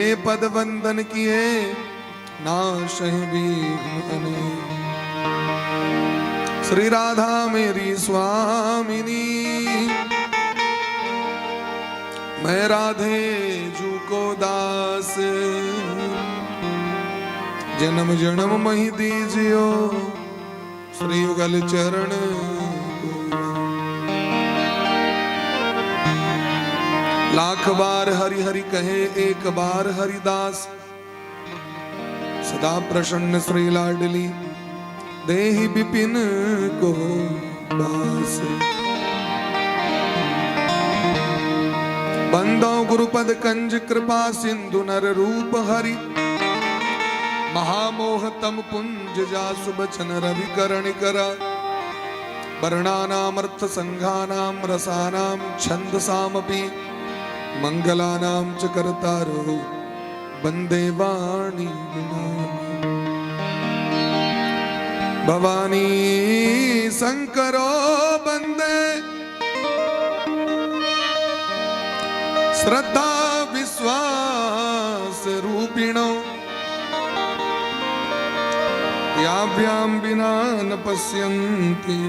पद वंदन किए नाश विघ्न अनेक। श्री राधा मेरी स्वामिनी, मैं राधे जू को दास। जन्म जन्म मही दीजियो श्री युगल चरण को। लाख बार हरि हरि कहे, एक बार हरिदास। सदा प्रसन्न श्री लाडली, देहि विपिन को बास। बंदो गुरुपद कंज, कृपा सिंधु नर रूप हरि। महामोह तम पुंज, जासु बचन रवि करण करा। वर्णानामर्थ संघानाम रसानाम छंदसामपि, मंगलानाम च कर्तारो वंदे वाणी गुणानाम। भवानी शंकरो वंदे, श्रद्धा विश्वास रूपिणो। याभ्यां बिना न पश्यन्ति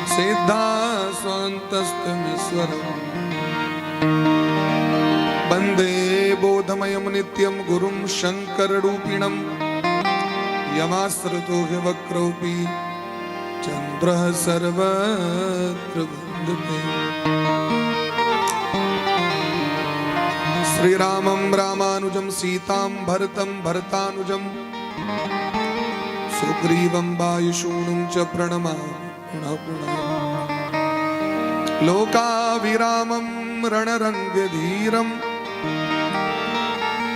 सिद्धा स्वान्तस्तमीश्वरम्। वंदे बोधमयं नित्यं गुरुं शङ्कररूपिणं, यमाश्रितो ह्यवक्रोऽपि चन्द्रः सर्वत्र वन्दते। श्रीरामं रामानुजं, सीतां भरतं भरतानुजं, सुग्रीवं वायुषूणुं च प्रणमामि पुनः पुनः। लोकाभिरामं रणरङ्गधीरं,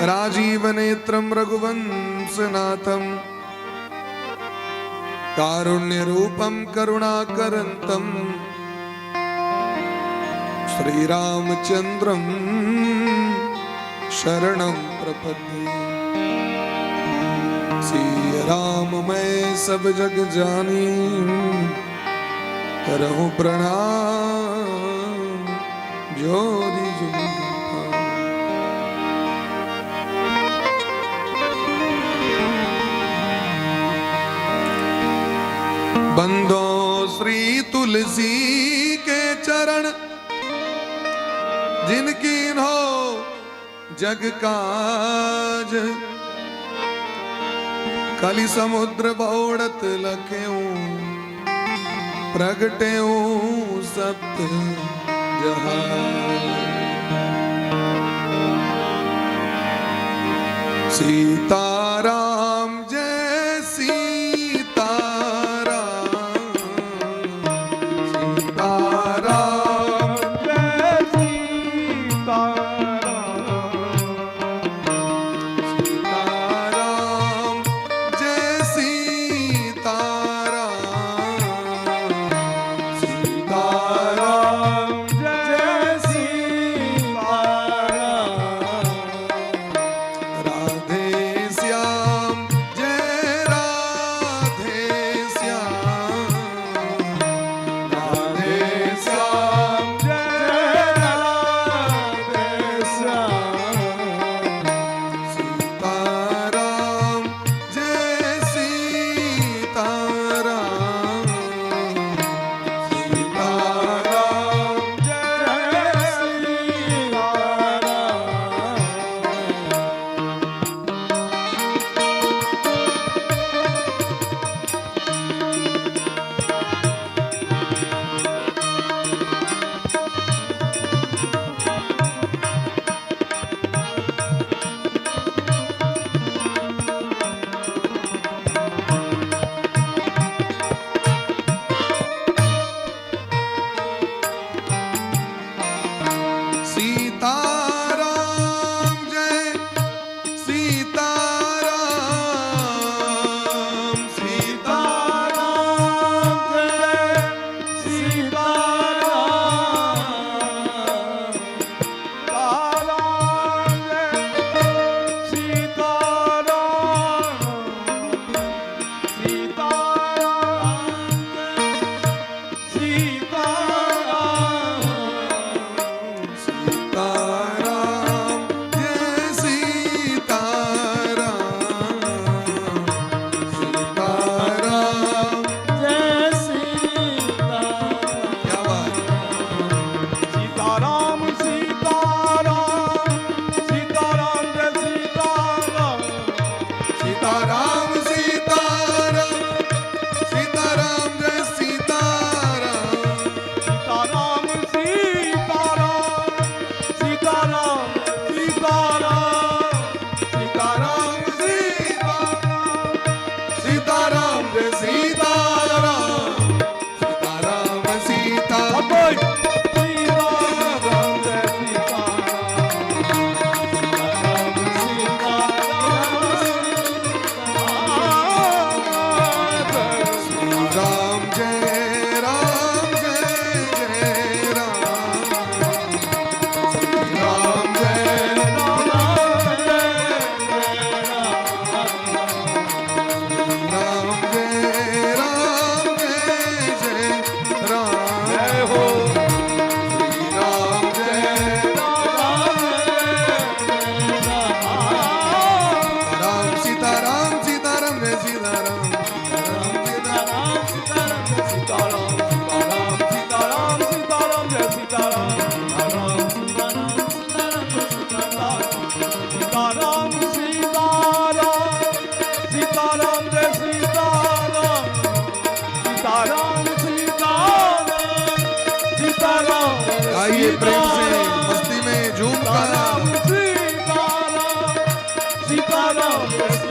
राजीवनेत्रं रघुवंशनाथं, कारुण्यरूपं करुणाकरन्तं, श्रीरामचन्द्रं शरणं प्रपद्ये। सिय राम मैं सब जग जानी, करहूँ प्रणाम जोरी जोरी। बंदो श्री तुलसी के चरण, जिनकी हो जग काज। कलि समुद्र बौड़त लखेऊं, प्रगटेऊं सप्त जहाज। सीताराम जय सीताराम, सीताराम जय सीताराम, सीताराम जय सीताराम, सीताराम जय सीताराम। राधे श्याम।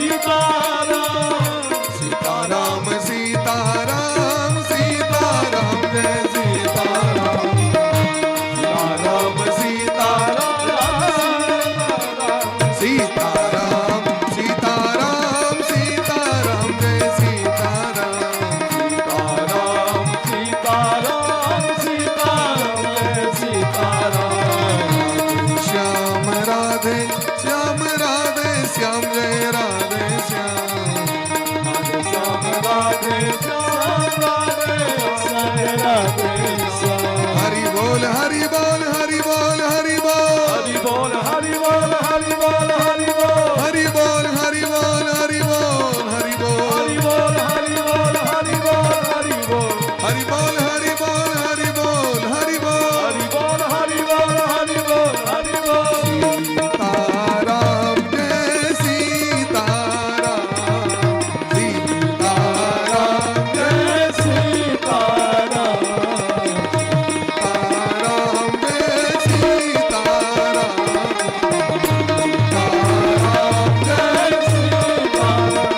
सीताराम। सीताराम सीताराम सीताराम जय सीताराम। सीताराम सीताराम सीताराम सीताराम सीताराम जय सीताराम। सीताराम सीताराम सीताराम जय सीताराम। श्याम राधे श्याम राधे श्याम जय राधे श्याम। राधे श्याम राधे श्याम राधे श्याम राधे श्याम। हरि बोल हरि बोल हरि बोल हरि बोल। हरि बोल हरि बोल हरि बोल हरि बोल। हरि बोल हरि बोल हरि बोल हरि बोल। हरि बोल हरि बोल हरि बोल हरि बोल। हरि बोल हरि बोल हरि बोल हरि बोल। हरि बोल हरि बोल हरि बोल हरि बोल। सीताराम जय सीताराम। सीताराम जय सीताराम। सीताराम जय सीताराम। सीताराम जय सीताराम।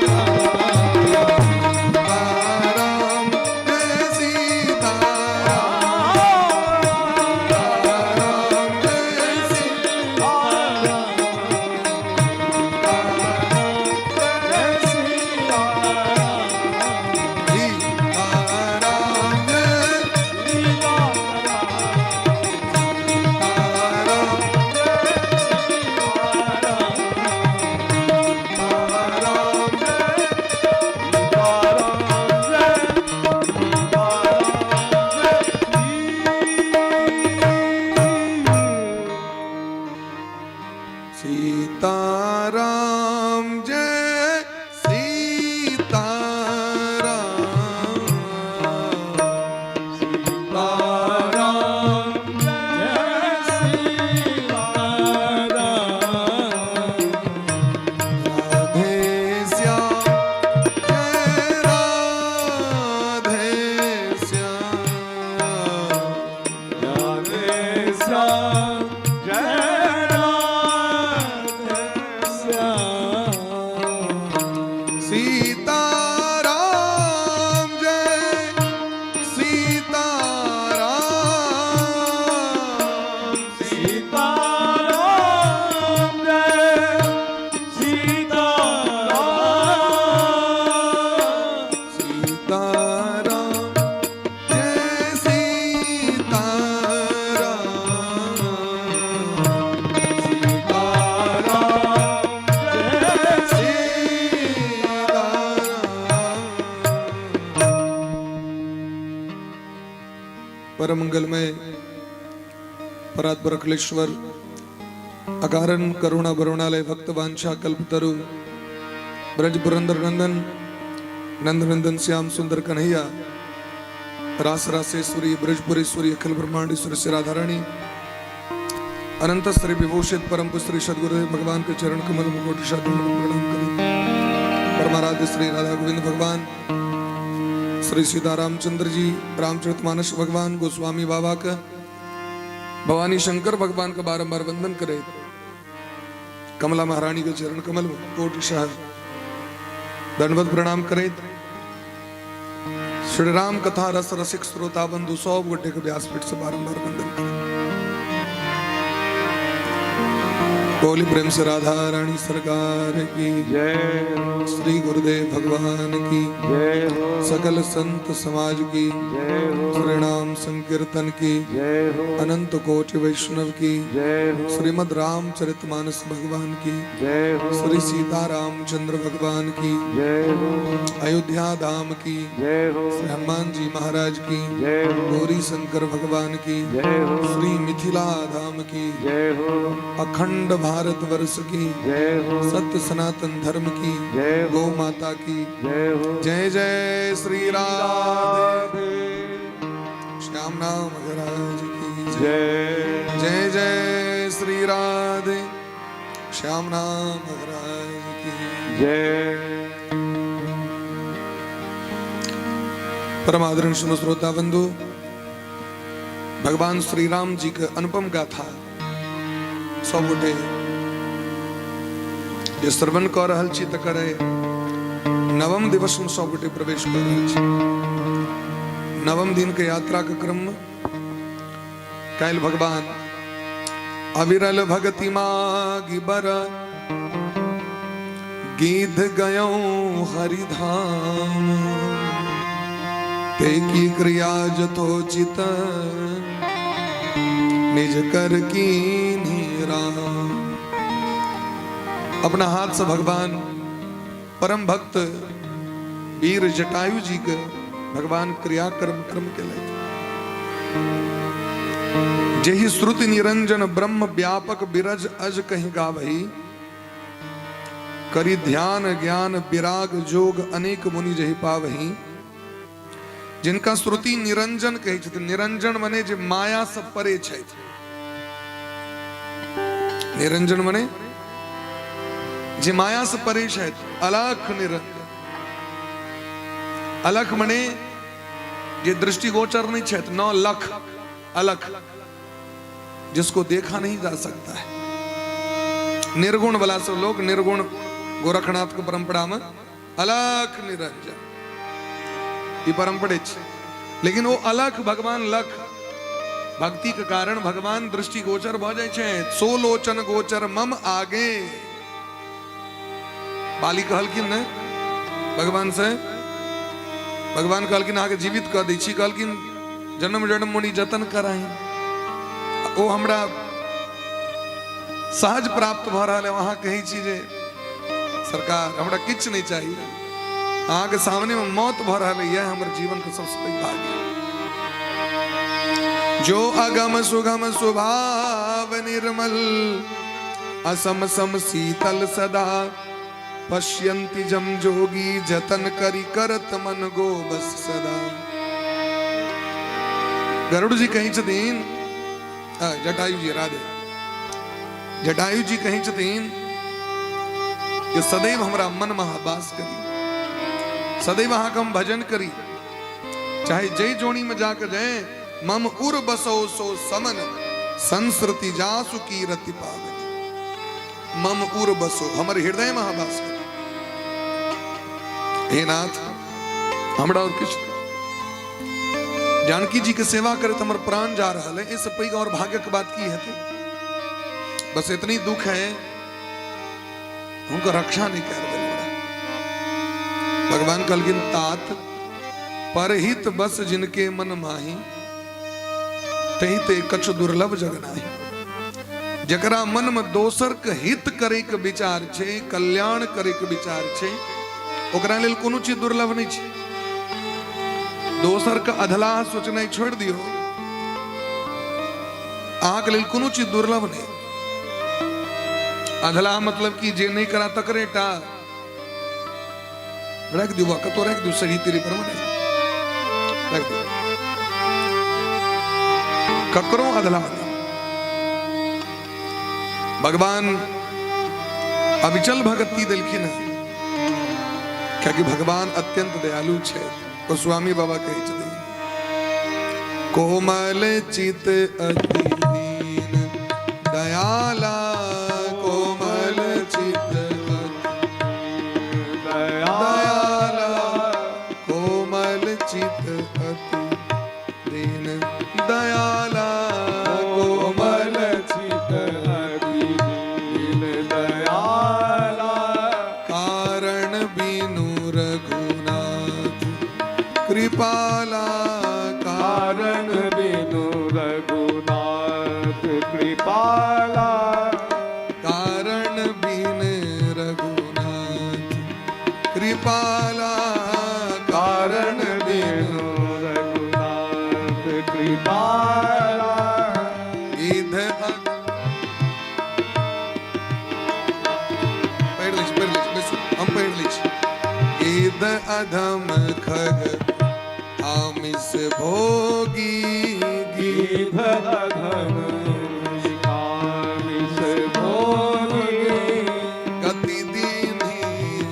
सीताराम जय सीताराम। राम जय सीताराम। सीताराम जय सीताराम। सीताराम जय सीताराम जय सीताराम। राधे श्याम जय राधे श्याम। सीताराम जय सीताराम। सीताराम जय सीताराम। सीताराम जय सीताराम। सीताराम जय सीताराम। परम मंगलमय परात्पर अखिलेश्वर अकारण करुणा बरुणालय भक्त वांछा कल्पतरु ब्रज पुरंदर नंदन नंद नंदन श्याम सुंदर कन्हैया रास रासेश्वरी ब्रजपुरेश्वरी अखिल ब्रह्मांडेश्वर श्री राधारानी अनंत श्री विभूषित परम श्री सदगुरुदेव भगवान के चरण कमल मुकोट प्रणाम करें। परमाराध्य श्री राधा गोविंद भगवान श्री सीता रामचंद्र जी रामचरितमानस भगवान गोस्वामी बाबा का भवानी शंकर भगवान का बारंबार वंदन करे। कमला महारानी के चरण कमल कोटि शाह दंडवत प्रणाम करे। श्री राम कथा रस रसिक श्रोता बंधु 100 गोटे के व्यासपीठ से बारंबार वंदन करें। बोली प्रेम से राधा रानी सरकार की जय हो। श्री गुरुदेव भगवान की जय हो। सकल संत समाज की जय हो। श्री नाम संकीर्तन की जय हो। अनंत कोटि वैष्णव की जय हो। श्रीमद रामचरितमानस भगवान की जय हो। श्री सीता रामचंद्र भगवान की जय हो। अयोध्या धाम की जय हो। श्री हनुमान जी महाराज की जय हो। गौरी शंकर भगवान की जय हो। श्री मिथिला धाम की जय हो। अखंड भारत वर्ष की जय हो। सत्य सनातन धर्म की जय हो। गौ माता की जय हो। जय जय श्री राधे। राधे। श्याम नाम महाराज की जय। जय। जय जय श्री राधे श्याम नाम महाराज की जय। परम आदरणीय श्रोता बंधु, भगवान श्री राम जी के अनुपम गाथा सब गोटे जे श्रवण कऽ रहल छी तकर नवम दिवसमे सब गोटे प्रवेश कऽ रहल छी। नवम दिन के यात्रा के क्रम में काल्हि भगवान अविरल भगति मागी बर गीध गयो हरिधाम, ते की क्रिया जथोचित निज कर की राम। अपना हाथ से भगवान परम भक्त वीर जटायु जी के भगवान क्रिया कर्म क्रम के जेहि श्रुति निरंजन ब्रह्म व्यापक बिरज अज कहीं गावही, करी ध्यान ज्ञान विराग जोग अनेक मुनि जहि पावही। जिनका श्रुति निरंजन कहै छथिन, निरंजन मने जे माया से परे छथि, निरंजन मने जे माया से परे छथि, अलख निरंजन। अलख मने जे दृष्टिगोचर नहीं छथि, 9 लख अलख, जिसको देखा नहीं जा सकता है। निर्गुण वाला सब लोग निर्गुण गोरखनाथ के परंपरा में अलख निरंजन ई परंपरे छै, लेकिन वो अलख भगवान लख भक्ति के कारण भगवान दृष्टिगोचर भऽ जाइ छै। सोलोचन गोचर मम आगे, बाली कहलखिन ने भगवान से, भगवान कहलखिन अहाँके जीवित कऽ दै छी, कहलखिन जन्म जन्म मुनि जतन कराही, ओ हमरा सहज प्राप्त भऽ रहल है। अहाँ कहै छी जे सरकार हमरा किछु नहि चाही, अहाँके सामने में मौत भऽ रहल है, यह हमर जीवन के सबसे पैघ भाग्य। जो अगम सुगम स्वभाव निर्मल, असम सम शीतल सदा, पश्यन्ति जम जोगी जतन करी करत मन गो बस सदा। गरुड़ जी कहै छथिन, जटायु जी, राधे जटायु जी कहै छथिन कि सदैव हमरा मन में अहाँ वास करी, सदैव अहाँके हम भजन करी, चाहे जय जोनी में जाके जाए, मम उर बसो सो समन संस्कृति जासु की रति पावनी। मम उर बसो, हमर हृदय में अहाँ वास करी। हे नाथ, हमरा और किछु जानकी जी के सेवा करैत हमर प्राण जा रहल है, एहिसँ पैघ और भाग्यक बात की हेतै? बस इतनी दुख है, हुनकर रक्षा नहीं कर देल हमरा। भगवान कहलखिन तात परहित बस जिनके मन माही, तही ते कछु दुर्लभ जग नाही। जकरा मन में दोसर के हित करे के विचार छै, कल्याण करे के विचार छै, ओकरा लेल कोनो चीज दुर्लभ नहीं छै। दोसर के अधलाह सोचनाइ छोड़ि दियौ, अहाँके लेल कोनो चीज दुर्लभ नहीं। अधलाह मतलब कि जे नहीं करा तकरे टा राखि दियौ, कतौ राखि दियौ, सही तेरी पर नहीं राखि दियौ, ककरो अधलाह नहीं। भगवान अविचल भगति देलखिन है, कियाकि भगवान अत्यंत दयालु छै। गोस्वामी बाबा कहै छथिन, कोमल चित अति दीन दयाला, कोमल चित दयाला, कोमल चित अति दीन दयाला, कोमल चित अति दीन दयाला, कारण बिनु रघुनाथ कृपाला, कारण बिनु रघुनाथ कृपाला, कारण बिन रघुनाथ कृपाला, कारण बिनु रघुनाथ कृपाला। गिद्ध पढ़ि लै छी, पढ़ि लै छी, बैसू, हम पढ़ि लै छी। गिद्ध अधम खग आमिष भोगी, गिद्ध अधम आमिष भोगी, गति दीन्ही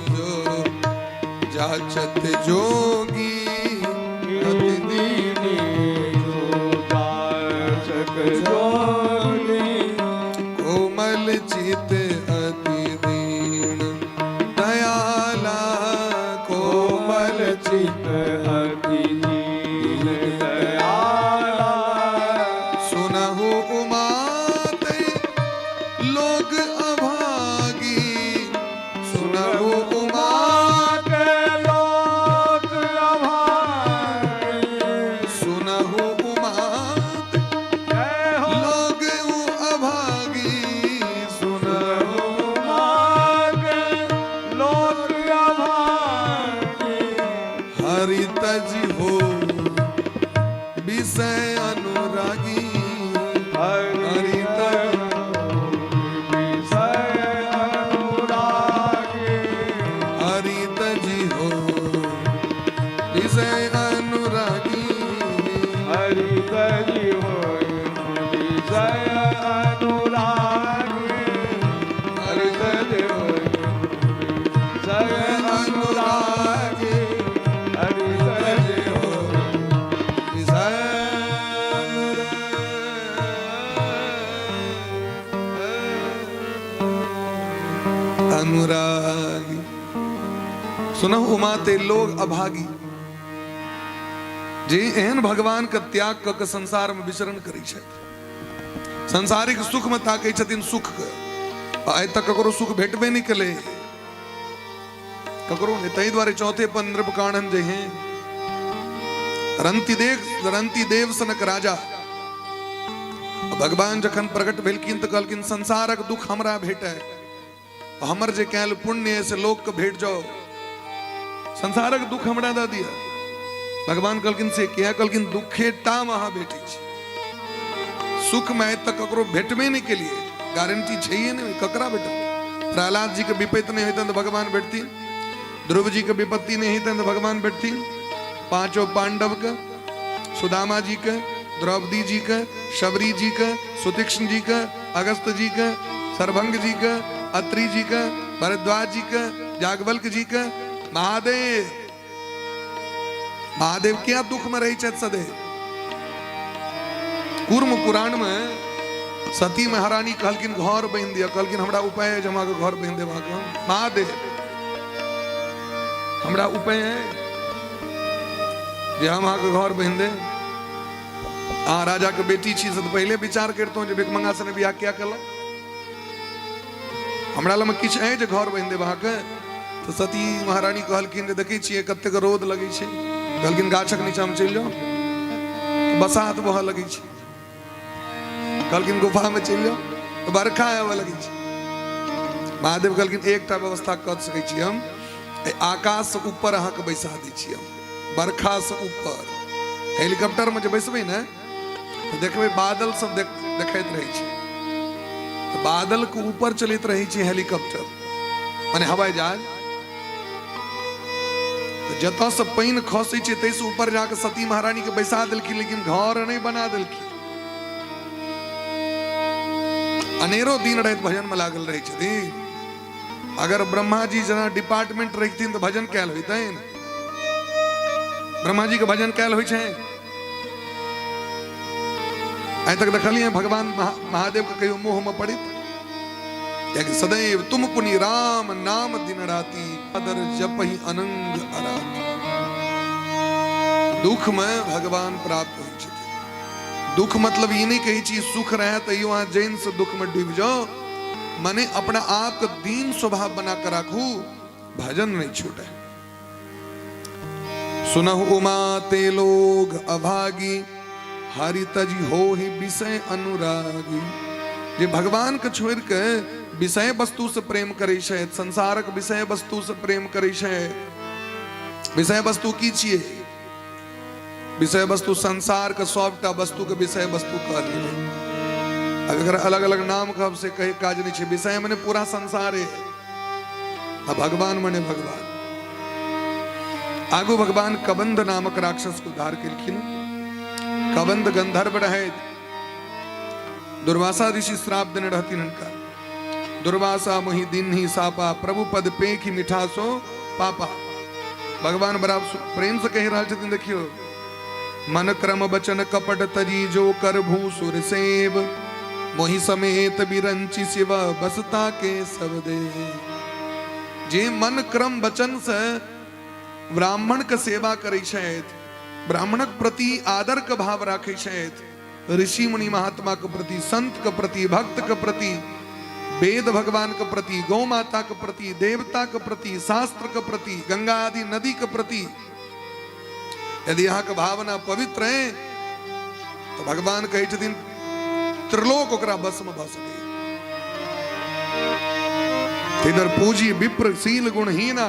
जो जाचत जोगी, गति दीनी जो जाचक जोगी, कोमल चित अति दीन चित अति दीन दयाला। सुनहु उमाते लोग अभागी, सुनहु उमा के लोक अभागी, सुनहु उमाते जय हो। लोग अभागी, सुनहु उमा के लोक अभागी, हरि तज हो विषय अनुरागी, हरि तज विषय अनुरागी, हरि तज हो विषय अनुरागी, हरि तज हो विषय अनुरागी, हरि तज हो विषय अनुरागी, हरि तज हो विषय अनुरागी। सुनहु उमाते लोग अभागी, जे एहन भगवान के त्याग कऽ के संसार में विचरण करै छथि, संसारिक सुख में ताकै छथिन सुख के, आइ तक ककरो सुख भेटबे नहि केलै ककरो नहि। ताहि दुआरे चौथे पन नृप काणन जे हैं रंती देव सनक राजा, भगवान जखन प्रकट भेलखिन तऽ कहलखिन संसारक दुख हमरा भेटै, हमर जे कैल पुण्य है से लोक के भेट जाओ, संसारक दुख हमरा दऽ दिअ। भगवान कहलखिन से किया? कहलखिन दुखे टा मे अहाँ भेटै छी, सुख में आइ तक ककरो भेटबे नहि केलिए, गारंटी छैहे नहि ककरा भेटत। प्रहलाद जी के विपत्ति नहि होइतनि तऽ भगवान भेटथिन, ध्रुव जी के विपत्ति नहि होइतनि तऽ भगवान भेटथिन, पांचों पांडव के, सुदामा जी के, द्रौपदी जी के, शबरी जी के, सुतीक्ष्ण जी के, अगस्त जी के, सरभंग जी के, अत्रि जी के, भरद्वाज जी के, जागवल्क जी के, महादेव। महादेव क्या दुख में रही छथि सदैव। कूर्म पुराण में सती महारानी कहलखिन घर बान्हि दिअ, कहलखिन हमरा उपाय है जे हम अहाँके घर बान्हि देब अहाँके। महादेव हमरा उपाय है जे हम अहाँके घर बान्हि देब। अहाँ राजा के बेटी छी से तऽ पहिले विचार करितहुँ जे भिखमंगा सने बियाह किया केलहुँ, हमरा लग किछु अछि जे घर बान्हि देब अहाँके। तऽ सती महारानी कहलखिन जे देखै छियै कतेक रौद लगै छै, कहलखिन गाछक नीचाँमे चलि जाउ, बसात बहऽ लगै छै, कहलखिन गुफामे चलि जाउ तऽ बरखा आबऽ लगै छै। महादेव कहलखिन एकटा व्यवस्था कऽ सकै छी हम, आकाशसँ ऊपर अहाँके बैसा दै छी हम, बरखासँ ऊपर हेलीकॉप्टरमे जे बैसबै ने तऽ देखबै बादल सब देखैत रहै छै, तऽ बादलके ऊपर चलैत रहै छै हेलीकॉप्टर माने हवाई जहाज। तऽ जतऽसँ पानि खसै छै ताहिसँ ऊपर जाके सती महारानी के बैसा देलखिन, लेकिन घर नहि बना देलखिन। अनेरो दिन राति भजन में लागल रहै छथिन। अगर ब्रह्मा जी जेना डिपार्टमेंट रखथिन तऽ भजन कयल होइतनि? ब्रह्मा जी के भजन कयल होइ छै? आइ तक देखलियै भगवान महादेव के कहियो मोह में पड़ित? कियाकि सदैव तुम पुनि राम नाम दिन राति अदर जपहि अनंग अराति। दुख में भगवान प्राप्त होइ छथिन। दुख मतलब ई नहि कहै छी सुख रहे तैयो अहाँ जैन से दुख में डूबि जाओ, माने अपना आप के दीन स्वभाव बना के राखू, भजन नहीं छूटे। सुनहु उमा ते लोग अभागी, हरि तजी हो ही विषय अनुरागी। जे भगवान के छोड़ के विषय वस्तु से प्रेम करे छै, संसारक विषय वस्तु से प्रेम करे छै। विषय वस्तु की छियै? विषय वस्तु संसार के सबटा वस्तु के विषय वस्तु कहल गेलै। अब एकर अलग अलग नाम कहब से कहे काज नहीं छै। विषय मने पूरा संसार है, आ भगवान मने भगवान। आगू भगवान कबंध नामक राक्षस को उद्धार केलखिन। कबंध गंधर्व रहे, दुर्वासा ऋषि श्राप देने रहथिन हुनका। दुर्वासा मोहि दिन ही सापा, प्रभु पद पेखि मिठासो पापा। भगवान बड़ा प्रेम से कहि रहल छथिन, देखियो मन क्रम वचन कपट तजी जो कर भूसुर सेव, मोहि समेत बिरंचि शिव बसता के सब दे। जे मन क्रम वचन से ब्राह्मणके सेवा करै छथि, ब्राह्मणक प्रति आदरके भाव राखै छथि, ऋषि मुनि महात्माके प्रति, संतके प्रति, भक्तके प्रति, वेद भगवान के प्रति, गौ माता के प्रति, देवता के प्रति, शास्त्र के प्रति, गंगा आदि नदी के प्रति यदि अहाँ के भावना पवित्र है तो भगवान कहै छथिन त्रिलोक ओकरा बस में भऽ सकैए। इधर पूजी विप्र शील गुणहीना,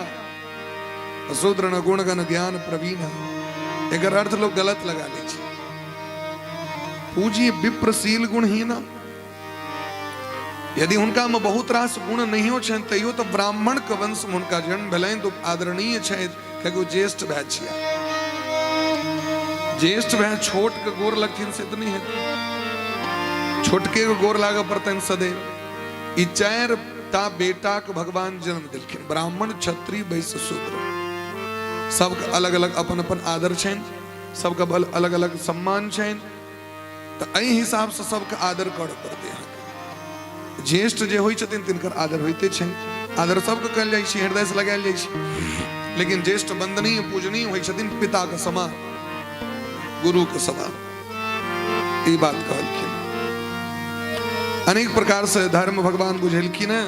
शूद्र न गुणगण ज्ञान प्रवीणा। एकर अर्थ लोग गलत लगा लै छै। पूजी विप्र शील गुणहीना, यदि हुनका में बहुत रास गुण नहियो छनि तैयो तऽ ब्राह्मण के वंश में हुनका जन्म भेलनि तऽ आदरणीय छथि, कियाकि ओ ज्येष्ठ भाय छिया। ज्येष्ठ भाय छोट के गोर लगथिन से तऽ नहि हेतै, छोटके के गोर लागऽ पड़तनि सदैव। ई चारि टा बेटा के भगवान जन्म देलखिन, ब्राह्मण, क्षत्रिय, वैश्य, शूद्र। सबके अलग अलग अपन अपन आदर छनि, सबके अलग अलग सम्मान छनि। तऽ एहि हिसाबसँ सबके आदर करऽ पड़तै। अहाँके ज्येष्ठ जे होइ छथिन तिनकर आदर होइते छनि, आदर सबके कयल जाइ छै, हृदयसँ लगायल जाइ छै, लेकिन ज्येष्ठ वंदनीय पूजनीय होइ छथिन, पिताके समान, गुरुके समान। ई बात कहलखिन। अनेक प्रकार से धर्म भगवान बुझेलखिन हैं।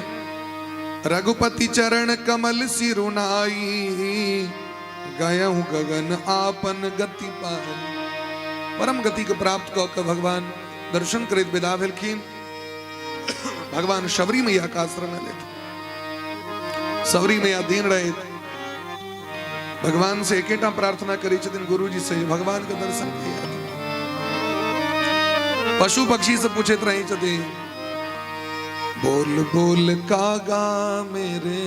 रघुपति चरण कमल सिरुनाई, गयहु गगन आपन गति पाई। परम गति के प्राप्त कऽ के भगवान दर्शन करैत विदा भेलखिन। भगवान शबरी मैया का आश्रम एलथि। शबरी मैया दीन रहथि। भगवान से एकेटा प्रार्थना करै छथिन गुरुजी से, भगवान के दर्शन कहिया। पशु पक्षी से पूछैत रहै छथिन, बोल बोल कागा मेरे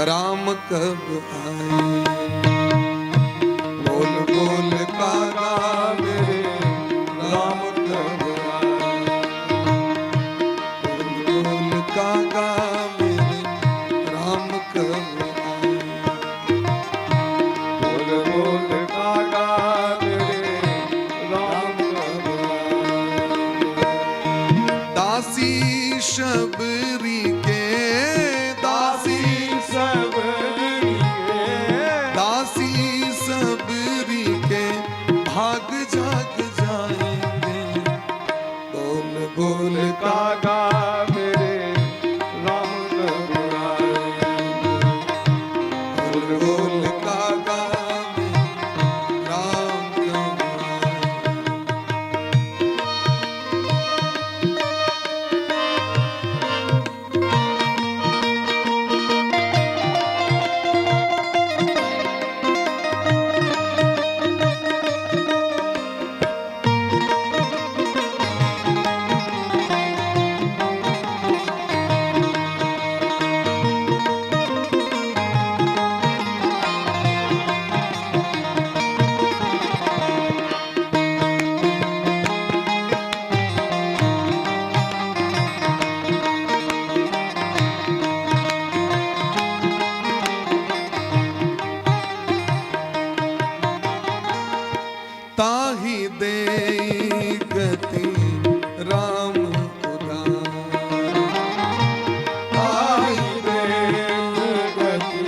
राम कब आए, बोल बोल कागा मेरे राम कब आए, बोल बोल कागा मेरे राम कब आए, बोल बोल कागा मेरे राम कब आए। दासी शबरी के, दासी सबरी के, दासी सबरी के भाग जाग जाएंगे, बोल बोल कागा मेरे राम कब आएंगे, बोल बोल कागा मेरे राम कब आएंगे। ताही दे गति राम उदार, ताही दे गति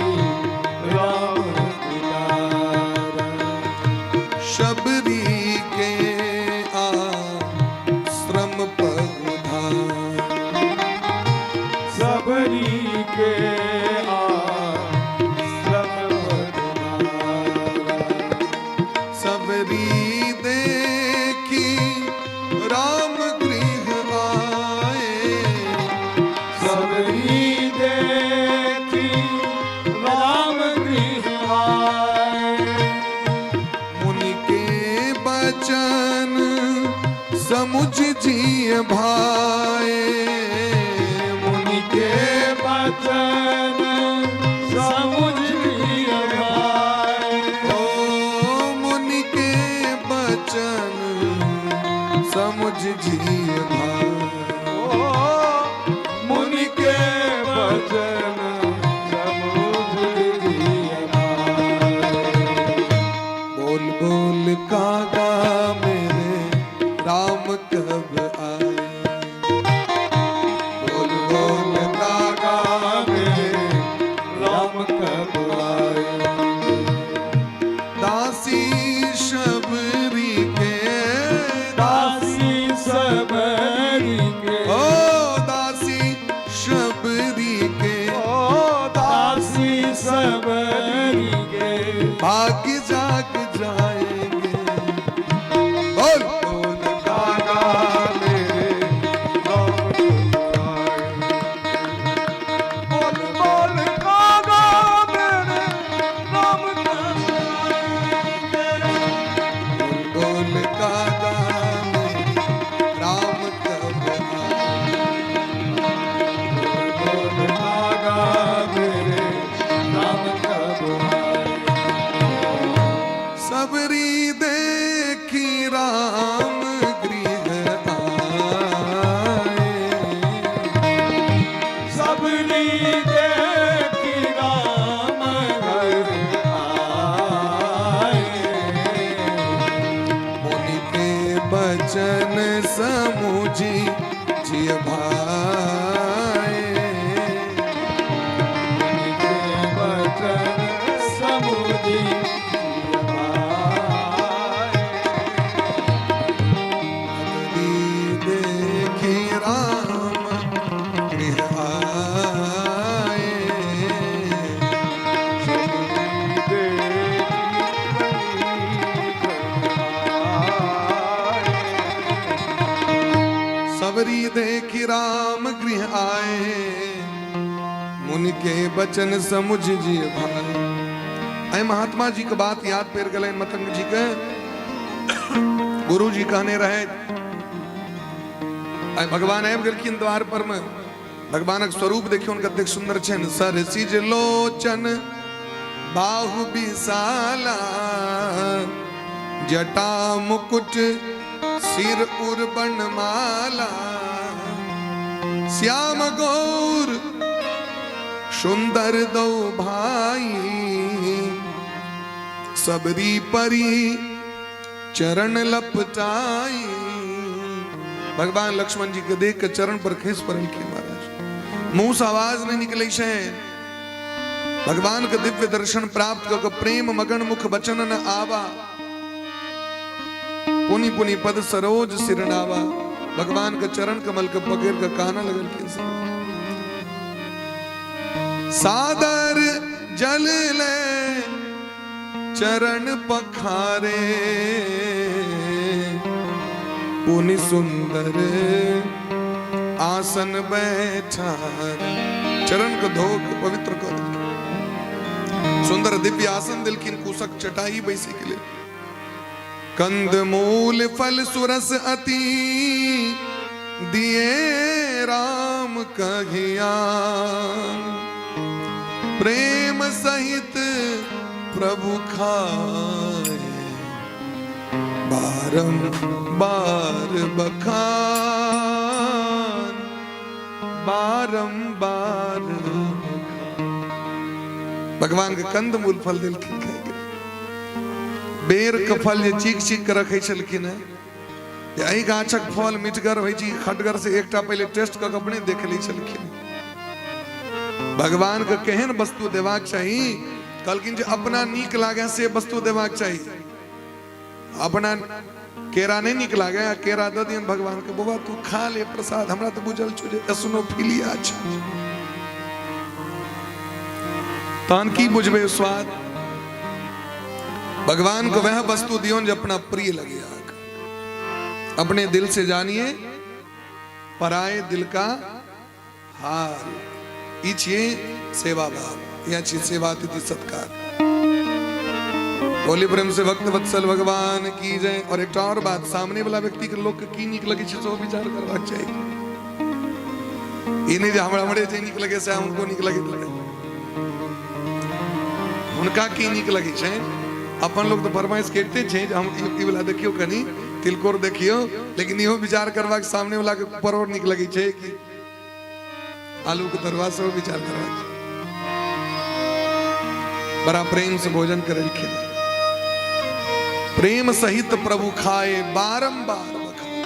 राम उदार। शबरी के आश्रम पगुधार, सबरी के आश्रम पगुधार। सबरी देखी राम गृह आए, सबरी देखी राम गृह आए। मुनि के बचन समुझ जिय भाए, मुनि के बचन समुझ जिय भाए, ओ मुनि के बचन समुझ जिय भाए, ओ मुनि के बचन समुझ जिय भाए। बोल बोल कागा मेरे राम कब आए, बोल बोल कागा मेरे राम कब आए। सबरी के भाग्य जाग जाएंगे। बोल बोल कागा मेरे राम आएंगे। बोल बोल कागा मेरे राम आएंगे। बोल कागा मेरे राम कब आएंगे। बोल कागा मेरे राम कब आएंगे। सबरी देखी राम गृह आए। सबरी देखी राम घर आए। मुनि के बचन समुझी जिय भाए। मुनि के बचन समुझी जिय भाए। सबरी देखी राम गृह आए। सबरी देखी घर आए। सबरी देखी राम गृह आए, मुनि के बचन समुझ जिय भाए। अय महात्मा जी के बात याद पेर गए मतंग जी के। गुरु जी कहने रहे, आइ भगवान आबि गेलखिन द्वार पर में। भगवानक स्वरूप देखियौ कतेक सुंदर छनि। सरसिज लोचन बाहु विशाला, जटा मुकुट सिर उर माला, श्याम गौर सुंदर दो भाई, सबरी परी चरण लपटाई। भगवान लक्ष्मण जी के देख के चरण पर खसि पड़लखिन महाराज। मुंह से आवाज नहीं निकले छै। भगवान के दिव्य दर्शन प्राप्त कऽ के प्रेम मगन मुख बचन न आवा, पुनि पुनि पद सरोज सिरनावा। भगवान के चरण कमल के पकड़ के काना लगलखिन सब। सादर जल ले चरण पखारे, पुनि सुंदर आसन बैठारे। चरण के धो के पवित्र कर देलखिन, सुंदर दिव्य आसन दिलखिन कुशक चटाई बैसे के लिए। कंद मूल फल सुरस अति दिए राम कहिया, प्रेम सहित प्रभु खाए बारंबार बखान, बारंबार बखान। भगवान के कंद मूल फल दिलखिन खाए के। बेर के फल जे चीख चीख के रखै छलखिन हेँ, जे एहि गाछक फल मिठगर होइ छै खटगर, से एकटा पहिले टेस्ट कऽ के अपने देख लै छलखिन। भगवान के केहन वस्तु देबाक चाही, कहलखिन जे अपना नीक लागे से वस्तु देबाक चाही। अपना केरा नहीं नीक लागे आ केरा दऽ दियन भगवान के, बौआ तू खा ले प्रसाद, हमरा तऽ बुझल छौ जे एस्नोफिलिया छै, तहन की बुझबै स्वाद। भगवान को वह वस्तु दियो जो अपना प्रिय लगे अहाँके। अपने दिल से जानिए पराए दिल का हाल। ई छियै सेवा भाव, या छियै सेवा अतिथि सत्कार। बोली प्रेम से भक्त वत्सल भगवान की जय। और एकटा और बात, सामने वाला व्यक्ति के लोग के की नीक लगे छै सेहो विचार करबाक चाही। ई नहि जे हमरा हमरे जे नीक लगे से हुनको नीक लगैत लगे, हुनका की नीक लगे छै। अपन लोग तऽ फरमाइश करिते छै जे हम ई वाला देखियौ, कनि तिलकोर देखियौ, लेकिन इहो विचार करबाक सामने वाला के परोड़ नीक लगे छै कि आलू के तरुआ, सेहो विचार करबाक छै। बड़ा प्रेम से भोजन करेलखिन। प्रेम सहित प्रभु खाए बारंबार बखाए।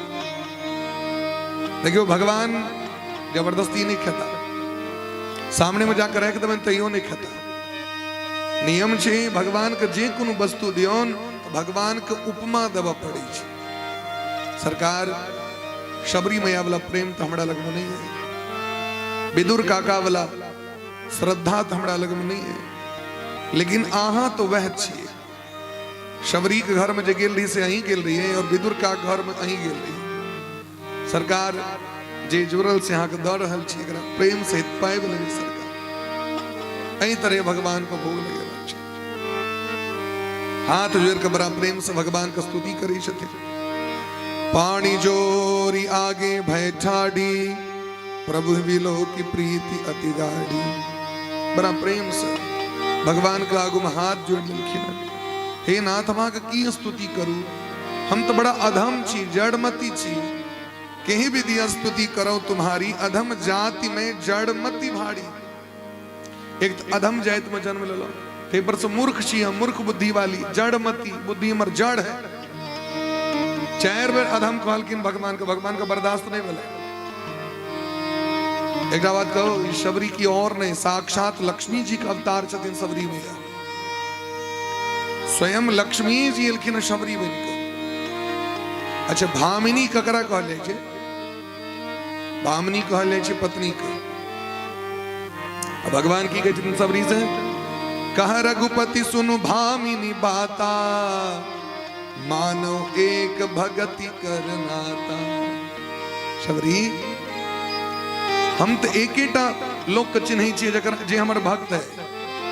देखियो भगवान जबरदस्ती नहीं खाता, सामने में जाकर राखि देबनि तैयो नहीं खाता। नियम छै भगवान के जे कोनो वस्तु दियौन तऽ भगवान के उपमा देबऽ पड़ै छै। सरकार शबरी मैया वाला प्रेम तऽ हमरा लगमे नहीं है, विदुर काका वाला श्रद्धा तऽ हमरा लगमे नहीं है। लेकिन अहाँ तो वह छियै। शबरीके घरमे जे गेल रही से अहीं गेल रहियै, और विदुर का घरमे अहीं गेल रहियै। सरकार जे जुड़ल से अहाँके दऽ रहल छी, एकरा प्रेम सहित पाबि लेबै सरकार। एहि तरह भगवान को भोग लगेबाक छै। हाथ जोड़ के बड़ा प्रेम से भगवान के स्तुति करै छथिन। पानी जोरी आगे भय ठाडी, प्रभु विलो की प्रीति अति गाढ़ी। बड़ा प्रेम से भगवान के आगू में हाथ जोड़ लेलखिन। हे नाथ, हम अहाँके की स्तुति करू? हम तो बड़ा अधम छी, जड़मती छी। कहीं भी दिया स्तुति करो तुम्हारी, अधम जाति में जड़मती भारी। एक तो अधम जाति में जन्म लेलो, ताहि पर से मूर्ख छी हम, मूर्ख बुद्धि वाली, जड़मती बुद्धि हमर जड़ है। चारि बेर अधम कहलखिन भगवान के, भगवान के बर्दाश्त नहीं भेलै। एक बात कहो, ई शबरी की और नहीं, साक्षात लक्ष्मी जी के अवतार छथिन शबरी मैया। स्वयं लक्ष्मी जी एलखिन शबरी बनि कऽ। अच्छा, भामिनी ककरा कहल जाइ छै? भामिनी कहल जाइ छै पत्नी के। भगवान की कहै छथिन शबरी से? कह रघुपति सुनु भामिनी बाता, मानो एक भगति कर नाता। शबरी, हम तो एकेटा लोक के चिन्है छियै जकर जे हमर भक्त है।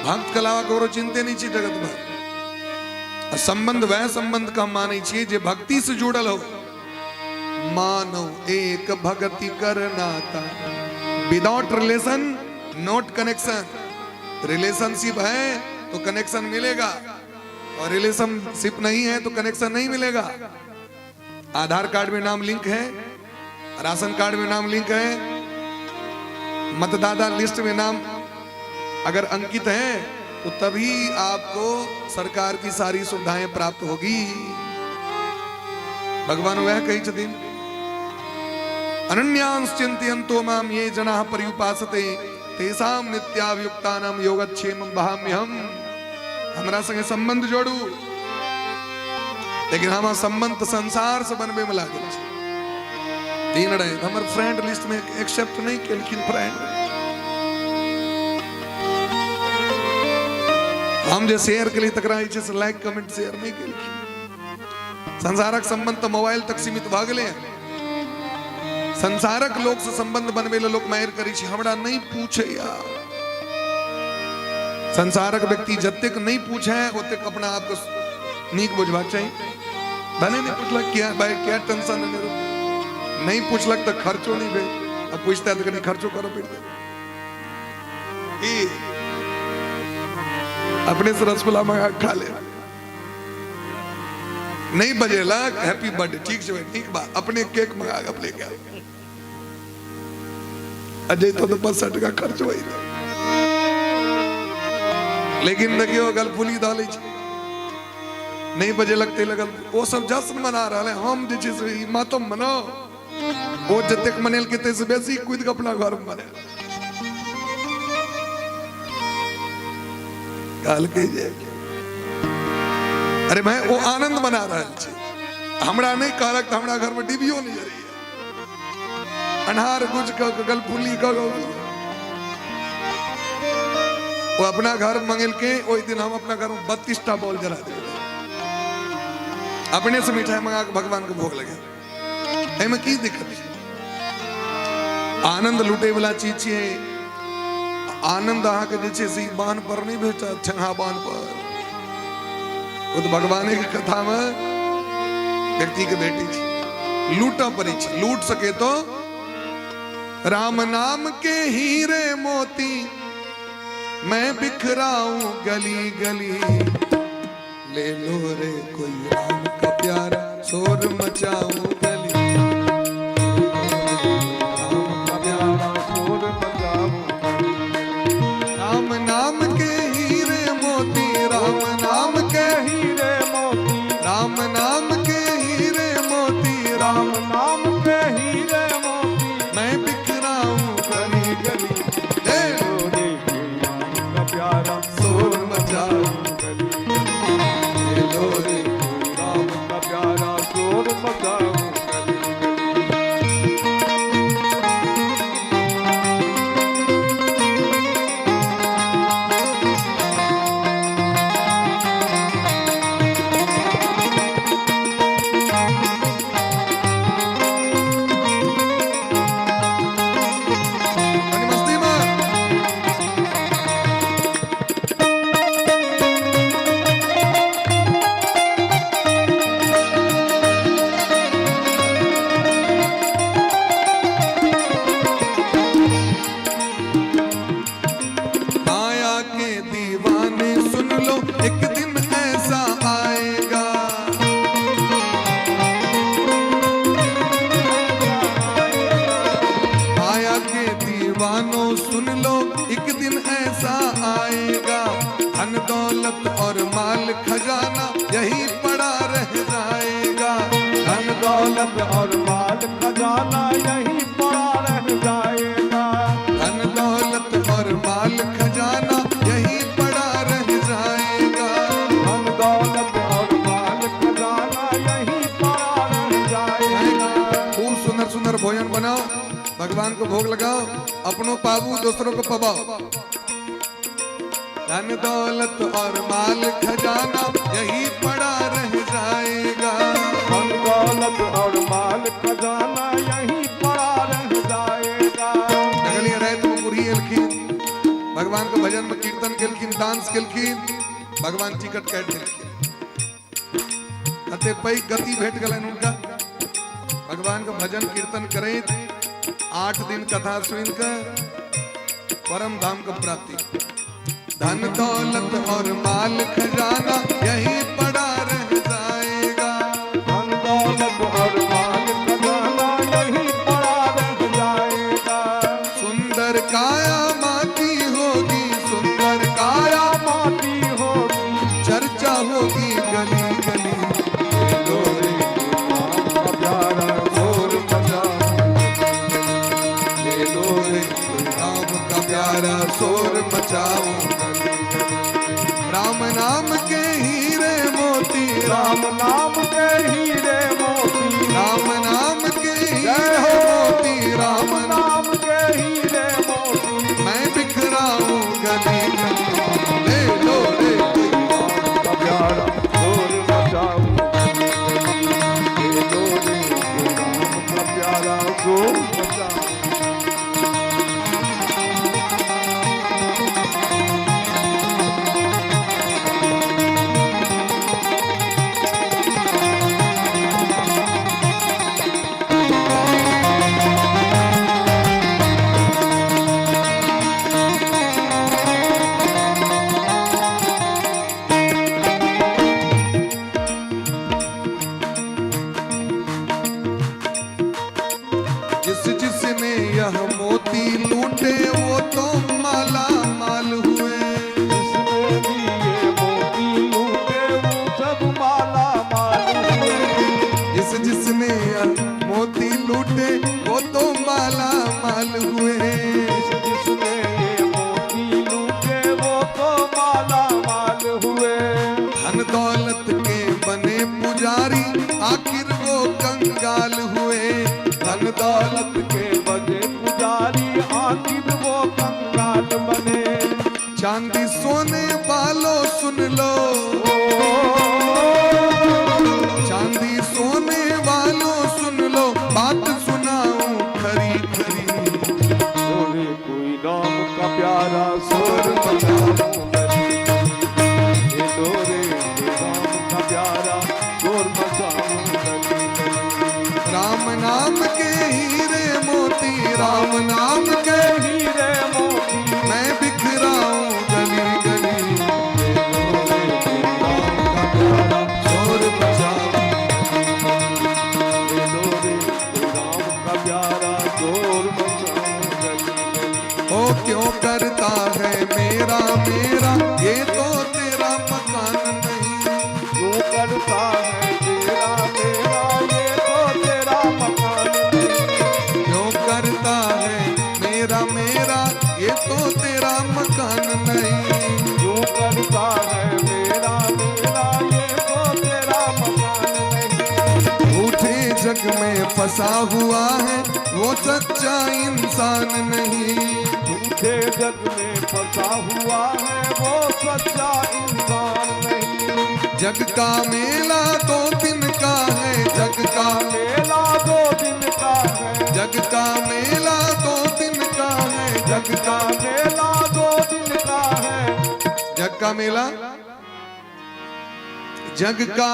भक्त के अलावा ककरो चिन्हते नहीं छियै जगत में। आ संबंध वह संबंध का हम मानै छियै जे भक्ति से जुड़ल हो। मानो एक भगति कर नाता, without relation not connection. Relationship है तो कनेक्शन मिलेगा, और रिलेशनशिप नहीं है तो कनेक्शन नहीं मिलेगा। आधार कार्ड में नाम लिंक है, राशन कार्ड में नाम लिंक है, मतदाता लिस्ट में नाम अगर अंकित है तो तभी आपको सरकार की सारी सुविधाएं प्राप्त होगी। भगवान वह कहै छथिन, अनन्यांस चिंतयन्तो माम ये जनाः पर्युपासते तेषां नित्याभियुक्तानां योगक्षेमं वहाम्यहम्। हमरा संगे संबंध जोड़ू, लेकिन हमर संबंध तऽ संसार से बनबे में लागल छै। दिन राति हमर फ्रेंड लिस्ट में एक्सेप्ट नहीं केलखिन फ्रेंड। हम जे शेयर केली तकरा जे छै से लाइक कमेंट शेयर नहीं केलखिन। संसारक संबंध तऽ मोबाइल तक सीमित भऽ गेलै। संसारक लोक से संबंध बनबै लए लोक मारि करै छै, हमरा नहि पूछैया। संसारक व्यक्ति जतेक नहि पूछे ओतेक अपना आपके नीक बुझबाक चाही। भने नहि पूछलक, किया भाई, क्या टेंशन है? नहीं पूछलक तऽ खर्चो नहीं भेल, आ पूछता तऽ कनि खर्चो करऽ पड़तै। की अपने से रसगुल्ला मंगा के खा ले। नहीं बजेलक हैप्पी बर्थडे, ठीक छै भाई, ठीक बा, अपने केक मंगा के अपने के अजय तो 500 टका खर्च होइ। लेकिन देखियो गलफुली दऽ लै छै, नहीं बजेलक ते लगल ओ सब जश्न मना रहल है, हम जे छै से ई मातम मनाओ। ओ जतेक मनेलकै ताहिसँ बेसी कूदि कऽ अपना घर मे मनेल। कहलकै जे अरे भाई, ओ आनंद मना रहल छै, हमरा नहि कहलक तऽ हमरा घरमे डिबियो नहि जरैया, अन्हार गुज कऽ के गलफुली कऽ के ओ अपना घर मंगेलकै। ओहि दिन हम अपना घर में 32 टा बॉल जरा देलियै, अपने से मिठाई मंगा के भगवान के भोग लगे। एहिमे की दिक्कत छै? आनंद लूटे वाला चीज छियै। आनंद अहाँके जे छै से ई बान्ह पर नहि भेटत, ठेंगा बान्ह पर। ओ तऽ भगवाने के कथा मे व्यक्ति के भेटै छै, लूटऽ पड़ै छै। लूट सके तो राम नाम के हीरे मोती मैं बिखराऊं गली गली, ले लो रे कोई राम का प्यारा, शोर मचाऊं गली। राम का प्यारा शोर मचाऊं। राम नाम के हीरे मोती, राम नाम के हीरे मोती, राम नाम के हीरे मोती, राम नाम के हीरे मोती, मैं बिखराऊं गली गली, ले लो रे कोई राम का प्यारा, शोर मचाऊं गली गली, ले लो रे कोई राम का प्यारा, शोर मचाऊं। कैसा आएगा। धन दौलत और माल खजाना यही पड़ा रह जाएगा। धन दौलत और माल खजाना यही पड़ा रह जाएगा। धन दौलत और माल खजाना यही पड़ा रह जाएगा। धन दौलत और माल खजाना यही पड़ा रह जाएगा। खूब सुंदर सुंदर भोजन बनाओ, भगवान को भोग लगाओ, अपनों पाबू दूसरों को पवाओ। धन दौलत और माल खजाना यही पड़ा रह जाएगा। धन दौलत और माल खजाना यही पड़ा रह जाएगा। देखलिए राति में बूढ़ी एलखिन, भगवान के भजन में कीर्तन केलखिन, डांस केलखिन, भगवान टिकट काटि देलखिन। कते पैघ गति भेट गेलनि हुनका। भगवान के भजन कीर्तन करैत 8 दिन कथा सुनि के परम धाम के प्राप्ति। धन दौलत और माल खजाना यही पड़ा रह जाएगा। धन दौलत और माल खजाना यही पड़ा रह जाएगा। सुंदर काया माटी होगी, सुंदर काया माटी होगी, चर्चा होगी गली गली। लोरे राम का प्यारा शोर मचाओ, ले लो रे राम का प्यारा शोर मचाओ। राम नाम के हीरे मोती, राम नाम के हीरे मोती, राम नाम के जय हीरे हो। मोती, राम राम नाम नाम के हीरे मोती। मैं बिखरा हूँ गली गली। ले लो रे राम का प्यारा शोर मचाओ गली गली। ले लो रे राम का प्यारा शोर मचाओ। जिस जिसने यह मोती लूटे वो तो माला माल हुए। जिसने भी ये मोती लूटे वो सब माला माल हुए। जिस जिसने यह मोती लूटे वो तो माला माल हुए। जिस जिसने ये मोती लूटे वो तो माला माल हुए। धन दौलत के बने पुजारी आखिर वो कंगाल हुए। धन दौलत दौलत के बने पुजारी आखिर वो कंगाल बने। चांदी सोने वालों सुन लो, चांदी सोने वालों सुन लो, बात सुनाऊं खरी खरी। बोले कोई राम का प्यारा शोर मचाऊं गली गली। ये लोरे राम का प्यारा शोर मचाऊं गली गली। राम नाम के हीरे मोती, राम नाम के हीरे मोती, मैं बिखराऊं गली गली। लोरे राम का प्यारा शोर मचाऊं। ये लोरे राम का प्यारा शोर मचाऊं गली गली। ओ क्यों करता है मेरा मेरा, ये तो तेरा मकान नहीं। क्यों करता है तेरा मेरा, ये तो तेरा मकान नहीं। क्यों करता है मेरा मेरा, ये तो तेरा मकान नहीं। क्यों करता है मेरा मेरा, ये तो तेरा मकान नहीं। झूठे जग में फंसा हुआ है वो सच्चा इंसान नहीं। झूठे जग में फंसा हुआ है वो सच्चा इंसान नहीं। जग का मेला 2 दिन का है, जग का मेला 2 दिन का है, जग का मेला 2 दिन का है, जग का मेला 2 दिन का है, जग का मेला, जग का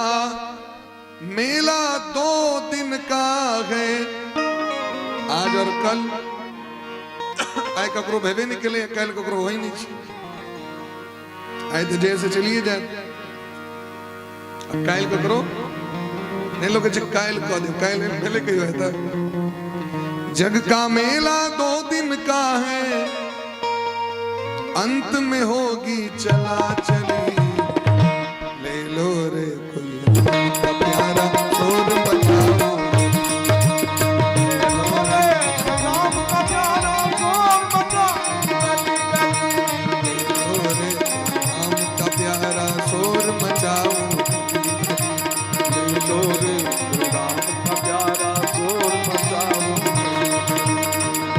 मेला 2 दिन का है, आज और कल। आइ ककरो भेबे नहीं केलै, काल्हि ककरो होइ नहीं छै। आइ तऽ जे से चलिए जाए, काल्हि ककरो नहीं, लोग कहै छै काल्हि कऽ देब, काल्हि एहन भेलै कहियो हेतै? जग का मेला 2 दिन का है, अंत में होगी चला चली। ले लो रे कोई राम का प्यारा शोर मचाओ। राम का प्यारा शोर मचाओ गली गली। ले लो रे राम का प्यारा शोर मचाओ। ले लो रे राम का प्यारा शोर मचाओ।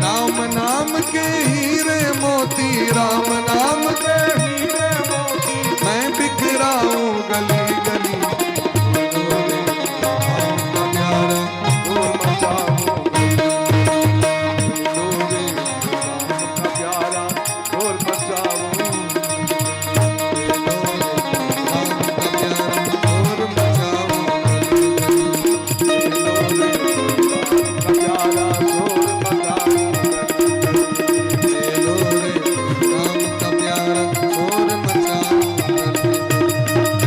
राम नाम के हीरे मोती, राम नाम के हीरे मोती, मैं बिखराऊं गली गली। ले लो रे राम का प्यारा शोर मचाओ। ले लो रे राम का प्यारा शोर मचाओ। ले लो रे राम का प्यारा शोर मचाओ गली गली। ले लो रे राम का प्यारा शोर मचाओ। ले लो रे राम का प्यारा शोर मचाओ गली।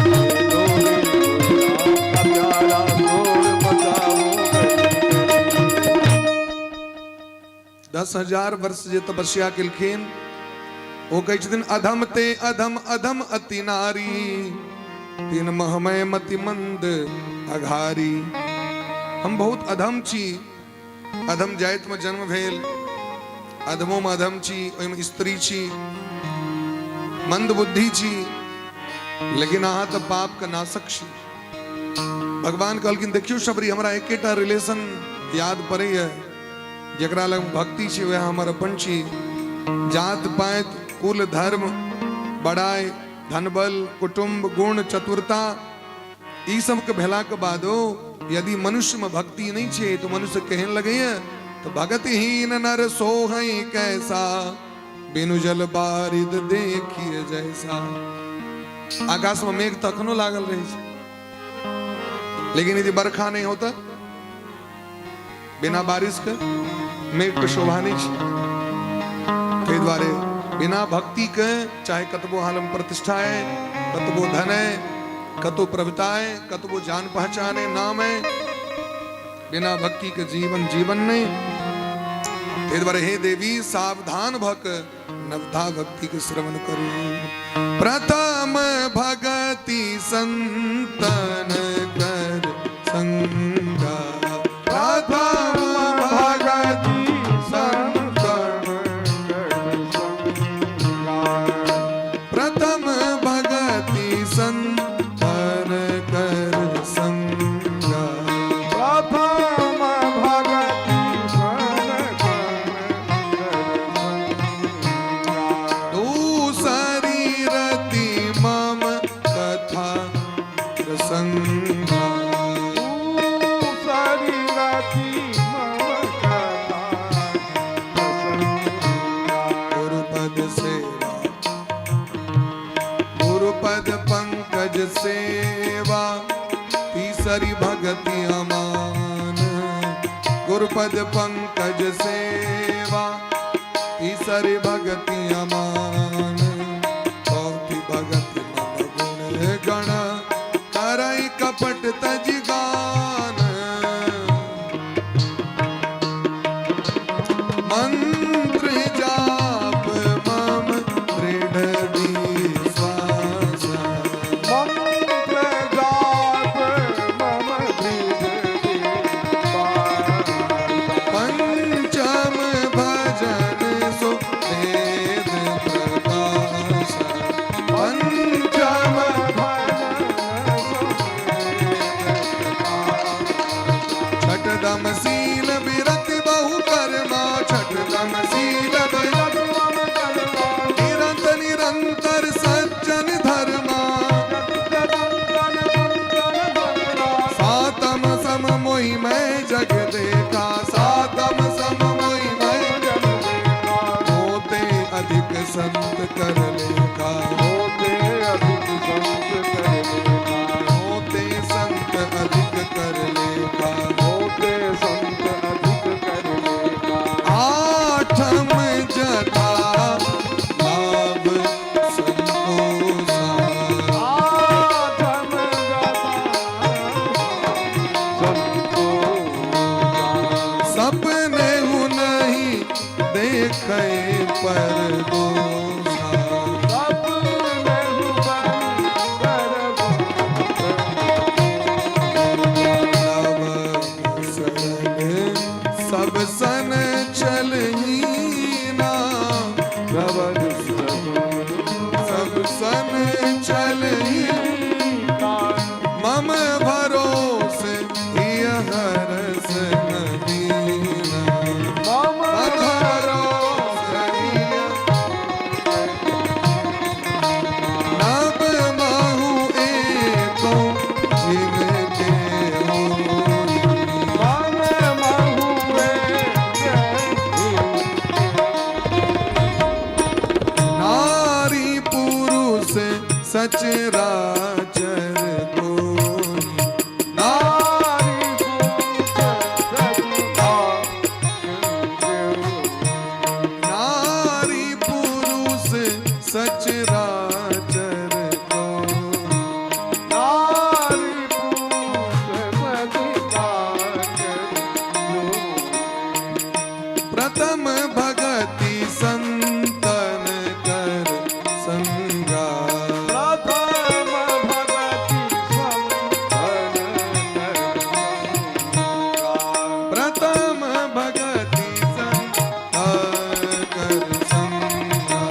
ले लो रे राम का प्यारा शोर मचाओ गली गली। 10,000 वर्ष जे तपस्या केलखिन, ओ कहै छथिन अधम ते अधम अधम अति नारी, तीन महमय मति मंद अघारी। हम बहुत अधम छी, अधम जाति में जन्म भेल, अधमो में अधम छी, ओहिमे स्त्री छी, मंद बुद्धि छी, लेकिन अहाँ तऽ पाप के नाशक छी। भगवान कहलखिन देखियौ शबरी, हमरा एकेटा रिलेशन याद पड़ैए, जकरा लग भक्ति छी वएह हमर अपन छी। जात पात कुल धर्म बड़ाई धनबल कुटुम्ब गुण चतुरता ई सबके भेलाके बादो यदि मनुष्य में भक्ति नहीं छे तो मनुष्य केहन लगैए? तो भगतहीन नर सोहई कैसा, बिनु जल बारिद देखिए जैसा। आकाश में मेघ तखनो लागल रहे छै, लेकिन यदि बरखा नहीं होता, बिना बारिश के मेघ के शोभा नहीं छै। ताहि दुआरे बिना भक्ति के चाहे कतबो हाल में प्रतिष्ठा है, कतबो धन है, कतबो प्रभुता है, कतबो जान पहचान है, नाम है, बिना भक्ति के जीवन जीवन नहीं। ताहि दुआरे हे देवी, सावधान भक नवधा भक्ति के श्रवण करू। प्रथम भगति संतन कर संगा, प्रथम भगति संतन कर संगा। प्रथम भगति संतन कर संगा। प्रथम भगति संतन कर संगा। दूसरी रति मम कथा प्रसंगा। दूसरी रति मम कथा प्रसंगा। गुरुपद सेवा, गुरुपद पंकज सेवा, तीसरी भगति अमान। गुरुपद पंकज सेवा, तीसरी भगति अमान। चौथी भगति मम गुण गण, करई कपट तज गान। मंत्र जाप मम दृढ़ विश्वास। मंत्र जाप मम दृढ़ विश्वास। पंचम भजन सो वेद प्रकाश। पंचम भजन सो वेद प्रकाश। छठ दम शील विरति बहु कर्मा, छठ दम शील विरति मम कर्मा। निरंत निरंतर सज्जन धर्मा। निरंतर सज्जन धर्मा। सातम सम मोहि मैं जग देखा, सातम सम मोहि मैं जग देखा। मोते अधिक संत कर लेखा। मोते अधिक संत कर लेखा। मोते संत अधिक कर लेखा। मोते संत अधिक कर लेखा। आठम जथा लाभ संतोषा। आठम जथा संतोषा। सपने नहीं देखे पर दोषा। सचराचर कोई। नारी पुरुष सचराचर नारी पुरुष सचराचर कोई। नारी पुरुष सचराचर प्रथम भगति संतन कर संगा। प्रथम भगति संतन कर संगा। प्रथम भगति संतन कर संगा।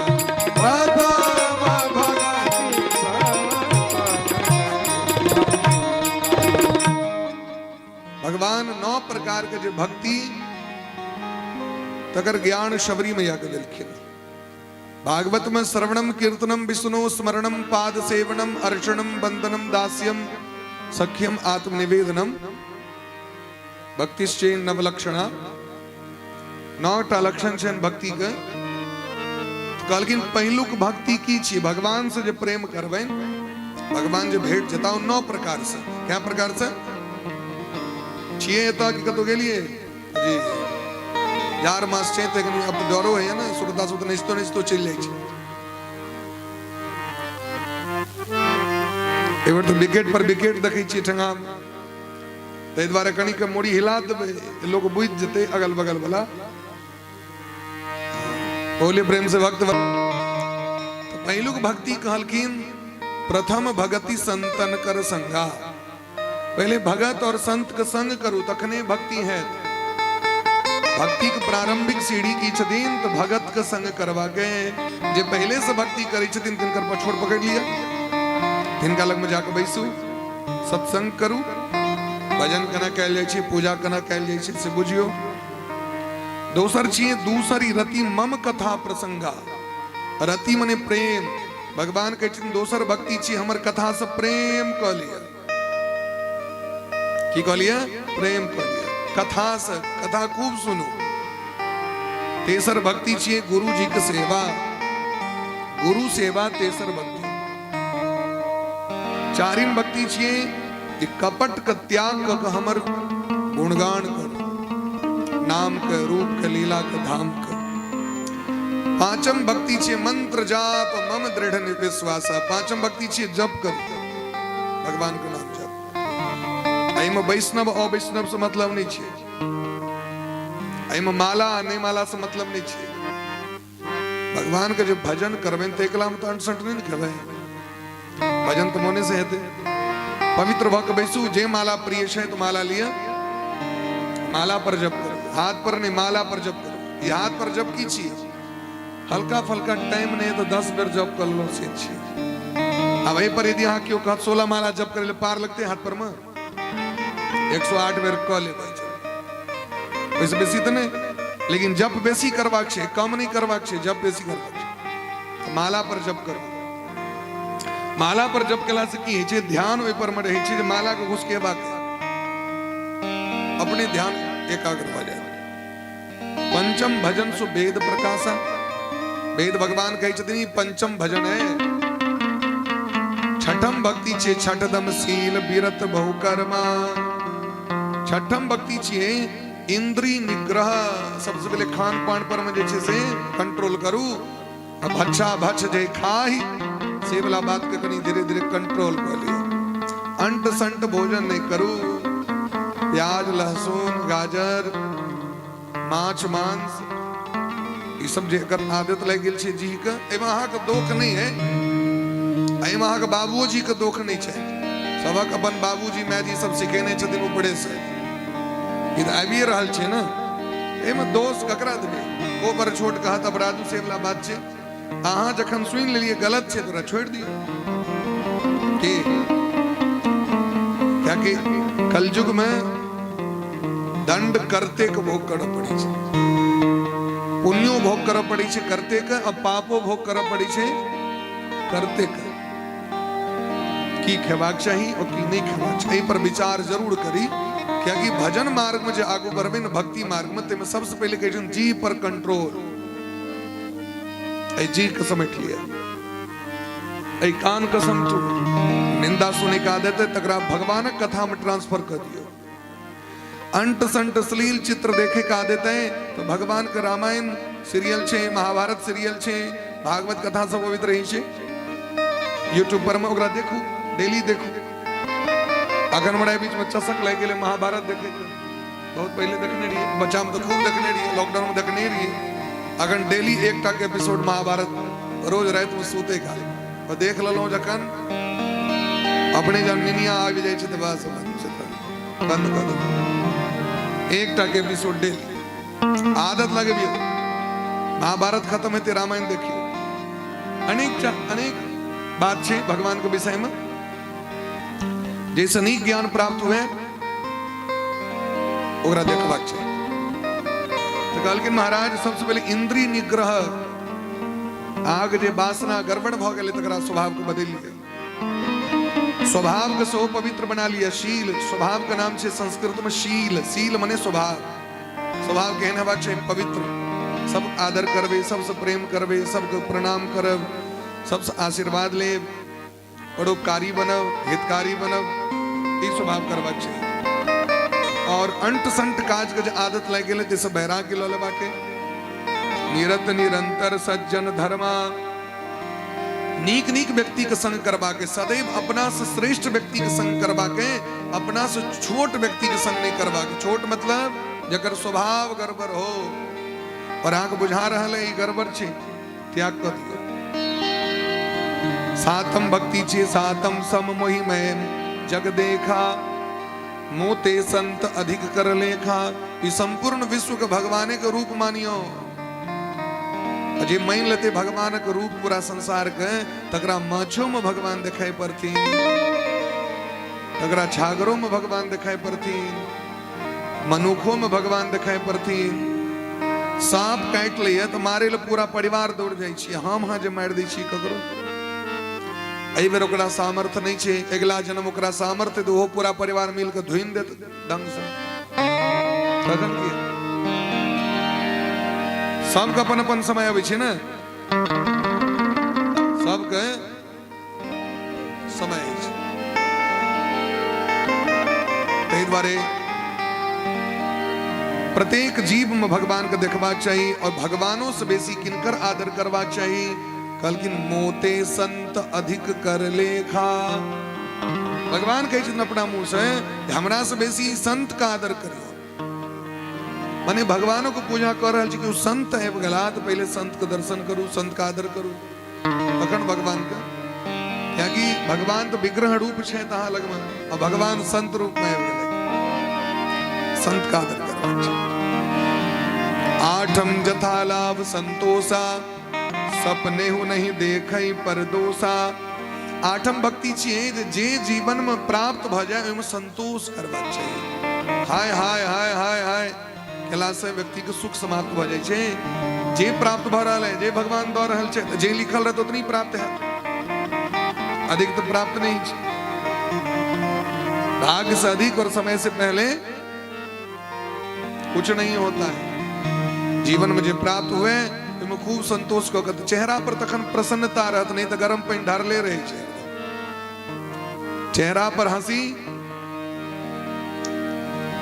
प्रथम भगति भगवान नौ प्रकार के जे भक्ति तकर ज्ञान शबरी मैया के देलखिन। भागवत में श्रवणम कीर्तनम विष्णु स्मरणम पाद सेवनम अर्चनम वंदनम दास्यम सख्यम आत्मनिवेदनम भक्तिश्चेन नवलक्षणा, नौटा लक्षण छनि भक्ति के। तऽ कहलखिन पहिलुक भक्ति की छी? भगवान से जे प्रेम करबनि, भगवान जे भेट जेता, ओ नौ प्रकार से। क्या प्रकार से छियै? एतऽ कि कतौ गेलियै जी? जाड़ मास छै तऽ कनि आब तऽ डरो होइया ने, श्रोता सब तऽ नचितो नचितो चलि जाइ छै। एक बेर तऽ विकेट पर विकेट देखै छियै ठेंगा, ताहि दुआरे कनिक मुड़ी हिला देबै, लोक बुझि जेतै अगल बगल वाला। बोले प्रेम से भक्त। तऽ पहिलुक भक्ति कहलखिन प्रथम भगति संतन कर संगा। पहिले भगत और संत के संग करू, तखने भक्ति है। भक्ति के प्रारंभिक सीढ़ी की छथिन तऽ भगत के संग करवा के। जे पहले से भक्ति करै छथिन तिनकर पछोड़ पकड़ लिया, तिनका लग में जाके बैसू, सत्संग करू, भजन केना कयल जाइ छै, पूजा केना कयल जाइ छै से बुझियौ। दोसर छियै दूसरी रति मम कथा प्रसंगा। रति मने प्रेम। भगवान कहै छथिन दोसर भक्ति छी हमर कथा से प्रेम कऽ लिअ। की कहलियै? प्रेम कऽ लिअ कथा से, कथा खूब सुनू। तेसर भक्ति छियै गुरु जी के सेवा, गुरु सेवा तेसर भक्ति। चारिम भक्ति छियै जे कपट के त्याग कऽ के हमर गुणगान करू, नाम के, रूप के, लीला के, धाम के। पांचम भक्ति छियै मंत्र जाप मम दृढ़ विश्वास। पांचम भक्ति छियै जप करू, भगवान के नाम जप। एहिमे वैष्णव अवैष्णव से मतलब नहि छै, एहिमे माला आ नहि माला से मतलब नहि छै। भगवान के जे भजन करबै तऽ एकला मे तऽ अंट नहि ने खेबै, भजन तऽ मोने से हेतै। पवित्र भऽ के बैसू, जे माला प्रिय छै तऽ माला लिअ, माला पर जप करू, हाथ पर नहि, माला पर जप करू। ई हाथ पर जप की छियै? हल्का फल्का टाइम नहि तऽ 10 बेर जप कऽ लेलहुँ से छियै। आब एहि पर यदि अहाँ केओ कहत 16 माला जप करै लए, पार लगतै? हाथ पर मे 108 बेर कऽ लेबै, ओहिसँ बेसी तऽ नहि। लेकिन जप बेसी करबाक छै, कम नहि करबाक छै, जप बेसी करबाक छै। तऽ माला पर जप करू। माला पर जप केलासँ की होइ छै? ध्यान ओहि पर मे रहै छै जे माला के घुसकेबाक, अपने ध्यान एकाग्र भऽ जायत। पंचम भजन सो वेद प्रकाशा। वेद भगवान कहै छथिन ई पंचम भजन है। छठम भक्ति छै छठदम शील विरत बहुकर्मा। छठम भक्ति छियै इंद्री निग्रह। सबसे पहिले खान पान पर में जे छै से कंट्रोल करू। आ भच्छा भच्छ जे खाही से वाला बात के कनि धीरे धीरे कंट्रोल कऽ लिअ। अंट संट भोजन नहि करू। प्याज लहसुन गाजर माछ मांस ई सब जे एकर आदत लागि गेल छै जीह के, एहिमे अहाँके दोख नहि है, एहिमे अहाँके बाबुओ जी के दोख नहि छै। सबक अपन बाबूजी मायजी सब सिखेने छथिन ऊपरे से, ई तऽ आबिए रहल छै ने। एहिमे दोष ककरा देबै? ओ पर छोट कहत अपराधू से वाला बात छै। अहाँ जखन सुनि लेलियै गलत छै तऽ ओकरा छोड़ि दियौ। की कियाकि कलयुग में दंड करते के भोग करऽ पड़ै छै, पुण्यो भोग करऽ पड़ै छै करते के, आ पापो भोग करऽ पड़ै छै करते के। की खेबाक चाही और की नहि खेबाक चाही, एहि पर विचार जरूर करी। कियाकि भजन मार्ग में जे आगू बढ़बै ने, भक्ति मार्ग में, ताहिमे सबसे पहिले कहै छथिन जीह पर कंट्रोल। एहि जीह के समेट लिअ। एहि कानके समटू। निंदा सुनैके आदत है तकरा भगवानक कथामे ट्रांसफर कऽ दियौ। अंट संट अश्लील चित्र देखे के आदत है तो भगवान के रामायण सीरियल छै, महाभारत सीरियल छै, भागवत कथा सब अबैत रहै छै यूट्यूब पर में, ओकरा देखू, डेली देखू। अखन हमरा बीच में चसक लागि गेलै महाभारत देखे के। बहुत पहले देखने रहिए, बच्चा में तो खूब देखने रहिए, लॉकडाउन में देखने रहिए। अखन डेली एकटा के एपिसोड महाभारत रोज राति में सुते काल और देख लेलहुँ। जखन अपने जब निनिया आबि जाइ छै तऽ बस बंद कऽ देलहुँ। एकटा के एपिसोड डेली आदत लगबियौ। महाभारत खत्म हेतै, रामायण देखियौ। अनेक अनेक बात छै भगवान के विषय में, जैसे नीक ज्ञान प्राप्त हुए ओकरा देखबाक चाही। तऽ कहलखिन महाराज, सबसे पहिले इंद्रिय निग्रह, आग जे वासना गड़बड़ भऽ गेलै तकरा स्वभावके बदलि लिअ, स्वभावके सेहो पवित्र बना लिअ। शील, स्वभावके नाम छै संस्कृतमे शील। शील मने स्वभाव। स्वभाव केहन हेबाक छै? पवित्र। सब आदर करबै, सबसँ प्रेम करबै, सबके प्रणाम करब, सबसँ आशीर्वाद लेब, परोपकारी बनब, हितकारी बनब, ई स्वभाव करबाक छै। और अंट संट काज के जे आदत लागि गेलै ताहिसँ वैराग्य लऽ लेबाक। निरत निरंतर सज्जन धर्मा, नीक नीक व्यक्ति के संग करबाक, सदैव अपना से श्रेष्ठ व्यक्ति के संग करबाक, अपना से छोट व्यक्ति के संग नहीं करबाक। छोट मतलब जकर स्वभाव गड़बड़ हो और अहाँके बुझा रहल है ई गड़बड़ छै, त्याग कऽ दियौ। सातम भक्ति छी सातम सम मोहि मैं जग देखा, मोते संत अधिक कर लेखा। ई संपूर्ण विश्व के भगवाने के रूप मानियो। आ जे मानि लेते भगवान के रूप पूरा संसार के, तकरा माछो में भगवान दिखाई पड़थिन, तकरा छागरो में भगवान दिखाई पड़थिन, मनुखो में भगवान दिखाई पड़थिन। सांप काटि लैए तऽ मारे लए पूरा परिवार दौड़ जाइ छी। हम अहाँ जे मारि दै छी ककरो, एहि बेर ओकरा सामर्थ्य नहि छै, अगिला जन्म ओकरा सामर्थ्य तऽ ओहो पूरा परिवार मिल कऽ धुनि देत ढंगसँ। तखन की? सबके अपन अपन समय अबै छै ने, सबके समय अछि। ताहि दुआरे प्रत्येक जीव में भगवान के देखबाक चाही और भगवानों से बेसी किनकर आदर करबाक चाही? कहलखिन मोते संत अधिक कर लेखा। भगवान कहै छथिन अपना मुंह से, हमरा से बेसी संत का आदर करियो। माने भगवानों के पूजा कर रहल छी कि ओ संत आबि गेला तऽ पहिले संत के दर्शन करू, संत के आदर करू, तखन भगवान के। कियाकि भगवान तऽ विग्रह रूप छै अहाँ लगमे आ भगवान संत रूप में आबि गेलै। संत का आदर करबाक छै। आठम जथा लाभ संतोषा, सपने हु नहीं देखई पर दोषा। आठम भक्ति छियै जे जे जीवन में प्राप्त भऽ जाय ओहिमे संतोष करबाक चाही। हाय हाय हाय हाय हाय केलासँ व्यक्तिके सुख समाप्त भऽ जाइ छै। जे प्राप्त भऽ रहल है, जे भगवान दऽ रहल छै, जे लिखल रहत ओतनी प्राप्त है, अधिक तऽ प्राप्त नहीं छै। भाग्य से अधिक और समय से पहले कुछ नहीं होता है। जीवन में जे प्राप्त हुए ओहिमे खूब संतोष कऽ के चेहरा पर तखन प्रसन्नता रहत, नहीं तऽ गरम पानि ढारले रहै छै। चेहरा पर हंसी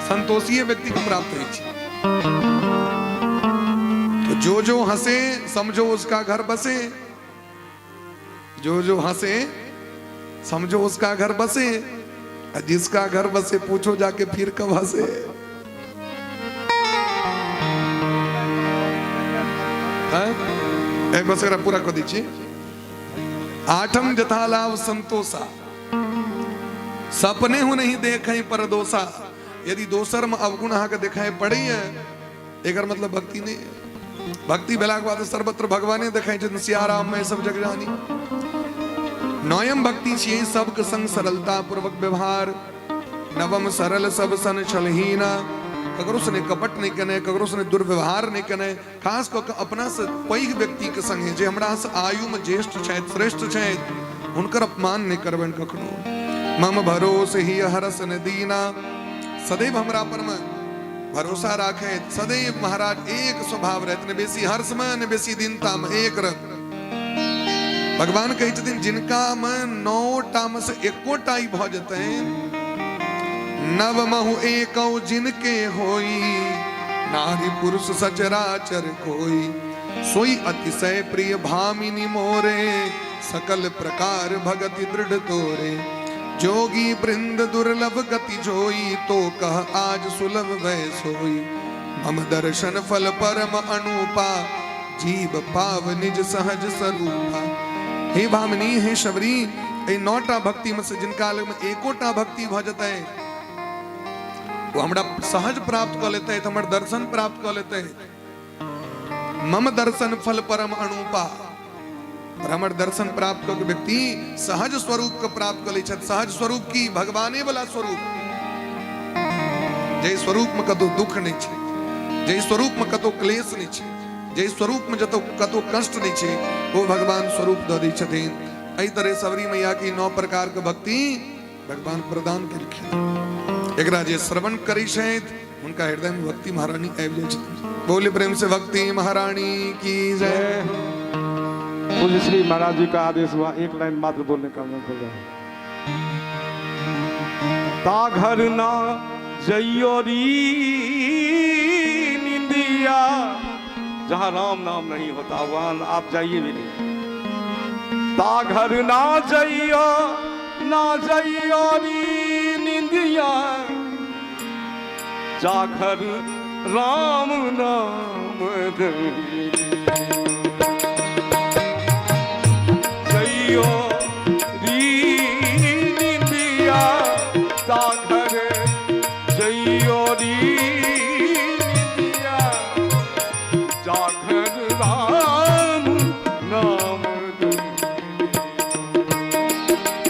संतोषीय व्यक्ति को प्राप्त होइ छै। तो जो जो हंसे समझो उसका घर बसे, जो जो हंसे समझो उसका घर बसे, और जिसका घर बसे पूछो जाके फिर कब हंसे। हाँ? एक बस एकरा पूरा कऽ दै छी। आठम जथा लाभ संतोषा, सपने हूं नहीं देखे पर दोषा। यदि दोसर में अवगुण अहाँके देखाई पड़ैए, एकर मतलब भक्ति नहीं है। भक्ति भेलाके बाद सर्वत्र भगवाने देखाई छथिन, सियाराम में सब जग जानी। नयम भक्ति छियै सबके संग सरलता पूर्वक व्यवहार। नवम सरल सब सन छलहीना, ककरो से नहि कपट नहि केने, ककरो से नहि दुर्व्यवहार नहि केने, खास कऽ कऽ अपना से पैघ व्यक्तिके संगे जे हमरा से आयुमे ज्येष्ठ छथि, श्रेष्ठ छथि, हुनकर अपमान नहि करबनि कखनो। मम भरोस ही हरस न दीना, सदैव हमरा पर मे भरोसा राखैत, सदैव महाराज एक स्वभाव रहत, ने बेसी हर्षमे ने बेसी दीनतामे, एक रंग। भगवान कहै छथिन जिनका मे 9 टा मे से एकोटा ई भऽ जेतनि, नव महु एकौ जिनके होई, नारी पुरुष सचराचर कोई, सोई अतिशय प्रिय भामिनी मोरे, सकल प्रकार भगति दृढ़ तोरे, जोगी वृंद दुर्लभ गति जोई, तो कह आज सुलभ भय सोई, मम दर्शन फल परम अनूपा, जीव पाव निज सहज स्वरूपा। हे भामिनी, हे शबरी, एहि 9 भक्ति में से जिनका लग में एकोटा भक्ति भऽ जेतै ओ हमरा सहज प्राप्त कऽ लेतै, हमर दर्शन प्राप्त कऽ लेतै। मम दर्शन फल परम अनूपा, और हमर दर्शन प्राप्त कऽ के व्यक्ति सहज स्वरूप के प्राप्त कऽ लै छथि। सहज स्वरूप की? भगवाने वाला स्वरूप, जाहि स्वरूप में कतौ दुख नहि छै, जाहि स्वरूप में कतौ क्लेश नहि छै, जाहि स्वरूप में जतौ कतौ कष्ट नहि छै, ओ भगवान स्वरूप दऽ दै छथिन। एहि तरह सबरी मैया की 9 प्रकार के भक्ति भगवान प्रदान केलखिन। एकरा जे श्रवण करै छथि हुनका हृदय में भक्ति महारानी आबि जाइ छथिन। बोले प्रेम से भक्ति महारानी की जय। पूज्य श्री महाराज जी का आदेश हुआ, एक लाइन मात्र बोलने का मन कर रहा है। ता घर ना जइयो री निंदिया, जहां राम नाम नहीं होता वहां आप जाइए भी नहीं। ता घर ना जइयो ना जइयो री निंदिया, जा घर राम नाम जइयो री निंदिया, ता घर जइयो री निंदिया, जा घर राम नाम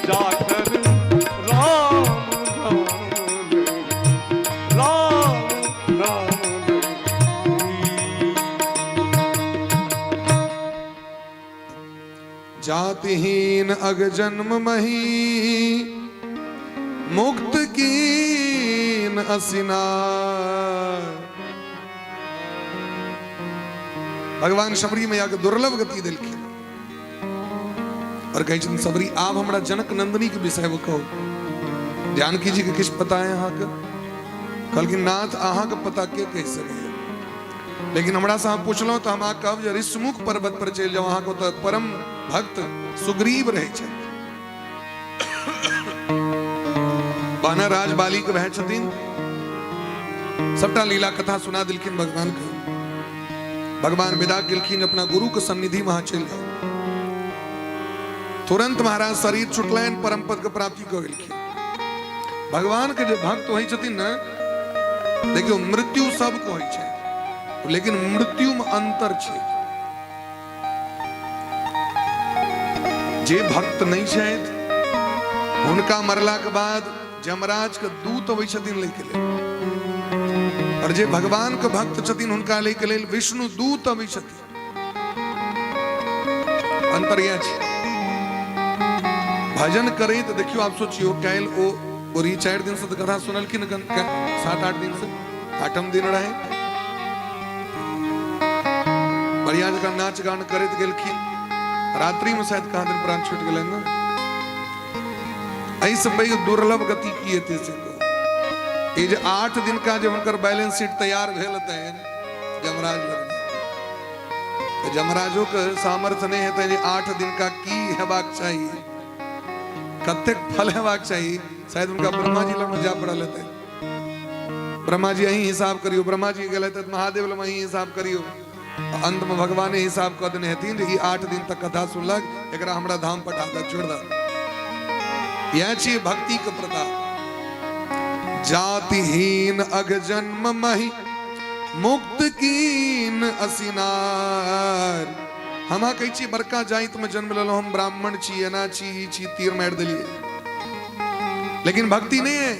जा घर राम नाम राम नाम। जातिहीन अग जन्म मही, मुक्त कीन असिना। भगवान शबरी मैया के दुर्लभ गति देलखिन और कहै छथिन शबरी आब हमरा जनक नंदिनी के विषय में कहू। जानकी जी के किछु पता है अहाँके? कहलखिन नाथ अहाँके पता के कहि सकैए, लेकिन हमरा से अहाँ पुछलहुँ तऽ हम अहाँ कहब जे ऋषमुख पर्वत पर चलि जाउ, अहाँके ओतऽ परम भक्त सुग्रीव रहै छथि। बानर राज बाली के भाय छथिन। सबटा लीला कथा सुना देलखिन भगवान के। भगवान विदा केलखिन, अपना गुरु के सन्निधि में अहाँ चलि जाउ। तुरंत महाराज शरीर छुटलनि, परम पद के प्राप्ति कऽ गेलखिन। भगवान के जे भक्त होइ छथिन ने, देखियौ मृत्यु सबके होइ छै, लेकिन मृत्यु में अंतर छै। जे भक्त नहीं छथि हुनका मरला के बाद यमराज के दूत अबै छथिन लै के लेल, और जे भगवान के भक्त छथिन हुनका लै के लेल विष्णु दूत अबै छथिन। अंतर यह छै। भजन करे तो देखियो आप सोचियो, काल्हि ओ ओरी 4 दिन से तो कथा सुनलखिन, 7-8 दिन से 8म दिन रहे, बढ़िया जकाँ नाच गान करैत गेलखिन। रात्रि में शायद कहाँ दिन प्राण छूट गेलनि ने। एहिसँ पैघ दुर्लभ गति की हेतै से कहू। ई जे 8 दिन का जे हुनकर बैलेंस शीट तैयार भेल हेतनि यमराज लग, तऽ यमराजो के सामर्थ्य नहि हेतनि जे 8 दिन का की हेबाक चाही, कतेक फल हेबाक चाही। शायद हुनका ब्रह्मा जी लग जाय पड़ल हेतनि। ब्रह्मा जी अहीं हिसाब करियो, ब्रह्मा जी गेल हेतनि महादेव लग अहीं हिसाब करियो। अंत में भगवाने हिसाब कऽ देने हेथिन जे ई 8 दिन तक कथा सुनलक, एकरा हमरा धाम पठा दे, छोड़ दे। यह छी भक्ति के प्रताप। जातिहीन अघ जन्म मही, मुक्त कीन असिनार। हम अहाँ कहै छी बड़का जाति में जन्म लेलहुँ, हम ब्राह्मण छी, एना छी, ई छी, तीर मारि देलियै, लेकिन भक्ति नहीं है,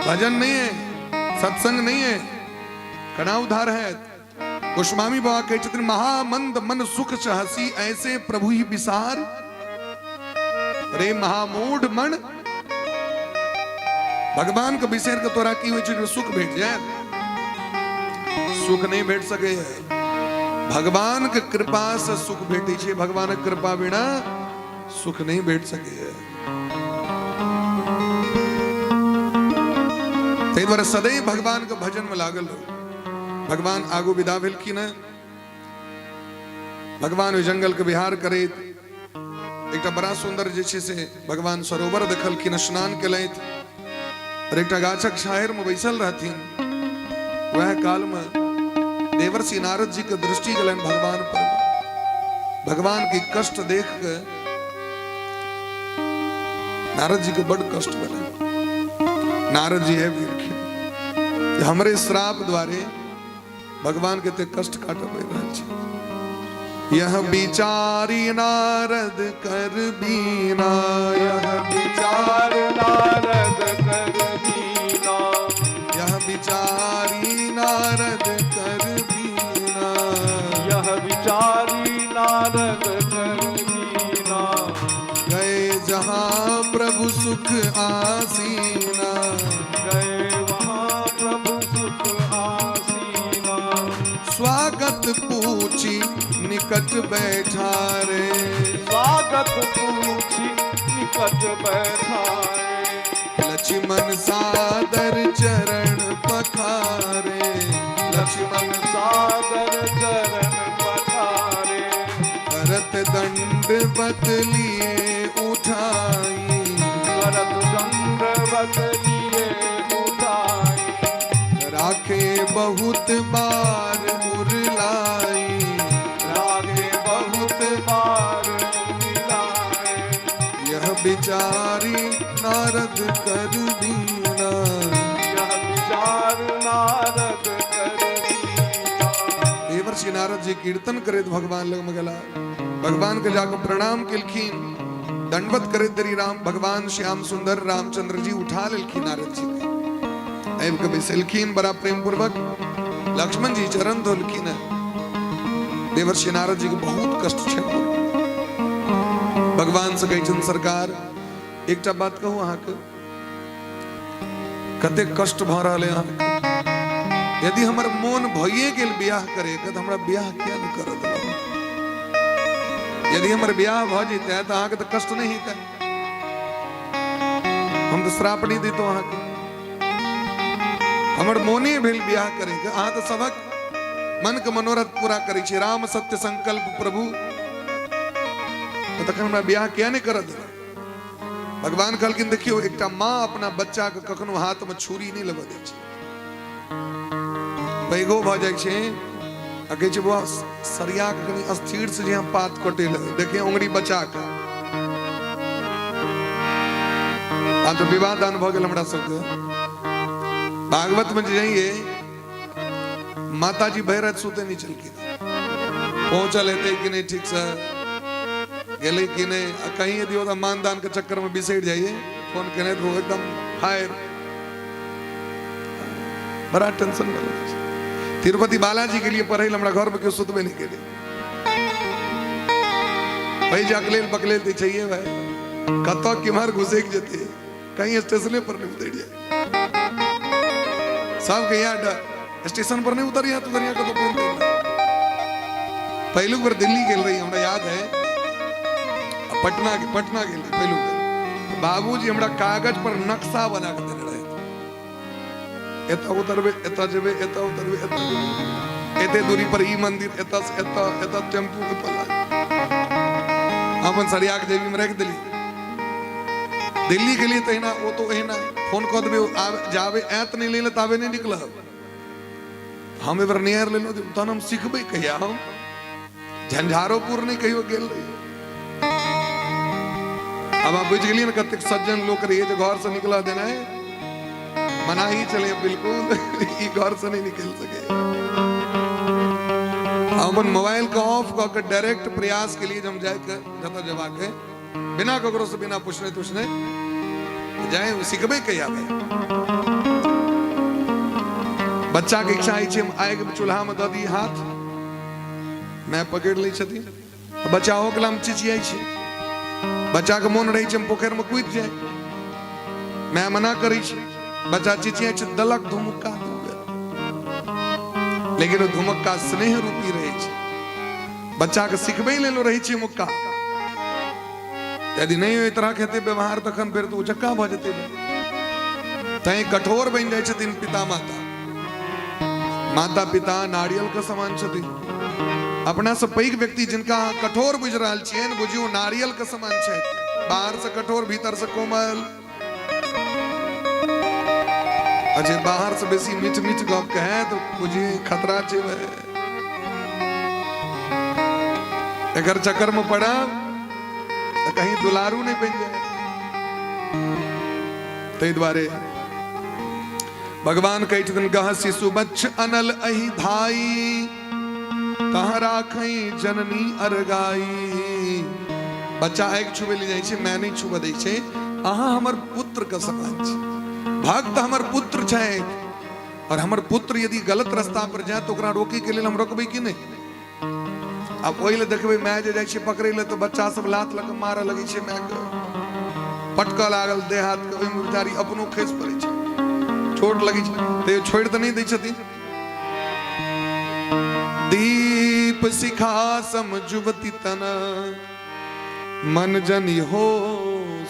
भजन नहीं है, सत्संग नहीं है, कना उधार है। गोस्वामी बाबा कहै छथिन महामंद मन सुख सहसी, ऐसे प्रभु ही विसार। रे महामूढ़ मन, भगवान के बिसैर के तोरा की होइ छै जे सुख भेट जाए? सुख नहीं भेट सके है। भगवानके कृपासँ सुख भेटै छै। भगवानक कृपा बिना सुख नहि भेट सकैए। ताहि दुआरे सदैव भगवानके भजनमे लागल रहू। भगवान आगू विदा भेलखिन हेँ। भगवान ओहि जंगलके विहार करैत एकटा बड़ा सुन्दर जे छै से भगवान सरोवर देखलखिन, स्नान केलथि और एकटा गाछक छाहरिमे बैसल रहथिन। वएह कालमे देवर्षि नारद जी के दृष्टि गेलनि भगवान पर। भगवान के कष्ट देख के नारद जी के बड़ कष्ट भेलनि। नारद जी है गेलखिन, हमरे श्राप द्वारे भगवान के एते कष्ट काटऽ पड़ि रहल छै। यह विचारी नारद कर बीना, यह विचार नारद कर बीना, यह विचारी नारद कर बीना, यह विचारी नारद कर बीना, गए जहाँ प्रभु सुख आसीना, गए वहाँ प्रभु सुख आसीना, स्वागत पूछी निकट बैठा रे, स्वागत पूछी निकट बैठाए, लक्ष्मण सादर चरण पखारे, लक्ष्मण सादर चरण पखारे, करत दंड बतलिए उठाई, करत दंड बतलिए उठाई, राखे बहुत बार उरलाई, राखे बहुत बार उरलाई, यह विचारी नारद कर दीना, यह विचार नारद कर दीना। देवर्षि नारद जी कीर्तन करैत भगवान लग में गेला। भगवान के जाके प्रणाम केलखिन, दंडवत करैत देरी राम भगवान श्याम सुंदर रामचंद्र जी उठा लेलखिन नारद जी के, आबि के बैसेलखिन बड़ा प्रेम पूर्वक। लक्ष्मण जी चरण धोलखिन। देवर्षि नारद जी के बहुत कष्ट छै। भगवान से कहै छनि, सरकार एकटा बात कहू अहाँके, कतेक कष्ट भऽ रहल है अहाँके, यदि हमर मोन भइए गेल बियाह करैके तऽ हमरा बियाह किया नहि करऽ देलहुँ? यदि हमर बियाह भऽ जेतै तऽ अहाँके तऽ कष्ट नहि हेतै, हम तऽ श्राप नहि दैतहुँ अहाँके। हमर मोने भेल बियाह करैके, अहाँ तऽ सबक मन के मनोरथ पूरा करै छी, राम सत्य संकल्प प्रभु, तखन हमरा बियाह किया नहि करऽ देलहुँ? भगवान कहलखिन, देखियौ एकटा माँ अपना बच्चा के कखनो हाथ में छुरी नहि लेबऽ दै छै, पैघो भऽ जाइ छै आ कहै छै बौआ सरिया के कनि अस्थिर से जे हम पात कटै लए देखिए उंगरी बचा के। आब तऽ विवाह दान भऽ गेल हमरा सबके। भागवत में जे जाइए माता जी भरि राति सुते नहि छलखिन, पहुँचल हेतै कि नहि, ठीक से गेलै कि नहि, आ कहीं यदि ओतऽ मानदान के चक्कर में बिसरि जाइए, फोन केने तऽ एकदम फायर, बड़ा टेंशन वाला छै। तिरुपति बालाजी के लिए पढ़ै लए हमरा घर में केओ सुतबे नहि केलै। भाई जकलेल बकलेल तऽ छैहे भाई, कतऽ केम्हर घुसैक जेतै, कहीं स्टेशने पर नहीं उतरि जाए। सबके यहाँ डर, स्टेशन पर नहीं उतरिया तो उतरिया कतौ पानि देला। पहिलुक बेर दिल्ली गेल रही, हमरा याद है, पटना पटना गेल रही पहिलुक बेर, बाबूजी हमरा कागज पर नक्शा बना के देने रहे, एतऽ उतरबै एतऽ जेबै, एतऽ उतरबै एतऽ जेबै, एते दूरी पर ई मंदिर, एतऽ से एतऽ, एतऽ टेम्पू के पला। हम अपन सरिया के जेबी में राखि देलियै। दिल्ली गेलियै तहिना, ओ तो एहिना फोन कऽ देबै, आब जाबे आयत नहि लै लए ताबे नहि निकलब। हम एहि बेर निहारि लेलहुँ, तहन हम सिखबै कहिया? हम झंझारोपुर नहि कहियो गेल रही। आब अहाँ बुझि गेलियै ने कतेक सज्जन लोक रहियै जे घर से निकलऽ देनाइ मनाही छलै, बिल्कुल ई घर से नहि निकलि सकै। हम अपन मोबाइल के ऑफ कऽ के डायरेक्ट प्रयास केलियै जे हम जाइके जतऽ जेबाक है बिना ककरो से बिना पूछने तुछने जाए, सिखबै कहिया भाई? बच्चा के इच्छा होइ छै हम आगि चूल्हा में दऽ दी हाथ, माय पकड़ि लै छथिन, बच्चा हो के हम चिचियाइ छी। बच्चा के मोन रहै छै हम पोखरि में कूदि जाय, माय मना करै छै, बच्चा चिचियाइ छै, दलक धुमुक्का, लेकिन ओ धुमुक्का स्नेह रूपी रहै छै। बच्चाके सिखबै लेल रहै छै मुक्का। यदि नहि ओहि तरहक हेतै व्यवहार तखन फेर तऽ उचक्का भऽ जेतै। तैं कठोर बनि जाइ छथिन पिता माता। माता पिता नारियल के समान छथिन। अपना से पैघ व्यक्ति जिनका अहाँ कठोर बुझि रहल छियनि, बुझियौ नारियल के समान छथि, बाहर से कठोर भीतर से कोमल। आ जे बाहर से बेसी मीठ मीठ गप कहे तो बुझिए खतरा छै भाई। एकर चक्कर में पड़ब तऽ कहीं दुलारू नहीं बनि जाए। ताहि दुआरे भगवान कहै छथिन, गह शिशु बच्छ अनल अहि धाई, तह राखई जननी अरगाई। बच्चा आगि छुबै लए जाइ छै, माय नहि छुबऽ दै छै। अहाँ हमर पुत्र के समान छी, भक्त हमर पुत्र छथि, और हमर पुत्र यदि गलत रास्ता पर जाए तऽ ओकरा रोकै के लेल हम रोकबै कि नहि? आब ओहि लए देखबै माय जे जाइ छै पकड़ै लए तऽ बच्चा सब लात लऽ कऽ मारऽ लगै छै मायके, पटकऽ लागल देह हाथके, ओहिमे बेचारी अपनो खसि पड़ै छै, चोट लगै छै, तैयो छोड़ि तऽ नहि दै छथिन। दीप शिखा सम जुवती तन, मन जनि हो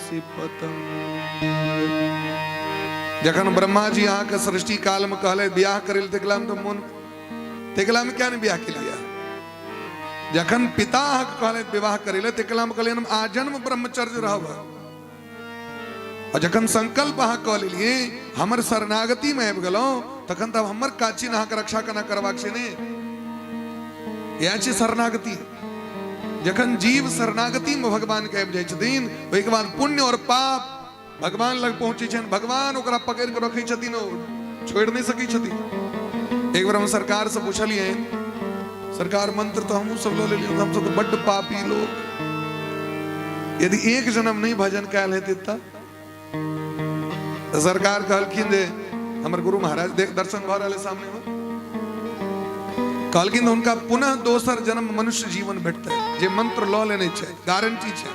सिपतंग। जखन ब्रह्मा जी अहाँके सृष्टि काल में कहले बियाह करे लए, तकला में तऽ मोन तकला में क्या नहीं बियाह के लिया। जखन पिता अहाँके कहले विवाह करे लए, तकला में कहलियनि हम आजन्म ब्रह्मचर्य रहब। आ जखन संकल्प अहाँ कऽ लेलियै हमर शरणागति में आबि गेलहुँ, तखन तऽ हमर काज छी ने अहाँके रक्षा केना करबाक छै ने। इएह छै शरणागति। जखन जीव शरणागति में भगवान के आबि जाइ छथिन, ओहिके बाद पुण्य और पाप भगवान लग पहुँचै छनि, भगवान ओकरा पकड़ि कऽ रखै छथिन, ओ छोड़ि नहि सकै छथिन। एक बेर हम सरकार से पुछलियनि, सरकार मंत्र तऽ हमहूँ सब लऽ लेलियै, हमसब तऽ बड्ड पापी लोक, यदि एक जन्म नहि भजन कयल हेतै तऽ? सरकार कहलखिन जे हमर गुरु महाराज देख दर्शन भऽ रहल है सामने में, कहलखिन हुनका पुनः दोसर जन्म मनुष्य जीवन भेटतै, जे मंत्र लऽ लेने छै, गारंटी छै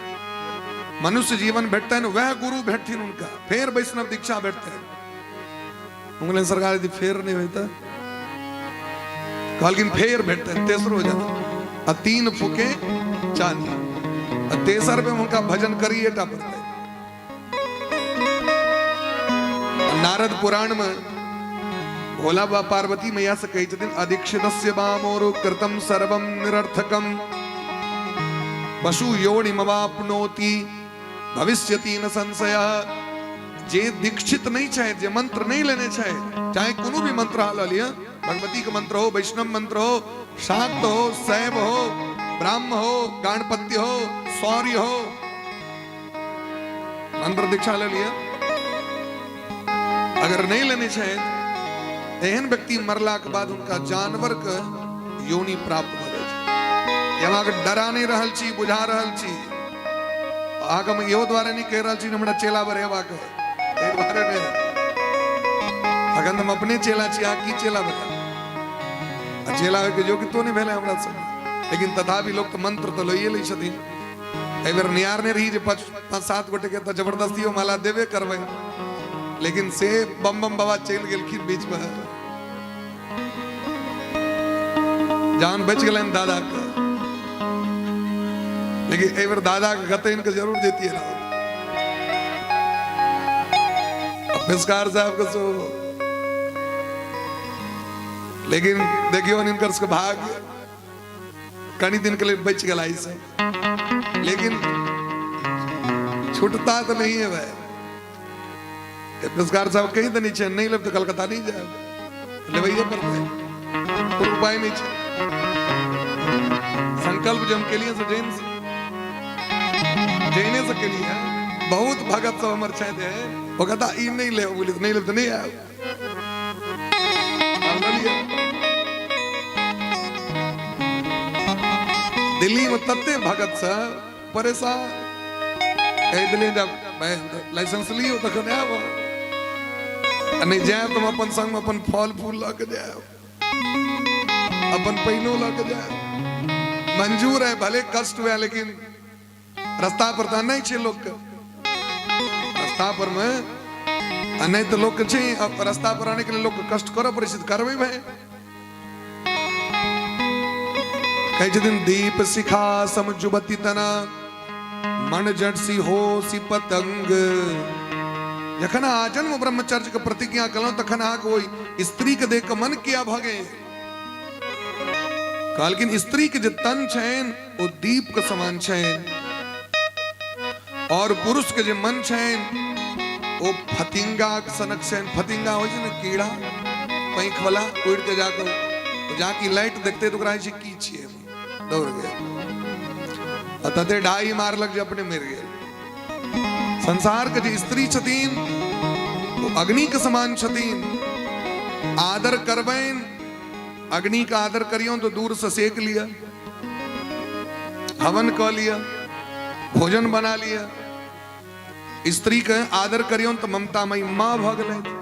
मनुष्य जीवन भेटतनि, वएह गुरु भेटथिन हुनका, फेर वैष्णव दीक्षा भेटतनि। हम कहलियनि सरकार यदि फेर नहि होय तऽ? कहलखिन फेर भेटतनि तेसरो जन्म, आ 3 फूके चानी, आ तेसर में हुनका भजन करिए टा पड़तै। नारद पुराण में भोला बाबा पार्वती मैया से कहै छथिन, अदीक्षितस्य वामोरु कृतम सर्वम निरर्थकम पशु योनिमवाप्नोति भविष्यति न संशय। जे दीक्षित नहीं छै, जे मंत्र नहीं लेने छै, चाहे कोनो भी मंत्र अहाँ लऽ लिअ, भगवती के मंत्र हो, वैष्णव मंत्र हो, शाक्त हो, शैव हो, ब्राह्म हो, गाणपत्य हो, सौर्य हो, मंत्र दीक्षा ले लिअ, अगर नहीं लेने छै, एहन व्यक्ति मरला के बाद हुनका जानवर के योनि प्राप्त भऽ जाइ छै। हम अहाँके डरा नहि रहल छी, बुझा रहल छी। अहाँके हम इहो दुआरे नहि कहि रहल छी जे हमरा चेला बढ़ेबाक है, ताहि दुआरे नहि। अखन हम अपने चेला छी, अहाँ की चेला बढ़ायब? आ चेला होइके योग्यतो नहि भेलै हमरा सब, लेकिन तथापि लोक तऽ मंत्र तऽ लइए लै छथिन। एहि बेर नियारने रही जे 5 7 गोटे के तऽ जबरदस्तियो माला देबे करबै, लेकिन से बम बम बाबा चलि गेलखिन बीच में, जान बचि गेलनि दादा के। लेकिन एहि बेर दादा के गतैन के जरूर जैतियै ना। पेशकार साहब के सो, लेकिन देखियो हिनकर सबके भाग्य कनी दिन के लिए बच गया ई सब, लेकिन छूटता तो नहीं है भाई। पेशकार साहब कहीं तो नहीं छै, नहीं लेब तो कलकत्ता नहीं जाए, लेबैये पड़तै, कोई उपाय नहीं छै। संकल्प जे हम केलिए से जैन से, जैने से केलिए। बहुत भगत सब हमर छथि, ओ कहता ई नहीं लेब, बोली नहीं लेब तो नहीं आयब। दिल्ली में तते भगत सब परेशान, कहि देलियै जब लाइसेंस लियौ तखन आयब, आ नहि जायब तऽ हम अपन संगमे अपन फल फूल लऽ के जायब, अपन पानिओ लऽ के जायब। मंजूर है भले कष्ट हुए, लेकिन रास्ता पर तऽ नहि छै लोकके, रास्ता पर मे आ नहि तऽ लोकके छै रास्ता पर आने के लिए लोकके कष्ट करऽ पड़ै छै, तऽ करबै भाई। कहै छथिन दीप शिखा सम जुबति तना मन जट सी हो सी पतंग। जखन आजन्म ब्रह्मचर्य के प्रतिज्ञा कलहुँ तखन अहाँके ओहि स्त्री के देख के मन किया भऽ गेल? कहलखिन स्त्री के जे तन छनि ओ दीप के समान छनि और पुरुष के जे मन छनि ओ फतिंगा सनक छनि। फतिंगा होइ छै ने कीड़ा पंख वाला, उड़ के जाके जाके लाइट देखते तो ओकरा होइ छै की छियै, दौड़ गेल आ तते ढाई मारलक जे अपने मरि गेल। संसार के जे स्त्री छथिन ओ अग्नि के समान छथिन। आदर करबनि, अग्नि के आदर करियौ तो दूर से सेक लिअ, हवन कऽ लिअ, भोजन बना लिअ। स्त्री के आदर करियौन तऽ ममतामयी माँ भऽ गेलथि,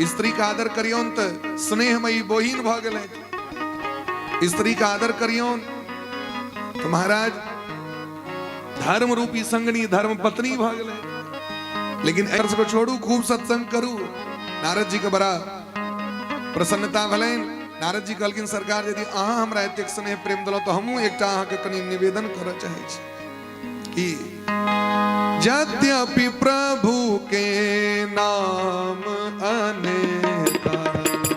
स्त्री के आदर करियौन तऽ स्नेहमयी बहिन भऽ गेलथि, स्त्री के आदर करियौन तऽ महाराज धर्म रूपी संगनी धर्म पत्नी भऽ गेलथि। लेकिन एकर सबके छोड़ू, खूब सत्संग करू। नारद जी के बड़ा प्रसन्नता भेलनि। नारद जी कहलखिन सरकार यदि अहाँ हमरा एतेक स्नेह प्रेम देलहुँ तऽ हमहूँ एकटा अहाँके कनि निवेदन करऽ चाहै छी कि यद्यपि प्रभु के नाम अनेका,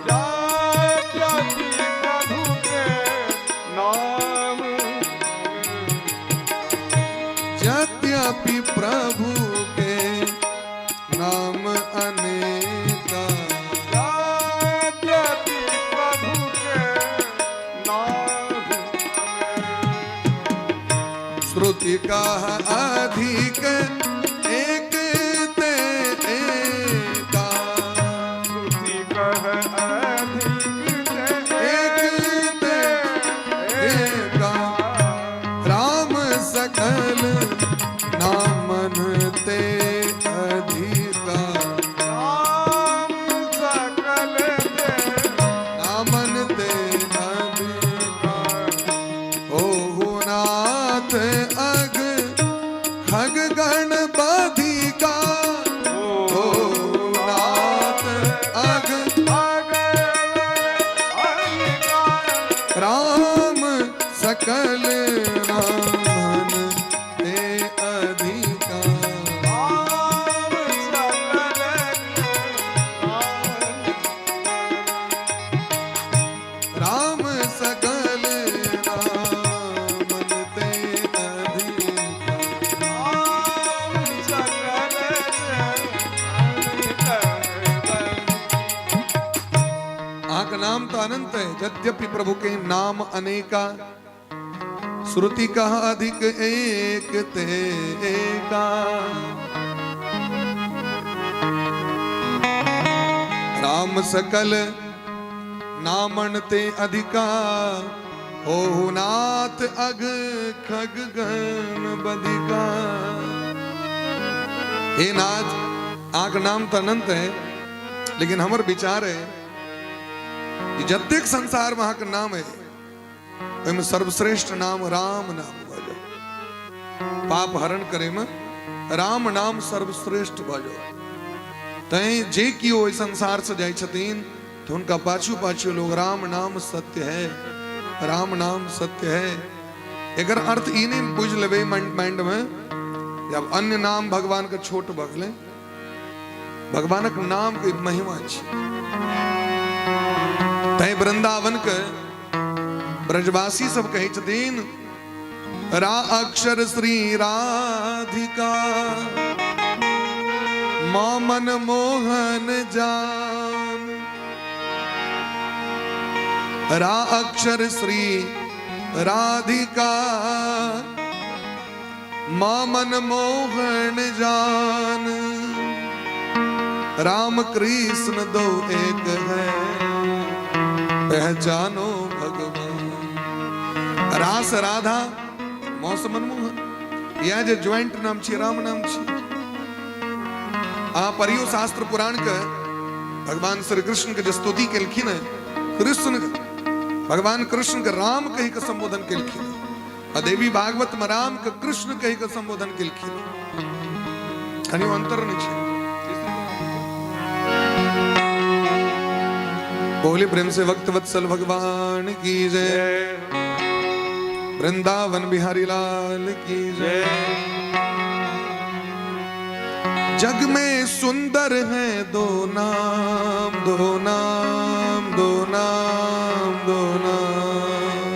यद्यपि प्रभु के नाम, यद्यपि प्रभु के नाम अनेका, यद्यपि प्रभु के नाम, श्रुति का अधिक एक ते एका, श्रुति कह अधिक ते एक ते एका, राम सकल नामन ते अधिका, राम सकल ते नामन ते अधिका, ओहु नाथ अग खग गण बाधिका, ओ नाथ अग राम सकल नामन ते अधिका, राम सकल नामन ते अधिका। अहाँके नाम तो अनंत है। यद्यपि प्रभु के नाम अनेका, श्रुति कह अधिक एक ते एका, राम सकल नामन ते अधिका, ओहु नाथ अग खग गण बधिका। हे नाथ, अहाँके नाम तो अनंत है, लेकिन हमर विचार है कि जतेक संसार में अहाँके नाम है ओहिमे सर्वश्रेष्ठ नाम राम नाम भऽ जाओ। पाप हरण करे में राम नाम सर्वश्रेष्ठ भऽ जाओ। तैं जे केओ ओहि संसार से जाइ छथिन तऽ हुनका पाछू पाछू लोग राम नाम सत्य है, राम नाम सत्य है। एकर अर्थ ई नहि बुझि लेबै माइंड में जब अन्य नाम भगवान के छोट भऽ गेलै। भगवानक नाम के महिमा छै। तैं वृंदावन के ब्रजवासी सब कहै छथिन रा अक्षर श्री राधिका मां मन मोहन जान, रा अक्षर श्री राधिका मां मन मोहन जान, राम कृष्ण दो एक है पहचानो भगवान। रास राधा मौस मनमोहन, यह जे ज्वाइंट नाम छी राम नाम छी। अहाँ पढ़ियो शास्त्र पुराण के, भगवान श्री कृष्ण के जे स्तुति केलखिन है, कृष्ण भगवान कृष्ण के राम कहि के संबोधन केलखिन, आ देवी भागवत में राम के कृष्ण कहि के संबोधन केलखिन। कनि अंतर नहीं छै। बोले प्रेम से वक्त वत्सल भगवान की जय। वृंदावन बिहारी लाल की जय। जग में सुंदर है दो नाम, दो नाम, दो नाम, दो नाम।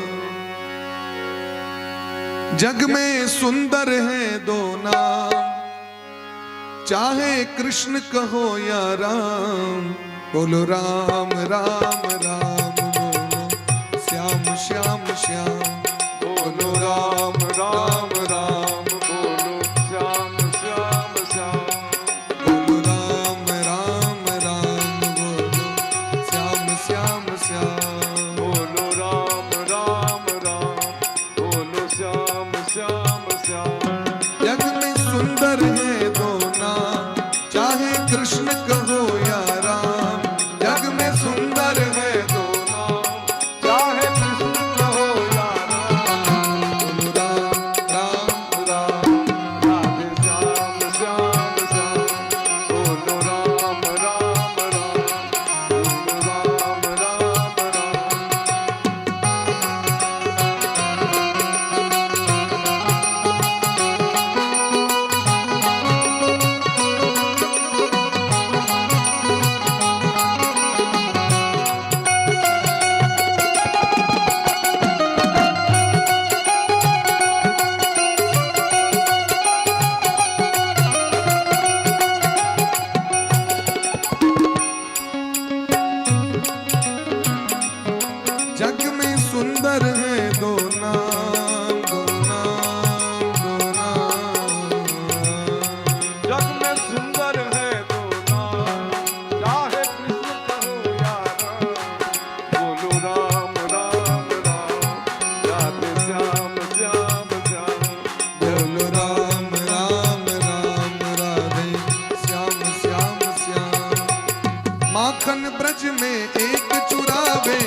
जग में सुंदर है दो नाम, चाहे कृष्ण कहो या राम। बोलो राम राम राम, बोलो श्याम श्याम श्याम। बोलो राम राम राम, बोलो श्याम श्याम श्याम। बोलो राम राम राम, बोलो श्याम श्याम श्याम। बोलो राम राम राम, बोलो श्याम श्याम श्याम। जग में सुंदर है दो नाम, चाहे कृष्ण कहो या राम। जग में सुंदर है दो नाम, चाहे कृष्ण कहो या राम। बोलो राम राम राम, राधे श्याम श्याम श्याम। बोलो राम राम राम, बोलो राम राम राम। जग में सुंदर है दो नाम, दो नाम, दो नाम। जग में सुंदर है दो नाम, चाहे कृष्ण कहो या राम। बोलो राम राम राम, राधे श्याम श्याम श्याम। बोलो राम राम राम, राधे श्याम श्याम श्याम। माखन ब्रज में एक चुरावे,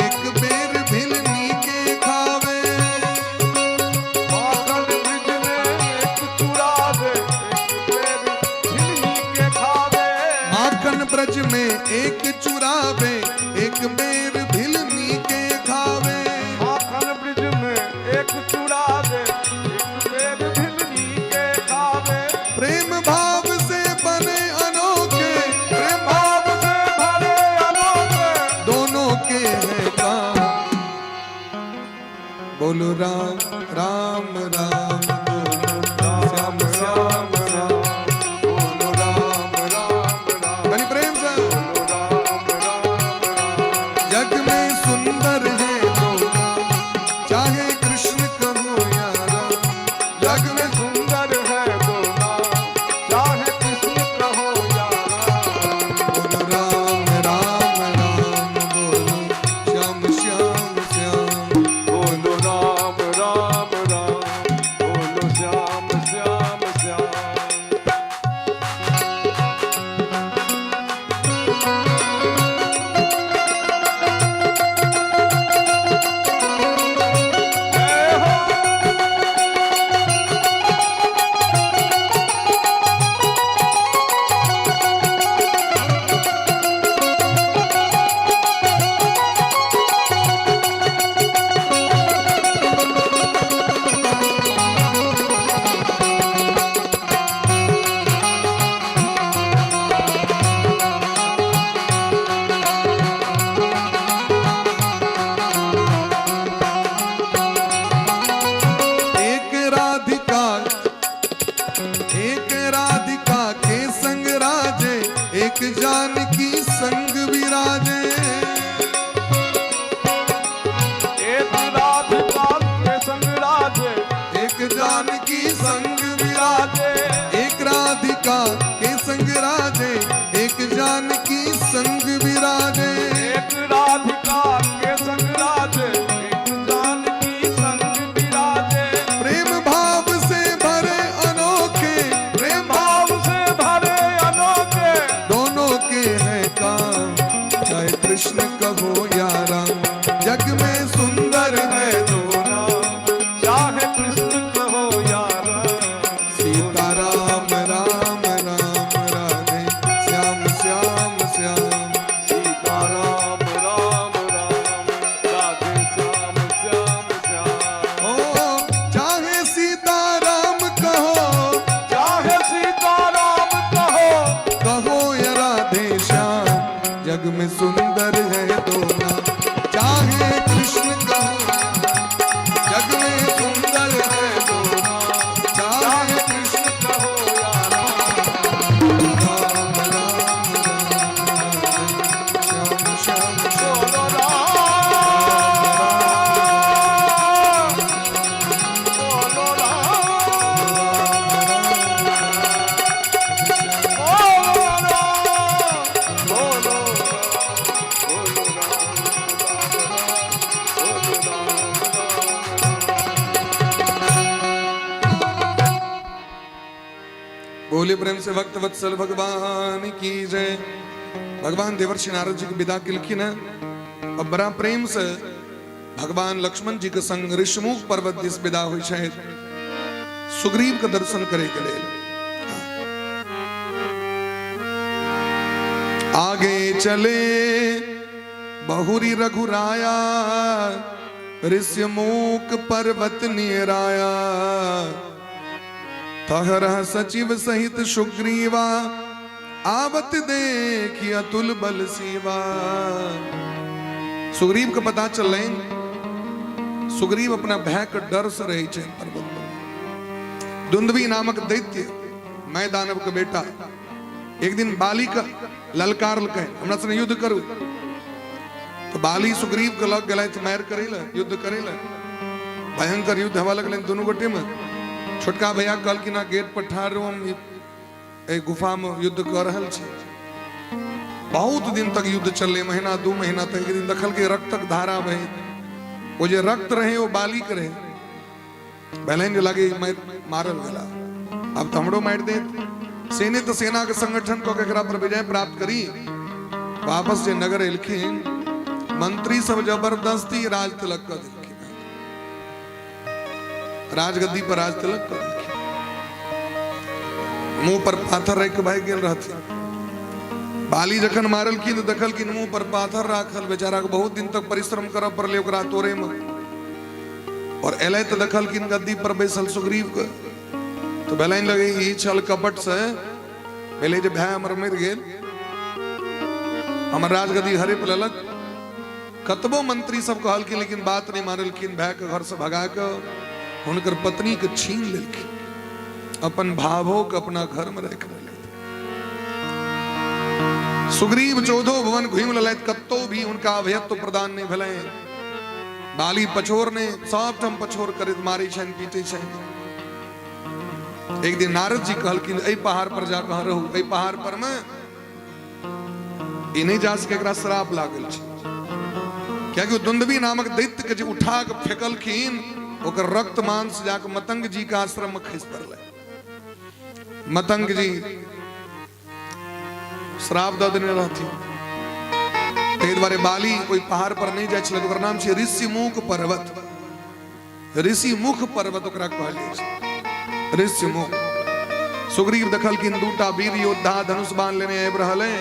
एक बेर भिलनी के खावे। माखन ब्रिज में एक चुरावे, एक बेर भिलनी के खावे। माखन ब्रज में एक चुरावे, एक बेर भिलनी के खावे। माखन ब्रिज में एक चुरावे, एक बेर भिलनी के खावे। प्रेम भाव से बने अनोखे, प्रेम भाव से भरे अनोखे, दोनों के हैं काम। बोलो राम राम राम, बोलो श्याम श्याम श्याम। बोलो राम राम राम, बड़ी प्रेम से। बोलो राम राम राम। जग में सुंदर है दो नाम, चाहे कृष्ण कहो या राम। जग में सुंदर है दो नाम, चाहे कृष्ण कहो या राम। बोलो राम राम राम, बोलो श्याम श्याम श्याम। बोलो राम राम बोले प्रेम से भक्त वत्सल भगवान की जय। भगवान देवर्षि नारद जी के विदा केलखिन है और बड़ा प्रेम से भगवान लक्ष्मण जी के संग ऋषिमुख पर्वत दिस विदा हुई छथि सुग्रीव के दर्शन करे के लेल। आगे चले बहुरी रघुराया, ऋष्यमूक पर्वत निराया। तहरह सचिव सहित सुग्रीवा, आवत देखी अतुल बल सेवा। सुग्रीव के पता चललै, सुग्रीव अपना भय के डर से रहै छै पर्वत पर। दुंदवी नामक दैत्य मैं दानव के बेटा एक दिन बाली के ललकारलकै, हमरा संगे युद्ध करू। तो बाली सुग्रीव के लग गेलथि मारि करै लए, युद्ध करै लए। भयंकर युद्ध हेबऽ लगलनि दुनू गोटे में। छोटका भैया कहलखिन, अहाँ गेट पर ठाढ़ रहू, हम एहि गुफा में युद्ध कऽ रहल छी। बहुत दिन तक युद्ध चललै, महीना 2 महीना तक। एक दिन देखलकै रक्तक धारा बहैत, ओ जे रक्त रहै ओ बाली के रहै। भेलनि जे लागे मारल गेला, आब तऽ हमरो मारि देत। सेने तऽ सेना के संगठन कऽ के एकरा पर विजय प्राप्त करी। वापस जे नगर एलखिन, मंत्री सब जबरदस्ती राज तिलक कऽ देलखिन, राजगद्दी पर राज तिलक कऽ देलखिन। मुंह पर पाथर राखि कऽ भागि गेल रहथिन। बाली जखन मारलखिन तऽ देखलखिन मुंह पर पाथर राखल, बेचारा के बहुत दिन तक परिश्रम करऽ पड़लै ओकरा तोड़े में। और एलै तऽ देखलखिन गद्दी पर बैसल सुग्रीव के, तऽ भेलनि लगे ई छल कपट से भेलै जे भाय हमर मरि गेल, हमर राजगद्दी हड़प लेलक। कतबो मंत्री सब कहलखिन लेकिन बात नहि मानलखिन। भाय के घर से भगा कऽ हुनकर पत्नी के छीन लेलखिन, अपन भावो के अपना घर में राखि लेलथि। सुग्रीव चौदहो भुवन घुमि लेलथि, कतौ भी हुनका अभयत्व प्रदान नहि भेलनि। बाली पछोर ने सब ठाम पछोर करैत मारै छनि, पीटै छनि। एक दिन नारद जी कहलखिन, एहि पहाड़ पर जाकऽ अहाँ रहू, एहि पहाड़ पर में ई नहि जा सके, एकरा श्राप लागल छै। कियाकि ओ दुंदबी नामक दैत्य के जे उठा के फेकलखिन, ओकर रक्त मांस जाके मतंग जी के आश्रम में खसि पड़लै। मतंग जी श्राप दऽ देने रहथिन, ताहि दुआरे बाली ओहि पहाड़ पर नहि जाइ छलै। ओकर नाम छै ऋषिमुख पर्वत, ऋषिमुख पर्वत ओकरा कहल जाइ छै, ऋषिमुख। सुग्रीव देखलखिन दूटा वीर योद्धा धनुष बाण लेने आबि रहल है,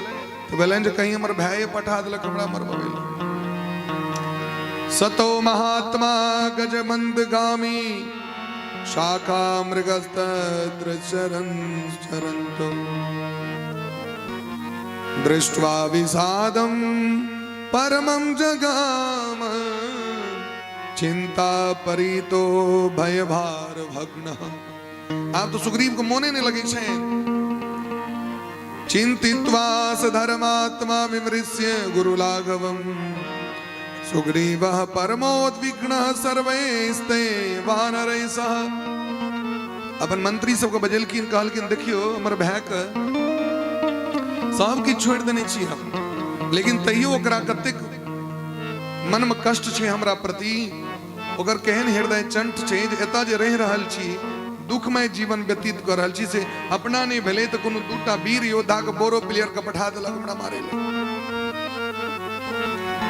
तऽ भेलनि जे कहीं हमर भाये पठा देलक हमरा मरबबै लए। सतो महात्मा गजमंद गामी, शाखा मृगस्तत्र चरण चरंतो, दृष्ट्वा विषादं परमं जगाम, चिंता परितो भयभार भग्न। आब तो सुग्रीव को मोने नहीं लगे छे। चिंतित्वा स धर्मात्मा विमृश्य गुरु लाघवम, सुग्रीव परमोद्विग्न सर्वैस्ते वानरै सह। अपन मंत्री सबके बजेलखिन, कहलखिन देखियो हमर भाय के सब किछु छोड़ि देने छी हम, लेकिन तैयो ओकरा कतेक मनमे कष्ट छै हमरा प्रति, ओकर केहन हृदय चंठ छै जे एतऽ जे रहि रहल छी, दुखमय जीवन व्यतीत कऽ रहल छी, से अपना नहि भेलै तऽ कोनो दूटा वीर योद्धाके बोरो प्लेयर के पठा देलक हमरा मारै लए।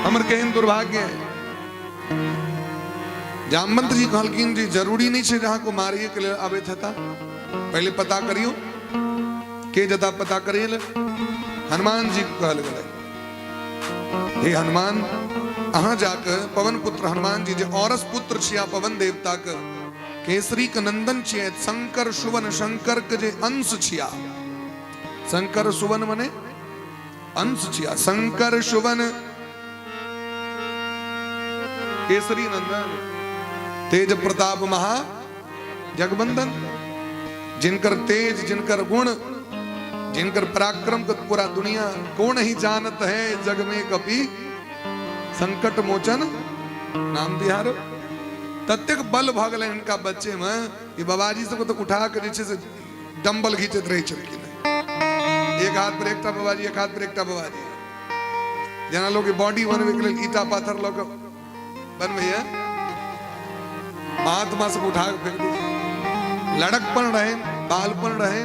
हमर केहन दुर्भाग्य है। जामवंत जी कहलखिन जे जरूरी नहि छै जे अहाँके मारिए के लेल आबैत हेता, पहिले पता करियौ के जता पता करे ले। हनुमान जी के कहल गेलै, हे हनुमान, अहाँ जाके पवन पुत्र हनुमान जी जे औरस पुत्र छिया पवन देवता के, केसरी के नंदन छियै, शंकर सुवन शंकर के जे अंश छिया, शंकर सुवन मने अंश छिया, शंकर सुवन केसरी नंदन तेज प्रताप महा जगबंदन, जिनकर तेज, जिनकर गुण, जिनकर पराक्रम को पूरा दुनिया को नहीं जानत है, जग में कपि संकट मोचन नाम तिहारो। ततेक बल भऽ गेलै हिनका बच्चे में कि बाबाजी सबके तऽ उठा के जे छै से डम्बल घीचैत रहै छलखिन। एक हाथ पर एकटा बाबाजी, एक हाथ पर एकटा बाबाजी, जेना लोग बॉडी बनबै के लेल ईटा पाथर लऽ कऽ बनबैया, महात्मा सब उठा के फेंक दै। लड़कपन रहे, बालपन रहे,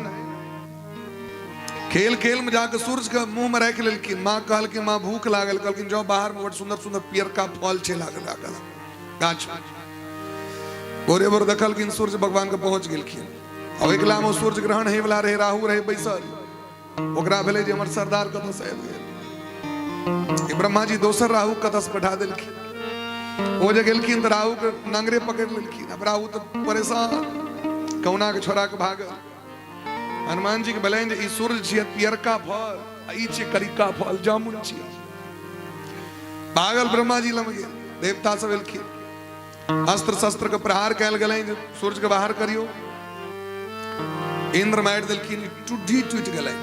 खेल खेल में जाके सूर्य के मुंह में राखि लेलखिन। माँ कहलखिन माँ भूख लागल, कहलखिन जाओ बाहर में बड़ सुंदर सुंदर पियरका फल छै लागल लागल गाछ। भोरे भोर देखलखिन सूर्य भगवान के पहुंच गेलखिन। आ एकला में सूर्य ग्रहण होय वाला रहे, राहु रहे बैसल, ओकरा भेलै जे हमर सरदार कतऽ से आबि गेल। ब्रह्मा जी दोसर राहु कतऽ से पठा देलखिन। ओ जे गेलखिन तऽ राहु के नांगरे पकड़ि लेलखिन। आब राहु तऽ परेशान, कहुना के छोड़ा के भागल। हनुमान जी के भेलनि जे ई सूर्य छियै पियरका फल आ ई छियै करिका फल, जामुन छियै। भागल ब्रह्मा जी लग गेल, देवता सब एलखिन, अस्त्र शस्त्र के प्रहार कयल गेलनि जे सूर्य के बाहर करियौ। इंद्र मारि देलखिन, टुड्ढी टूटि गेलै,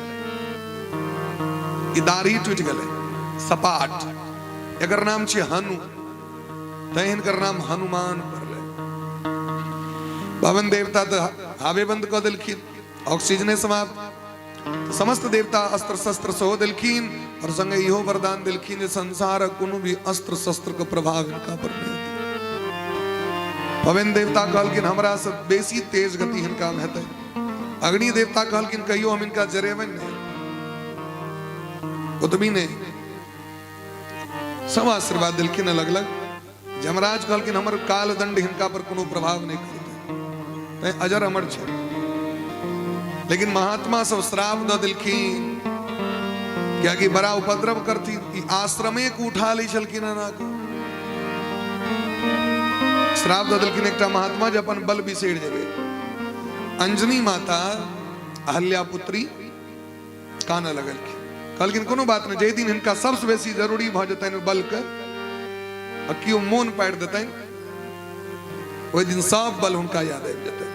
ई दाढ़ी टूटि गेलै सपाट, एकर नाम छियै हनु, तैं हिनकर नाम हनुमान पड़लै। पवन देवता तऽ हावे बंद कऽ देलखिन, ऑक्सीजने समाप्त। समस्त देवता अस्त्र शस्त्र सेहो देलखिन और संगे इहो वरदान देलखिन जे संसारक कोनो भी अस्त्र शस्त्र के प्रभाव हिनका पर नहि हेतै। पवन देवता कहलखिन हमरा से बेसी तेज गति हिनका में हेतै। अग्नि देवता कहलखिन कहियो हम हिनका जरेबनि नहि। ओतबी नहि, सब आशीर्वाद देलखिन अलग अलग। यमराज कहलखिन हमर काल दंड हिनका पर कोनो प्रभाव नहि करतै, तैं अजर अमर छै। लेकिन महात्मा सब श्राप दऽ देलखिन, कियाकि बड़ा उपद्रव करथिन, ई आश्रमे के उठा लै छलखिन एना कऽ। श्राप दऽ देलखिन एकटा महात्मा जे अपन बल बिसरि जेबै। अंजनी माता अहल्या पुत्री कानऽ लगलखिन, कहलखिन कोनो बात नहि, जाहि दिन हिनका सबसँ बेसी जरूरी भऽ जेतनि बलके आ केओ मोन पाड़ि देतनि, ओहि दिन सब बल हुनका याद आबि जेतनि।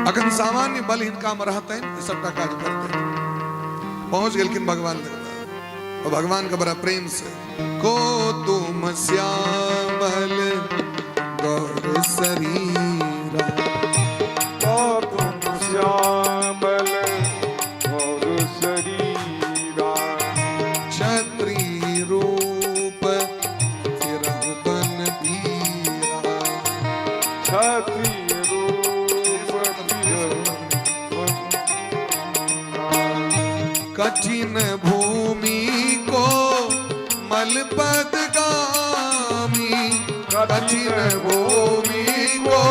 अखन सामान्य बल हिनकामे रहतनि, ई सबटा काज करतनि। पहुंच गेलखिन भगवान लग और भगवान के बड़ा प्रेम से को तुम श्यामल गौर शरीरा, को तुम श्यामल गौर शरीरा, क्षत्रिय रूप फिरहु बन बीरा, क्षत्रिय रूप फिरहु बन बीरा। कठिन भूमि को मलपद गामी, कठिन भूमि को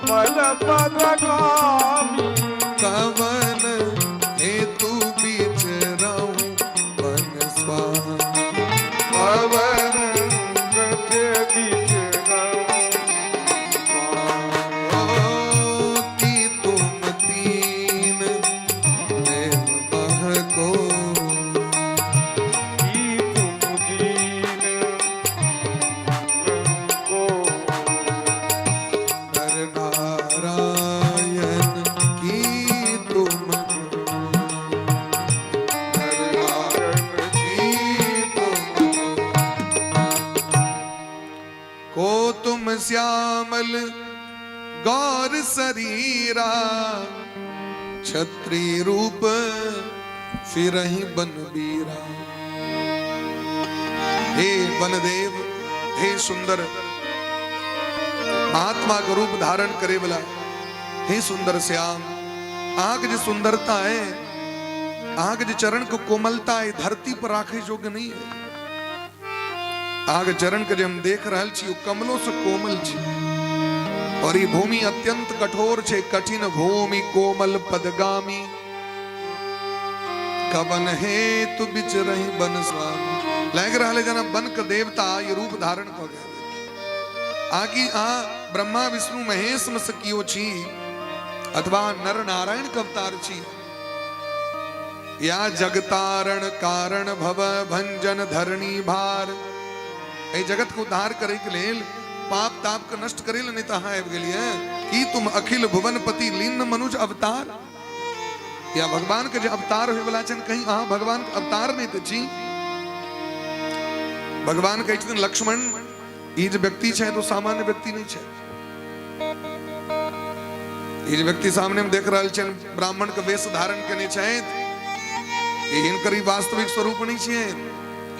मलपद गामी, कवन हेतु बीच रहूं बन स्वामी, कवन के बीच रहूं ओ कि तुम तीन देव मह को, की तुम दीन को, नर नारायण की तुम, नर नारायण की तुम, को तुम श्यामल गौर शरीरा, क्षत्रिय रूप फिरहि बन बीरा। हे वनदेव, हे सुंदर महात्मा के रूप धारण करे वाला, हे सुंदर श्याम, अहाँके जे सुंदरता है, अहाँके जे चरण के कोमलता है, धरती पर राखे योग्य नहीं है। अहाँके चरण के जे हम देख रहल छी ओ कमलो से कोमल छी, और ई भूमि अत्यंत कठोर छै। कठिन भूमि कोमल पदगामी, कवन हेतु बिच रही बन स्वामी। लागि रहल है जेना वन के देवता ये रूप धारण कऽ गेल। आकि अहाँ ब्रह्मा विष्णु महेश में से कियो छी अथवा नर नारायण के अवतार छी, या जगतारण कारण भव भंजन धरणी भार। एहि जगत के उद्धार करे के लेल, पाप ताप के नष्ट करे लेल नहीं तऽ अहाँ आबि गेलियै। की तुम अखिल भुवन पति लीन मनुज अवतार, या भगवान के जे अवतार होय वाला छनि, कहीं अहाँ भगवान के अवतार नहीं तऽ छी। भगवान कहै छथिन लक्ष्मण, ई जे व्यक्ति छै तो सामान्य व्यक्ति नहीं छै। ई जे व्यक्ति सामने में देख रहल छनि, ब्राह्मण के वेश धारण केने छथि, ई हिनकर ई वास्तविक स्वरूप नहीं छियै।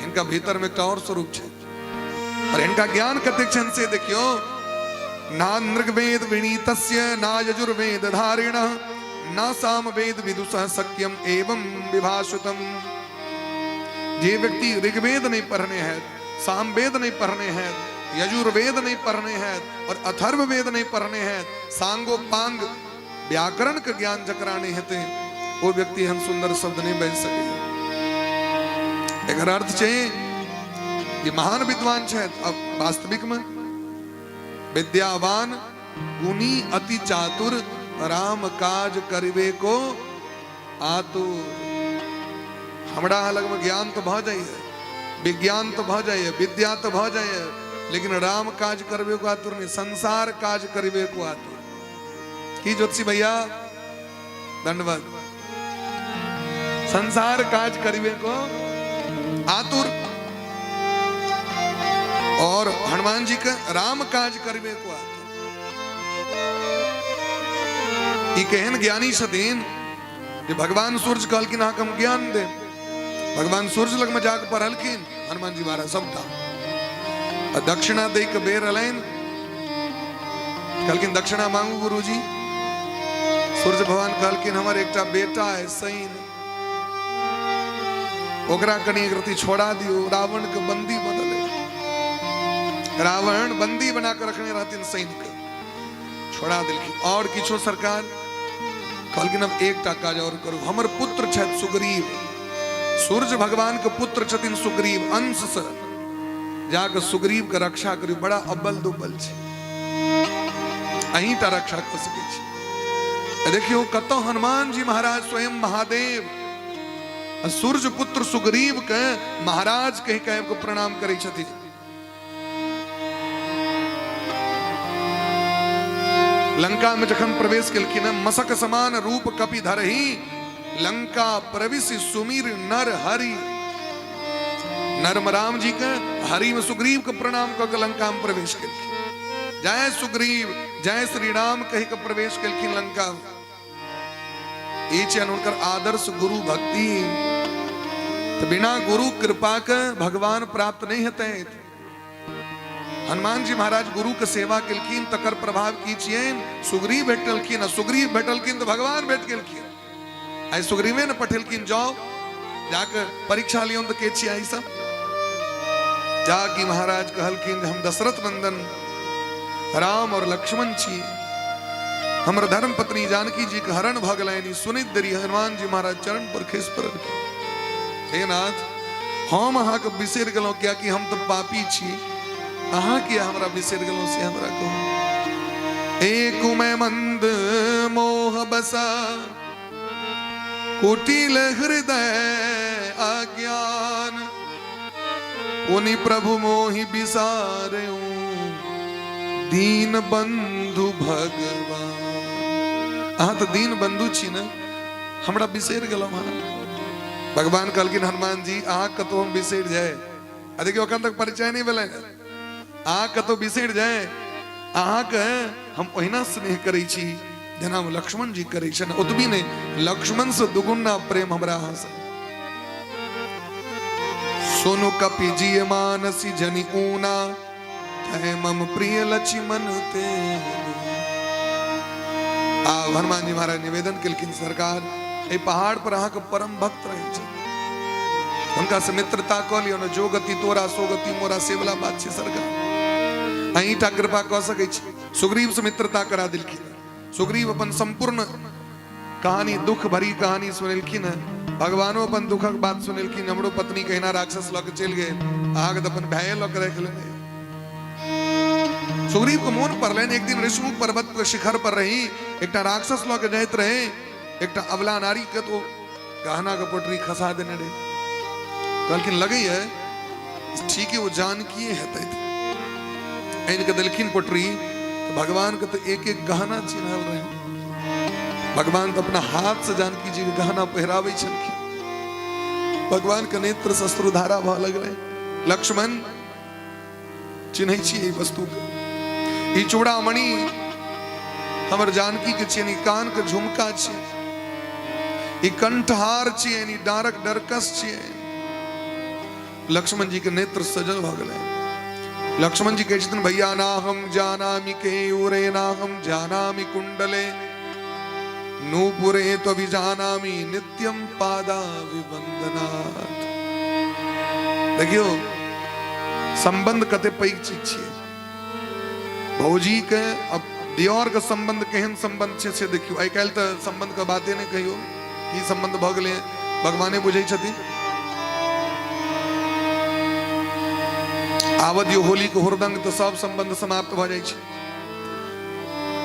हिनका भीतर में एकटा और स्वरूप छै, और हिनका ज्ञान कतेक छनि से देखियौ। ना नृगवेद विनीतस्य, ना यजुर्वेद धारिणः, न साम वेद विदुषः सक्यम एवं विभाषितम। जे व्यक्ति ऋग्वेद नहीं पढ़ने है, सामवेद नहीं पढ़ने है, यजुर्वेद नहीं पढ़ने है और अथर्ववेद नहीं पढ़ने है, सांगोपांग व्याकरण के ज्ञान जकरा नहीं हेतै, ओ व्यक्ति एहन सुंदर शब्द नहीं बाजि सकैए। एकर अर्थ छै जे महान विद्वान छथि। अब वास्तविक में विद्यावान गुणी अति चातुर राम काज करबे को आतुर। हमरा अहाँ लगमे ज्ञान तऽ भऽ जाइए, विज्ञान तऽ भऽ जाइए, विद्या तऽ भऽ जाइए, लेकिन राम काज करबे को आतुर नहीं, संसार काज करबे को आतुर। की ज्योतिषी भैया दंडवत, संसार काज करबे को आतुर और हनुमान जी के राम काज करबे को आतुर। ई केहन ज्ञानी छथिन जे भगवान सूर्य कहलखिन अहाँके हम ज्ञान देब। भगवान सूर्य लगमे जाके पढ़लखिन हनुमान जी महाराज सबटा, आ दक्षिणा दै के बेर एलनि, कहलखिन दक्षिणा मांगू गुरुजी। सूर्य भगवान कहलखिन हमर एकटा बेटा है सैन, ओकरा कनि एक रति छोड़ा दियौ, रावण के बंदी बनल है, रावण बंदी बना के रखने रहथिन सैन के, छोड़ा देलखिन। और किछो सरकार? कहलखिन अब एकटा काज और करू, हमर पुत्र छथि सुग्रीव, सूर्य भगवान के पुत्र छथिन सुग्रीव, अंश से जाके सुग्रीव के रक्षा करू, बड़ा अब्बल दुब्बल छै, अहीं टा रक्षा कऽ सकै छी। देखियौ कतौ हनुमान जी महाराज स्वयं महादेव सूर्य पुत्र सुग्रीव के महाराज कहि कहि के प्रणाम करै छथिन। लंका में जखन प्रवेश केलखिन, मसक समान रूप कपि धरही, लंका प्रविश सुमिर नर हरि। नरम राम जी के हरि में सुग्रीव के प्रणाम कऽ के लंका में प्रवेश केलखिन। जय सुग्रीव जय श्री राम कहि के प्रवेश केलखिन लंका में। ई छियनि हुनकर आदर्श गुरु भक्ति। तऽ बिना गुरु कृपा के भगवान प्राप्त नहीं हेतै। हनुमान जी महाराज गुरु के सेवा केलखिन, तकर प्रभाव की छियनि, सुग्रीव भेटलखिन, आ सुग्रीव भेटलखिन तऽ भगवान भेट गेलखिन। आइ सुग्रीवे ने पठेलखिन, जाओ जाके परीक्षा लियौन तऽ के छियै अहीं सब। जाकि महाराज कहलखिन हम दशरथ नंदन राम और लक्ष्मण छी, हमर धर्म पत्नी जानकी जी के हरण भऽ गेलनि। सुनैत देरी हनुमान जी महाराज चरण पर खसि पड़लखिन। हे नाथ, हम अहाँके बिसरि गेलहुँ कियाकि हम तऽ पापी छी, अहाँ किया हमरा बिसरि गेलहुँ से हमरा कहू। एक मैं मंद मोह बसा कुटिल हृदय अज्ञान, उनि प्रभु मोहि बिसारऊ दीन बंधु भगवान। अहाँ तऽ दीन बंधु छी ने, हमरा बिसरि गेलहुँ अहाँ। भगवान कहलखिन हनुमान जी अहाँ कतौ हम बिसरि जाय, आ देखियौ अखन तक परिचय नहि भेलै, अहाँ कतौ बिसरि जाय, अहाँके हम ओहिना स्नेह करै छी जेना हम लक्ष्मण जी करै छनि, ओतबी नहि लक्ष्मण से दुगुना प्रेम हमरा अहाँ से। सुनु कपि जिय मानसी जनि ऊना, जय मम प्रिय लक्ष्मण ते। आ हनुमान जी महाराज निवेदन केलखिन सरकार एहि पहाड़ पर अहाँके परम भक्त रहै छथि, हुनका से मित्रता कऽ लियौ ने, जो गति तोरा सो गति मोरा से वाला बात छै सरकार, अहीं टा कृपा कऽ सकै छी। सुग्रीव से मित्रता करा देलखिन। सुग्रीव अपन संपूर्ण कहानी दुख भरी कहानी सुनेलखिन है, भगवानो अपन दुखक बात सुनेलखिन, हमरो पत्नी कहिना राक्षस लऽ के चलि गेल, अहाँके तऽ अपन भाये लऽ के राखि लेने। सुग्रीव के मोन पड़लनि एक दिन ऋषिमुख पर्वत के शिखर पर रही, एकटा राक्षस लऽ के जाइत रहे, एकटा अबला नारी के तो गहना के पोटरी खसा देने रहे। कहलखिन लगैए ठीक है वो जानकीए हेतै, आनि के देलखिन पोटरी, तो भगवान के तो एक एक गहना चिन्हल रहे। भगवान तो अपना हाथ से जानकी जी के गहना पहिराबै छलखिन। भगवान के नेत्र से अश्रुधारा भऽ लगलै। लक्ष्मण चिन्है छी एहि वस्तु के, ई चूड़ामणि हमर जानकी के छियनि, ई कान के झुमका छियनि, ई कंठहार छियनि, ई डारक डरकस छियनि। लक्ष्मण जी के नेत्र सजल भऽ गेलै। लक्ष्मण जी कहै छथिन भैया ना हम जानामि केयूरे ना हम जानामि कुंडले, नूपुरे तो विजानामि नित्यम पादा विवंदनाथ। देखियो, संबंध कते पैघ चीज छियै। भौजी के अब दियोर के संबंध केहन संबंध छै से देखियो। आइ काल्हि तऽ संबंध के बाते नहि कहियो, की संबंध भऽ गेलै भगवाने बुझै छथिन। आब दियौ होली के हुरदंग तऽ सब संबंध समाप्त भऽ जाइ छै।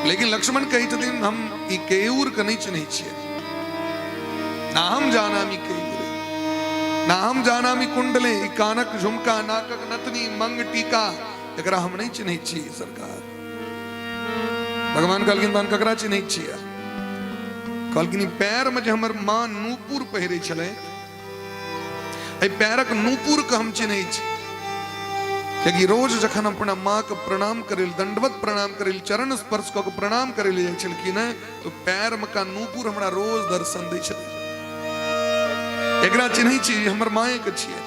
लेकिन लक्ष्मण कहै छथिन, हम ई केयूर के नहि चिन्है छियै। ना हम जानामि केयूरे, ना हम जानामि कुंडले, ई कानक झुमका, नाकक नथनी, मंग टीका, एकरा हम नहि चिन्है छी सरकार। भगवान कहलखिन, तहन ककरा चिन्है छियै? कहलखिन, ई पैर में जे हमर माँ नूपुर पहिरै छलै, एहि पैरक नूपुर के हम चिन्है छी, कियाकि रोज जखन अपना माँ के प्रणाम करै लए, दंडवत प्रणाम करै लए, चरण स्पर्श कऽ के प्रणाम करै लए जाइ छलखिन हेँ, तऽ पैर में का नूपुर हमरा रोज दर्शन दै छलै। एकरा चिन्है छी, हमर माए के छियै,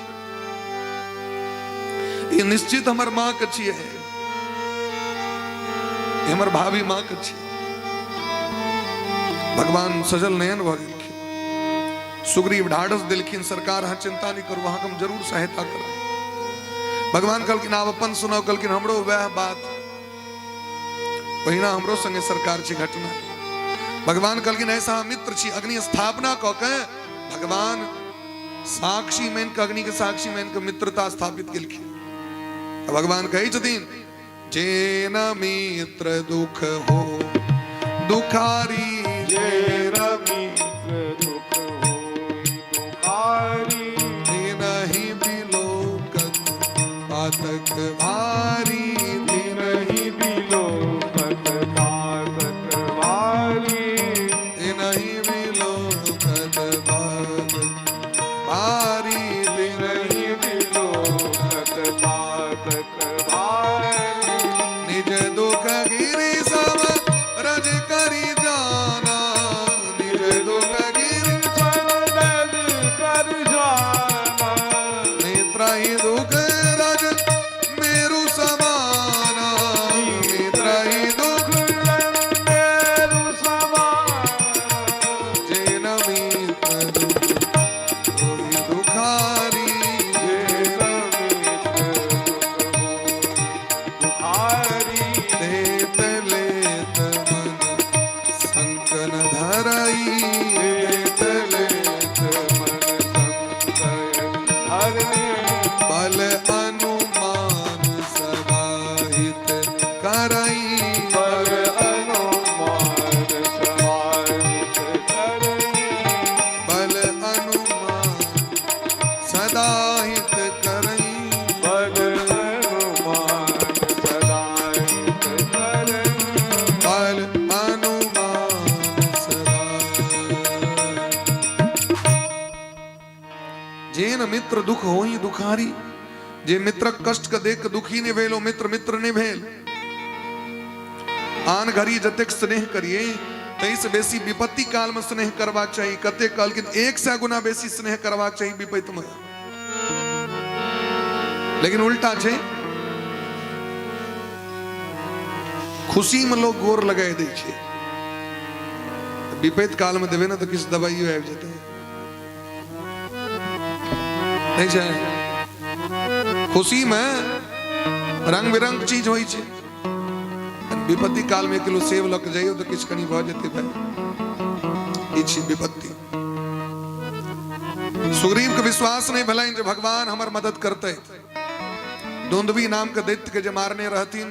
ई निश्चित हमर माँ के छियै, ई हमर भाभी माँ के छियै। भगवान सजल नयन भऽ गेलखिन। सुग्रीव ढाढ़स देलखिन, सरकार अहाँ चिंता नहि करू, अहाँके हम जरूर सहायता करब। भगवान कहलखिन, आब अपन सुनाउ। कहलखिन, हमरो वएह बात, ओहिना हमरो संगे सरकार छै घटना। भगवान कहलखिन, ऐसा अहाँ मित्र छी। अग्नि स्थापना कऽ के भगवान साक्षी मानि के, अग्नि के साक्षी मानि के मित्रता स्थापित केलखिन। भगवान कहै छथिन, जे न मित्र दुख हो दुखारी, जे न मित्र दुख हो दुखारी, ते नहीं बिलोकत पातक भारी, ते नहीं बिलोकत पातक भारी, ते नहीं बिलोकत पातक भारी, ते नहीं बिलोकत पातक भारी। निज दुख गिरि सब रज करी जाना, निज दुख गिरि सब रज कर जाना, नेत्रहि दुख रज मेरु समाना, नेत्रहि दुख रज मेरु समाना, जेन मित्र दुख होई दुखारी, जेन मित्र दुख होई दुखारी, देत लेत मन संकन धरई, देत लेत मन संकय धरई, बल अनुमान सदाहित करई, बल अनुमान सदाहित करई, बल अनुमान सदाहित करई, बल अनुमान सदाहित करई, बल अनुमान सदा। जेन मित्र दुख होई दुखारी, जे मित्रक कष्ट के देख के दुखी नहीं भेल, ओ मित्र मित्र नहीं भेल। आन घड़ी जतेक स्नेह करिए ताहिसँ बेसी विपत्ति काल में स्नेह करबाक चाही। कते कहलखिन 100 गुना बेसी स्नेह करबाक चाही विपत्ति में, लेकिन उल्टा छै, खुशी में लोग गोर लगाई दै छै, विपत्ति काल में देबै ने तऽ किछु दबाइयो आबि जेतै, नहि छै? खुशी में रंग बिरंग चीज होइ छै, विपत्ति काल में 1 किलो सेब लऽ के जइयौ तऽ किछु कनि भऽ जेतै भाई। ई छी विपत्ति। सुग्रीव के विश्वास नहि भेलनि जे भगवान हमर मदद करतै। दुंदुबी नाम के दैत्य के जे मारने रहथिन,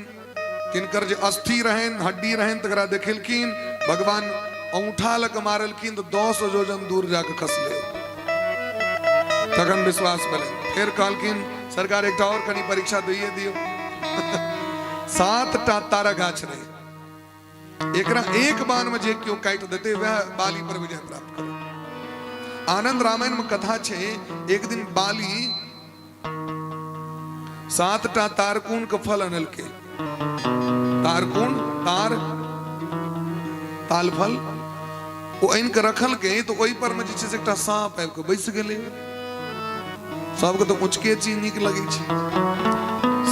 तिनकर जे अस्थि रहनि, हड्डी रहनि, तकरा देखेलखिन। भगवान औंठा लऽ के मारलखिन तऽ 10 योजन दूर जाके खसलै, तखन विश्वास भेलै। फेर कहलखिन, सरकार एकटा और कनि परीक्षा दैये दियौ। 7टा तारा गाछ रहे, एकरा एक बाण में जे केओ काटि देतै वएह बाली पर विजय प्राप्त करे। आनंद रामायण में कथा छै, एक दिन बाली 7टा तारकुन के फल अनलकै। तारकुन, तार, ताल फल ओ आनि के रखलकै, तऽ ओहि पर में जे छै से एकटा साँप आबि कऽ बैस गेलै। सबके तऽ ऊँचके चीज नीक लगै छै।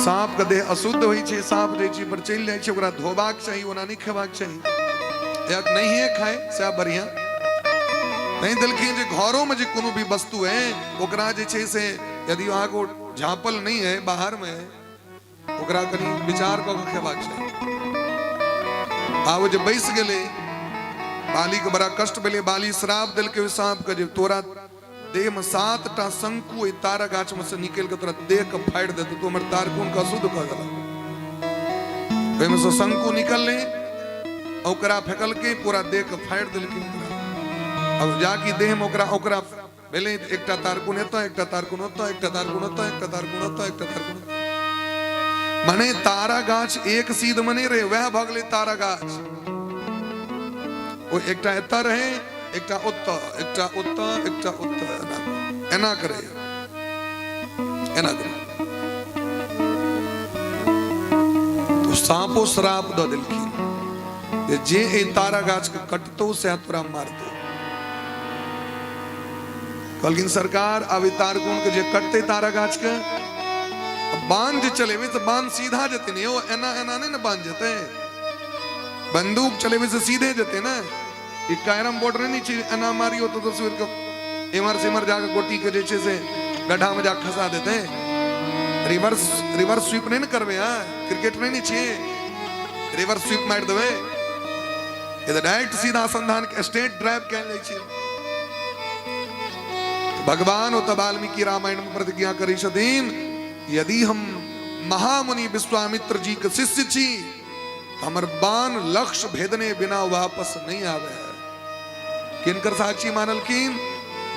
साँपके देह अशुद्ध होइ छै, साँप जे चीज पर चलि जाइ छै ओकरा धोबाक चाही, ओना नहि खेबाक चाही। या नहिए खाए सएह बढ़िया। नहीं देलखिन जे घरोमे जे कोनो भी वस्तु है ओकरा जे छै से यदि अहाँके ओ झाँपल नहि है, बाहरमे है, ओकरा कनि विचार कऽ के खेबाक चाही। आब जे बैस गेलै, बालीके बड़ा कष्ट भेलै। बाली श्राप देलकै ओहि साँपके जे तोरा देहमे 7टा शंकु ओहि तारा गाछमे से निकलि कऽ तोरा देहके फाड़ि देतौ, तू हमर तारकुनके अशुद्ध कऽ देलक। ओहिमे से शंकु निकललै, ओकरा फेकलकै, पूरा देहके फाड़ि देलकै ओकरा। अब जाकि देहमे ओकरा ओकरा भेलै, एकटा तारकुन एतऽ, एकटा तारकुन ओतऽ, एकटा तारकुन ओतऽ, एकटा तारकुन ओतऽ, एकटा तारकुन ओतऽ। मने तारा गाछ एक सीध मे नहि रहै, वएह भऽ गेलै तारा गाछ। ओ एकटा एतऽ रहै, एकटा ओतऽ, एकटा ओतऽ, एकटा ओतऽ, एना एना करै, एना करै। तो साँपो श्राप दऽ देलखिन जे जे एहि तारा गाछ के कटतौ सएह तोरा मारतौ। कहलखिन सरकार आब ई तारकुन के जे कटतै तारा गाछ के, बाण जे चलेबै तऽ बाण सीधा जेतै ने यौ, एना एना नहि ने बाण जेतै। बंदूक चलेबै से सीधे जेतै ने। ई कैरम बोर्ड नहि ने छै, एना मारियो तऽ तस्वीर के इम्हर से इम्हर जाके गोटी के जे छै से गड्ढा में जाके खसा देतै। रिवर्स रिवर्स स्वीप नहि ने करबै अहाँ, क्रिकेट नहि ने छियै रिवर्स स्वीप मारि देबै। ई तऽ डायरेक्ट सीधा संधान के स्ट्रेट ड्राइव कयल जाइ छै। भगवान ओतऽ वाल्मीकि रामायण में प्रतिज्ञा करै छथिन, यदि हम महामुनि विश्वामित्र जी के शिष्य छी तऽ हमर बाण लक्ष्य भेदने बिना वापस नहीं आवे। किनकर साक्षी मानलखिन?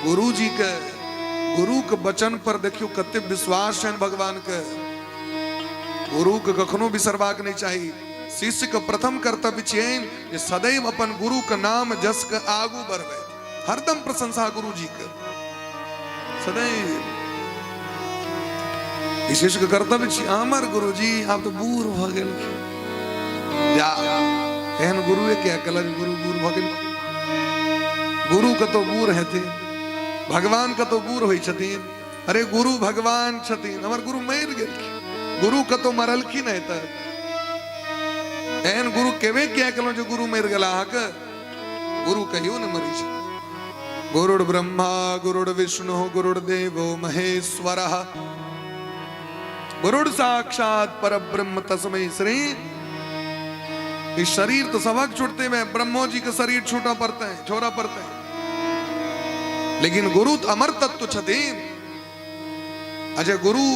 गुरु जी के। गुरु के वचन पर देखियो कते विश्वास छनि भगवान के। गुरु के कखनो बिसरबाक नहीं चाही। शिष्य के प्रथम कर्तव्य छियनि जे सदैव अपन गुरु के नाम जस के आगू बढ़बै, हरदम प्रशंसा गुरु जी के सदैव। ई शिष्य के कर्तव्य छी। हमर गुरु जी आब तऽ बूढ़ भऽ गेलखिन, जा एहन गुरुए किया कहलक गुरु बूढ़ भऽ गेल? गुरु कतौ बूढ़ हेथिन? भगवान कतौ बूढ़ होइ छथिन? अरे गुरु भगवान छथिन। हमर गुरु मरि गेलखिन, गुरु कतौ मरलखिन है तक? एहन गुरु केबे किया केलहुँ जे गुरु मरि गेला अहाँके? गुरु कहियो ने मरै छै। गुरुर् ब्रह्मा गुरुर् विष्णु गुरुर्देवो महेश्वर गुरुर् साक्षात परब्रह्म तस्मै श्री। इस शरीर तो सबक छूटते में ब्रह्मो जी के शरीर छूटा पड़ता है, छोड़ा पड़ता है, लेकिन गुरु तो अमर तत्व छथिन। अच्छा गुरु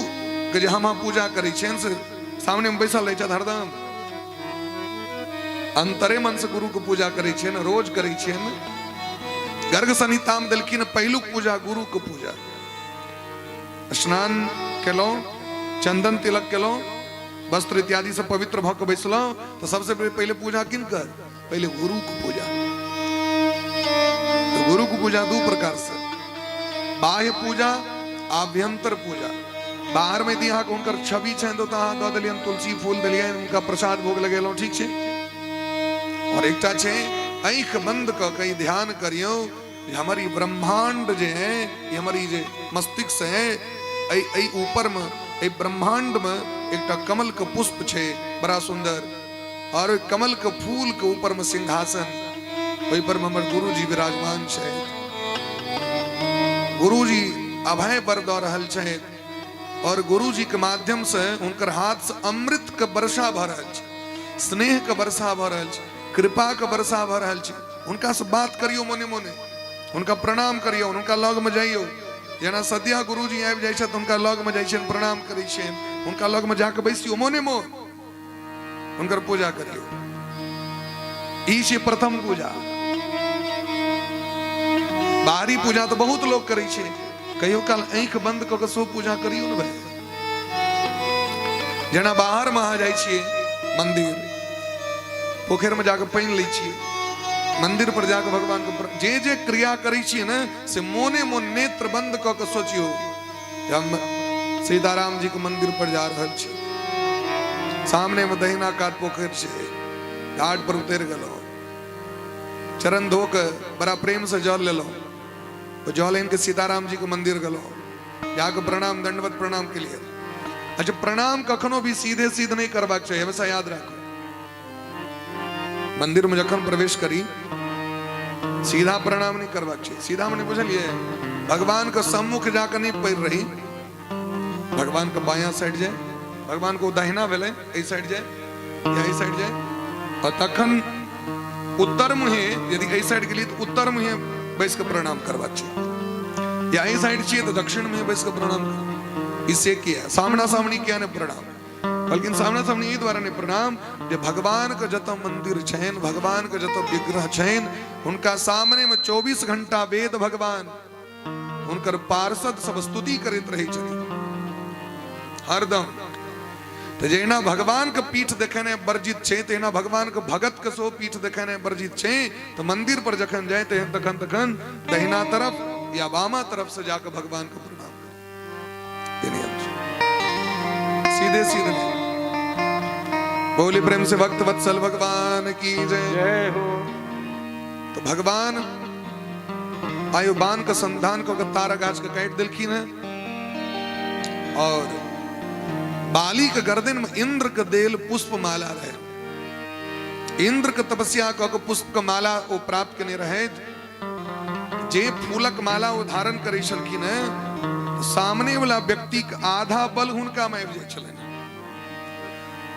के जे हम पूजा करै छियनि से सामने में बैसल रहै छथि हरदम, अंतरे मन से गुरु के पूजा करै छियनि, रोज करै छियनि। गर्ग संहिता में देलखिन पहिलुक पूजा गुरु के पूजा। स्नान केलहुँ, चंदन तिलक केलहुँ, वस्त्र इत्यादि से पवित्र भऽ के बैसलहुँ, तऽ सबसे पहिले पूजा किनकर? पहिले गुरु के पूजा। तो गुरु के पूजा दू प्रकार से, बाह्य पूजा, आभ्यंतर पूजा। बाहर में यदि अहाँके हुनकर छवि छनि तऽ अहाँ दऽ देलियनि तुलसी फूल देलियनि, हुनका प्रसाद भोग लगेलहुँ, ठीक छै। और एकटा छै आँखि बंद कऽ कहीं ध्यान करियौ जे हमर ई ब्रह्मांड जे है, ई हमर ई जे मस्तिष्क है, एहि एहि ऊपर में एहि ब्रह्मांड में एकटा कमल के पुष्प छै बड़ा सुंदर, और ओहि कमल के फूल के ऊपर में सिंहासन, ओहि पर में हमर गुरुजी विराजमान छै। गुरुजी अभय बर दऽ रहल छै और गुरुजी के माध्यम से हुनकर हाथ से अमृत के वर्षा भऽ रहल छै, स्नेह के वर्षा भऽ रहल छै, कृपा के वर्षा भऽ रहल छै। हुनका से बात करियौ मोने मोने, हुनका प्रणाम करियौ, हुनका लग में जाइयौ। जेना सद्या गुरुजी आबि जाइ छथि हुनका लग में जाइ छियनि, प्रणाम करै छियनि, हुनका लग में जाके बैसियौ, मोने मोन हुनकर पूजा करियौ। ई छै प्रथम पूजा। बाहरी पूजा तऽ बहुत लोग करै छै, कहियो काल आँखि बंद कऽ के सेहो पूजा करियौ ने भाई। जेना बाहर में अहाँ जाइ छियै मंदिर, पोखरि में जाके पानि लै छियै, मंदिर पर जाके भगवान के जे जे क्रिया करै छियै ने से मोने मोन नेत्र बंद कऽ के सोचियौ हम सीताराम जी के मंदिर पर जा रहल छी, सामने में दहिना कात पोखरि छै, घाट पर उतरि गेलहुँ, चरण धो के बड़ा प्रेम से जल लेलहुँ, तो जल आनि के सीताराम जी के मंदिर गेलहुँ, जाके प्रणाम दंडवत प्रणाम के लिए। अच्छा प्रणाम कखनो भी सीधे सीधे नहीं करबाक चाहिए, हमेशा याद राखो। मंदिर में जखन प्रवेश करी सीधा प्रणाम नहीं करबाक छै। सीधा मने बुझलियै, भगवान के सम्मुख जाके नहीं पड़ रही, भगवान के बायां साइड जाए, भगवान को दाहिना भेलै एहि साइड जाए या एहि साइड जाए, और तखन उत्तर मुहे यदि एहि साइड गेलियै तऽ उत्तर मुहे बैस के प्रणाम करबाक छै, या एहि साइड छियै तऽ दक्षिण मुहे बैस के प्रणाम। इसे किया सामना सामनी किया ने प्रणाम? कहलखिन सामना सामनी एहि दुआरे नहि प्रणाम जे भगवान के जतऽ मंदिर छनि, भगवान के जतऽ विग्रह छनि, हुनका सामने में 24 घंटा वेद भगवान हुनकर पार्षद सब स्तुति करैत रहै छथिन हरदम। तऽ जहिना भगवान के पीठ देखेनाइ वर्जित छै, तहिना भगवान के भगत के सेहो पीठ देखेनाइ वर्जित छै। तऽ मंदिर पर जखन जाय तहन तखन तखन दहिना तरफ या बामा तरफ से जाके भगवान के प्रणाम करू। ई नियम छै, सीधे सीधे नहीं। बोली प्रेम से भक्त वत्सल भगवान की जय। जय हो। तो भगवान आयु बाण के संधान कऽ के तारा गाछ के काटि देलखिन है और बाली के गर्दन में इंद्र के देल पुष्प माला रहे। इंद्र के तपस्या कऽ के पुष्प के माला ओ प्राप्त केने रहे। जे फूलक माला ओ धारण करै छलखिन है, सामने वाला व्यक्ति के आधा बल हुनका में आबि जाइ छलनि।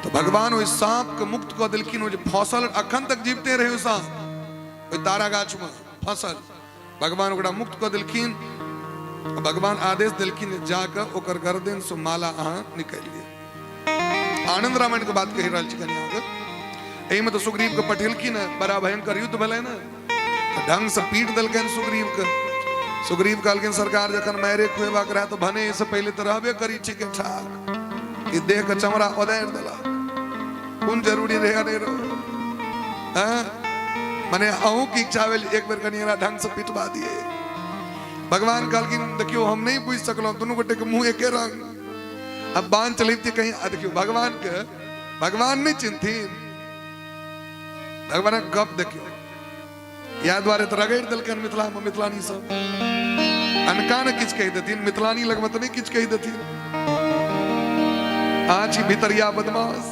तो भगवान ओहि सांप के मुक्त कऽ देलखिन। ओ जे फसल अखन तक जीवते रहे, ओ सांप ओहि तारा गाछ में फसल, भगवान ओकरा मुक्त कऽ देलखिन। भगवान आदेश देलखिन जाकऽ ओकर गर्दन से माला अहाँ निकालि लिअ। आनंद रामायण के बात कहि रहल छी कनि अहाँके। एहिमे तऽ सुग्रीव के पठेलखिन हँ, बड़ा भयंकर युद्ध भेलै ने, तऽ ढंग से पीट देलकनि सुग्रीव के। सुग्रीव कहलखिन सरकार जखन मारे खुएबाक रहए तऽ भने एहिसँ पहिले तऽ रहबे करी ठीके ठाक, ई देह के चमड़ा ओदारि देलक, कोन जरूरी रहै अनेरो। हँ, मने अहूँके इच्छा भेल एक बेर कनि एकरा ढंग से पिटवा दिए। भगवान कहलखिन देखियौ हम नहि बुझि सकलहुँ, दुनू गोटे के मुँह एके रंग, अब बाण चलैबते कहीं। आ देखियौ भगवान के भगवान नहि चिन्हथिन, भगवानक गप देखियौ। इएह दुआरे तऽ रगड़ि देलकनि मिथिलामे मिथिलानी सब, अनका ने किछु कहि देथिन, मिथिलानी लगमे तऽ नहि किछु कहि देथिन। अहाँ छी भितरिया बदमाश,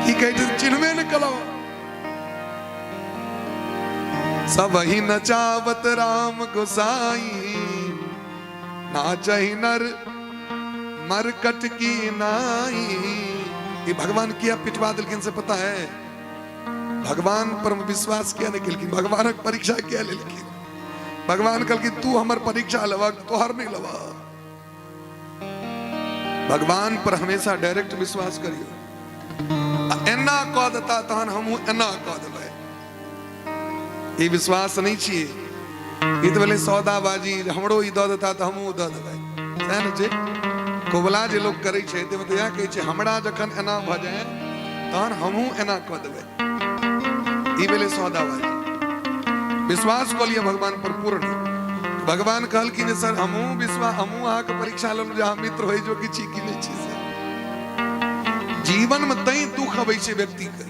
की कहै छै चिन्हबे नहि कलौ। सब ही नचावत राम गोसाई, नाचहि नर मरकट की नाई। ये भगवान किया पिटवा देलखिन से पता है? भगवान पर विश्वास किया नहीं केलखिन, भगवानक परीक्षा किया लेलखिन। भगवान कहलखिन तू हमर परीक्षा लेबक, तोहर नहीं लेबक। भगवान पर हमेशा डायरेक्ट विश्वास करियो, आ एना कऽ देता तहन हमहूँ एना कऽ देबै, ई विश्वास नहीं छियै। ई तऽ भेलै सौदाबाजी, जे हमरो ई दऽ देता तऽ हमहूँ दऽ देबै, सएह ने छै। कोबला जे लोक करै छै ताहिमे तऽ इएह कहै छै हमरा जखन एना भऽ जाय तहन हमहूँ एना कऽ देबै, ई भेलै सौदाबाजी। विश्वास कऽ लिअ भगवान पर पूर्ण। भगवान कहलखिन जे सर हमहूँ विश्वास, हमहूँ अहाँके परीक्षा लेलहुँ जे अहाँ मित्र होइ जो कि छी कि नहि छी। से जीवनमे तैं दुख अबै छै व्यक्तिके।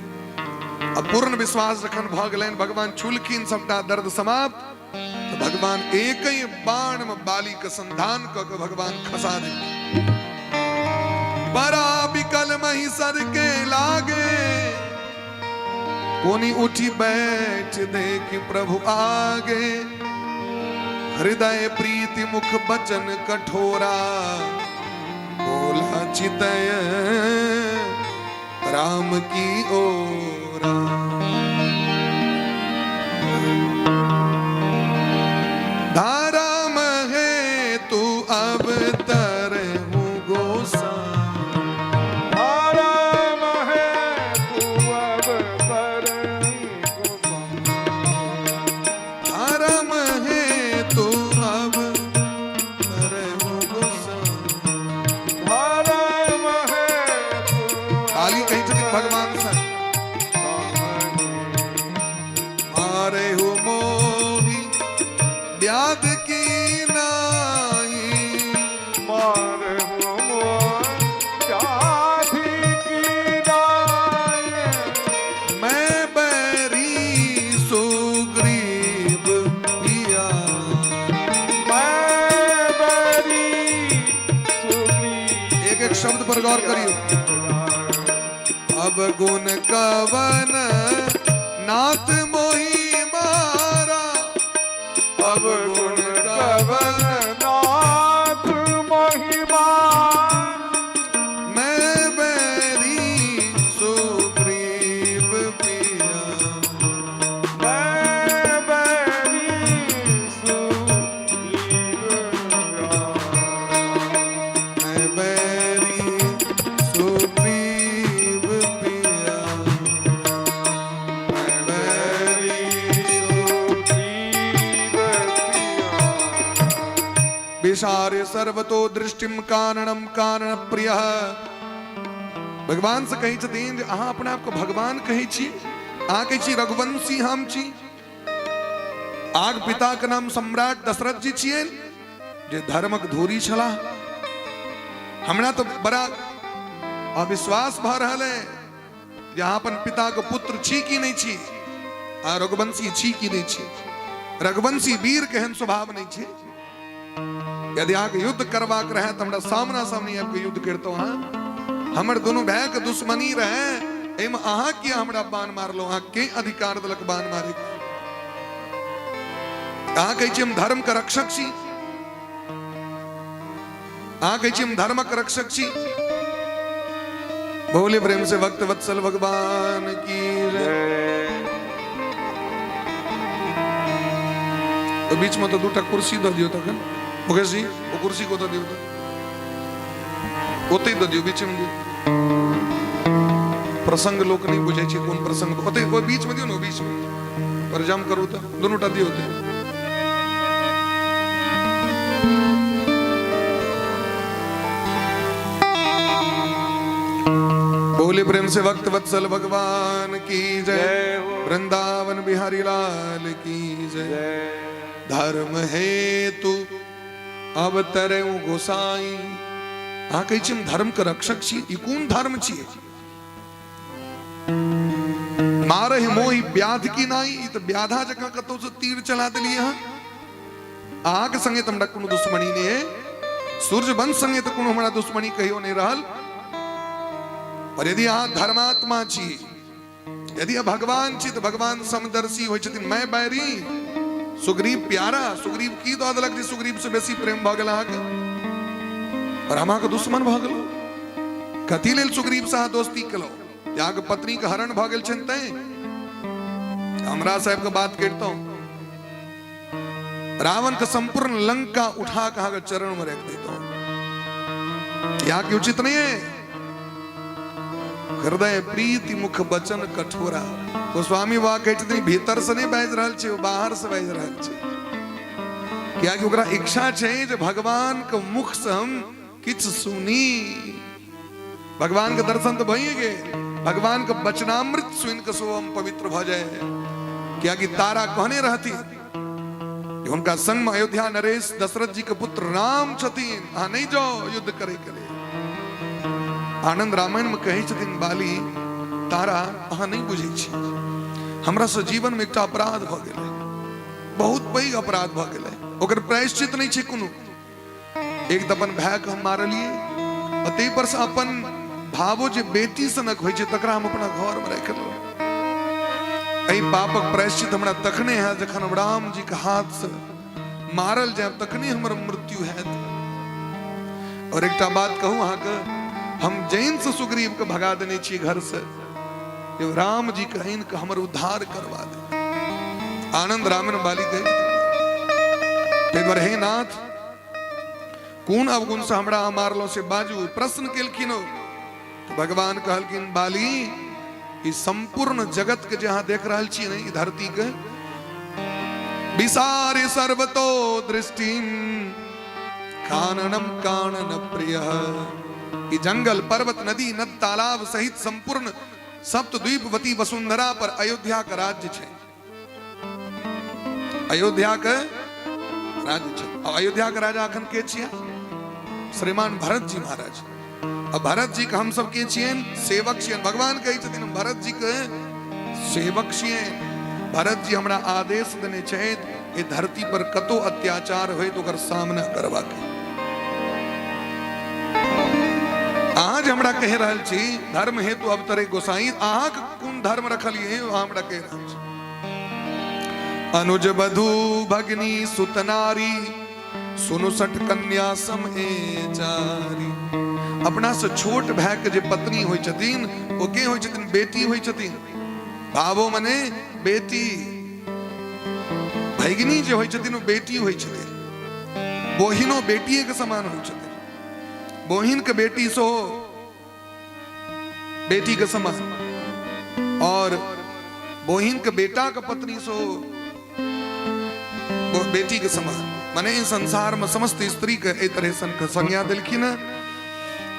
आ पूर्ण विश्वास जखन भऽ गेलनि, भगवान छुलखिन, सबटा दर्द समाप्त, तऽ भगवान एक ही बाण में बाली के संधान कऽ के भगवान खसा देलखिन। बड़ा बिकल महिसर के लागे, कोनी उठी बैठ देखी प्रभु आगे, हृदय प्रीति मुख बचन कठोरा, बोला चितय राम की ओरा। धारा महे तू अब तर हूँ गोसा, धारा महे तू अब तर धारा महे तू अब तर हूँ गोसा। धारा महे काली कहै छथिन भगवान से, मारे हो मोही व्याध की नाई, मारे हो मोही व्याध की नाई, मैं बैरी सुग्रीव पिया, मैं बैरी सुग्रीव। एक एक शब्द पर गौर करियो। अब गुण कवन नाथ मोहि मारा, अब गुण कवन नाथ महिमा, मैं बैरी सुग्रीव पिया, मैं बैरी सुग्रीव प्यारा। मैं बैरी सुग्रीव पिया, मैं बैरी सुग्रीव पिया। विषार्य सर्वतो दृष्टिम काननम कानन प्रिय। भगवान से कहै छथिन जे अहाँ अपना आपके भगवान कहै छी, अहाँ कहै छी रघुवंशी हम छी, आग पिता के नाम सम्राट दशरथ जी छियनि जे धर्मक धूरी छलाह। हमरा तो बड़ा अविश्वास भऽ रहल है जे अहाँ अपन पिता के पुत्र छी कि नहि छी, आ रघुवंशी छी कि नहि छी। रघुवंशी वीर के एहन स्वभाव नहि छै। यदि अहाँके युद्ध करबाक रहै तऽ हमरा सामना सामनी आबि कऽ युद्ध करितहुँ। अहाँ हमर दुनू भायके दुश्मनी रहै, एहिमे अहाँ किया हमरा बाण मारलहुँ? अहाँ के अधिकार देलक बाण मारे? अहाँ कहै छी हम धर्मके रक्षक छी, अहाँ कहै छी हम धर्मक रक्षक छी। बोले प्रेम से भक्त वत्सल भगवान की जय। तो बीच में तो दूटा कुर्सी दऽ दियौ। तखन मुकेश जी, ओ कुर्सी कतऽ दियौ? तऽ ओतहि दऽ दियौ, बीच में दियौ। प्रसंग लोक नहि बुझै छै कोन प्रसंग। ओतहि ओहि बीच में दियौ ने, बीच में पर जाम करू तऽ दुनू टा दियौ ओतहि। बोले प्रेम से भक्त वत्सल भगवान की जय। जय हो। वृंदावन बिहारी लाल की जय। जय। धर्म हेतु अवतरे गोसाई। अहाँ कहै छी हम धर्म के रक्षक छी, ई कोन धर्म छियै? मारहि मोहि व्याध की नाई, ई तऽ व्याधा जकाँ कतौ से तीर चला देलियै अहाँ। अहाँके संगे तऽ हमरा कोनो दुश्मनी नहि है, सूर्यवंश संगे तऽ कोनो हमरा दुश्मनी कहियो नहि रहल। पर यदि अहाँ धर्मात्मा छी, यदि अहाँ भगवान छी, तऽ भगवान समदर्शी होइ छथिन। मैं बैरी सुग्रीव प्यारा, सुग्रीव की दऽ देलक जे सुग्रीव से बेसी प्रेम भऽ गेल अहाँके और हम अहाँके दुश्मन भऽ गेलहुँ? कथी लेल सुग्रीव से अहाँ दोस्ती केलहुँ? जे अहाँके पत्नीके हरण भऽ गेल छनि तैं? हमरा साहेबके बात करितहुँ, रावण के संपूर्ण लंका उठा के अहाँके चरण में रख देता। यहाँ की उचित नहीं है। हृदय प्रीति मुख बचन कठोरा। गोस्वामी बाबा कहै छथिन, भीतर से नहि बाजि रहल छै, बाहर से बाजि रहल छै, कियाकि ओकरा इच्छा छै जे भगवान के मुख से हम किछु सुनी। भगवान के दर्शन तऽ भइए गेल, भगवान के वचनामृत सुनि कऽ सो हम पवित्र भऽ जाए। कियाकि तारा कहने रहती कि हुनका संग में अयोध्या नरेश दशरथ जी के पुत्र राम छथिन, अहाँ नहीं जाओ युद्ध करे के लिए। आनंद रामायण में कहै छथिन बाली, तारा अहाँ नहीं बुझै छी, हमरा से जीवन में एकटा अपराध भऽ गेलै, बहुत पैघ अपराध भऽ गेलै, ओकर प्रायश्चित नहीं छै कोनो। एक तऽ अपन भायके हम मारलियै आ ताहि पर से अपन भावो जे बेटी सनक होइ छै तकरा हम अपना घरमे राखि लेलहुँ। एहि पापक प्रायश्चित हमरा तखने हैत जखन हम राम जी के हाथसँ मारल जायब, तखने हमर मृत्यु हैत। और एकटा बात कहू अहाँके, हम जैन से सुग्रीव के भगा देने छी घर से, राम जी के आनि के हमर उद्धार करवा दे। आनंद रामन बाली कहे ताहि दुआरे, हे नाथ, कोन अवगुण से हमरा अहाँ मारलो से बाजू। प्रश्न केलखिन ओ, तऽ भगवान कहलखिन, बाली, ई संपूर्ण जगत के जे अहाँ देख रहल छी ने, ई धरती के, विसारे सर्वतो दृष्टि काननम कानन प्रिय, ई जंगल पर्वत नदी नद तालाब सहित संपूर्ण सप्तद्वीपवती वसुंधरा पर अयोध्या के राज्य छै, अयोध्या के राज्य छै। आ अयोध्या के राजा अखन के छियै? श्रीमान भरत जी महाराज। आ भरत जी के हम सब के छियनि? सेवक छियनि। भगवान कहै छथिन, हम भरत जी के सेवक छियनि। भरत जी हमरा आदेश देने छथि, एहि धरती पर कतौ अत्याचार होय तऽ ओकर सामना करबाक। अहाँ जे हमरा कहि रहल छी धर्म हेतु अवतरे गोसाई, अहाँके कोन धर्म रखलियै अहाँ हमरा कहि रहल छी। अनुज बधू भगिनी सुत नारी, सुनु सठ कन्या सम ए चारी। अपना से छोट भाई के जे पत्नी होइ छथिन ओ के होइ छथिन? बेटी होइ छथिन। भावो मने बेटी, भगिनी जे होइ छथिन ओ बेटी होइ छथिन। बहिनो बेटिए के समान होइ छथिन। बहिन के बेटी सो बेटी के समान, और बहिन के बेटा के पत्नी सो बेटी के समान। माने इन संसार में समस्त स्त्री के एहि तरह सन के संज्ञा देलखिन हँ।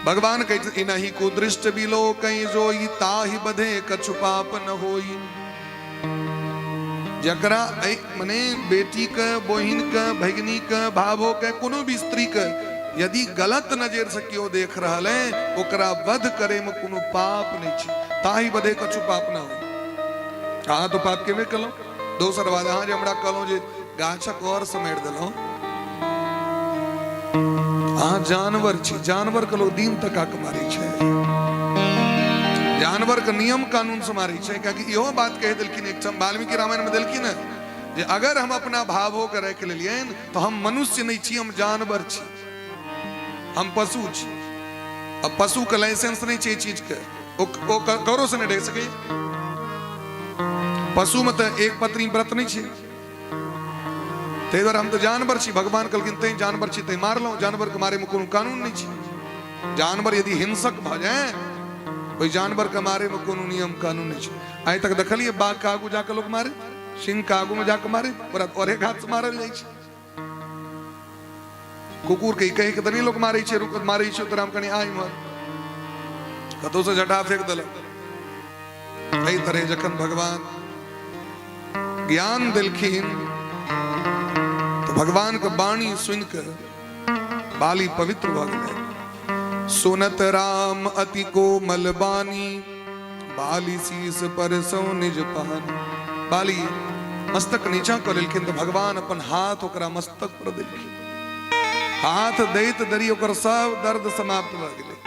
भगवान कहै छथिन, इनहि कुदृष्ट बिलो कहीं जोई, ताहि बधे कछु पाप न होई। जकरा मने बेटी के, बहिन के, भगिनी के, भावो के, कोनो भी स्त्री के यदि गलत नजर से केओ देख रहल है, ओकरा वध करे में कोनो पाप नहीं छै। ताहि बधे कछु पाप न होई। अहाँ तो पाप केबे कलहुँ। दोसर बात, अहाँ जे हमरा कहलहुँ जे गाछक और से मारि देलहुँ, अहाँ जानवर छी। जानवर के लोग दिन तक आके मारै छै, जानवर के नियम कानून से मारै छै। कियाकि इहो बात कहि देलखिन एकठाम वाल्मीकि रामायण में देलखिन हँ जे अगर हम अपना भावो के राखि लेलियनि तो हम मनुष्य नहीं छी, हम जानवर छी, हम पशु छी। अब पशु के लाइसेंस नहीं छै चीज के, ओ ककरो से नहीं रहि सकै। पशु में तऽ एक पत्नी व्रत नहीं छै, ताहि दुआरे हम तऽ जानवर छी। भगवान कहलखिन तैं जानवर छी तैं मारलहुँ। जानवर के मारे में कोनो कानून नहीं छै। जानवर यदि हिंसक भऽ जाय, ओहि जानवर के मारे में कोनो नियम कानून नहीं छै। आइ तक देखलियै बाघ के आगू जाके लोग मारे, सिंह के आगू में जाके मारे? ओकरा औरे घात से मारल जाइ छै। कुकुर के कहि के तऽ नहि लोक मारै छै, रुक मारै छै तोरा हम कनि आ इम्हर, कतौ से झटा फेंक देलक। एहि तरह जखन भगवान ज्ञान देलखिन तऽ भगवान के वाणी सुनि के बाली पवित्र भऽ गेलै। सुनत राम अति कोमल बानी, बाली शीस पर सौ निज पानी। बाली मस्तक नीचा कऽ लेलखिन तऽ भगवान अपन हाथ ओकरा मस्तक पर देलखिन। हाथ दैत दरी ओकर सब दर्द समाप्त भऽ गेलै।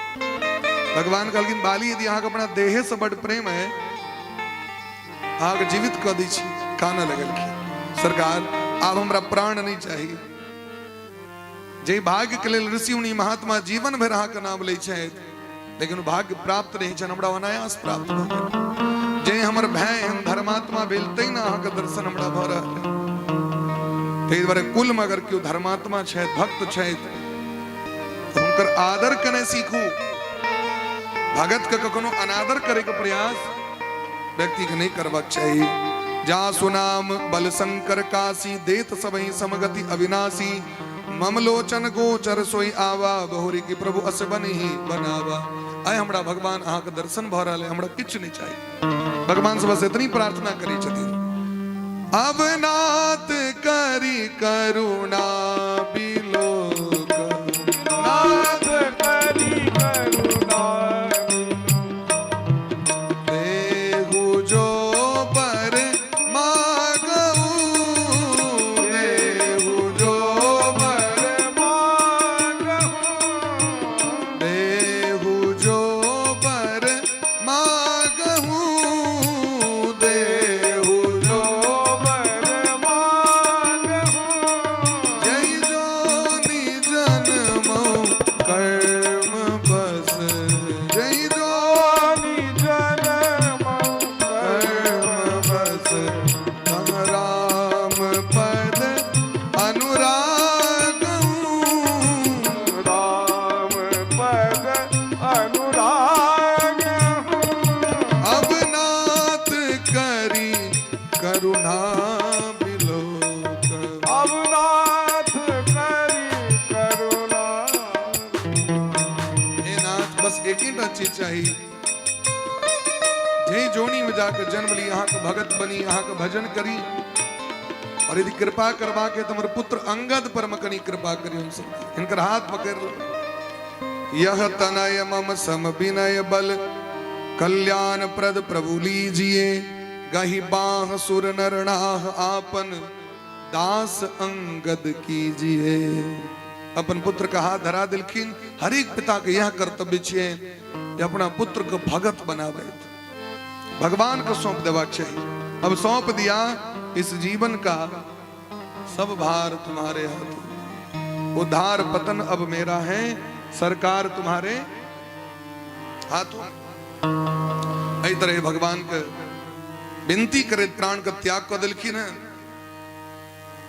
भगवान कहलखिन बाली, यदि अहाँके अपना देहे से बड प्रेम है, अहाँके जीवित कऽ दै छी। कानऽ लगलखिन, सरकार आब हमरा प्राण नहीं चाही। जे भाग्य के लेल ऋषि मुनि महात्मा जीवन भरि अहाँके नाम लै छथि, लेकिन भाग्य प्राप्त नहीं छनि, हमरा अनायास प्राप्त भऽ गेल। जे हमर भाय एहन धर्मात्मा भेल तै ने अहाँके दर्शन हमरा भऽ रहल है। ताहि दुआरे कुलमे अगर केओ धर्मात्मा छथि, भक्त छथि, तऽ हुनकर आदर केनाइ सीखू। भगत के कखनो अनादर करे के प्रयास व्यक्ति के नहीं करबाक चाही। जा सुनाम बल शंकर काशी, देत सबहि समगति अविनाशी। मम लोचन गोचर सोई आवा, बहुरी की प्रभु अस बनी बनावा। आय हमरा भगवान अहाँके दर्शन भऽ रहल है, हमरा किछु नहीं चाहिए। भगवान से बस इतनी प्रार्थना करै छथिन, अब नाथ करी करुणा बिलोक, नाथ करी करुणा देहु जो पर मागऊ, देहु जो पर मागहु, देहु जो पर मागहु, देहु जो बर मागहु, जय जोनि जन्मौ कर्म बस, जय जोनि जन्मौ कर्म बस, हम राम पद अनुराग, राम पद अनुराग। अब नाथ करी करुणा बिलोक, अब नाथ करी करुणा। हे नाथ, बस एक ही चीज चाहिए, जे जोनी में जाकर जन्म ली, अहाँ के भगत बनी, अहाँ के भजन करी, और यदि कृपा करवा के तो हमर पुत्र अंगद पर में कनी कृपा करी, हम सब इनकर हाथ पकड़ लो। यह तनय मम सम विनय बल, कल्याण प्रद प्रभु लीजिए, गही बाह सुर नरनाह आपन, दास अंगद कीजिए। अपन पुत्र के हाथ धरा देलखिन। हरेक पिता के यह कर्तव्य छियै जे अपना पुत्र के भगत बनाबै, भगवान के सौंप देबाक चाहिए। अब सौंप दिया, इस जीवन का सब भार तुम्हारे हाथों, उद्धार पतन अब मेरा है, सरकार तुम्हारे हाथों। एहि तरह भगवान के विनती करे प्राण के त्याग कऽ देलखिन हैं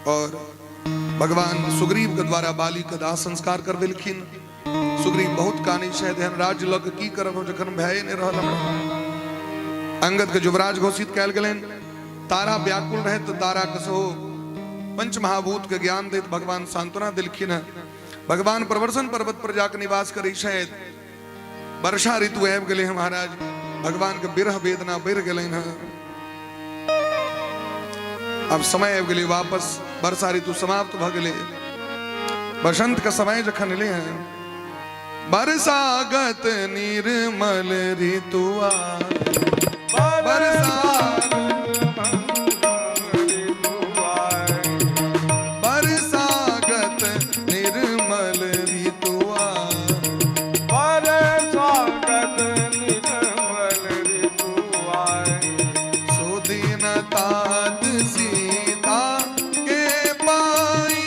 और भगवान सुग्रीव के द्वारा बाली के दाह संस्कार कर देलखिन। सुग्रीव बहुत कानै छथि, एहन राज्य लऽ के की करब हम जखन भय नहि रहल हमरा। अंगद के युवराज घोषित कयल गेलनि। तारा व्याकुल रहे तऽ तारा के सेहो पंच महाभूत के ज्ञान दैत भगवान सांत्वना देलखिन हैं। भगवान प्रवर्षन पर्वत पर जाके निवास करै छथि। वर्षा ऋतु आबि गेलै हँ महाराज, भगवान के विरह वेदना बढ़ि गेलनि हँ। अब समय आबि गेलै वापस, वर्षा ऋतु समाप्त भऽ गेलै। बसंत के समय जखन एलै हँ, बरसागत निर्मल ऋतुआ, बरसा बरसागत निर्मल ऋतुआ, सुदिन तात सीता के पाई,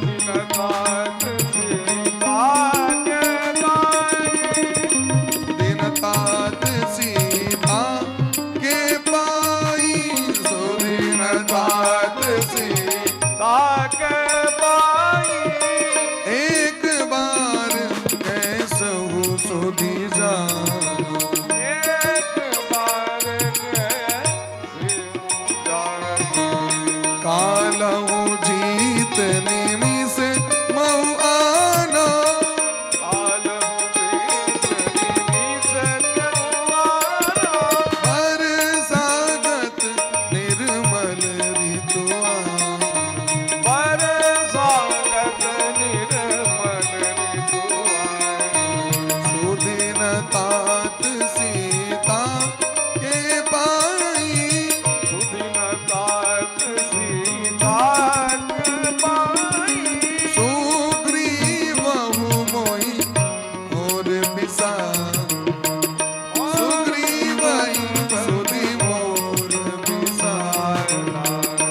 दिन तात सीता के पाई, सुदिन तात सीता एक बार कैसहु सुधि जानो, कालहु जीत निमिष महु आना, बरसागत निर्मल ऋतुआ, सुदिन तात सीता के पाई, सुग्रीवहु मोहि और बिसा, सुग्रीवहि सुधि मोर बिसा,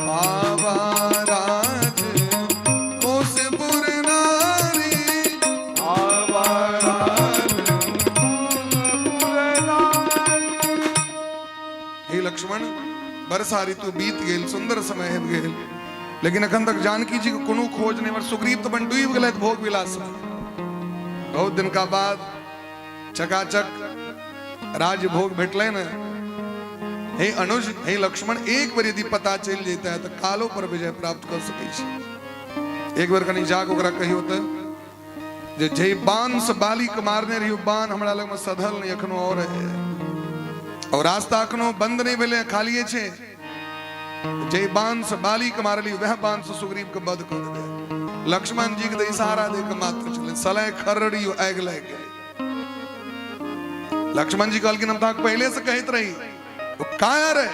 पावा राज कोसपुर नारी, हे लक्ष्मण, वर्षा ऋतु बीत गेल, सुंदर समय आबि गेल, लेकिन अखन तक जानकी जी के कोनो खोज नहीं। मगर सुग्रीव तो बन डूबि गेलथि भोग विलास में। बहुत दिन का बाद चकाचक राज भोग भेटलै ने। हे अनुज, हे लक्ष्मण, एक बेर यदि पता चलि जेता है तो कालो पर विजय प्राप्त कर सकै छी। एक बेर कनि जाके ओकरा कहियो तऽ जे जे बाण से बाली के मारने रहियो, बाण हमरा लग में सधल नहीं, एखनो और है और रास्ता एखनो बंद नहीं भेलै, खालिए छै। जे बाण से बाली के मारली वह बाण से सुग्रीव के वध कर देबै। लक्ष्मण जी के तऽ इशारा दे के मात्र छलै, सलय खरड़ी आगि लागि गेलै। लक्ष्मण जी कहलखिन हम तऽ पहले से कहैत रही, ओ कायर है।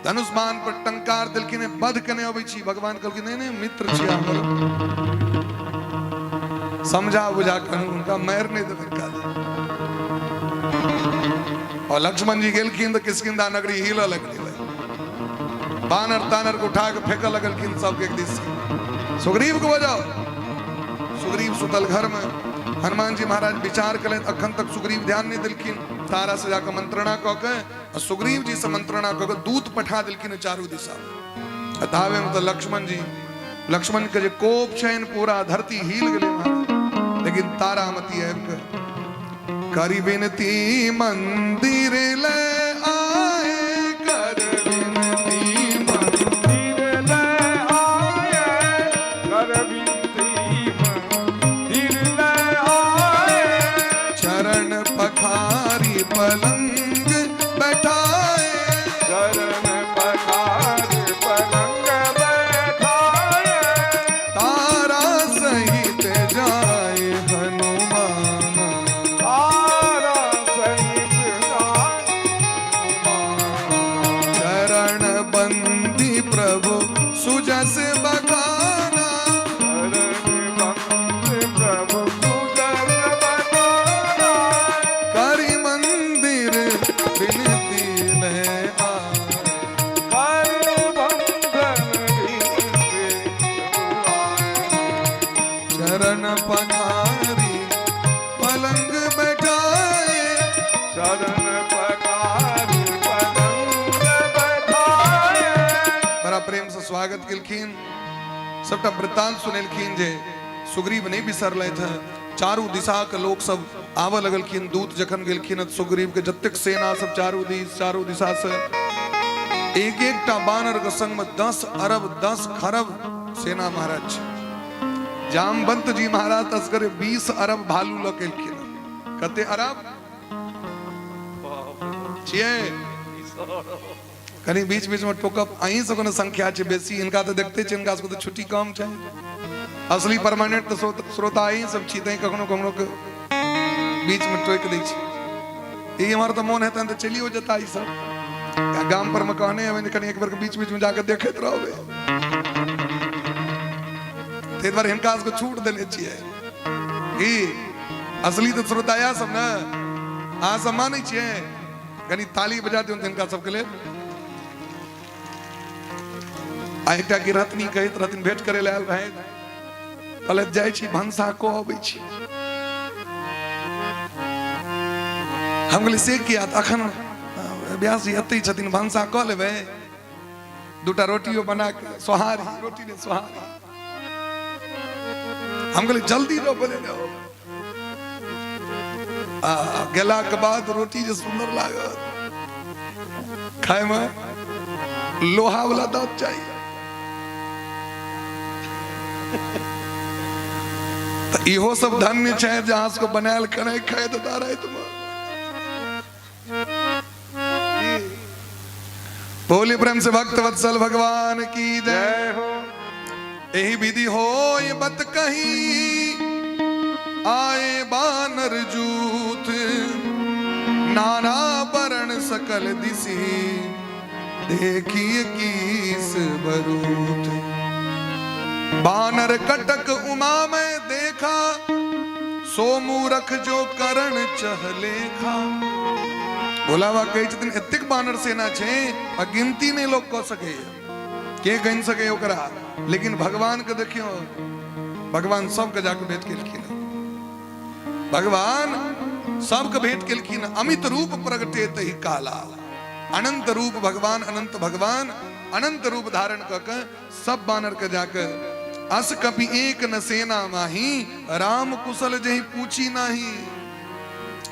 धनुष बाण पर टंकार देलखिन, वध केने अबै छी। भगवान कहलखिन नहीं नहीं, मित्र छी हमर, समझा बुझा कर हुनका मारि नहि देबै काली। और लक्ष्मण जी गेलखिन तऽ किष्किंधा नगरी हिलऽ लगलै, बानर तानर के उठा के फेंकऽ लगलखिन सबके एक दिस। सुग्रीव के बजाओ, सुग्रीव सुतल घर में। हनुमान जी महाराज विचार कलनि, अखन तक सुग्रीव ध्यान नहीं देलखिन। तारा से जाकर मंत्रणा कऽ के आ सुग्रीव जी से मंत्रणा कऽ के दूत पठा देलखिन चारू दिशा। आ ताबे में तऽ लक्ष्मण जी, लक्ष्मण के जे कोप छनि पूरा धरती हिल गेलै महाराज। लेकिन तारामती आबि के करी विनती मंदिर ले आए, कर विनती मंदिर ले आए, कर विनती मंदिर ले आए, चरण पखारी पलंग बैठाए, चरण पखारी पलंग बैठाए, तारा सहित जाए हनुमान, तारा सहित जाए हनुमान, चरण बंदी प्रभु सुजस बखाना, चरण चरण पखारी पलंग बैठाए, चरण पखारी पलंग बैठाए। बड़ा प्रेम से स्वागत केलखिन, सबटा वृत्तांत सुनेलखिन जे सुग्रीव नहीं बिसरलथि हँ। चारू दिशा के लोक सब आबऽ लगलखिन। दूत जखन गेलखिन तऽ सुग्रीव के जतेक सेना सब चारू दिस चारू दिशा से एक एकटा बानर के संग में 10 अरब 10 खरब सेना महाराज छै। जामवंत जी महाराज तस्करे 20 अरब भालू लऽ के एलखिन। कते अरब छियै? कनि बीच बीच में टोकब, अहीं सबके ने संख्या छै बेसी, हिनका तऽ देखते छियै, हिनका सबके तऽ छुट्टी कम छै। असली परमानेंट तऽ श्रोता अहीं सब छी, तैं कखनो कखनो के बीच में टोकि दै छी। ई एम्हर तऽ मोन हेतनि तऽ चलियो जेता ई सब। आ गाम पर में कहने हेबै ने, कनि एक बेर बीच बीच में जाके देखैत रहबै, ताहि दुआरे हिनका सबके छूट देने छियै। की असली तऽ श्रोता इएह सब ने, अहाँ सब मानै छियै? कनि ताली बजा दियौ हिनका सबके लेल। आ एकटा गिरहतनी कहैत रहथिन, भेंट करे लए आयल रहै, कहलथि जाइ छी भनसा कऽ अबै छी। हम कहलियै से किया? तऽ अखन व्यास जी एतै छथिन, भनसा कऽ लेबै, दूटा रोटियो बना के, सोहारी रोटी ने सोहारी। हम कहलियै जल्दी रहो बनेने हो। आ गेला के बाद रोटी जे सुंदर लागत खाय में, लोहा वाला दांत चाहिए। तऽ इहो सब धन्य छै जे अहाँ सबके बनायल खेनाइ खाइत हेता रातिमे। बोली प्रेम से भक्त वत्सल भगवान की जय हो। यही विधि हो ये बत कही, आए बानर जूथ, नाना बरण सकल दिसी, देखिए कीस बरूथ। बानर कटक उमा में देखा, सो मूरख जो करण चहलेखा। भोला बाबा कहै छथिन एतेक बानर सेना छै आ गिनती नहि लोक कऽ सकैए, के गनि सकैए ओकरा। लेकिन भगवान के देखियौ, भगवान सबके जाके भेंट केलखिन, भगवान सबके भेंट केलखिन। अमित रूप प्रगटे तहि काला, अनंत रूप भगवान, अनंत भगवान अनंत रूप धारण कऽ के सब बानर के जाके, अस कपि एक न सेना माही, राम कुशल जहि पूछी नाही।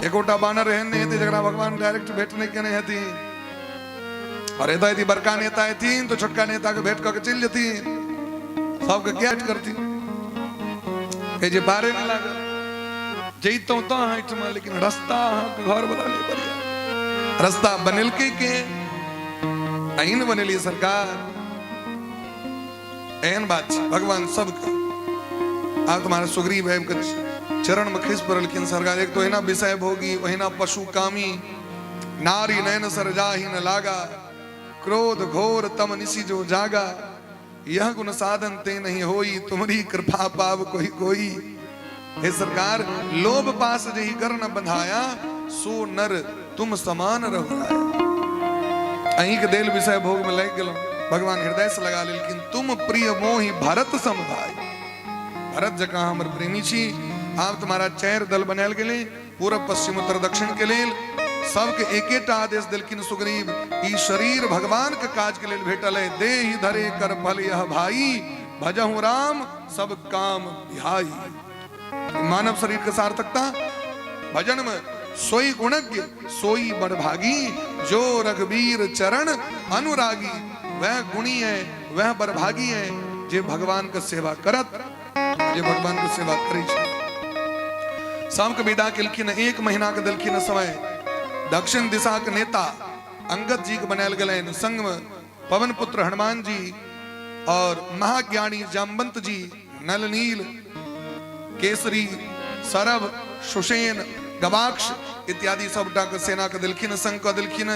एकोटा बानर एहन नहि हेतै जकरा भगवान डायरेक्ट भेंट नहि केने हेथिन। और एतऽ यदि बड़का नेता हेथिन तऽ छोटका नेता के भेंट कऽ के चलि जेथिन, सबके क्या भेंट करथिन? कहै जे बारे नहि लागल, जैतहुँ तऽ अहाँ एहिठमा, लेकिन रस्ता अहाँके घर वाला नहि बढ़िया रस्ता बनेलकै के? अहीं ने बनेलियै सरकार। एहन बात छै भगवान सबके। आब तुम्हारे सुग्रीव आबि के चरण में खसि पड़लखिन सरकार। एक तो ओहिना विषय भोगी, ओहिना पशु कामी, नारी नयन सर जाहि न लागा, क्रोध घोर तम निशि जो जागा, यह गुण साधन ते नहीं होई, तुम्हारी कृपा पाव कोई कोई। हे सरकार, लोभ पास जही कर न बंधाया, सो नर तुम समान रघुराया। अहीं के देल विषय भोग में लग गेलहुं, भगवान हृदय से लगा लेलखिन। तुम प्रिय मोहि भरत सम भाई, भरत जकाँ हमर प्रेमी छी। आब तुम्हारा चारि दल बनायल गेलै, पूरब पश्चिम उत्तर दक्षिण के लेल। सबके एकेटा आदेश देलखिन सुग्रीव, ई शरीर भगवान के काज के लेल भेटल है। देहि धरे कर फल यह भाई, भजहु राम सब काम बिहाई। मानव शरीर के सार्थकता भजन में। सोई गुणज्ञ सोई बड़भागी, जो रघुवीर चरण अनुरागी। वह गुणी है, वह बड़भागी है जे भगवान के सेवा करत, जे भगवान के सेवा करै छै। सबके विदा केलखिन, एक महीना के देलखिन समय। दक्षिण दिशा के नेता अंगद जी के बनायल गेलनि, संग में पवन पुत्र हनुमान जी और महाज्ञानी जामवंत जी, नलनील, केसरी, सरभ, सुषेण, गवाक्ष इत्यादि सबटा के सेना के देलखिन, संग कऽ देलखिन।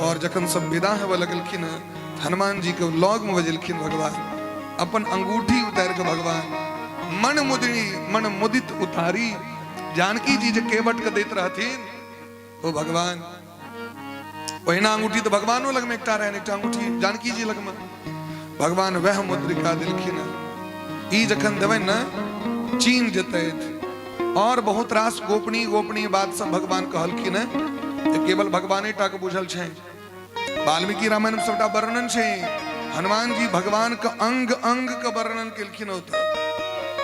और जखन सब विदा हेबऽ लगलखिन, हनुमान जी के लग में बजेलखिन भगवान, अपन अंगूठी उतार के भगवान मन मुदनी मन मुदित उतारी। जानकी जी जे केवट के दैत रहथिन ओ भगवान, ओहिना अंगूठी तऽ भगवानो लगमे एकटा रहनि, एकटा अंगूठी जानकी जी लगमे। भगवान वएह मुद्रिका देलखिन। ई जखन देबै ने चीन जेतथि और बहुत रास गोपनीय गोपनीय बात सब भगवान कहलखिन है जे केवल भगवाने टा के बुझल छै। वाल्मीकि रामायण में सबटा वर्णन छै। हनुमान जी भगवान के अंग अंग के वर्णन केलखिन ओतऽ।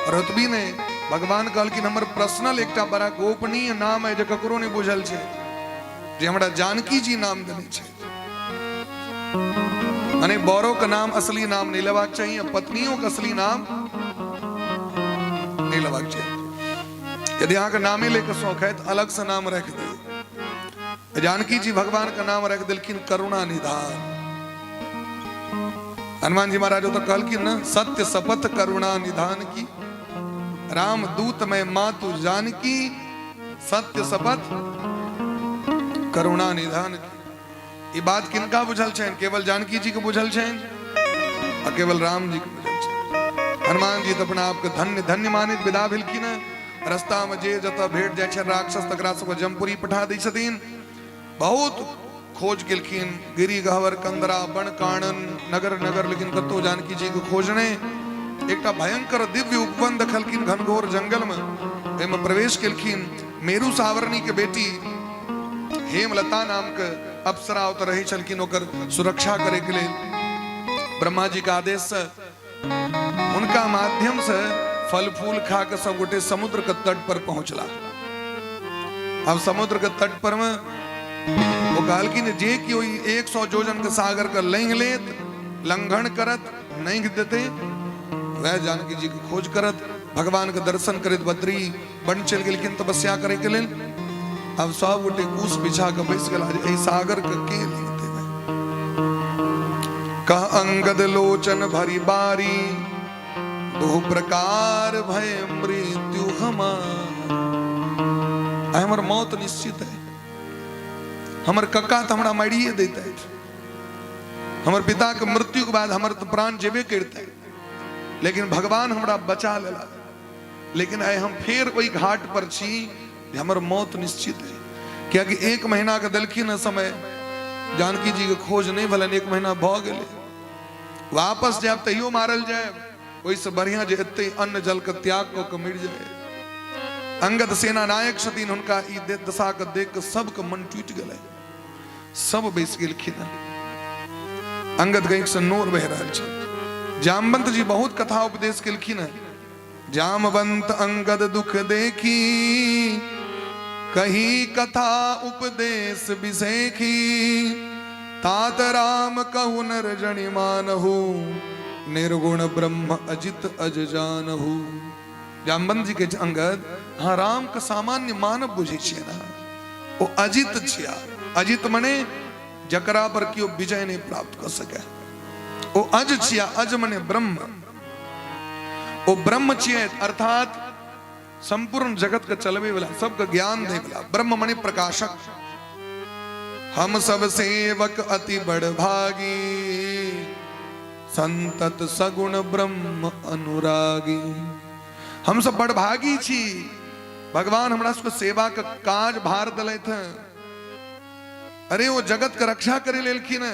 और ओतबी नहि, भगवान कहलखिन हमर पर्सनल एकटा बड़ा गोपनीय नाम है जे ककरो नहि बुझल छै, जे हमरा जानकी जी नाम देने छै। माने बड़ो के नाम असली नाम नहीं लेबाक चाहिए, पत्नियों के असली नाम नहीं लेबाक चाहिए। यदि अहाँके नामे लेके शौक है तो अलग से नाम रख दियौ। जानकी जी भगवान के नाम रख देलखिन करुणा निधान। हनुमान जी महाराज तो कहलखिन ना, सत्य शपथ करुणा निधान की, राम दूत में मातु जानकी, सत्य शपथ करुणा निधान की। ई बात किनका बुझल छनि? केवल जानकी जी के बुझल छनि आ केवल राम जी के बुझल छनि। हनुमान जी तो अपना आपके धन्य धन्य मानैत विदा भेलखिन। रास्ता में जे जतऽ भेट जाइ छै राक्षस तकरा सबके जमपुरी पठा दै छथिन। बहुत खोज केलखिन, गिरी गहवर कंदरा वन कानन नगर नगर, लेकिन कतौ जानकी जी के खोज नहि। एकटा भयंकर दिव्य उपवन देखलखिन घनघोर जंगल में, ओहिमे प्रवेश केलखिन। मेरू सावरणी के बेटी हेमलता नाम के अप्सरा ओतऽ रहै छलखिन, ओकर सुरक्षा करे के लेल ब्रह्मा जी के आदेश से हुनका माध्यम से फल फूल खा के सब गोटे समुद्र के तट पर पहुंचला। अब समुद्र के तट पर में वो कहलखिन जे कि ओहि 100 जोजन के सागर के लंघ लेत, लंघन करत, नहीं देते, वह जानकी जी के खोज करत। भगवान के दर्शन करत बद्री बन चल गेलखिन तपस्या करे के लेल। अब सब गोटे कुश बिछा के बैस गेला जे एहि सागर के के लेते। कह अंगद लोचन भरी बारी, दो प्रकार भय मृत्यु हमार। आइ हमर मौत निश्चित है। हमर कक्का तो हमरा मारिए देते, हमर पिता के मृत्यु के बाद हमर तो प्राण जेबे करते, लेकिन भगवान हमरा बचा लेला। लेकिन आइ हम फेर ओहि घाट पर छी जे हमर मौत निश्चित है, कियाकि 1 महीना के देलखिन हँ समय, जानकी जी के खोज नहीं भेलनि, 1 महीना भऽ गेलै। वापस जायब तैयो मारल जायब, ओहिसँ बढ़िया जे एते अन्न जल के त्याग कऽ के मरि जाय। अंगद सेना नायक छथिन, हुनका ई दशा के देख के सबके मन टूटि गेलै, सब बैस गेलखिन। अंगद के आँखिसँ नोर बहि रहल छै। जामवंत जी बहुत कथा उपदेश केलखिन हँ। जामवंत अंगद दुख देखी, कही कथा उपदेश विसेखी, तात राम कहु नर जनि मानहु, निर्गुण ब्रह्म अजित अज जानहु। जामवंत जी के अंगद, हाँ राम के सामान्य मानव बुझै छियै ना, ओ अजित छिया। अजित मने जकरा पर केओ विजय नहीं प्राप्त कर सके, ओ अज छिया। अज मने ब्रह्म, ओ ब्रह्म छियै, अर्थात संपूर्ण जगत के चलबे वाला, सबके ज्ञान दे वाला। ब्रह्म मने प्रकाशक। हम सब सेवक अति बड़ भागी, संतत सगुण ब्रह्म अनुरागी। हम सब बड़ भागी छी, भगवान हमरा सबके सेवा के काज भार दिलथि हैं। अरे वो जगत के रक्षा करे लेलखिन।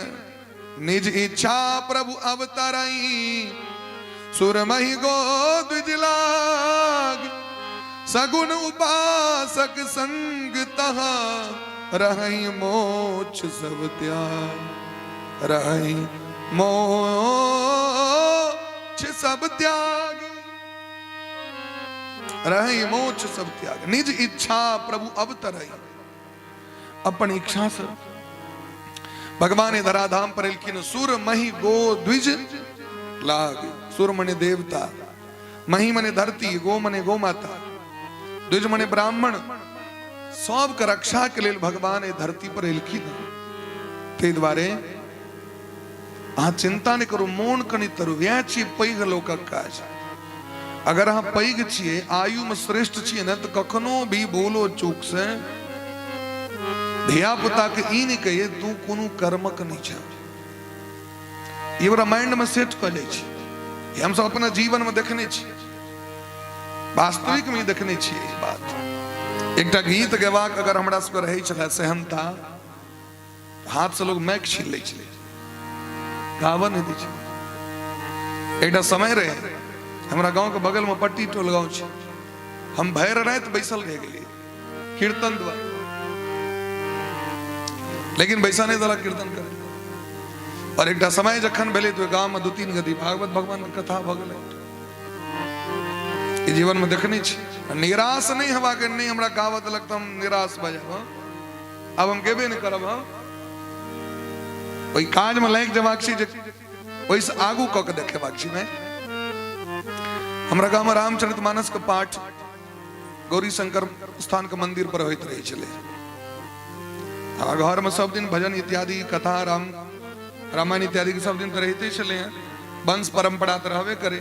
निज इच्छा प्रभु अवतरई, सुरमही गो द्विज लाग, सगुण उपासक संग तहा, रही मोक्ष सब त्याग, रही मोक्ष सब त्याग, रही मोक्ष सब त्याग। निज इच्छा प्रभु अवतरई, अपन इच्छा से भगवान धराधाम पर एलखिन। सुर मही गो द्विज लाग, सुर मने देवता, मही मने धरती, गो मने गो माता, द्विज मने ब्राह्मण, सबके रक्षा के लेल भगवान एहि धरती पर एलखिन। ताहि दुआरे अहाँ चिंता नहि करू, मोन कनि तरू। वएह छी पैघ लोकक काज। अगर अहाँ पैघ छियै, आयु में श्रेष्ठ छियै ने, तऽ कखनो भी भूलो चूक से धिया पुता के ई नहि कहिए तू कोनो कर्मक नहि छ। ई ओकरा माइंड में सेट कऽ जाइ छै। ई हमसब अपना जीवन में देखने छी, वास्तविक में देखने छियै ई बात। एकटा गीत गेबाक अगर हमरा सबके रहै छलै सेहनता, हाथ से लोग मैक छीन लै छलै, गाबऽ नहि दै छलै। एकटा समय रहे, हमरा गाँव के बगल में पट्टी टोल गाँव छै। हम भरि राति बैसल रहि गेलियै कीर्तन द्वारा, लेकिन बैसा नहि देलक कीर्तन करे। और एकटा समय जखन भेलै तऽ गाँव में 2-3 गति भागवत भगवान के कथा भऽ गेलै। ई जीवन में देखने छी, निराश नहीं हवा के नहीं हमरा गावत देलक तऽ हम निराश भऽ जायब, हँ? आब हम गेबे नहि करब। हम ओहि काज में लागि जेबाक छी जे ओहिसँ आगू कऽ के देखेबाक छी। मैं हमरा गाँव में रामचरित मानस के पाठ गौरी शंकर स्थान के मंदिर पर होइत रहै छलै। आ घर में सब दिन भजन इत्यादि कथा राम रामायण इत्यादि के सब दिन तऽ रहिते छलै हँ, वंश परंपरा तऽ रहबे करे।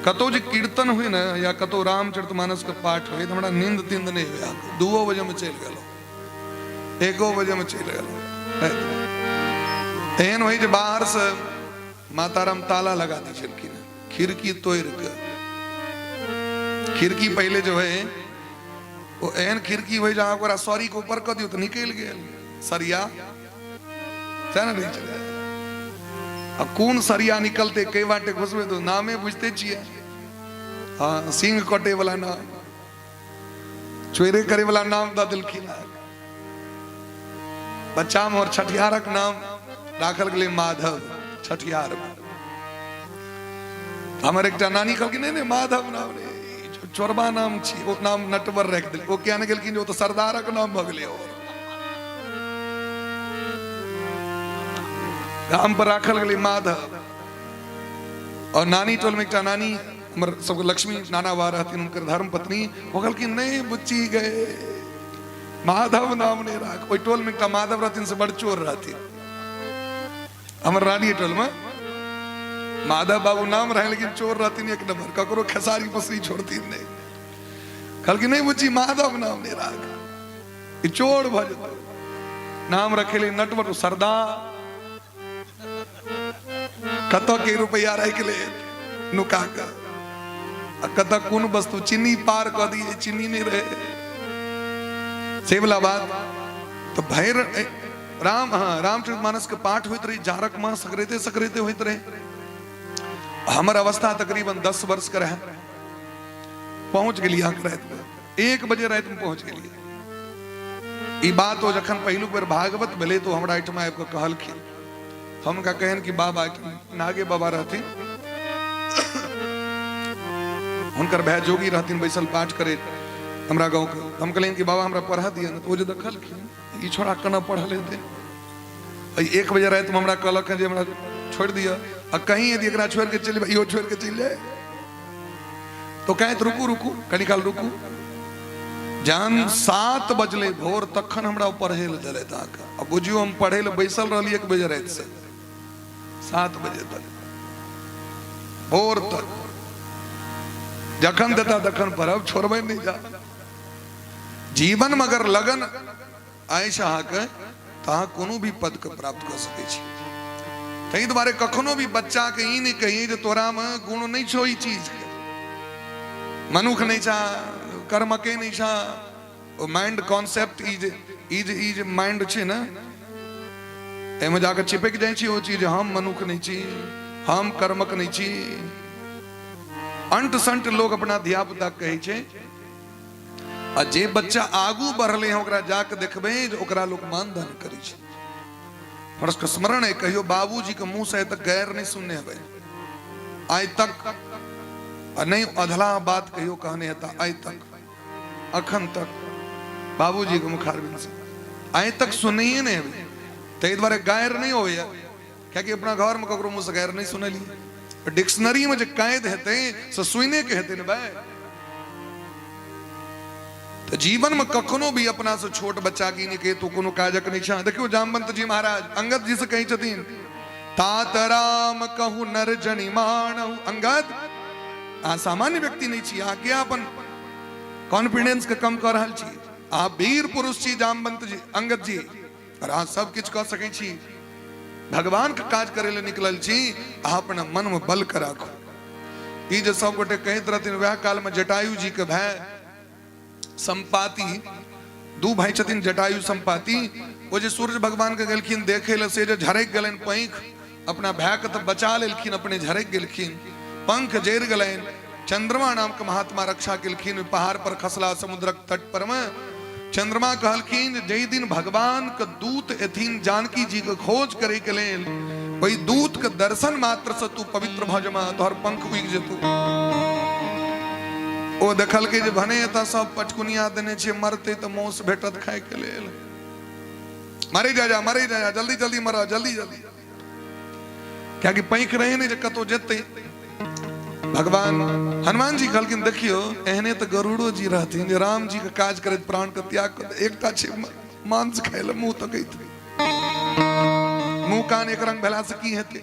कतौ जे कीर्तन हुए ने या कतौ रामचरित मानस के पाठ हुए तऽ हमरा नींद तींद नहि हुए, 2 बजे में चलि गेलहुँ, 1 बजे में चलि गेलहुँ। एहन होइ जे बाहर से माताराम ताला लगा दै छलखिन, खिड़की तोड़ि के। खिड़की पहिले जो है ओ एहन खिड़की होइ जे अहाँ ओकरा सरी के ऊपर कऽ दियौ तऽ निकलि गेल सरिया, सएह ने रहै छलै। आ कोन सरिया निकलतै, कै बाटे घुसबै, तऽ नामे बुझिते छियै। हँ, सिंह कटे वाला नाम, चोरे करे वाला नाम दऽ देलखिन। बच्चा में और छठिहारक नाम राखल गेलै माधव छठिहार। हमर एकटा नानी कहलखिन नहीं नहीं माधव नाम नहीं, चोरबा नाम छी, ओ नाम नटवर राखि देलखिन। ओ किया नहि गेलखिन जे ओ तऽ सरदारक नाम भऽ गेलै। और गाम पर राखल गेलै माधव। और नानी टोल में एकटा नानी हमर सबके लक्ष्मी नाना बा रहथिन, हुनकर धर्म पत्नी, ओ कहलखिन नहीं बुच्ची गए माधव नाम नहीं राख। ओहि टोल में एकटा माधव रहथिन से बड़ चोर रहथिन। हमर रानी टोल में माधव बाबू नाम रहे लेकिन चोर रहथिन एक नंबर, ककरो खेसारी पसरी छोड़थिन नहीं। कहलखिन नहीं बुच्ची माधव नाम नहीं राख, ई चोर भऽ जेतै। नाम रखेली नटवर सरदार, कतऽ के रुपया राखि ले नुका कऽ, आ कतऽ कोन वस्तु चीनी पार कऽ दिए, चीनी नहीं रहे, से वाला बात। तो भैर राम, हाँ, रामचरित मानस के पाठ होइत रहे जारक माह सकरेते सकरेते होइत रहे। हमर अवस्था तकरीबन 10 वर्ष के रहे। पहुंच गेलियै अहाँके रातिमे 1 बजे रातिमे पहुंच गेलियै। ई बात ओ जखन पहिलुक बेर भागवत भेलै तो हमरा एहिठमा आबि कऽ कहलखिन। हम हुनका कहन कि बाबा नागे बाबा रहथिन, हुनकर भाय जोगी रहथिन बैसल पाठ करे हमरा गाँव के। हम कहलियनि कि बाबा हमरा पढ़ा दिअ ने। तो ओ जे देखलखिन ई छोड़ा केना पढ़ल हेतै, 1 बजे रातिमे हमरा कहलक हँ जे हमरा छोड़ि दिअ, आ कहीं यदि एकरा छोड़ि के चलि इहो छोड़ि के चलि जाय तो कहैत रुकू रुकू कनी काल रुकू। जहन 7 बजलै भोर तखन हमरा ओ पढ़ै लए देलथि अहाँके। आ बुझियौ हम पढ़ै लए बैसल रहली 1 बजे राति से 7 बजे तक भोर तक, जखन देता तखन पढ़ब, छोड़बै नहीं जा। जीवन में अगर लगन अछि अहाँके तऽ अहाँ कोनो भी पद के प्राप्त कऽ सकै छी। ताहि दुआरे कखनो भी बच्चा के ई नहि कही जे तोरा में गुण नहीं छौ, ई चीज के मनुख नहीं छा, कर्मके नहीं छा। ओ माइंड कॉन्सेप्ट ई जे माइंड छै ने, एहिमे जाके चिपकि जाइ छै ओ चीज, हम मनुख नहीं छी, हम कर्मक नहीं छी। अंट संट लोग अपना धिया पुता कहै छै, आ जे बच्चा आगू बढ़ले हैं ओकरा जाके देखबै जे ओकरा लोग मानधन करै छै। हमरा सबके स्मरण है कहियो बाबूजी के मुंह से आइ तक गैर नहीं सुनने हेबै आइ तक, आ नहीं अधला बात कहियो कहने हेता आइ तक, अखन तक बाबूजी के मुखारबिंद से आइ तक सुनिए नहीं हेबै। ताहि दुआरे गैर नहीं होइए, कियाकि अपना घर में ककरो मुंह से गैर नहीं सुनलियै। डिक्शनरी में जे कैद हेतै से सुने के हेतै ने भाई। तो जीवन में कखनो भी अपना से छोट बच्चा की नहीं कहे तू कोनो काजक नहीं छा। देखियो जामवंत जी महाराज अंगद जी से कही छथिन, तात राम कहु नर जनि मानहु। अंगद अहाँ सामान्य व्यक्ति नहीं छी, अहाँ के अपन कॉन्फिडेंस के कम कऽ रहल छी। अहाँ वीर पुरुष छी जामवंत जी, अंगद जी, और अहाँ सब किछु कऽ सकै छी। भगवान के काज करे ले निकलल छी, अहाँ अपना मन में बल के राखू। ई जे सब गोटे कहैत रहथिन वएह काल में जटायु जी के भाय संपाति, 2 भाई छथिन जटायु संपाति, ओ जे सूर्य भगवान के गेलखिन देखे ले, से जे झरकि गेलनि पंख, अपना भाय के तऽ बचा लेलखिन, अपने झरकि गेलखिन, पंख जरि गेलनि। चंद्रमा नाम के महात्मा रक्षा केलखिन। ओहि पहाड़ पर खसला समुद्रक तट पर में। चंद्रमा कहलखिन जाहि दिन भगवान के दूत एथिन जानकी जी के खोज करे के लेल, ओहि दूत के दर्शन मात्र से तू पवित्र भऽ जमा, तोहर पंख उगि जेतौ। ओ देखलकै जे भने एतऽ सब पचकुनिया देने छै, मरतै तऽ मौस भेटत खाय के लेल। मरे जा जा, मरे जा जा, जल्दी जल्दी मर, जल्दी जल्दी, कियाकि पैख रहे नहि जे कतौ जेतै। भगवान हनुमान जी कहलखिन देखियो एहने तऽ गरुड़ो जी रहथिन जे राम जी के काज करैत प्राण के त्याग कर, एकटा छै मांस खाय लए मुंह तकैत, मुंह कान एक रंग भेला से की हेतै,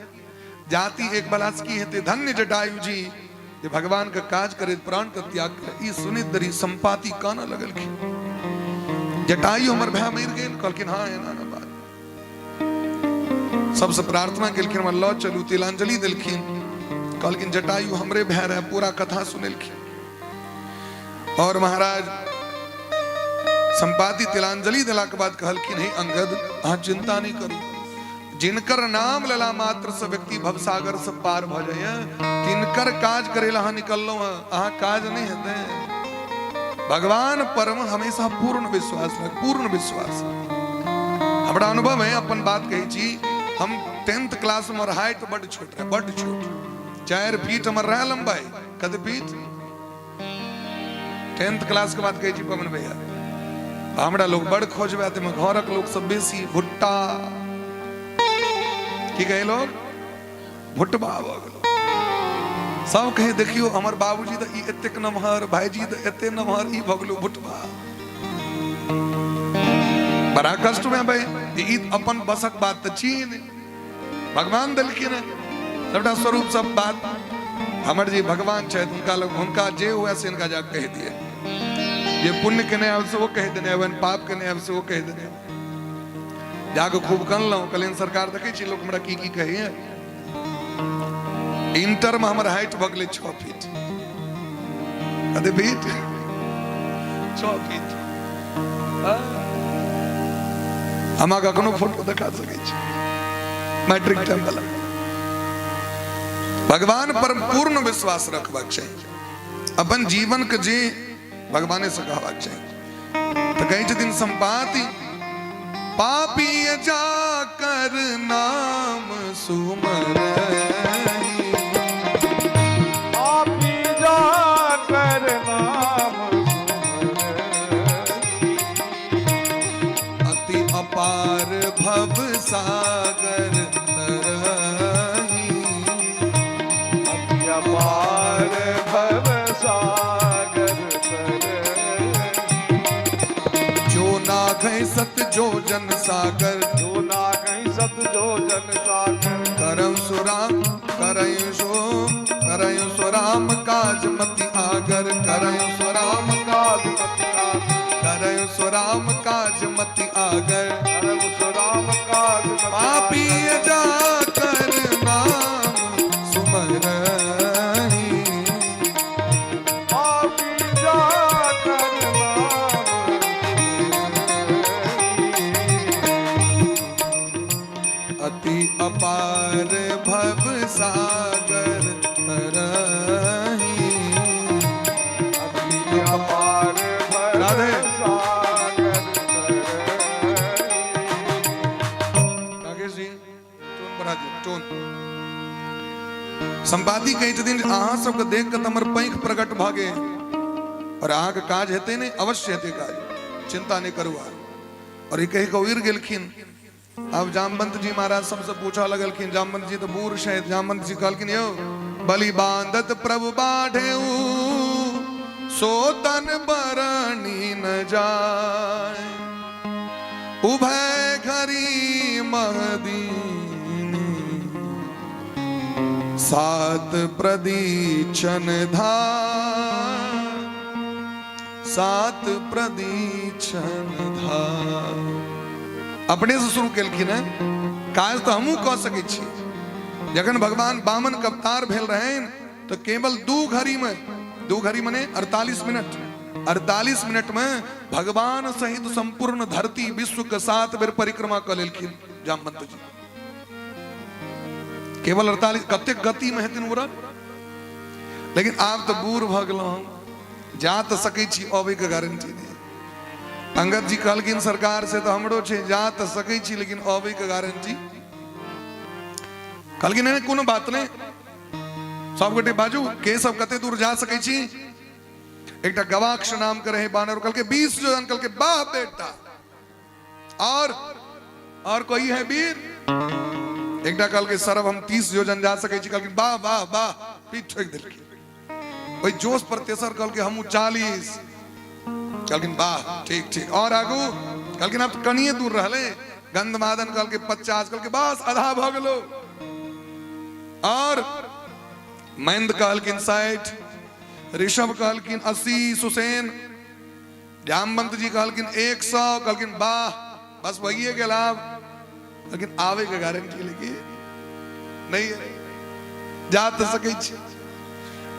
जाति एक भेला से की हेतै। धन्य जटायु जी जे भगवान के काज करैत प्राण के त्याग कर। ई सुनैत देरी संपाति कानऽ लगलखिन, जटायु हमर भाय मरि गेल। कहलखिन हाँ एना ना बात। सबसे प्रार्थना केलखिन हमरा लऽ चलू, तिलांजलि देलखिन, कहलखिन जटायु हमरे भाय रहे, पूरा कथा सुनेलखिन। और महाराज संपाति तिलांजलि देला के बाद कहलखिन हे अंगद, अहाँ चिंता नहीं करू, जिनकर नाम लेला मात्र से व्यक्ति भवसागर से पार भ जाइए, तिनकर काज करे ला अहाँ निकललहुँ हँ, अहाँ काज नहीं हेतै। भगवान परम हमेशा पूर्ण विश्वास रख, पूर्ण विश्वास। हमरा अनुभव है, अपन बात कहै छी, हम 10th class में हमर हाइट बड छोट रहे, बड छोट, 4 फीट हमर रहे लंबाई। कते फीट? 10th class के बात कहै छी पवन भैया। हमरा लोग बड़ खोजबै तऽ घरक लोग सब बेसी भुट्टा की कहे लोग, भुटबा भऽ गेलो। सब कहे देखियो हमर बाबूजी तऽ ई एतेक नमहर, भाईजी तऽ एते नमहर, ई भऽ गेलो भुटबा। बड़ा कष्ट में भाई, ई अपन बसक बात तऽ छी नहि, भगवान देलखिन हँ सबटा स्वरूप सब बात। हमर जे भगवान छथि हुनका लग हुनका जे हुए से हिनका जा कहि दिए, जे पुण्य केने आयल से ओ कहि देने आबनि, पाप केने आयल से ओ कहि देने आबनि। जाके खूब कनलहुँ, कहलियनि सरकार देखै छी लोक हमरा की की कहैए। इंटर में हमर हाइट भऽ गेलै 6 फीट। कते फीट? 6 फीट। हम अहाँके एखनो फोटो देखा सकै छी मैट्रिक टाइम वाला। भगवान पर पूर्ण विश्वास रखबाक चाही, अपन जीवन के जे भगवाने से कहबाक चाही। तऽ कहै छथिन संपाति पापी जा कर नाम सुमर, पापी जा कर नाम सुमर, अति अपार भव सागर तरही, अति अपार भव सागर तरही, जो नाघै सत जो जन सागर, जो नाघै सत जो जन सागर, करम सुराम करयु सो करयु सो राम काज मति आगर, करयु सो राम काज मति आगर, करयु सो राम काज मति आगर, करयु सो राम काज मति पापी जा कर नाम सुमरही, पापी जा कर नाम अति अपार भव सागर तरही, अति अपार भव राधे। सागर तरही। राकेश जी टोन बढ़ा दियौ टोन। संपादी कहै छथिन जे अहाँ सबके देख कऽ तऽ हमर पैंख प्रकट भऽ गेल, और अहाँके काज हेतै नहि? अवश्य हेतै काज, चिंता नहि करू अहाँ। और ई कहि कऽ उड़ि गेलखिन। आब जामवंत जी महाराज सबसे पूछऽ लगलखिन, जामवंत जी तऽ बूढ़ छथि। जामवंत जी कहलखिन यौ बलि बांधत प्रभु बाढ़ेऊ सो तन बरनी न जाय, उभय घरी महदीनी सात प्रदीक्षण धार, सात प्रदीक्षण धार। अपने से शुरू केलखिन है, काज तऽ हमहूँ कऽ सकै छी। जखन भगवान वामन के अवतार भेल रहनि तऽ केवल 2 घड़ी में, 2 घड़ी मने 48 मिनट, 48 मिनट में भगवान सहित संपूर्ण धरती विश्व के 7 बेर परिक्रमा कऽ लेलखिन जामवंत जी। केवल 48, कतेक गति में हेथिन उड़ल। लेकिन आब तऽ बूढ़ भऽ गेलहुँ हम, जा तऽ सकै छी, अबैके गारंटी नहि। अंगद जी कहलखिन सरकार से तऽ हमरो छै, जा तऽ सकै छी लेकिन अबैके गारंटी। कहलखिन नहि कोनो बात नहि, सब गोटे बाजू के सब कते दूर जा सकै छी। एकटा गवाक्ष नाम के रहे बानर, कहलकै 20 जोजन। कहलकै वाह बेटा, और कोई है वीर? एकटा कहलकै सरब हम 30 योजन जा सकै छी। कहलखिन वाह वाह वाह, पीठ ठोकि देलखिन। ओहि जोश पर तेसर कहलकै हमहूँ 40। कहलखिन वाह ठीक ठीक, और आगू? कहलखिन आब कनिए दूर रहले। गंधमादन कहलकै 50। कहलकै बस आधा भऽ गेलो। और मैंद कहलखिन 60, ऋषभ कहलखिन 80, सुसेन जामवंत जी कहलखिन 100। कहलखिन वाह बस वही गेल आब, लेकिन आवे के गारंटी लेकिन नहीं है, जा तऽ सकै छी।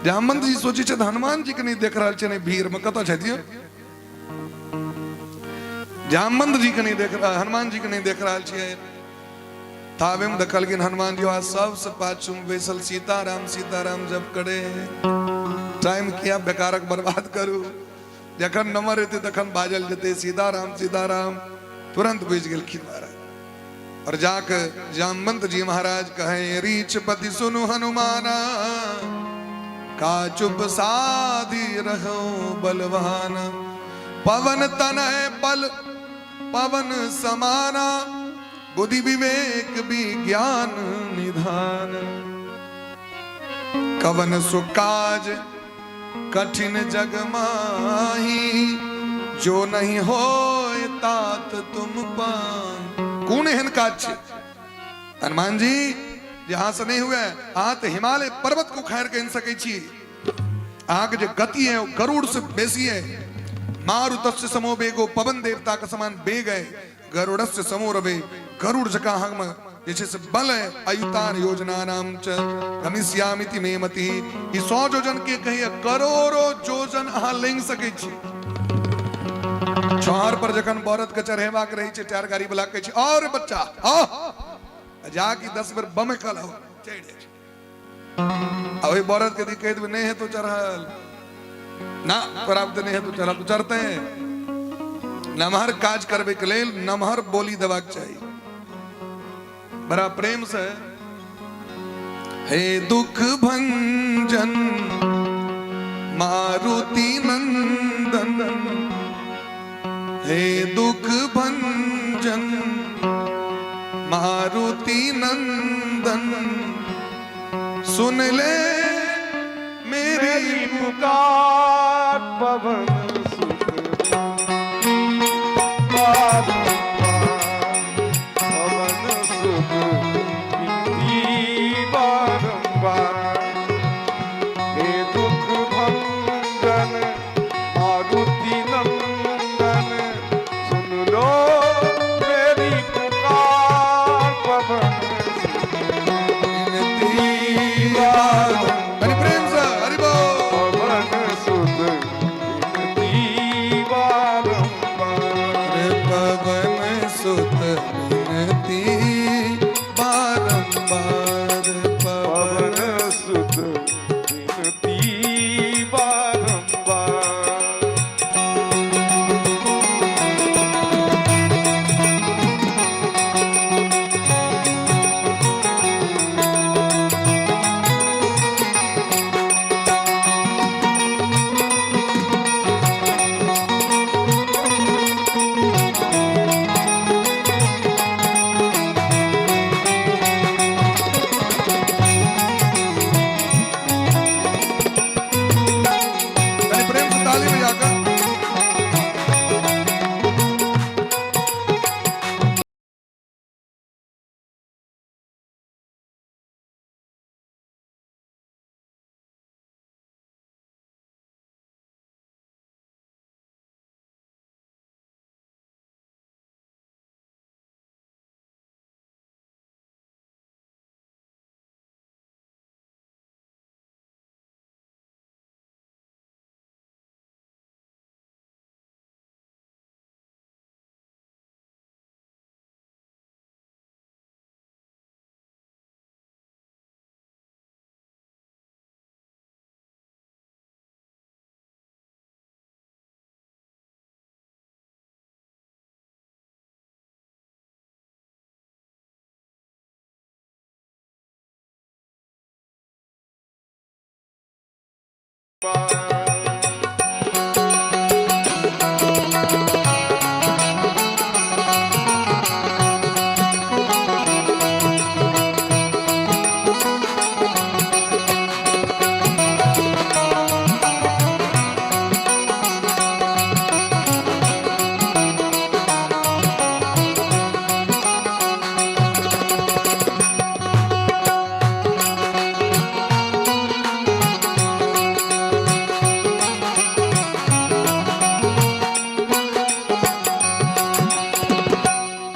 जामवंत जी सोचै छथि हनुमान जी के नहीं देख रहल छै, नहीं भीड़ में कतऽ छथि? जामवंत जी के नहीं देख रहल, हनुमान जी के नहीं देख रहल छियै। ताबे में देखलखिन हनुमान जी वहाँ सबसे पाछू में बैसल सीताराम सीताराम जप करे। टाइम किया बेकारक बर्बाद करू, जखन नंबर एतै तखन बाजल जेतै सीताराम सीताराम। तुरंत बुझि गेलखिन महाराज। और जाके जामवंत जी महाराज कहे रीछ पति सुनु हनुमाना, का चुप साधी रहो बलवान, पवन तनय बल पवन समाना, बुद्धि विवेक विज्ञान निधान, कवन सुकाज कठिन जग माही, जो नहीं होय तात तुम पाई। कोन एहन काज छै हनुमान जी जे अहाँ से नहीं हुए? अहाँ तऽ हिमालय पर्वत को उखाड़ि के आनि सकै छी। अहाँके जे गति है ओ गरुड़ से बेसी है। मारुतस्य समो वेगो, पवन देवता के समान वेग है। गरुड़स्य समो रवे, गरुड़ जकाँ अहाँमे जे छै से बल है। अयुतान योजना नाम च गमिष्यामिति मे मति। ई 100 योजन के कहिए, करोड़ों योजन अहाँ लेंग सकै छी। छहर पर जखन बरद के चढ़ेबाक रहै छै, टायर गाड़ी वाला कहै छै और बच्चा आ जा कि 10 बेर बमकल हो चढ़ि जाइ छै। आ ओहि बरद के कहि देबै नहि हेतौ चढ़ल ना, तोरा बुते नहि हेतौ चढ़ल, तो चढ़ते हैं। नमहर काज करबे के लेल नमहर बोली देबाक चाही बड़ा प्रेम से। हे दुख भंजन मारुति नंदन, हे दुख भंजन मारुति नंदन, सुन ले मेरी पुकार पवन सुत पवन सुत विनती बारंबार, हे दुख भंजन मारुति नंदन, सुन लो मेरी पुकार पवन सुत विनती बारंबार। प्रेम से हरि बोल। पवन सुत विनती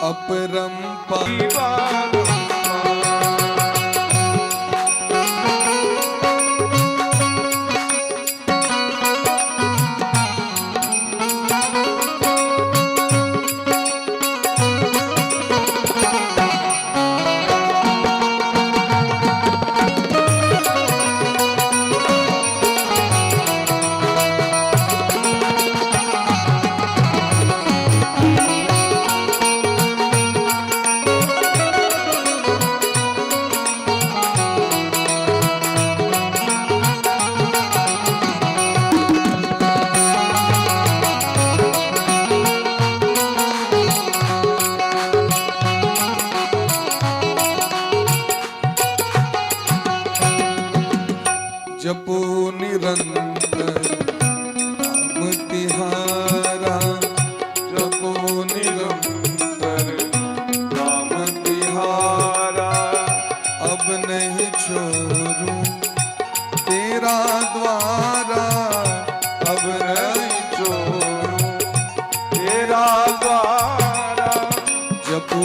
अपरंपार। जपो निरंतर नाम तिहारा, जपो निरंतर नाम तिहारा। अब नहीं छोड़ूं तेरा द्वारा, अब नहीं छोड़ूं तेरा द्वारा। जपो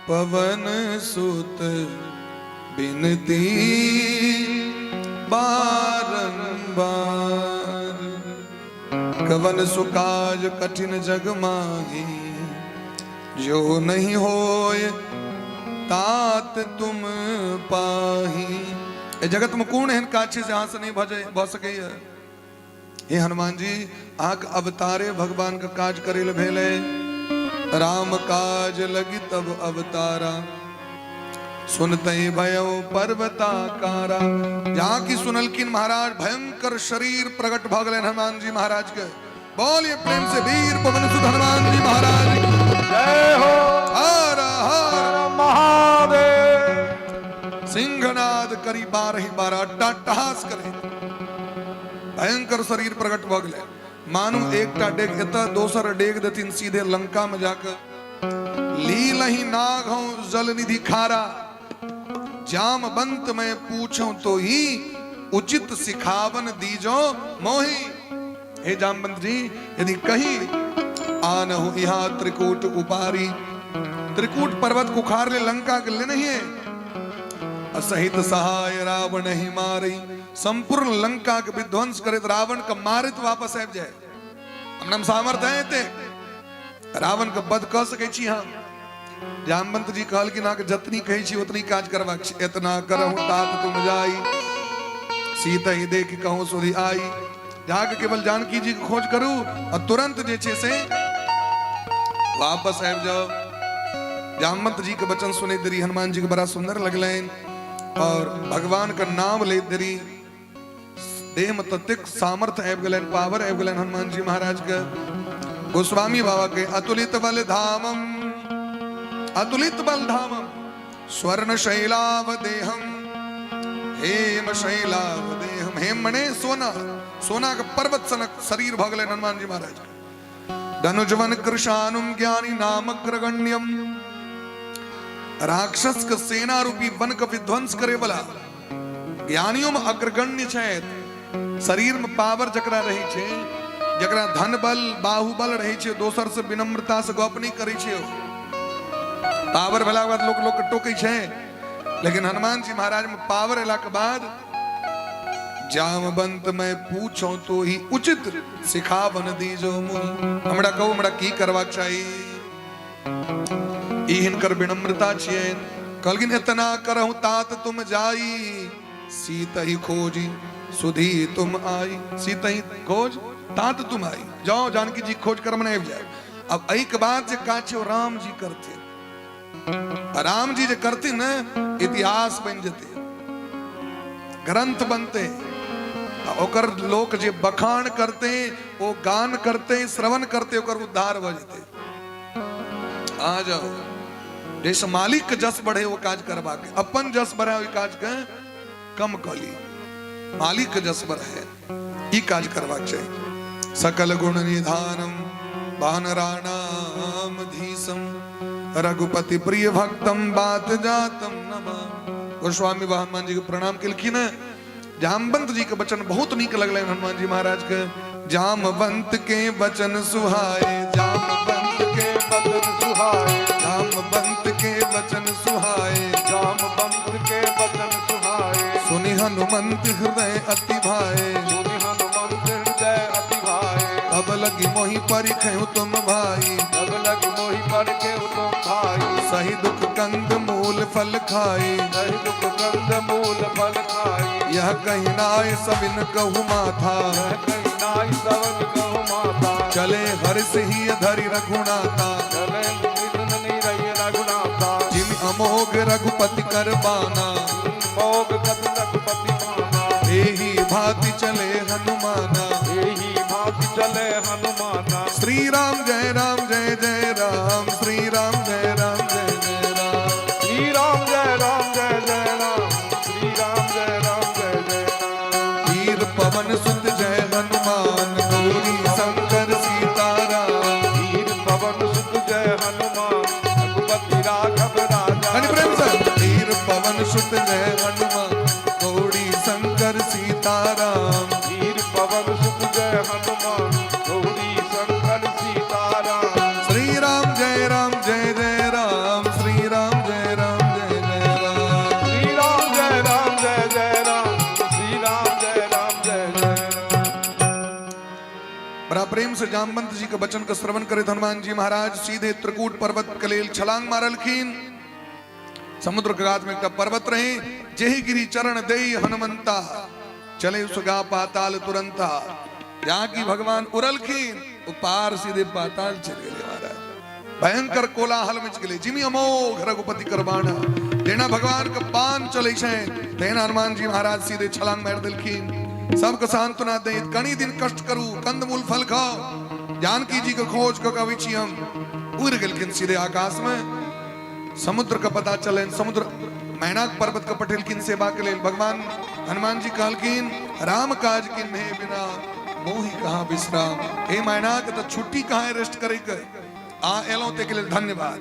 पवन सुत बिनती बारंबार, कवन सुकाज कठिन जग माही, जो नहीं होय तात तुम पाही। ए जगत में कोन एहन काज छै जे अहाँ से नहीं भऽ सकैया? हे हनुमान जी, अहाँके अवतारे भगवान के काज करै लए भेलै। राम काज लगी तब अवतारा, सुनते भयो पर्वताकारा। जहाँ की सुनलखिन महाराज, भयंकर शरीर प्रकट भऽ गेलनि हनुमान जी महाराज के। बोलिए प्रेम से वीर पवन सुत हनुमान जी महाराज की जय हो। हर हर महादेव। सिंहनाद करी बारह बारह, अट्टाहास करे, भयंकर शरीर प्रकट भऽ गेलै। मानू एकटा डेग एतऽ, दोसर डेग देथिन सीधे लंका में जाकर। लीलही नाग हूं जल निधि खारा, जामवंत में पूछूं तो ही उचित सिखावन दीजो मोही। हे जामवंत जी, यदि कहीं आनहु यहाँ त्रिकूट उपारी, त्रिकूट पर्वत कुखार ले लंका के ले नहीं है। सहित सहाय रावण ही मारी। संपूर्ण लंका के विध्वंस करैत रावण के मारैत वापस आबि जाय। हमरा सामर्थ्य है एते रावण के वध कऽ सकै छी हम। जामवंत जी कहलखिन अहाँके जतनी कहै छी ओतनी काज करबाक छै। एतना करहु तात तुम जाई, सीता ही देख कहूँ सुधि आई। जाके केवल जानकी जी के खोज करू और तुरंत जे छै से वापस आबि जाओ। जामवंत जी के वचन सुनै देरी हनुमान जी के बड़ा सुंदर लगलनि और भगवान के नाम लैत देरी देह में ततेक सामर्थ्य आबि गेलनि, पावर आबि गेलनि हनुमान जी महाराज के। गोस्वामी बाबा के अतुलित बल धामम, अतुलित बल धामम, स्वर्ण शैलाव देहम, हेम शैलाव देहम। हेम मने सोना, सोना के पर्वत सनक शरीर भऽ गेलनि हनुमान जी महाराज के। धनुजवन कृशानुम ज्ञानी नामग्रगण्यम, राक्षस के सेना रूपी वन के विध्वंस करे वाला ज्ञानियों में अग्रगण्य छथि। शरीर में पावर जकरा रहे छै, जकरा धन बल बाहुबल रहे छै, दोसर से विनम्रता से गप नहीं करे छै। पावर भेला के बाद लोग लोग के टोकै छै, लेकिन हनुमान जी महाराज में पावर एला के बाद जामवंत मैं पूछो तो ही उचित सिखावन दीजो मुहि। हमरा कहू हमरा की करबाक चाही। ई हिनकर विनम्रता छियनि। कहलखिन एतना करहु तात तुम जाई, सीत ही खोजी सुधी तुम आई। सीत ही खोज तात तुम आई, जाओ जानकी जी खोज कर मने आबि जाए। अब एहि के बाद जे काज छै राम जी करथिन। राम जी जे करथिन ने इतिहास बनि जेतै, ग्रंथ बनते, ओकर लोक जे बखान करते, ओ गान करते, श्रवण करते, ओकर उद्धार भऽ जेतै। आ जाओ, जैसे मालिक के जस बढ़े वो काज करबाक, अपन जस बढ़े ओहि काज के कम कऽ ली, मालिक के जस बढ़े ई काज करबाक चाही। सकल गुण निधानम बानराणाम धीसम रघुपति प्रिय भक्तम बात जातम नमामि। गोस्वामी बाबा हनुमान जी के प्रणाम केलखिन। जामवंत जी के वचन बहुत नीक लगलनि हनुमान जी महाराज के। जामवंत के वचन सुहाए, जामवंत के वचन सुहाए, जामवंत के वचन सुहाए, जामवंत के वचन सुहाए। सुनि हनुमंत हृदय अति भाए, सुनि हनुमंत हृदय अति भाए। अब लगी मोहि परिखहु तुम भाई, तब लग मोहि पर के तुम भाई। सही दुख कंद मूल फल खाए, सही दुख कंद मूल फल खाई। यह कही नाय सबिन कहु माथा, यह कही नाय सवन कहु माता। चले हर्ष ही धरि रघुनाथा, चले रही रघुनाथा। जिम अमोघ रघुपति कर बाना, मोघ कत रघुपति माना। एही भांति चले हनुमाना, एही भांति चले हनुमाना। श्री राम जय राम जय जय राम, श्री राम जय राम जय जय राम, श्री राम जय राम जय जय राम, श्री राम जय राम जय जय राम। वीर पवन सुत जय हनुमान, गौरी शंकर सीताराम। वीर पवन सुत जय हनुमान, रघुपति राघव राजा। कनि प्रेम से। वीर पवन सुत जय हनुमान, गौरी शंकर सीताराम। वीर पवन सुत जय हनुमान, गौरी शंकर सीताराम। श्री राम जय राम जय जय राम, श्री राम जय राम जय जय राम। श्री राम जय राम जय जय राम, श्री राम जय राम जय जय राम। बड़ा प्रेम से जामवंत जी के वचन के श्रवण करैत हनुमान जी महाराज सीधे त्रिकूट पर्वत के लेल छलांग मारलखिन। समुद्र के गात में एकटा पर्वत रहे, जेहि गिरी चरण देई हनुमंता, चले सुगा पाताल तुरंता। जहाँ की भगवान उड़लखिन वो पार सीधे पाताल चले गेले महाराज। भयंकर कोलाहल मच गेले। जिमी अमोघ रघुपति करबाना, जेना भगवान के बाण चले छै तेना हनुमान जी महाराज सीधे छलांग मारि देलखिन। सबके सांत्वना दैत कनी दिन कष्ट करू, कंदमूल फल खाओ, जानकी जी के खोज कऽ अबै छी हम। उड़ि गेलखिन सीधे आकाश में। समुद्र के पता चलन, समुद्र मैनाक पर्वत के पठेलखिन सेवा के लेल। भगवान हनुमान जी कहलखिन राम काज किन्हे बिना मोहि कहाँ विश्राम। हे मैनाक, तो छुट्टी कहाँ है रेस्ट करे के, आ एलौं ते के लेल धन्यवाद।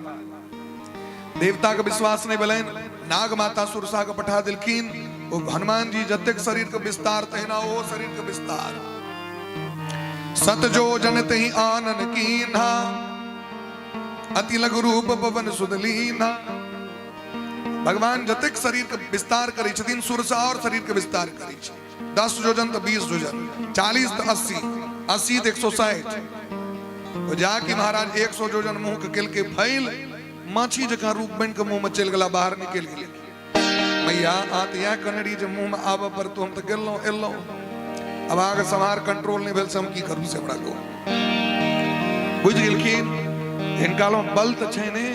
देवता के विश्वास नहीं भेलनि, नाग माता सुरसा के पठा देलखिन। ओ हनुमान जी जतेक शरीर के विस्तार तहिना ओ शरीर के विस्तार। सत जो जन तहि आनन कीन्हा, अति लघु रूप पवन सुध लीन्हा। भगवान जतेक शरीर के विस्तार करै छथिन, सुरसा और शरीर के विस्तार करै छै। 10 योजन तऽ 20 योजन, 40 तऽ 80, 80 तऽ 160। तो जाकि महाराज 100 योजन मुंह के केलकै फैल, माछी जकाँ रूप बनि के मुंह में चलि गेला, बाहर निकलि गेलै। मैया आ तऽ इएह कहने रही जे मुंह में आबऽ पर, तो हम तऽ गेलहुँ एलहुँ, अब अहाँके सम्हार कंट्रोल नहि भेल से हम की करू, से हमरा कहू। बुझि गेलखिन हिनका लग बल तऽ छै ने,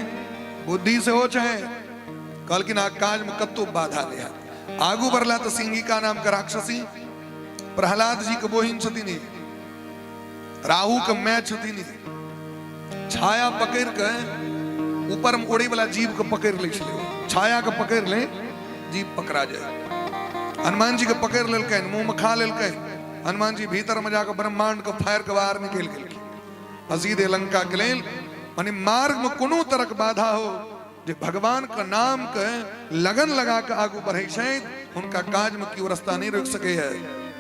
बुद्धि सेहो छै। कहलखिन आ काजमे कतहु बाधा नहि हैत। आगू बढ़ला तऽ सिंहिका नाम के राक्षसी, प्रहलाद जी के बोहिन छथिन, राहु के my छथिन, छाया पकड़ के ऊपर में उड़े वाला जीव के पकड़ लै छलै, छाया के पकड़ ले जीव पकड़ा जाए। हनुमान जी के पकड़ लेलकनि, मुंह में खा लेलकनि। हनुमान जी भीतर में जाके ब्रह्मांड के फाड़ के बाहर निकलि गेलखिन आ सीधे लंका के लेल। माने मार्ग में कोनो तरह के बाधा हो, जे भगवान के नाम के लगन लगा के आगू बढ़े छै, हुनका काज में केओ रास्ता नहीं रोक सके है।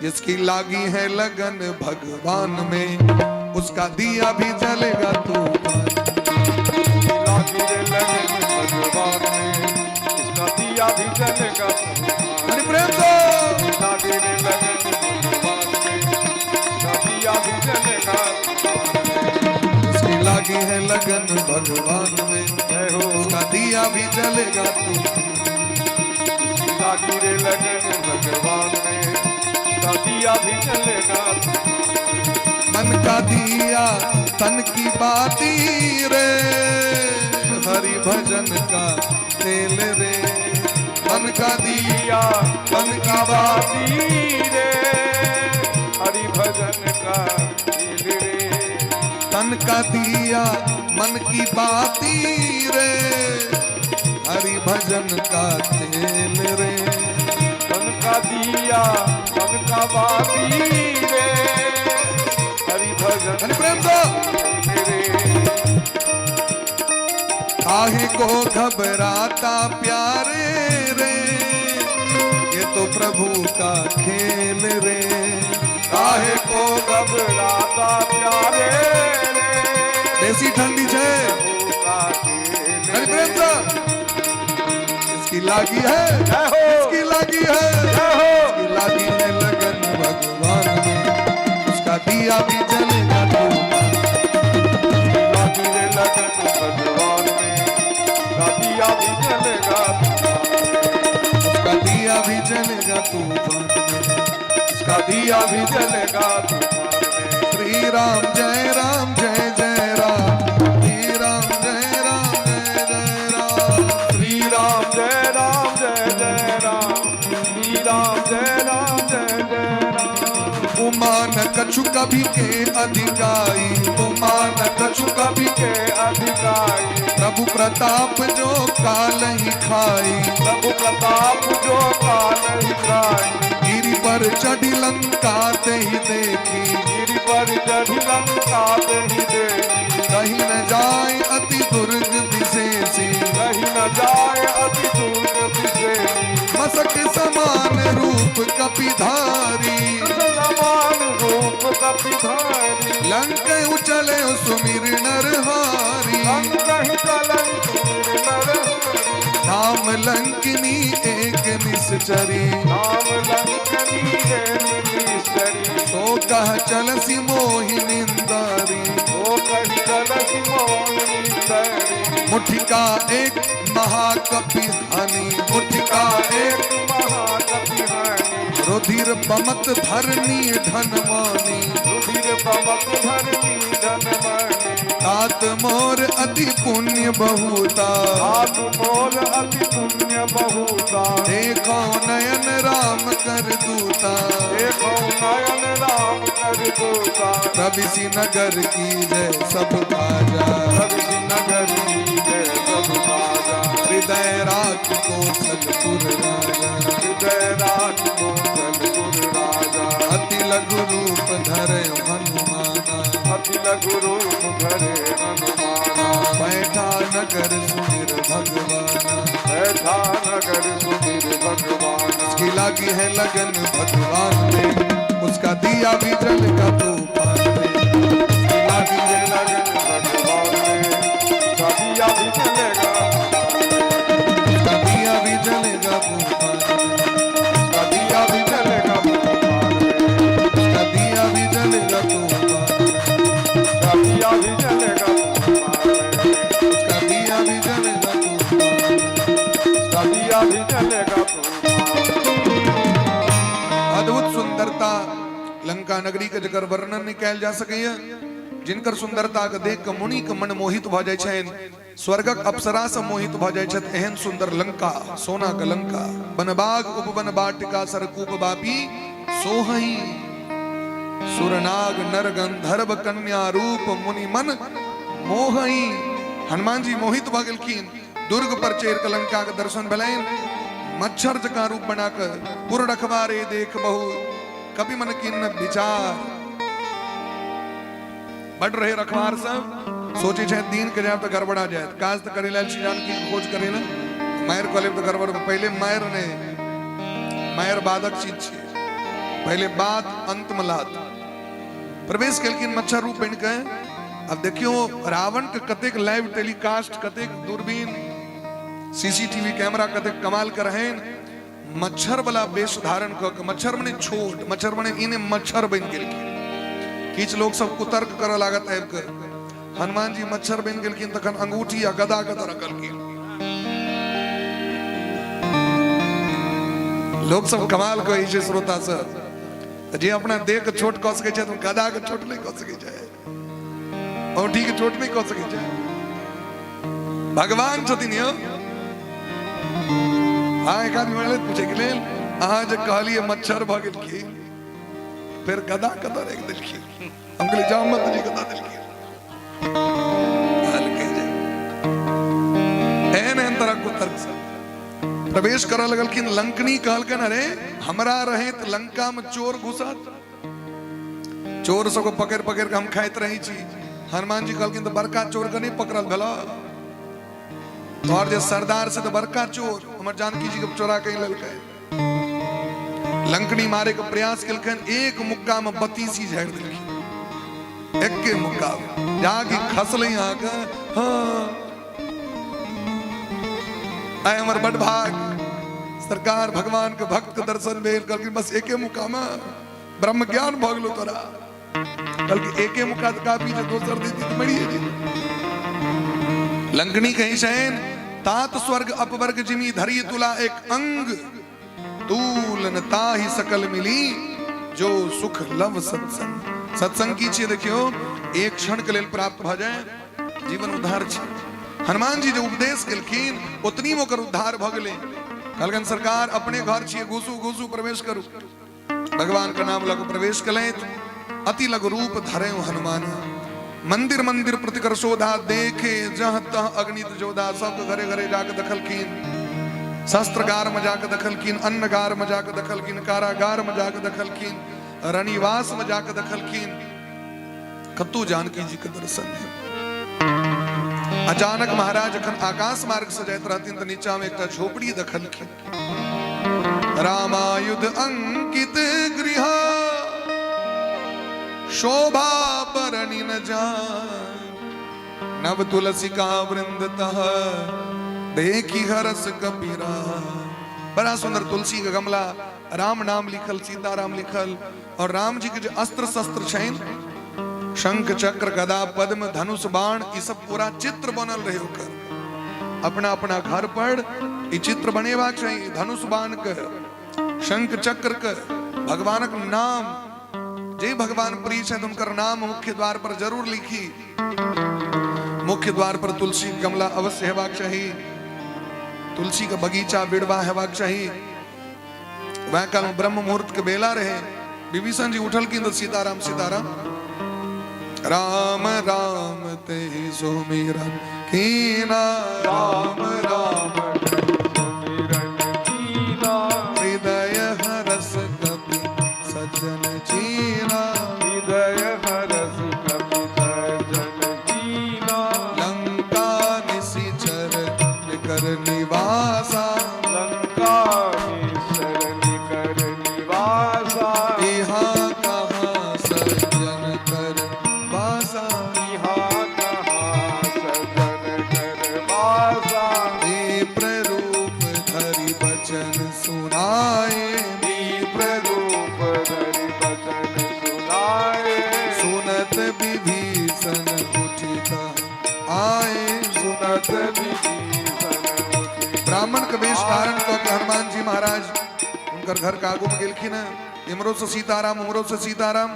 जिसकी लागी है लगन भगवान में, उसका दिया भी जलेगा तूफान। लागी रे लगन भगवान में, उसका दिया भी जलेगा तूफान। अरे प्रेम से। लागी रे लगन भगवान में, उसका दिया भी जलेगा तूफान में। जिसकी लागी है लगन भगवान में, जय हो। उसका दिया भी जलेगा तूफान। लागी रे लगन भगवान में, उसका दिया भी जलेगा तूफान। मन का दिया तन की बाती रे, हरि भजन का तेल रे। मन का दिया दिया तन की बाती बाती रे, हरि भजन का तेल रे। तन का दिया मन की बाती रे, हरि भजन का तेल रे। तन का दिया मन का बाती रे, हरि भजन हरि प्रेम दो। रे। काहे को घबराता प्यारे रे, ये तो प्रभु का खेल रे। काहे को घबराता प्यारे रे, बेसी ठंडी छे। प्रभु का खेल हरि प्रेम रे। से। इसकी लागी है, जय हो। इसकी लागी है, जय हो। इसकी लागी है लगन भगवान में, उसका दिया भी जलेगा तूफान। लागी रे लगन भगवान में, उसका दिया भी जलेगा तूफान में। उसका दिया भी जलेगा तूफान में, उसका दिया भी जलेगा तूफान में। श्री राम जय राम जय जय राम, श्री राम जय राम जय जय राम। श्री राम जय राम जय जय राम, श्री राम जय राम जय जय राम। उमा न कछु कभी के अधिकाई, उमा न कछु कभी के अधिकारी, प्रभु प्रताप जो काल ही खाई, प्रभु प्रताप जो काल ही खाई। गिरि पर चढ़ी लंका ते ही देखी, गिरि पर चढ़ी लंका ते ही देखी। कहीं न जाए अति दुर्ग विशेषी, कहीं न जाए अति दुर्ग विशेषी। मसक समान रूप कपिधारी, समान रूप कपिधारी। लंक उचले सुमिर नरहारी, लंक चलन सुमिर नर। नाम लंकिनी एक निश्चरी, नाम लंकनी एक निश्चरी। सो कह चलसी मोहि निंदारी, ओ कही चलसी मोहिनी तरी। मुठिका एक महाकपि हनी, मुठिका एक महाकपि हनी। रुधिर बमत धरनी धन मानी, रुधिर बमत धरनी धन मानी। तात मोर अति पुण्य बहुता, तात मोर अति पुण्य बहुता। देखो नयन राम कर दूता, देखो नयन राम कर दूता। रविसी नगर की जय सब काजा, रविसी नगर की जय सब काजा। हृदय राख कौशलपुर राजा, हृदय राख कौशलपुर राजा। अति लघु रूप धरे हनुमाना, अति लघु रूप धरे हनुमाना। बैठा नगर सुमिर भगवाना, बैठा नगर सुमिर भगवाना। उसकी लागी है लगन भगवान में, उसका दिया भी जल का तूफान में। उसकी लागी है लगन भगवान में, उसका दिया भी जलेगा। उसका दिया लंका नगरी के जकर वर्णन नहि कयल जा सकैया, जिनकर सुंदरता के देख के मुनि के मन मोहित भऽ जाइ छनि, स्वर्गक अप्सरा से मोहित भऽ जाइ छथि। एहन सुंदर लंका, सोना के लंका, बनबाग उपवन बाटिका सरकूप बापी सोहई, सुरनाग नर गंधर्व कन्या रूप मुनि मन मोहई। हनुमान जी मोहित भऽ गेलखिन। दुर्ग पर चढ़ि कऽ लंका के दर्शन भेलनि। मच्छर जकाँ रूप बना कऽ पुर रखबारे देख बहु कवि मन किन्न विचार। बड रहे रखवार सब सोचे छै दिन के जायब तऽ गड़बड़ा जायत, काज तऽ करे लेल छी जानकी के खोज करे ने, मारि कऽ लेब तऽ गड़बड़। पहिले मारि नहि, मारि बादक चीज छियै, पहिले बात अंत में लात। प्रवेश केलखिन मच्छर रूप बनि के। अब देखियो रावण के कतेक लाइव टेलीकास्ट, कतेक दूरबीन, सीसीटीवी कैमरा कतेक कमाल के रहनि। मच्छर वाला वेश धारण कऽ के, मच्छर मने छोट मच्छर मने इने मच्छर बनि गेलखिन। किछु लोक सब कुतर्क करऽ लागत आबि कऽ, हनुमान जी मच्छर बनि गेलखिन तखन अंगूठी आ गदा कतऽ रखलखिन? लोक सब कमाल कहै छै श्रोता सब, जे अपना देह के छोट कऽ सकै छै गदा के छोट नहि कऽ सकै छै, औंठी के छोट नहि कऽ सकै छै। भगवान छथिन यौ। हाँ, एक आदमी मिललै पूछे के लेल, अहाँ जे कहलियै मच्छर भऽ गेलखिन, फेर गदा कतऽ राखि देलखिन? हम कहलियै जामत जी कतऽ देलखिन। कहलकै जे एहन एहन तरह कुतर्क सब। प्रवेश करऽ लगलखिन। लंकनी कहलकनि, अरे हमरा रहैत लंका में चोर घुसत? चोर सबके पकड़ि पकड़ि के हम खाइत रहै छी। हनुमान जी कहलखिन, तऽ बड़का चोर के नहि पकड़ल भेल? तोहर जे सरदार से तऽ बड़का चोर, हमर जानकी जी के चोरा के लेलकै। लंकनी मारे के प्रयास केलखिन, एक मुक्का में 32 झाड़ि देलखिन, एके मुक्का में। जाके खसलै अहाँके। हाँ, आइ हमर बड भाग, सरकार भगवान के भक्त के दर्शन भेल। कहलखिन, बस एके मुक्का में ब्रह्म ज्ञान भऽ गेलो तोरा? कहलखिन, एके मुक्का तऽ काफी छै, दोसर देती तऽ मरिए जेती। लंकनी कहीं छनि, तात स्वर्ग अपवर्ग जिमी धरी तुला एक अंग, तूलन ताहि सकल मिली जो सुख लव सत्संग। सत्संग की छियै? देखियौ, एक क्षण के लेल प्राप्त भऽ जाय, जीवन उद्धार छै। हनुमान जी जे उपदेश केलखिन, ओतनी में ओकर उद्धार भऽ गेलै। कहलखिन, सरकार अपने घर छियै, घुसू घुसू, प्रवेश करू। भगवान के नाम लऽ कऽ प्रवेश केलथि। अति लघु रूप धरे हनुमान, मंदिर मंदिर प्रतिकर शोधा, देखे जह तह अग्नित जोधा। सबके घरे घरे जाके देखलखिन, शस्त्रगार में जाके देखलखिन, अन्नगार में जाके देखलखिन, कारागार में जाके देखलखिन, रनिवास में जाके देखलखिन, कतौ जानकी जी के दर्शन है। अचानक महाराज जखन आकाश मार्ग से जाइत रहथिन तऽ नीचा में एकटा झोपड़ी देखलखिन। रामायुध अंकित गृह शोभा बरणी न जाय, नव तुलसी का वृंद तह देखी हरस कबीरा। बड़ा सुंदर तुलसी के गमला, राम नाम लिखल, सीताराम लिखल, और राम जी के जो अस्त्र शस्त्र छनि, शंख चक्र गदा पद्म धनुष बाण, ई सब पूरा चित्र बनल रहे ओकर। अपना अपना घर पर ई चित्र बनेबाक चाही, धनुष बाण के, शंख चक्र के, भगवानक नाम, जे भगवान प्रिय छथि हुनकर नाम मुख्य द्वार पर जरूर लिखी। मुख्य द्वार पर तुलसी गमला अवश्य हेबाक चाही, तुलसी के बगीचा बिड़वा हेबाक चाही। वह काल में ब्रह्म मुहूर्त के बेला रहे, विभीषण जी उठलखिन तऽ सीताराम सीताराम राम राम ते सुमिरन कीना, राम राम सुमिरन कीना, हृदय हरस कपि सज्जन चीना, हृदय हरस कपि सज्जन चीना, लंका निशिचर निकर निवासा, लंका निशर निकर निवासा, इहा कहाँ सज्जन कर बासा, इहा कहाँ सज्जन कर बासा, प्ररूप धरि बचन सुनाए, प्ररूप धरि बचन सुनाए, सुनत विभीषण उठित आए, सुनत विभीषण उठित। ब्राह्मण के वेश धारण कऽ के हनुमान जी महाराज हुनकर घर के आगू में गेलखिन हैं, इमरो से सीताराम उमरो से सीताराम।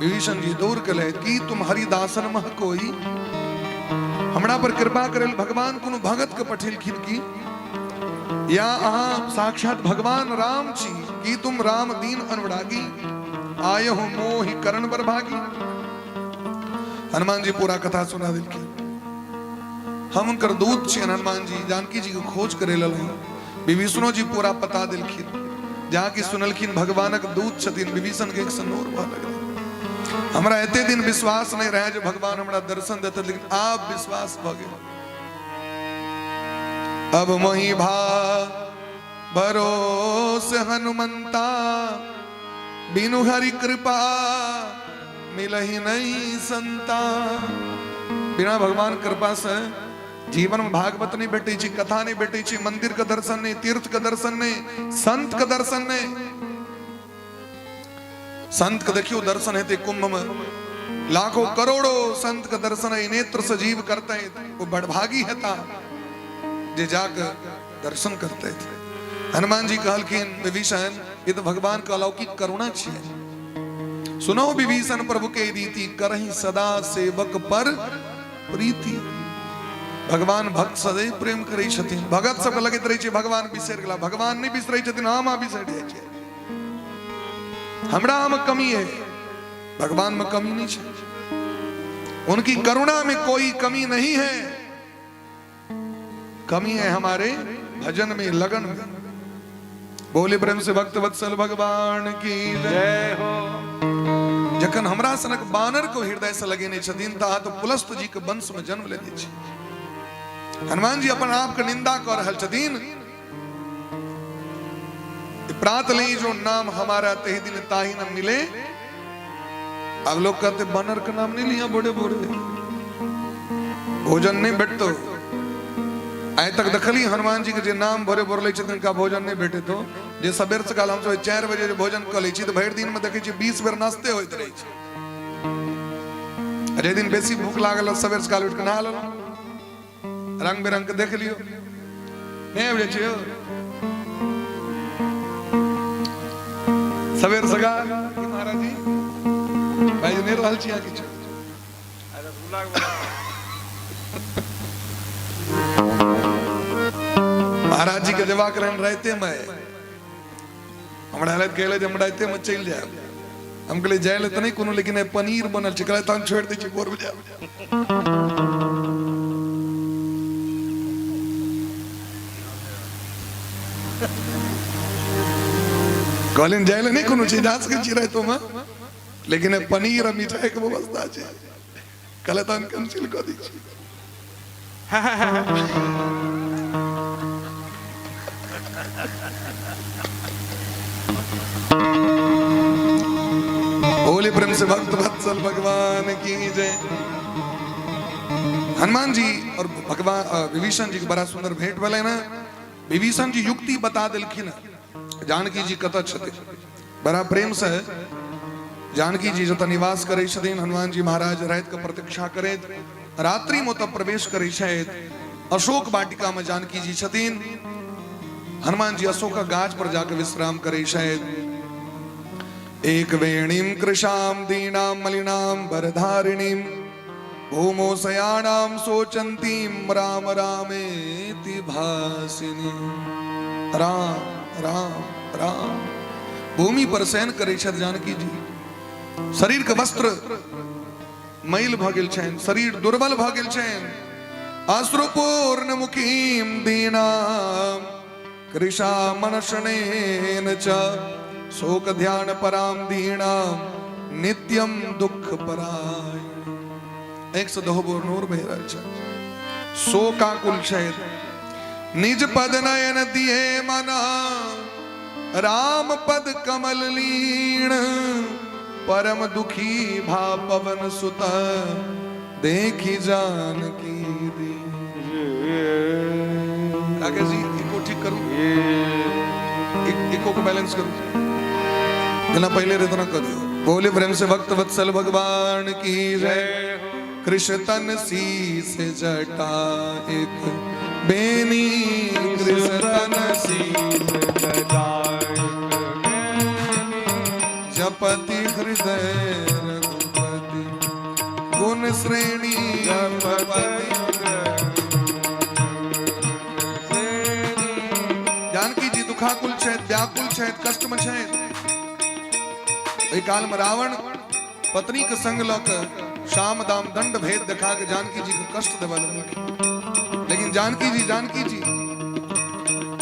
विभीषण जी दौड़ के लए की तुम हरिदासन मह कोई, हमरा पर कृपा करे भगवान कोनो भगत के पठेलखिन की, या अहाँ साक्षात भगवान राम छी की तुम राम दीन अनुरागी, आय हो मोहि करण पर भागी। हनुमान जी पूरा कथा सुना दिलखिन। हम हुनकर दूत छियनि हनुमान जी, जानकी जी के खोज करे ललहुँ। विभीषणो जी पूरा पता दिलखिन। जहाँ की सुनलखिन भगवानक दूत छथिन, विभीषण के एक सनोर भऽ लगलै। हमरा एते दिन विश्वास नहीं रहे जे भगवान हमरा दर्शन देते, लेकिन आब विश्वास भऽ गेल। अब मोहि भा भरोस हनुमंता, बिनु हरि कृपा मिलही नहीं संता। बिना भगवान कृपा से जीवन में भागवत नहीं भेटै छै, कथा नहीं भेटै छै, मंदिर के दर्शन नहीं, तीर्थ के दर्शन नहीं, संत के दर्शन नहीं। संत के देखियो दर्शन हेतै कुंभ में, लाखों करोड़ों संत के दर्शन है, नेत्र सजीव करते हैं, वो बड़भागी हेता जे जाके दर्शन करते थे। हनुमान जी कहलखिन विभीषण ये तो भगवान के अलौकिक करुणा छियै। सुनो विभीषण प्रभु के रीति, करही सदा सेवक पर प्रीति। भगवान भक्त सदैव प्रेम करै छथिन। भगत सबके लगैत रहै छै भगवान बिसरि गेला, भगवान नहि बिसरै छथिन, हम अहाँ बिसरि जाइ छियै। हमरा में कमी है, भगवान में कमी नहीं है। उनकी करुणा में कोई कमी नहीं है, कमी है हमारे भजन में, लगन में। बोले प्रेम से भक्त वत्सल भगवान की जय हो। जखन हमरा सनक बानर को हृदय से लगेने छथिन त अहाँ तो पुलस्त जी के वंश में जन्म लेने छी। हनुमान जी अपन आप के निंदा कर रहल छथिन। प्रात ले जो नाम हमारा तही दिन ताही न मिले। अब लोग कहते बानर का नाम नहीं लिया, बड़े बड़े भोजन नहीं भेटतो। आइ तक देखली हनुमान जी के जे नाम भोरे भोर लै छथिन का भोजन नहीं भेटे तो जे सबेर सकाल हम सब 4 बजे जे भोजन कऽ लै छी तऽ भरि दिन में देखै छी 20 बेर नाश्ते होइत रहै छै। जे दिन बेसी भूख लागल सबेर सकाल उठि कऽ नहा लेलहुँ, रंग बिरंग के देख लियौ, नहीं आबि जाइ छै यौ। सबेर सकाल महाराज जी बाजि नहि रहल छी अहाँ किछु। महाराज जी के जेबाक रहन राइते में, हमरा हालत कहले जे हम राइते में चलि जायब। हम कहलियै जाय लए तऽ नहि कोनो, लेकिन पनीर बनल छै, कहले तहन छोड़ि दै छी भोर में जायब। कहलियनि जाय लए नहि कोनो छै, जा सकै छी राइतो में, लेकिन पनीर आ मिठाई के व्यवस्था छै। कहले तहन कैंसिल कऽ दै छी। बोले प्रेम से भक्त वत्सल भगवान की जय। हनुमान जी और भगवान विभीषण जी के बड़ा सुंदर भेंट भेलै ना। विभीषण जी युक्ति बता देलखिन जानकी जी कतऽ छथिन। बड़ा प्रेम से जानकी जी जतऽ निवास करै छथिन, हनुमान जी महाराज राति के प्रतीक्षा करैत रात्रि में ओतऽ प्रवेश करै छथि। अशोक वाटिका में जानकी जी छथिन। हनुमान जी अशोक गाछ पर जाके विश्राम करै छथि। एक वेणीम कृशाम दीनाम मलिनाम बरधारिणीम भूमो सयाणाम सोचंतीम राम रामेति भासिनी। राम राम राम भूमि पर शयन करै छथि जानकी जी। शरीर के वस्त्र मैल भऽ गेल छनि, शरीर दुर्बल भऽ गेल छनि। अश्रुपूर्ण मुखीम दीनाम कृशा मनशनेन च शोक ध्यान पराम दीनाम नित्यम दुख परायण। एक सौ दहो बोर नूर बहि रहल छै, शोकाकुल छथि। निज पद नयन दिए मना राम पद कमल लीण, परम दुखी भा पवन सुत देखी जानकी दी। राकेश जी इको ठीक करू, इको को बैलेंस करू, जना पहले रे तना कर दियो। बोले प्रेम से भक्त वत्सल भगवान की जय। कृष्ण तन शीस जटा एक बेनी, कृष्ण तन शीस जटा जपति हृदय रघुपति गुण श्रेणी जपति। जानकी जी दुखाकुल छथि, व्याकुल छथि, कष्टमे छथि। ओहि कालमे रावण पत्नीके संग लऽ कऽ शाम दाम दंड भेद देखा के जानकी जी के कष्ट देबऽ लगलखिन। लेकिन जानकी जी, जानकी जी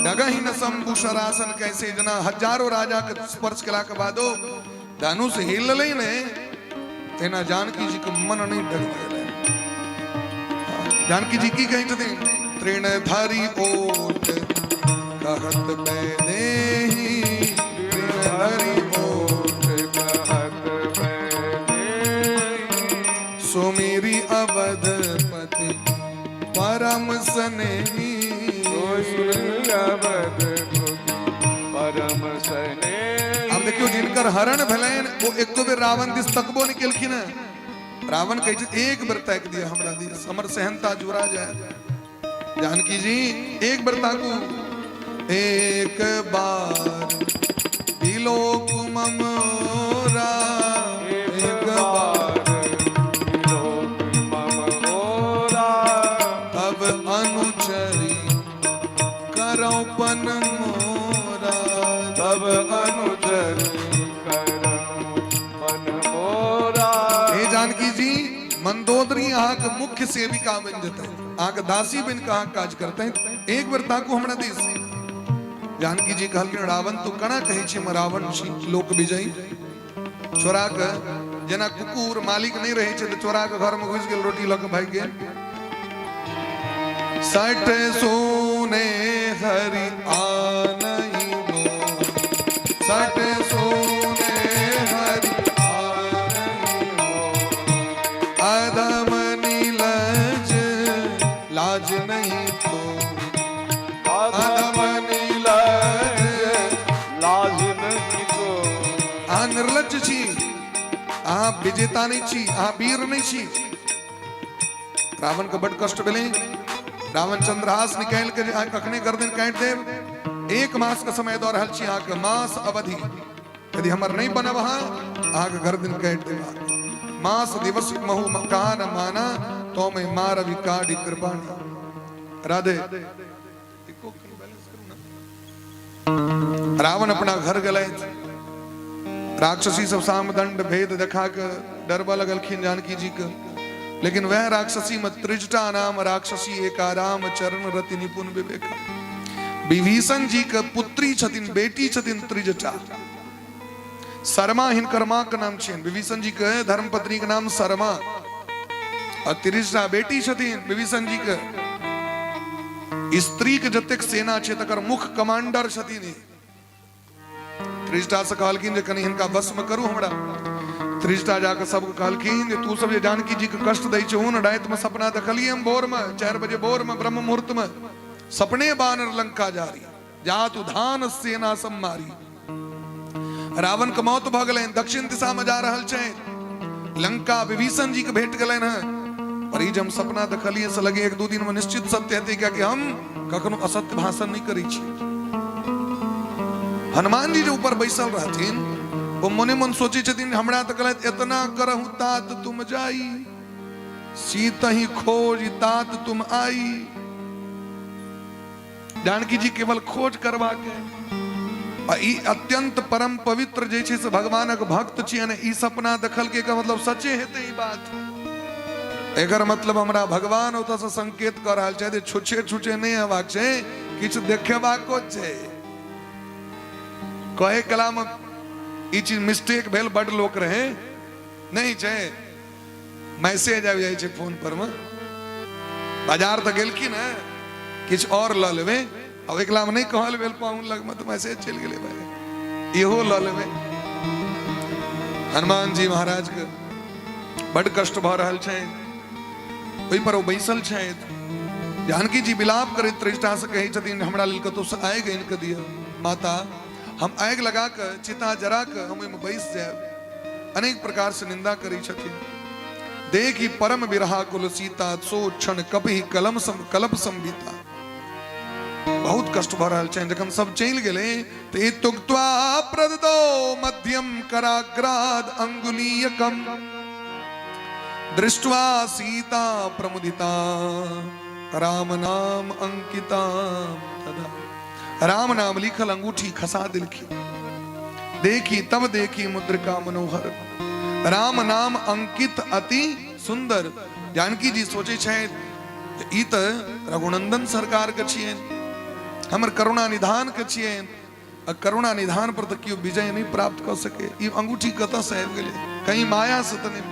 डगही न शंभु शरासन कैसे, जना हजारों राजा के स्पर्श केला के बादो धनुष हिललै ने, तेना जानकी जी के मन नहीं डगमगेलै। जानकी जी की कहै छथिन? तृण धरि ओट कहत बैदेही, तृण धरि ओट कहत बैदेही, सुमिरी अवधपति परम स्नेही। अवधपति परम स्नेही। आब देखियौ, जिनकर हरण भेलनि ओ एको बेर रावण दिस तकबो नहि केलखिन हेँ। रावण कहै छै, एक बेर ताकि दिअ हमरा दिस, हमर सेहनता जुड़ा जाय। जानकी जी, एक बेर ताकू। एक बार बिलोक मम ओरा, एक बार बिलोक मम ओरा, तब अनुचरी करौ पन मोरा, तब अनुचरी करौ पन मोरा। हे जानकी जी, मंदोदरी अहाँके मुख्य सेविका बनि जेतै, अहाँके दासी बनि कऽ अहाँके काज करतै। एक बेर ताकू हमरा दिस। जानकी जी कहलखिन, रावण तू केना कहै छी हम रावण छी लोक विजयी? चोरा के जेना कुकुर मालिक नहि रहै छै तऽ चोरा के घर में घुसि गेल, रोटी लऽ के भागि गेल। सठ सोने हरि आनहि मोहि, सठ सोने हरि आनहि मोहि, अधम नीलज लाज नहीं तो, अधम नीलज लाज नहीं तो। अहाँ निर्लज छी, अहाँ विजेता नहीं छी, अहाँ वीर नहीं छी। रावण के बड कष्ट भेलै। रावण चंद्रहास निकालि के जे अहाँ कखने गर्दन काटि देब, एक मास के समय दऽ रहल छी अहाँके, मास अवधि यदि हमर नहि बनब अहाँ, अहाँके गर्दन काटि देब। मास दिवस महु कान माना तो मैं मारवि काढ़ी कृपाणी। राधे, रावण अपना घर गेलथि। राक्षसी सब साम दंड भेद देखा के डरबऽ लगलखिन जानकी जी के। लेकिन वह राक्षसी में त्रिजटा नाम राक्षसी एक आराम चरण रति निपुण विवेका, विभीषण जी के पुत्री छथिन, बेटी छथिन त्रिजटा। शर्मा हिनकर माँ के नाम छियनि। विभीषण जी के धर्मपत्नी के नाम शर्मा आ त्रिजटा बेटी छथिन विभीषण जी के। स्त्री के जतेक सेना छै तकर मुख्य कमांडर छथिन ई। त्रिजटा से कहलखिन जे कनि हिनका वशमे करू हमरा। त्रिजटा जाके सबके कहलखिन जे तू सब जे जानकी जी के कष्ट दै छहुन, रातिमे सपना देखलियै हम भोरमे 4 बजे भोरमे ब्रह्म मुहूर्तमे, सपने बानर लंका जारी जातु धान सेना सब मारी। रावण के मौत भऽ गेलनि, दक्षिण दिशा में जा रहल छै, लंका विभीषण जी के भेट गेलनि हँ। पर ई जे हम सपना देखलियै से लगे 1-2 दिन में निश्चित सत्य हेतै, कियाकि हम कखनो असत्य भाषण नहि करै छी। हनुमान जी जे ऊपर बैसल रहथिन ओ मने मन सोचै छथिन, हमरा तऽ कहलथि एतना करहु तात तुम जाई, सीतहि खोज तात तुम आई। जानकी जी केवल खोज करबाक आ ई अत्यंत परम पवित्र जे छै से भगवानक भक्त छियै ने, ई सपना देखलकै एकर मतलब सचे हेतै ई बात। एकर मतलब हमरा भगवान ओतऽ से संकेत कऽ रहल छथि, छुछे छुछे नहि हेबाक छै, किछु देखेबाको छै। कहे कलामे ई चीज मिस्टेक भेल, बड लोक रहे नहि छै, मैसेज आबि जाइ छै फोन पर मे, बाजार तऽ गेलखिन हँ किछु आओर लऽ लेबै, आब एकलामे नहि कहल भेल पाहुन लगमे, तऽ मैसेज चलि गेलै, भाई इहो लऽ लेबै। हनुमान जी महाराजके बड कष्ट भऽ रहल छै, ओहि पर ओ बैसल छथि। जानकी जी विलाप करैत त्रिष्ठासँ कहै छथिन, हमरा लेल कतहुसँ आगि आनि कऽ दिअ माता, हम आगि लगा कऽ चिता जरा कऽ हम ओहिमे बैस जायब। अनेक प्रकार से निंदा करै छथिन। देखी परम विरहा कुल सीता, सो क्षण कपि कलम सम कलप संभीता। बहुत कष्ट भऽ रहल छनि। जखन सब चलि गेलै तऽ इत्युक्त्वा प्रददौ मध्यम कराग्राद अंगुलीयकम दृष्ट्वा सीता प्रमुदिता राम नाम अंकिता तदा। राम नाम लिखल अंगूठी खसा देलखिन। देखी तब देखी मुद्रिका मनोहर, राम नाम अंकित अति सुंदर। जानकी जी सोचै छथि ई तऽ रघुनंदन सरकार के छियनि, हमर करुणा निधान के छियनि, आ करुणा निधान पर तऽ केओ विजय नहि प्राप्त कऽ सके। ई अंगूठी कतऽ से आबि गेलै? कहीं माया से तऽ नहि?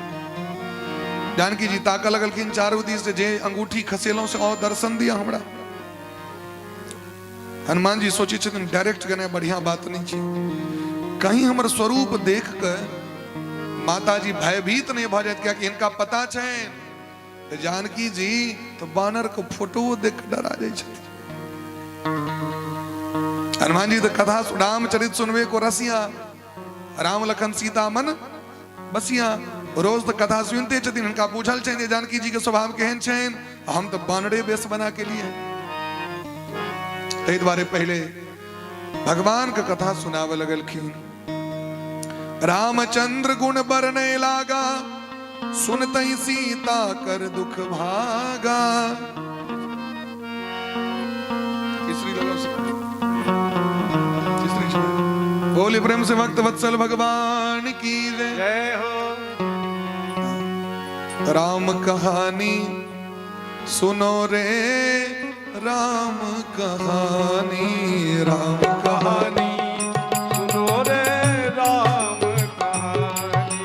जानकी जी ताकऽ लगलखिन चारू दिस से, जे अंगूठी खसेलहुँ से और दर्शन दिअ हमरा। हनुमान जी सोचै छथिन डायरेक्ट गेनाइ बढ़िया बात नहि छै, कहीं हमर स्वरूप देख कऽ माताजी भयभीत नहि भऽ जायत, कियाकि हिनका पता छनि तऽ जानकी जी तऽ बानर के फोटो देख कऽ डरा जाइ छथिन। हनुमान जी तऽ कथा रामचरित सुनबे को रसिया, राम लखन सीता मन बसिया, रोज तऽ कथा सुनते छथिन। हिनका बुझल छनि जे जानकी जी के स्वभाव केहन छनि, हम तऽ बानरे बेस बना के लिए। ताहि दुआरे पहिले भगवान के कथा सुनाबे लगलखिन। रामचंद्र गुण बरने लागा, सुनते ही सीता कर दुख भागा। तीसरी लगाओ, तीसरी छोड़। बोले प्रेम से भक्त वत्सल भगवान की जय। जय हो। राम कहानी सुनो रे, राम कहानी, राम कहानी कहानी सुनो रे, राम कहानी,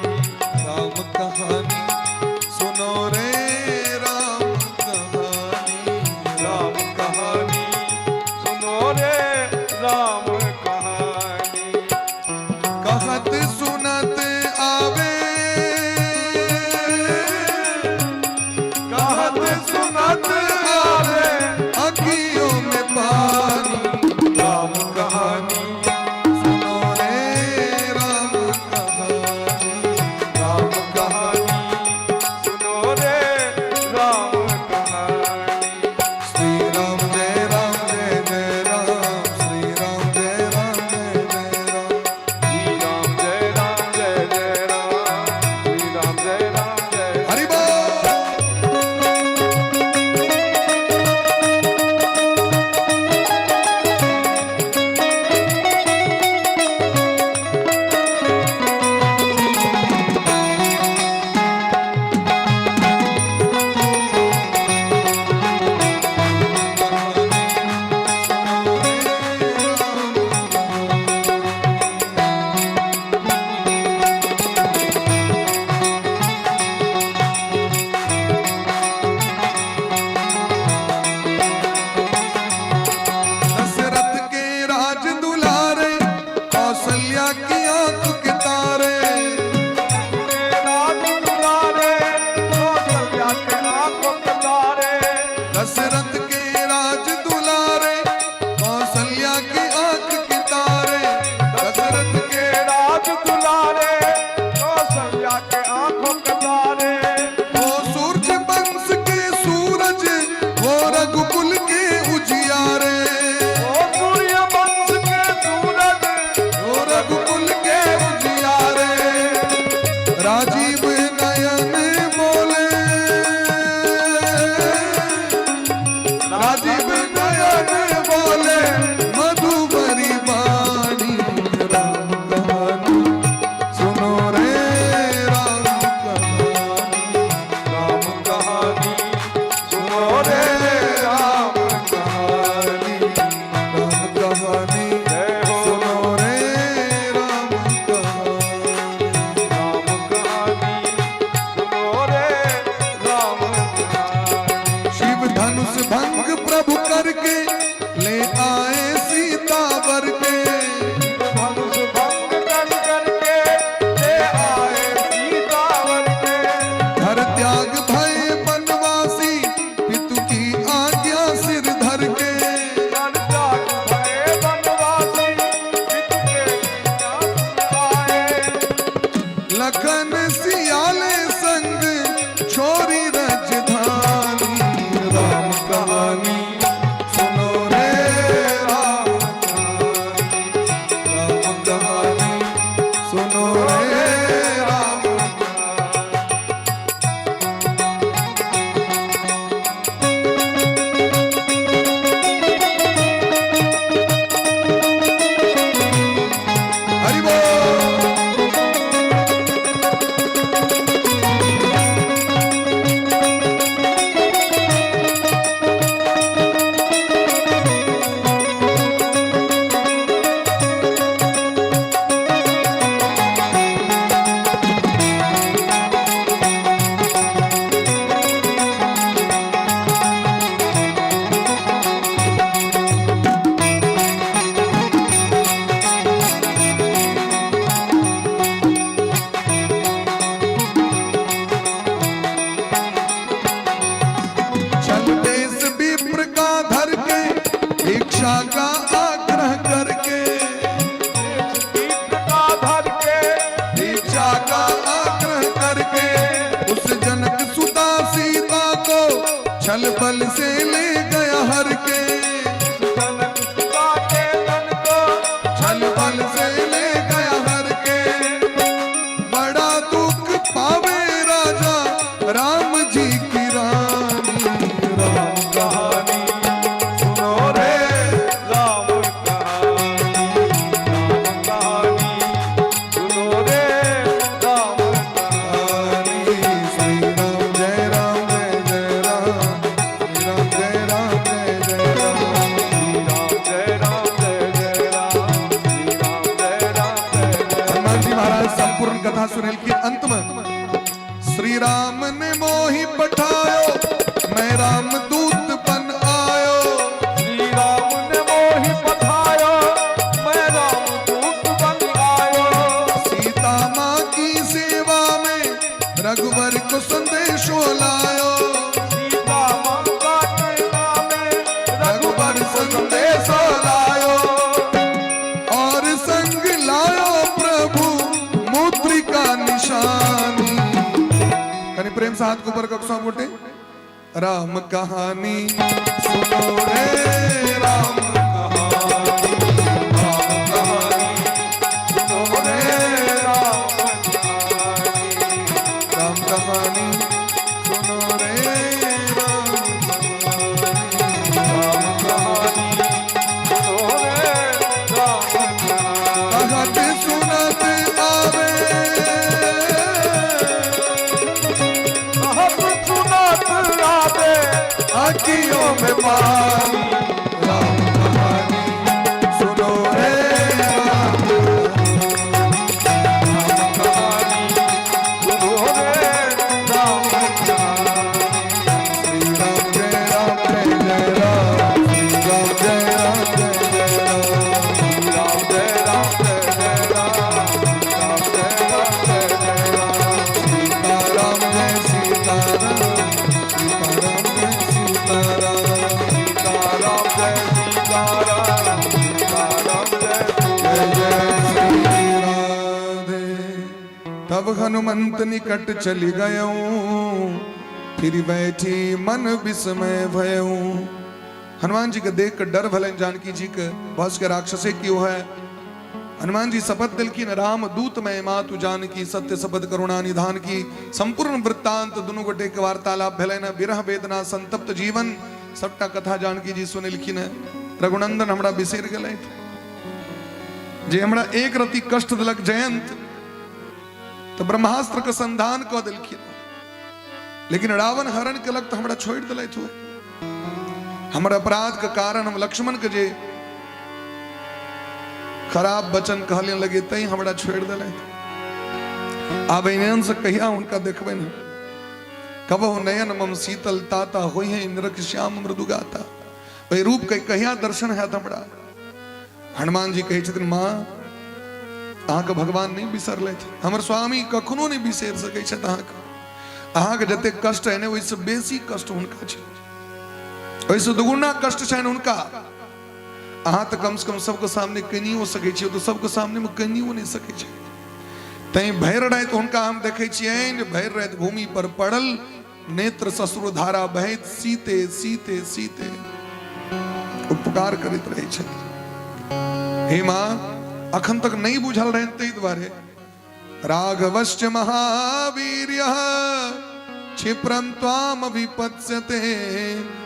राम कहानी सुनो रे, राम कहानी, राम कहानी सुनो रे, राम कहानी। कहत सुनत आवे, कहत सुनत आवे अखियों में पानी, राम कहानी सुनो रे, राम कहानी, राम कहानी सुनो रे, राम कहानी। श्री राम जय राम जय जय राम, श्री राम जय राम जय जय राम, श्री राम जय राम जय जय राम, श्री राम जय राम जय। हरि बोल। दशरथ के राज दुलारे, कौशल्या की आंख के तारे, राज दुलारे कौशल्या के आंखों के तारे, दशरथ के राज दुलारे, कौशल्या की आंख के तारे, दशरथ के के राज दुलारे कौशल्या के आंखों के तारे, वो सूरज वंश के सूरज, वो रघुकुल के उजियारे, वो सूर्य वंश के सूरज, वो रघुकुल के उजियारे, राजीव नयन बोले, राजीव नयन बोले मधुबरी वाणी, राम कहानी सुनो रे, राम कहानी, राम कहानी सुनो रे, राम कहानी, राम कहानी जय हो। सुनो रे, राम कहानी, राम कहानी सुनो रे, राम कहानी। शिव धनुष भंग प्रभु करके ले आए सीता वर के, धनुष भंग कर करके ले आए सीतावर के, घर त्याग भय बनवासी, पितु की आज्ञा सिर धर के, कर त्याग भये बनवासी, पितु के आज्ञा आए, लखन सियाले संग छोरी रजधानी, राम कहानी सुनो रे, दीक्षा का आग्रह करके, का धर के, दीक्षा का आग्रह करके, उस जनक सुता सीता को छल बल से ले गया हर के। जनक सुता के तन को छल बल से ले गया हर के। बड़ा दुख पावे राजा राम जी की रानी। राम कहानी सुनो रे राम कहानी, राम कहानी सुनो रे राम कहानी। श्री राम जय राम जय जय राम, श्री राम जय राम जय जय राम, श्री राम जय राम जय जय राम, श्री राम जय राम जय जय। हनुमान जी महाराज संपूर्ण कथा सुनेल के अंत में श्री राम ने मोहि पठायो, मैं राम दूत बन आयो। श्री राम ने मोहि पठायो, मैं राम दूत बन आयो। सीता माँ की सेवा में रघुवर को संदेशो लायो। सीता माता के नामे रघुवर संदेशो लायो, और संग लायो प्रभु मुद्रिका निशानी। कनि प्रेम से हाथ को ऊपर कक्षो मोटे। राम कहानी सुनो रे राम कहानी, राम कहानी सुनो रे राम कहानी, राम कहानी सुनो रे राम राम कहानी सुनो रे राम कहानी। कहत सुनत आवे, कहत सुनत आवे अखियों में पानी। राम कहानी सुनो रे राम कहानी सुनो रे राम कहानी। श्री राम जय राम जय जय राम, श्री राम जय राम जय जय राम, श्री राम जय राम जय जय राम, श्री राम जय राम जय जय राम। सीता राम जय सीता राम, सीता राम जय सीता राम, सीता राम जय सीता राम, सीता राम जय जय जय श्री राधे। तब हनुमंत निकट चली गयऊं, फिर बैठी मन विस्मय भयऊं। हनुमान जी के देख कर डर भलन जानकी जी के, बहुत के राक्षसे क्यों है। हनुमान जी शपथ दिलखिन, राम दूत मैं मातु जानकी, सत्य शपथ करुणा निधान की। संपूर्ण वृत्तांत दुनू गोटे के वार्तालाप भेलनि, विरह वेदना संतप्त जीवन सबटा कथा जानकी जी सुनेलखिन। रघुनंदन हमरा बिसरि गेलथि, जे हमरा एक रति कष्ट देलक जयंत, तऽ ब्रह्मास्त्र के संधान कऽ देलखिन, लेकिन रावण हरण केलक तऽ हमरा छोड़ि देलथि। हमर अपराध के कारण हम लक्ष्मण के जे खराब वचन कहले लगे तै हमरा छोड़ि देलथि। आब एहन से कहिया हुनका देखबनि? कबहु नयन मम शीतल ताता, होई है निरख श्याम मृदुगाता। ओहि रूप के कहिया दर्शन हैत हमरा? हनुमान जी कहै छथिन, माँ अहाँके भगवान नहि बिसरलथि, हमर स्वामी कखनो नहि बिसरि सकै छथि अहाँके। अहाँके जतेक कष्ट है ने ओहिसँ बेसी कष्ट हुनका छै, ओहिसँ दुगुना कष्ट छनि हुनका। अहाँ तऽ कमसँ कम सबके सामने कनियो सकै छियै, तऽ सबके सामनेमे कनियो नहि सकै छै। तैं भरि राति हुनका हम देखै छियनि जे भरि राति भूमि पर पड़ल, नेत्र ससुर धारा बहैत सीते सीते सीते उपकार करैत रहै छथि। हे माँ, अखन तक नहि बुझल रहनि ताहि दुआरे। राघवश्च महावीर्य क्षिप्रं त्वाम विपत्स्यते,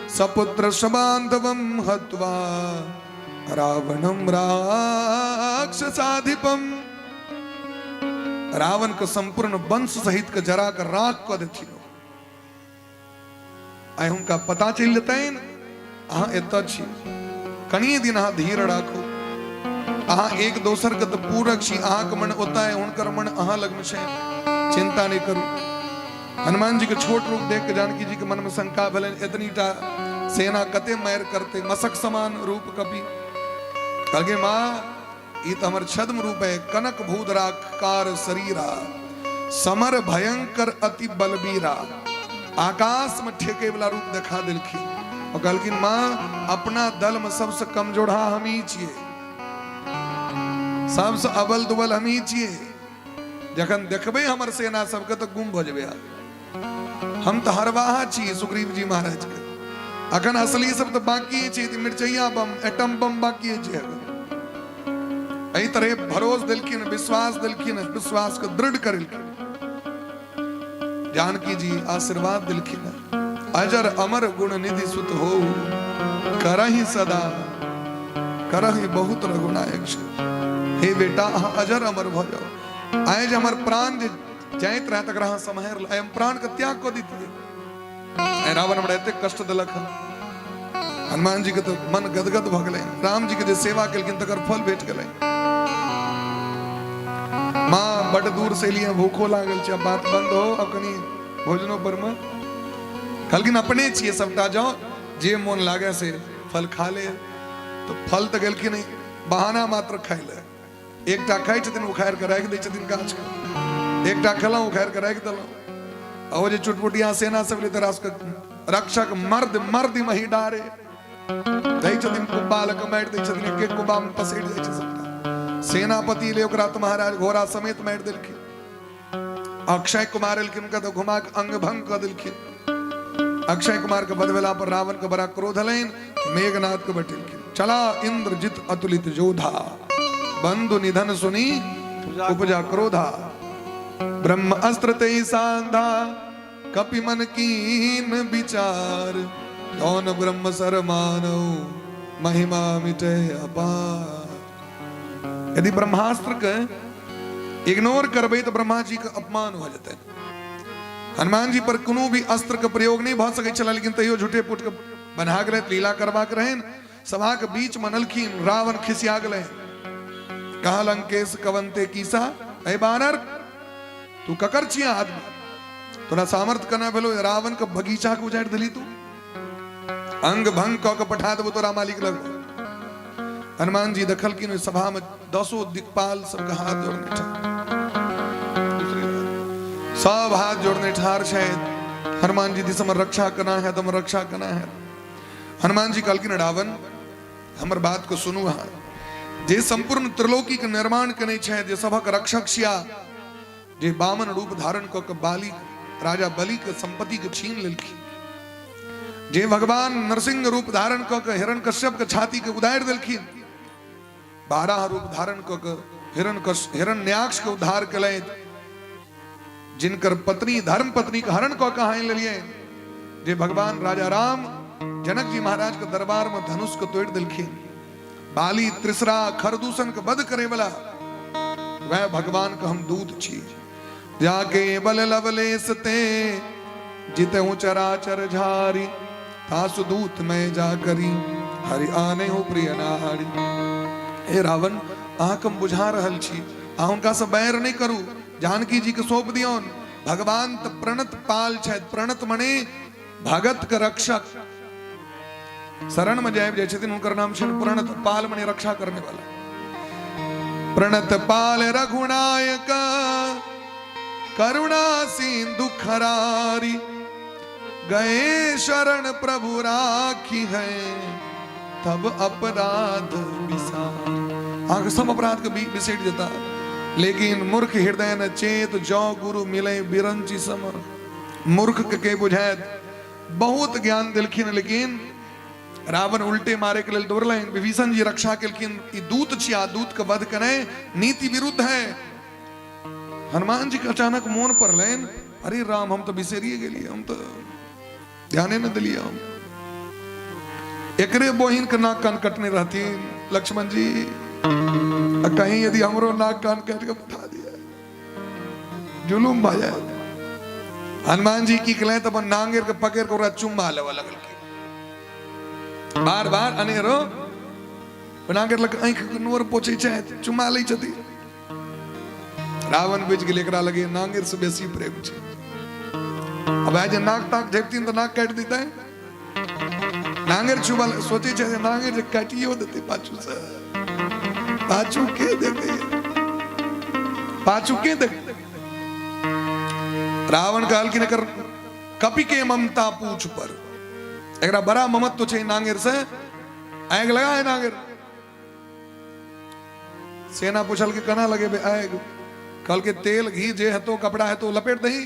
सपुत्र सबान्धवं हत्वा रावणं राक्षसाधिपम। रावण के संपूर्ण वंश सहित के जरा के राख कऽ देथिन। आइ हुनका पता चलि जेतनि अहाँ एतऽ छी। कनिये दिन अहाँ धीर राखू, अहाँ एक दोसर के तऽ पूरक छी, अहाँके मन ओतऽ है, हुनकर मन अहाँ लगमे छै, चिंता नहि करू। हनुमान जी के छोट रूप देख के जानकी जी के मन में शंका भेलनि, एतनी टा सेना कते मारि करते, मसक समान रूप कपि। कहलकै माँ ई तऽ हमर छद्म रूप है, कनक भूदराकार शरीरा, समर भयंकर अति बलबीरा। आकाश में ठेके वाला रूप देखा देलखिन। ओ कहलखिन माँ अपना दलमे सबसँ कमजोरहा हमही छियै, सबसँ अबल दुबल हमही छियै। जखन देखबै हमर सेना सबके तऽ गुम भऽ जेबै। हम तऽ हरवाहा छी सुग्रीव जी महाराज के, अखन असली सब तऽ बाकी छै, मिरचैया बम एटम बम बाकी छै। एहि तरह भरोस देलखिन, विश्वास देलखिन, विश्वास के दृढ़ करेलखिन। जानकी जी आशीर्वाद देलखिन, अजर अमर गुण निधि सुत हो करही सदा करही बहुत रघुनायक। हे बेटा, अहाँ अजर अमर भऽ जाओ। आइ जे हमर प्राण जे जाइत रहे तकरा अहाँ सम्हारि, आइ हम प्राण के त्याग कऽ दितियै। आइ रावण हमरा एतेक कष्ट देलक हन। हनुमान जी के तऽ मन गदगद भऽ गेलै, राम जी के जे सेवा केलखिन तकर फल भेट गेलै। माँ बड दूर से एलियै, भूखो लागल छै, बात बंद हो, अब कनी भोजनो पर मे। कहलखिन अपने छियै सबटा, जाओ जे मोन लागे से फल खा ले। तो फल तऽ गेलखिन बहाना मात्र खाय ले, एकटा खाइ छथिन उखाड़ि कऽ राखि दै छथिन गाछ के, एकटा खेलहुँ उखाड़ि कऽ राखि देलहुँ। आ ओ जे चुटपुटिया सेना सब एलै तोरा सबके रक्षक मर्द मर्द मही डारे दै छथिन, कुब्बा लऽ कऽ मारि दै छथिन, एक एक कुब्बा मे पसरि जाइ छै सबटा। सेनापति एलै ओकरा तऽ महाराज घोड़ा समेत मारि देलखिन। अक्षय कुमार एलखिन हुनका तऽ घुमा कऽ अंग भंग कऽ देलखिन। अक्षय कुमार के वध भेला पर रावण के बड़ा क्रोध हलनि, मेघनाथ के बटेलखिन। चला इंद्रजित अतुलित योधा, बंधु निधन सुनी उपजा क्रोधा, ब्रह्म अस्त्र ते सांधा, कपि मन कीन विचार, कौन ब्रह्म सर मानव महिमा मिटे अपार। यदि ब्रह्मास्त्र के इग्नोर करबै तऽ ब्रह्मा जी के अपमान भऽ जेतै। हनुमान जी पर कोनो भी अस्त्र के प्रयोग नहि भऽ सकै छलै, लेकिन तैयो झूठे पुट के बन्हा गेलै, लीला करबाक रहनि। सभाक बीच मनलखिन, रावण खिसिया गेलै, कहा लंकेश कवंते कीसा, ए बानर तू ककर छिया आदमी, तोरा सामर्थ केना भेलो रावण के बगीचा के उजाड़ि देली, तू अंग भंग कऽ के पठा देबो तोरा मालिक लग। हनुमान जी देखलखिन ओहि सभा में दसो दिक्पाल सबके हाथ जोड़ने ठाढ़, सब हाथ जोड़ने ठाढ़ छथि। हनुमान जी दिस हमर रक्षा केना हैत, हमर रक्षा केना हैत। हनुमान जी कहलखिन रावण हमर बात को सुनू, अहाँ जे संपूर्ण त्रिलोकी के निर्माण केने छथि, जे सभक रक्षक छिया, जे बामन रूप धारण कऽ के बाली राजा बलि के संपत्ति के छीन लेलखिन, जे भगवान नरसिंह रूप धारण कऽ के हिरण कश्यप के छाती के उदारि देलखिन, बाराह रूप धारण कऽ के हिरण्याक्ष के उद्धार केलथि, जिनकर पत्नी धर्म पत्नी के हरण कऽ के अहाँ लेलियै, जे भगवान राजा राम जनक जी महाराज के दरबार में धनुष के तोड़ि देलखिन, बाली त्रिसरा खरदूषण के वध करे वाला, वह भगवान के हम दूत छी। जाके बल लवलेश ते जिते हूँ चराचर झारी, तासु दूत मैं जा करी हरि आने हो प्रिय नारी। हे रावण, अहाँके हम बुझा रहल छी, अहाँ हुनका से बैर नहि करू, जानकी जी के सौंप दियौन। भगवान तऽ प्रणत पाल छथि, प्रणत मने भगत के रक्षक, शरण में जे आबि जाइ छथिन हुनकर नाम छनि प्रणत पाल, मने रक्षा करने वाला। प्रणत पाल रघुनायक करुणा सिंधु खरारी, गए शरण प्रभु राखी है तब अपराध बिसार। अहाँके सब अपराध के बिसरि जेता, लेकिन मूर्ख हृदय न चेत जौ गुरु मिले बिरंची सम। मूर्ख के बुझायत, बहुत ज्ञान देलखिन, लेकिन रावण उल्टे मारे के लेल दौड़लनि, विभीषण जी रक्षा केलखिन। ई दूत छिया, दूत के वध केनाइ नीति विरुद्ध है। हनुमान जी के अचानक मोन पड़लनि, अरे राम हम तऽ बिसरिए गेलियै, हम तऽ ध्याने न दिलियै, हम एकरे बहिन के नाक कान कटने रहथिन लक्ष्मण जी, आ कहीं यदि हमरो नाक कान काटि के पठा दिया जुलूम भऽ जायत। हनुमान जी की केलनि तऽ अपन नांगेर के पकड़ि के ओकरा चुम्मा लेबऽ लगलखिन बार बार, अनेरो नांगेर लग आँखि के नोर पोछै छथि, चुम्मा लै छथिन। रावण बुझि गेल एकरा लगे नांगेर से बेसी प्रेम छै, अब आइ जे नाक ताक झेपथिन तऽ नाक काटि दितै। नांगेर छुबल सोचै छै जे नांगेर जे काटियो देतै पाछू से, पाछू के देखै, पाछू के देख। रावण कहलखिन एकर कपि के ममता पूछ पर, एकरा बड़ा ममत्व छै नांगेर से, आगि लगा है नांगेर। सेना पूछल के कना लगेबे आगि? कहलकै तेल घी जे हेतो कपड़ा हेतो लपेट दही।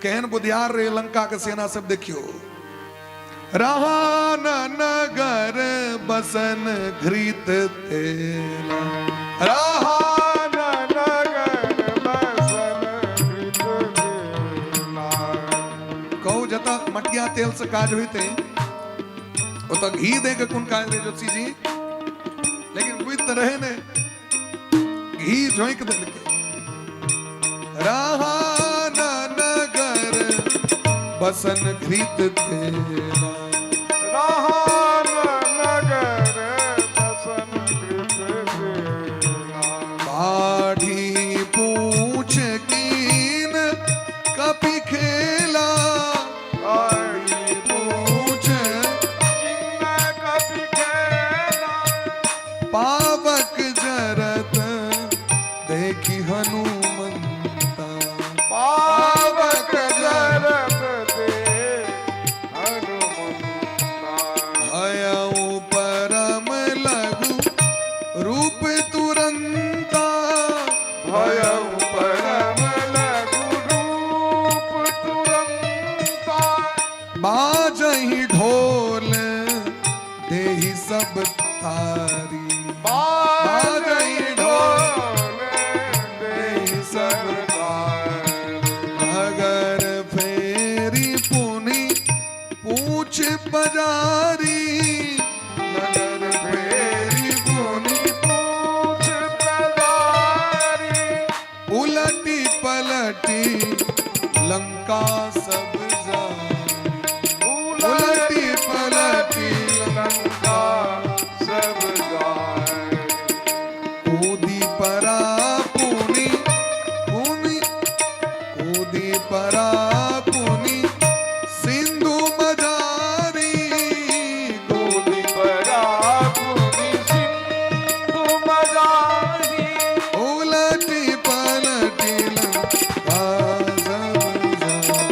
केहन बुधियार रहे लंका के सेना सब, देखियो। रहान नगर बसन घृत तेला, रहान नगर बसन घृत तेला। कहू जतऽ मटिया तेल से काज होइते ओतऽ घी दे के कोन काज रहे ज्योतिषी जी? लेकिन बुझि तऽ रहे ने, घी झोंकि देलकै। रहान नगर बसन घृत तेला, रहान नगर बसन घृत तेला। बाढ़ी पूछ कीन कपि खेला, बाढ़ी पूछ कीन कपि खेला। पावक जरत देखी हनुमंता, पावक जरत देख हनुमंता। भयउ परम लघु रूप तुरंता, भयउ परम लघु रूप तुरंता। बाजहि ढोल देहि सब तारी, बाजहि ढोल देहि सब तारी। अगर फेरी पुनि पूछ बजारी, नगर फेरी पुनि पूछ बजारी। उलटी पलटी लंका सब जारी, उलटी पलटी लंका सब जारी। कूदी परा पुनि पुनि, कूदी परा पुनि सिंधु मजारी, कूदी परा पुनि सिंधु मजारी। उलटी पलटी लंका सब जारी।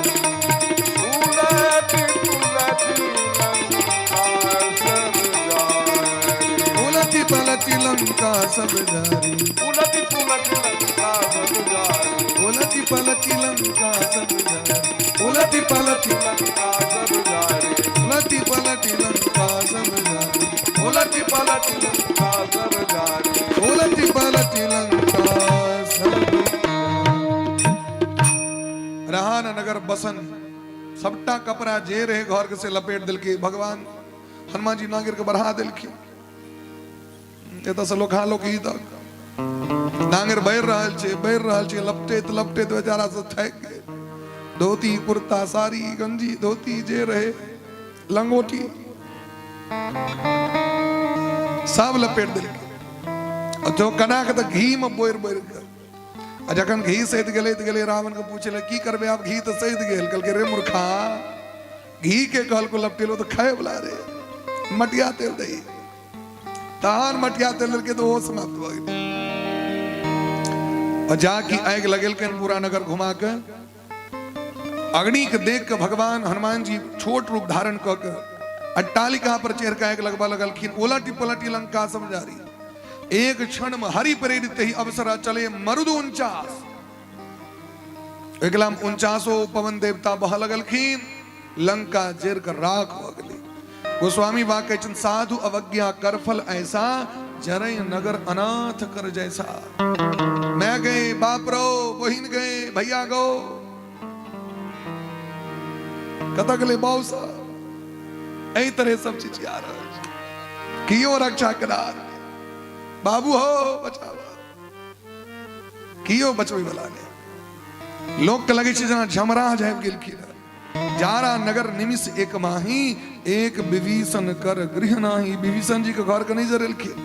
उलटी पलटी लंका सब जारी। उलटी पलटी लंका सब जारी। उलटी पलटी लंका सब जारी। उलटी पलटी लंका सब जारी। उलटी पलटी लंका सब जारी। उलटी पलटी लंका सब जारी। उलटी पलटी लंका सब जारी। उलटी पलटी लंका सब रहान नगर बसन सबटा कपड़ा जे रहे घर के से लपेट देलकै। भगवान हनुमान जी नागिर के बढ़ा देलखिन। एतऽ से लोक लोक ई तक नांगर बढ़ि रहल छै, बढ़ि रहल छै, लपटैत लपटैत बेचारा सब थाकि गेल। धोती कुर्ता साड़ी गंजी धोती जे रहे लंगोटी सब लपेट देलकै। आ जो कना के तऽ घी में बोरि बोरि के, आ जखन घी सैत गेलै तऽ गेलै रावण के पूछे लए, की करबै आब, घी तऽ सैत गेल। कहलकै रे मूर्खा, घी के कहलको लपटेलो तऽ खाय वाला रे, मटिया तेल दही। तहन मटिया तेल देलकै तऽ ओहो समाप्त भऽ गेलै। आ जाकि आगि लगेलकनि पूरा नगर घुमा के, अग्नि के देख के भगवान हनुमान जी छोट रूप धारण कऽ के अट्टालिका पर चढ़ के आगि लगबऽ लगलखिन। उलटी पलटी लंका सब जारी। एक क्षण में हरि प्रेरित ही अवसर चले मरुद 49, एकला में 49 पवन देवता बह लगलखिन, लंका जर कर राख भऽ गेलै। गोस्वामी बा कहै छथिन, साधु अवज्ञा करफल ऐसा, जरय नगर अनाथ कर जैसा। मैं गए, बाप रो, बहिन गए, भैया गो, कतऽ गेलै बाऊ साहब? एहि तरह सब चीज आ रहल छै। कियो रक्षा करा, बाबू हो बचाव, कियो बचबै वाला नहि। लोक के लगै छै जेना झमराज आबि गेलखिन। जारा नगर निमिष एक माही, एक विभीषण कर गृह नाही। विभीषण जी के घर के नहीं जरेलखिन।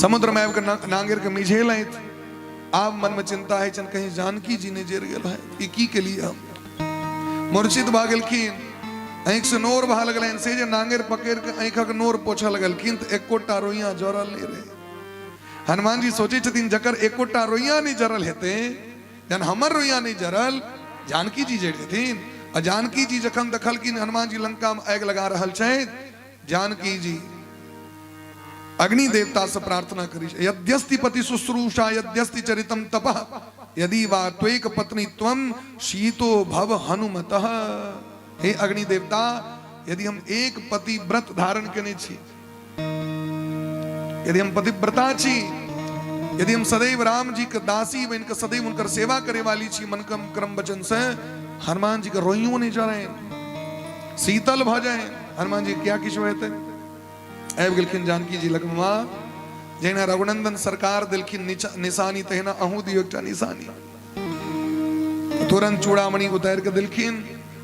समुद्र में आबि के नांगेर के मिझेलथि। आब मन में चिंता है छन कहीं जानकी जी ने जर गेल है, ई की के लिए हम मूर्छित भऽ गेलखिन। आँखि से नोर बहा लगलनि, से जे नांगेर पकड़ि के आँखिक नोर पोछऽ लगलखिन तऽ एकोटा रोइयाँ जरल नहि रहै। हनुमान जी सोचै छथिन जकर एकोटा रोइयाँ नहि जरल हेतै, जहन हमर रोइयाँ नहि जरल जानकी जी जरि जेथिन। आ जानकी जी जखन देखलखिन हनुमान जी लंका में आगि लगा रहल छथि, जानकी जी अग्नि देवता से प्रार्थना करी, यद्यस्ति पति शुश्रूषा यद्यस्ति चरितम तपः यदि वा त्वेक पत्नी त्वम शीतो भव हनुमतः। हे अग्नि देवता, यदि हम एक पति व्रत धारण केने छी, यदि हम पतिव्रता छी, यदि हम सदैव राम जी के दासी बन के सदैव उनकर सेवा करे वाली छी, मन कम क्रम वचन से हनुमान जी के रोइयो नहीं चढ़े, शीतल भ जाए, हनुमान जी क्या किछु हेतै। आबि गेलखिन जानकी जी लग, माँ जहिना रघुनंदन सरकार देलखिन निशानी तहिना अहूँ दियौ एकटा निशानी। तुरंत चूड़ामणि उतारि के देलखिन।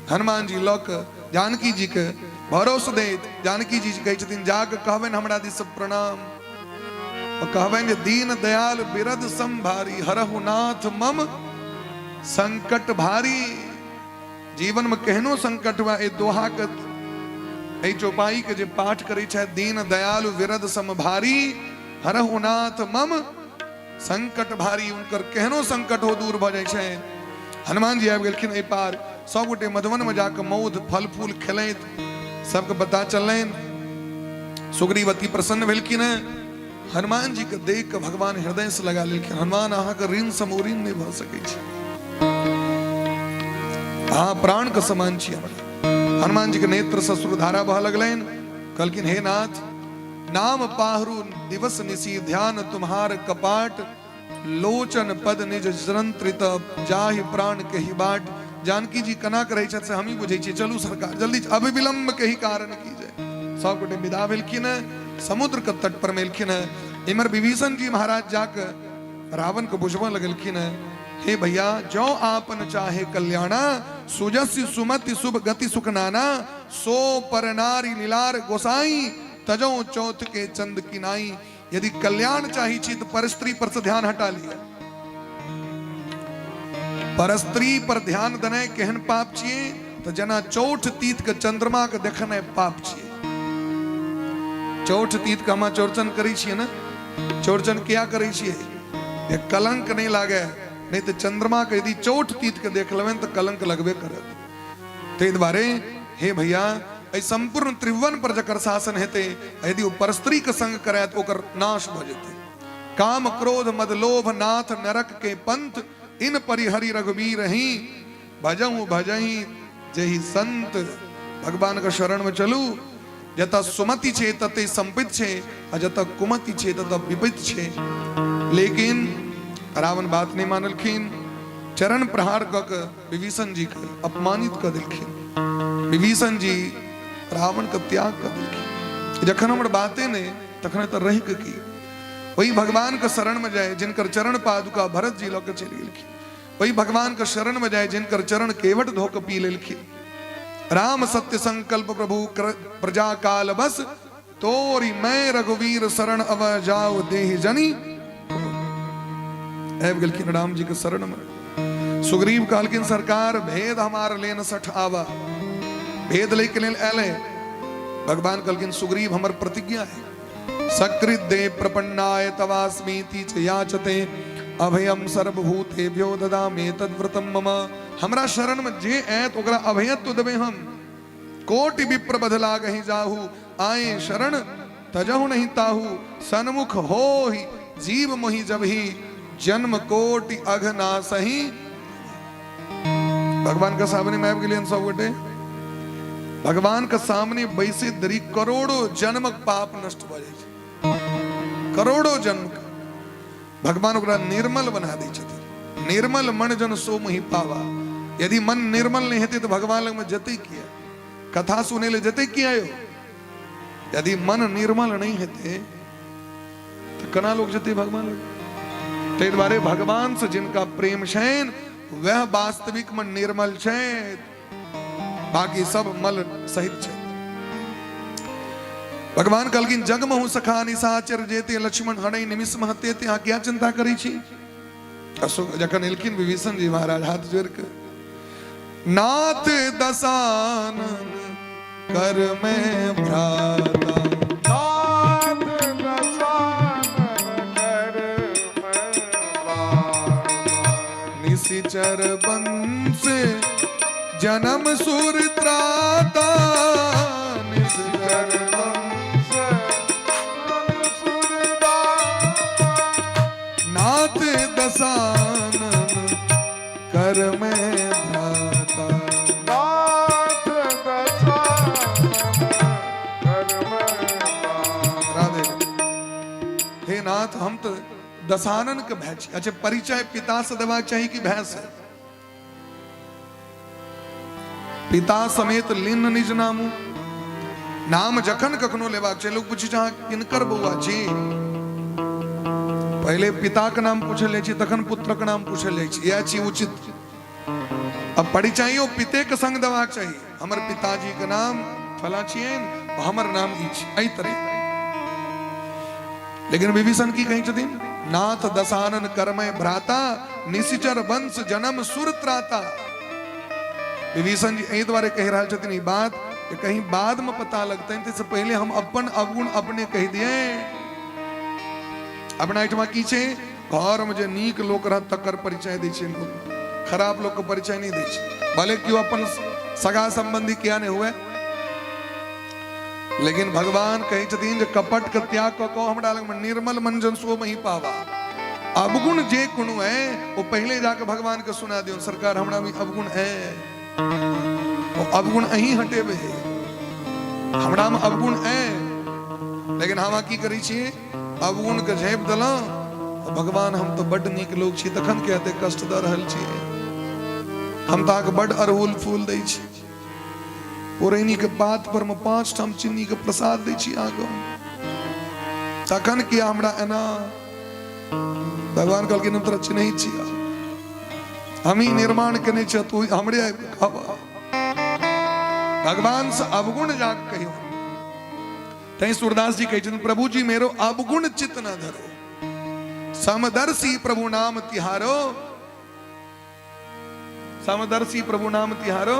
हनुमान जी लऽ के जानकी जी के भरोस दैत जानकी जी कहै छथिन जाके कहबनि हमरा दिस प्रणाम, कहबनि जे दीन दयाल बिरद संभारी हरहु नाथ मम संकट भारी। जीवन में केहनो संकट हुआ, एहि दोहा के एहि चौपाई के जे पाठ करै छथि, दीन दयालु विरद सम भारी हरहु नाथ मम संकट भारी, उनकर केहनो संकट हो दूर भऽ जाइ छै। हनुमान जी आबि गेलखिन एहि पार, सब गोटे मधुबन में जाके मौध फल फूल खेलैत सबके पता चललनि। सुग्रीवती प्रसन्न भेलखिन हैं, हनुमान जी के देख के भगवान हृदय से लगा लेलखिन, हनुमान अहाँके ऋण सम ऋण नहि भऽ सकै छै, अहाँ प्राण के समान छी हमरा। हनुमान जी के नेत्र से अश्रुधारा बह लगलनि, कहलखिन हे नाथ, नाम पाहरू दिवस निसी ध्यान तुम्हार कपाट, लोचन पद निज जरंत्रित जाहि प्राण के ही बाट। जानकी जी कना के रहै छथि से हमही बुझै छियै, चलू सरकार जल्दी, अविलंब के ही कारण की जाय। सब गोटे विदा भेलखिन हैं, समुद्र के तट पर मेलखिन हैं। इमर विभीषण जी महाराज जाके रावण के बुझबऽ लगलखिन हैं, हे भैया जो आपन चाहे कल्याणा, सुजस्य सुमति शुभ गति सुख नाना, सो पर नारी लीलार गोसाई, तजो चौथ के चंद की नाई। यदि कल्याण चाही छी तो पर स्त्री पर से ध्यान हटा लिया। पर स्त्री पर ध्यान देनाइ केहन पाप छियै, तो जना चौठ तीत के चंद्रमा के देखनाइ पाप छियै। चौठ तीत के हम चौरचन करै छियै ने, चौरचन किया करै छियै? जे कलंक नहीं लागे, नहीं तो चंद्रमा के यदि चौठ तीत के देख लेबै तो कलंक लगबे करत। ताहि दुआरे हे भैया, एहि संपूर्ण त्रिभुवन पर जकर शासन हेतै, यदि ओ परस्त्री के संग करय तऽ ओकर नाश भऽ जेतै। काम क्रोध मद लोभ नाथ नरक के पंथ, इन परिहरि रघुबीर ही भजहु भजही जेहि संत। भगवान के शरण में चलू, जतऽ सुमति छै तते संपित छै, आ जतऽ कुमति छै ततऽ विपत्ति छै। लेकिन रावण बात नहीं मानलखिन, चरण प्रहार कऽ के विभीषण जी के अपमानित कऽ देलखिन। विभीषण जी रावण के त्याग कऽ देलखिन। जखन हमर बाते नहि तखन तऽ रहि के की। वही भगवान के शरण में जाए जिनकर चरण पादुका भरत जी लऽ के चलि गेलखिन, वही भगवान के शरण में जाए जिनकर चरण केवट धो के पी लेलखिन। राम सत्य संकल्प प्रभु प्रजा काल बस, तोरी मैं रघुवीर शरण अव जाओ देह जनी। आबि गेलखिन राम जी के शरण में। सुग्रीव कहलखिन सरकार भेद हमार लेन सठ आवा, भेद लै के लेल आयल। भगवान कहलखिन सुग्रीव हमर प्रतिज्ञा है, सकृत दे प्रपन्नाय तवास्मीति च याचते अभयम सर्वभूतेभ्यो ददामि तद्व्रतम मम। हमरा शरण में जे आयत ओकरा अभयत्व देबै हम। कोटि विप्र बदला गही जाहू, आए शरण तजहु नहीं ताहू, सन्मुख हो ही जीव मोहि जब ही, जन्म कोटि अघ ना सही। भगवान के सामने में आबि गेलियन सब गोटे। भगवान के सामने बैसे धरि करोड़ों जन्मक पाप नष्ट भऽ जाइ छै, करोड़ों जन्म के भगवान ओकरा निर्मल बना दै छथिन। निर्मल मन जन सो मोहि पावा। यदि मन निर्मल नहीं हेतै तऽ भगवान लगमे जेतै किया, कथा सुनै लए जेतै किया यौ? यदि मन निर्मल नहीं हेतै तऽ केना लोग जेतै भगवान लग? ताहि दुआरे भगवान से जिनका प्रेम छनि वह वास्तविक में निर्मल छथि, बाकी सब मल सहित छथि। भगवान कहलखिन जग महु सखा निशाचर जेते लक्ष्मण हणै निमिष महते, ते अहाँ किया चिंता करै छी? अशोक जखन एलखिन विभीषण जी महाराज हाथ जोड़ के, नाथ दसानन कर में भ्राता, नाथ दसानन कर में भ्राता, निशिचर बंश से जन्म सुर त्राता, निश्चर वंश जन्म सुरदाता। नाथ दसानन कर में भ्राता। नाथ दसानन कर्म भ्राता। राधे। हे नाथ, हम तो दसानन के भाई छी। अच्छा, परिचय पिता से देबाक चाही कि भाई से? पिता समेत लीन निज नामू। नाम जखन कखनो लेबाक छै, लोग पूछै छै अहाँ किनकर बौआ छी, पहिले पिता के नाम पूछल जाइ छै, तखन पुत्र के नाम पूछल जाइ छै। इएह छी उचित। अब परिचयो पिते के संग देबाक चाही। हमर पिताजी के नाम फला छियनि, हमर नाम ई छी, एहि तरह। लेकिन विभीषण की कहै छथिन? नाथ दसानन करमय भ्राता, निशिचर वंश जन्म सुर त्राता। विभीषण जी एहि दुआरे कहि रहल छथिन ई बात कि कहीं बाद में पता लगतनि, ताहिसँ पहिले हम अपन अवगुण अपने कहि दिए। अपना एहिठमा की छै, घरमे जे नीक लोक रहत तकर परिचय दै छै लोक, खराब लोकके परिचय नहि दै छै, भले केओ अपन सगा संबंधी किया नहि हुए। लेकिन भगवान कहै छथिन जे कपट के त्याग कऽ कऽ हमरा लगमे निर्मल मंजन सो मही पावा। अवगुण जे कोनो है वो पहले जाके भगवान के सुना दियौ, सरकार हमरा में अवगुण है, वो अवगुण अहीं हटेबे, हमरा में अवगुण है। लेकिन हम की करै छियै? अवगुण के झाँपि देलहुँ, भगवान हम तऽ बड्ड नीक लोक छी, तखन किया एते कष्ट दऽ रहल छियै? हम तऽ अहाँके बड्ड अड़हुल फूल दै छी, पुरैनी के पात पर में 5 ठाम चीनी के प्रसाद दै छी अहाँके, तखन किया हमरा एना? भगवान कहलखिन हम तोरा चिन्है छियै, हम ही निर्माण केने छियै, तू हमरे आबि कऽ कहबह? भगवान से अवगुण जाके कहियो। तैं सूरदास जी कहै छथिन, प्रभु जी मेरो अवगुण चित न धरो, समदर्शी प्रभु नाम तिहारो, समदर्शी प्रभु नाम तिहारो,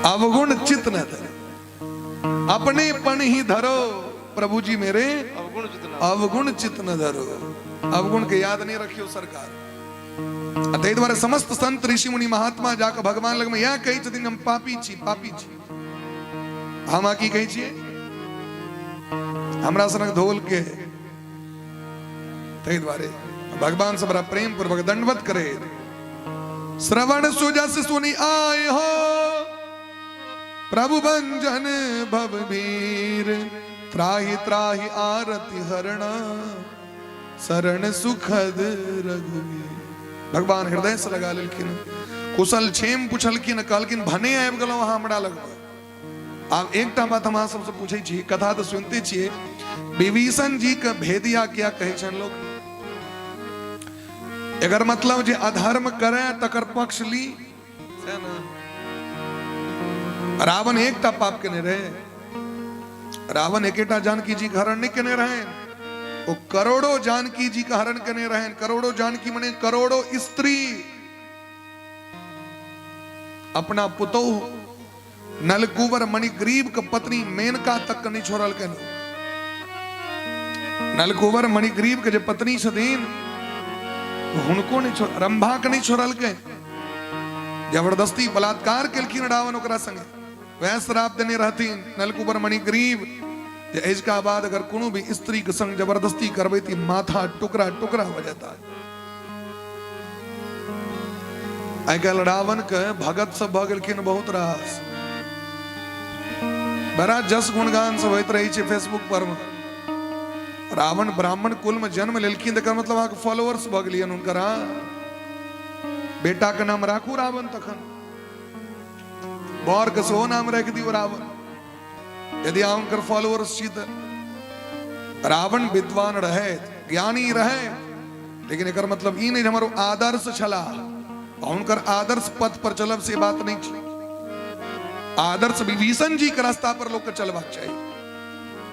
अवगुण चित न धरो, अपने पन ही धरो प्रभु जी मेरे अवगुण चित न, अवगुण चित न धरो। अवगुण के याद नहीं रखियो सरकार। आ ताहि दुआरे समस्त संत ऋषि मुनि महात्मा जाके भगवान लग में इएह कहै छथिन, हम पापी छी, पापी छी। हम अहाँ की कहै छियै? हमरा सनक धोल के। ताहि दुआरे भगवान से बड़ा प्रेम पूर्वक दंडवत करे। श्रवण सुजस सुनि आए हो प्रभु भंजन भव भीर, त्राहि त्राहि आरति हरण शरण सुखद रघुवीर। भगवान हृदय से लगा लेलखिन, कुशल क्षेम पुछलखिन, कहलखिन भने आबि गेलहुँ अहाँ हमरा लगमे। आब एकटा बात हम अहाँ सबसँ पूछै छी, कथा तऽ सुनते छियै, विभीषण जी के भेदिया किया कहै छनि लोक? एकर मतलब जे अधर्म करे तकर पक्ष ली, सएह ने? रावण एकटा पाप केने रहे? रावण एकेटा जानकी जी के हरण नहि केने रहनि, ओ करोड़ों जानकी जी के हरण केने रहनि। करोड़ों जानकी मने करोड़ों स्त्री। अपना पुतोह नलकुवर मणिग्रीव के पत्नी मेनका तक के नहि छोड़लकनि। नलकुवर मणिग्रीव के जे पत्नी छथिन हुनको नहि छोड़, रंभा के नहि छोड़लकै, जबरदस्ती बलात्कार केलखिन रावण ओकरा संगे। वएह श्राप देने रहथिन नलकुवर मणिग्रीव जे एजका बाद अगर कोनो भी स्त्री के संग जबरदस्ती करबै तऽ माथा टुकड़ा टुकड़ा हो जाता। आइ काल्हि रावण के भगत सब भऽ गेलखिन बहुत रास, बड़ा जस गुणगान सब होइत रहै छै फेसबुक पर मे। रावण ब्राह्मण कुल में जन्म लेलखिन तकर मतलब अहाँके फॉलोअर्स भऽ गेलियनि हुनकर। हाँ, बेटा के नाम राखू रावण, तखन बर के सेहो नाम राखि दियौ रावण, यदि अहाँ हुनकर फॉलोअर्स छी तऽ। रावण विद्वान रहे, ज्ञानी रहे, लेकिन एकर मतलब ई नहि जे हमर ओ आदर्श छलाह, हुनकर आदर्श पथ पर चलब से बात नहि छै। आदर्श विभीषण जी के रास्ता पर लोग के चलबाक चाही,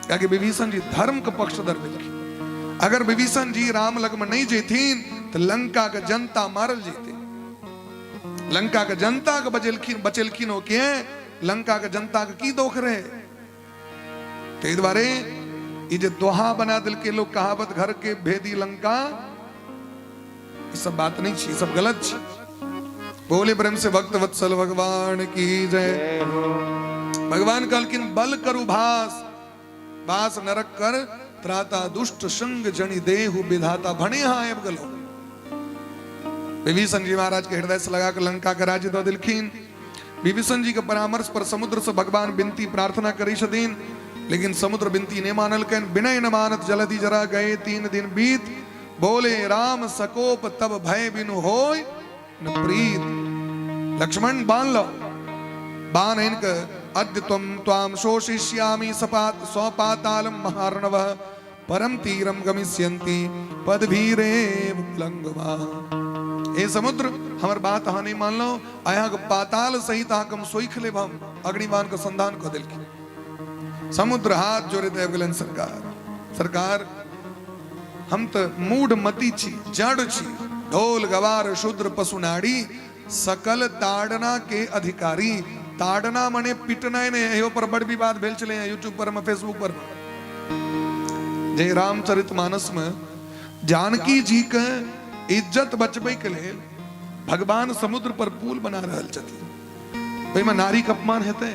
कियाकि विभीषण जी धर्म के पक्षधर भेलखिन। अगर विभीषण जी राम लग में नहीं जेथिन तो लंका के जनता मारल जेते। लंका के जनता के बचेलखिन, बचेलखिन ओ के लंका के जनता के की दोख रहे? ताहि दुआरे ई जे दोहा बना देलकै लोग कहावत, घर के भेदी लंका, ई सब बात नहि छै, ई सब गलत छै। बोले प्रेम से भक्त वत्सल भगवान की जय। भगवान कहलखिन बल करू भास भास नरक कर त्राता दुष्ट संग जनि देहु विधाता भने हाँ आबि गेलो। विभीषण जी महाराज के हृदय से लगा के लंका के राज्य दऽ देलखिन। विभीषण जी के परामर्श पर समुद्र से भगवान विनती प्रार्थना करै छथिन, लेकिन समुद्र विनती नहीं मानलकनि। विनय न मानत जलधि जरा गए 3 दिन बीत, बोले राम सकोप तब भय बिनु होय न प्रीत। लक्ष्मण बाण लो, बाण इनक अद्य त्वं त्वाम शोषिष्यामि सपात सौपातालम महार्णव परम तीरम गमिष्यन्ति पदभीरेव प्लंगवा। हे समुद्र, हमर बात अहाँ नहीं मानलो, अहाँ के पाताल सहित अहाँ के हम सोइख लेब। हम अग्निबाण के संधान कऽ देलखिन। समुद्र हाथ जोड़ैत आबि गेलनि, सरकार सरकार, हम तऽ मूढ़ मति छी, जड़ छी, ढोल गवार शूद्र पशु नाड़ी सकल ताड़ना के अधिकारी। ताड़ना मने पिटनाइ नहि, एहो पर बड़ विवाद भेल छलै यूट्यूब पर में, फेसबुक पर में। जे रामचरित मानस में जानकी जी के इज्जत बचबै के लेल भगवान समुद्र पर पुल बना रहल छथिन, ओहिमे नारी के अपमान हेतै?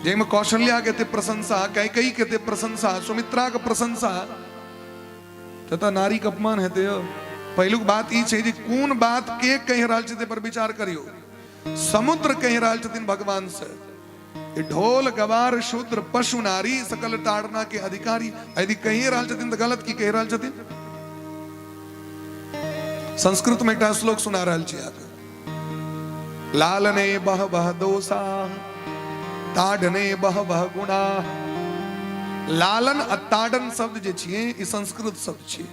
जाहिमे कौशल्या के एते प्रशंसा, कैकेयी के एते प्रशंसा, सुमित्रा के प्रशंसा, तथा नारी के अपमान हेतै यौ? पहिलुक बात ई छै जे कोन बात के कहि रहल छै ताहि पर विचार करियौ। समुद्र कहि रहल छथिन भगवान से, ई ढोल गवार शूद्र पशु नारी सकल ताड़ना के अधिकारी, यदि कहि रहल छथिन तऽ गलत की कहि रहल छथिन? संस्कृत में एकटा श्लोक सुना रहल छी अहाँके। लालने बह बह दोसा ताडने बह बह गुणा। लालन आ ताडन शब्द जे छियै ई संस्कृत शब्द छियै।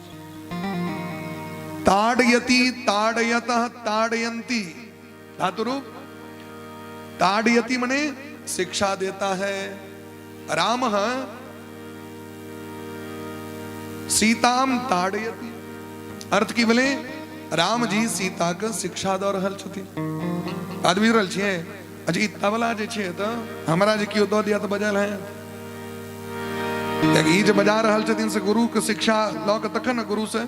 ताडयति ताडयतः ताडयन्ति धातु रूप। ताडयति मने शिक्षा देता है। राम सीताम ताडयति, अर्थ की भेलै राम जी सीता के शिक्षा दऽ रहल छथिन। बात बुझि रहल छियै? अच्छा, ई तबला जे छै तऽ हमरा जे केओ दऽ दिया तऽ बजायल है, कियाकि ई जे बजा रहल छथिन से गुरु के शिक्षा लऽ के, तखन ने गुरु से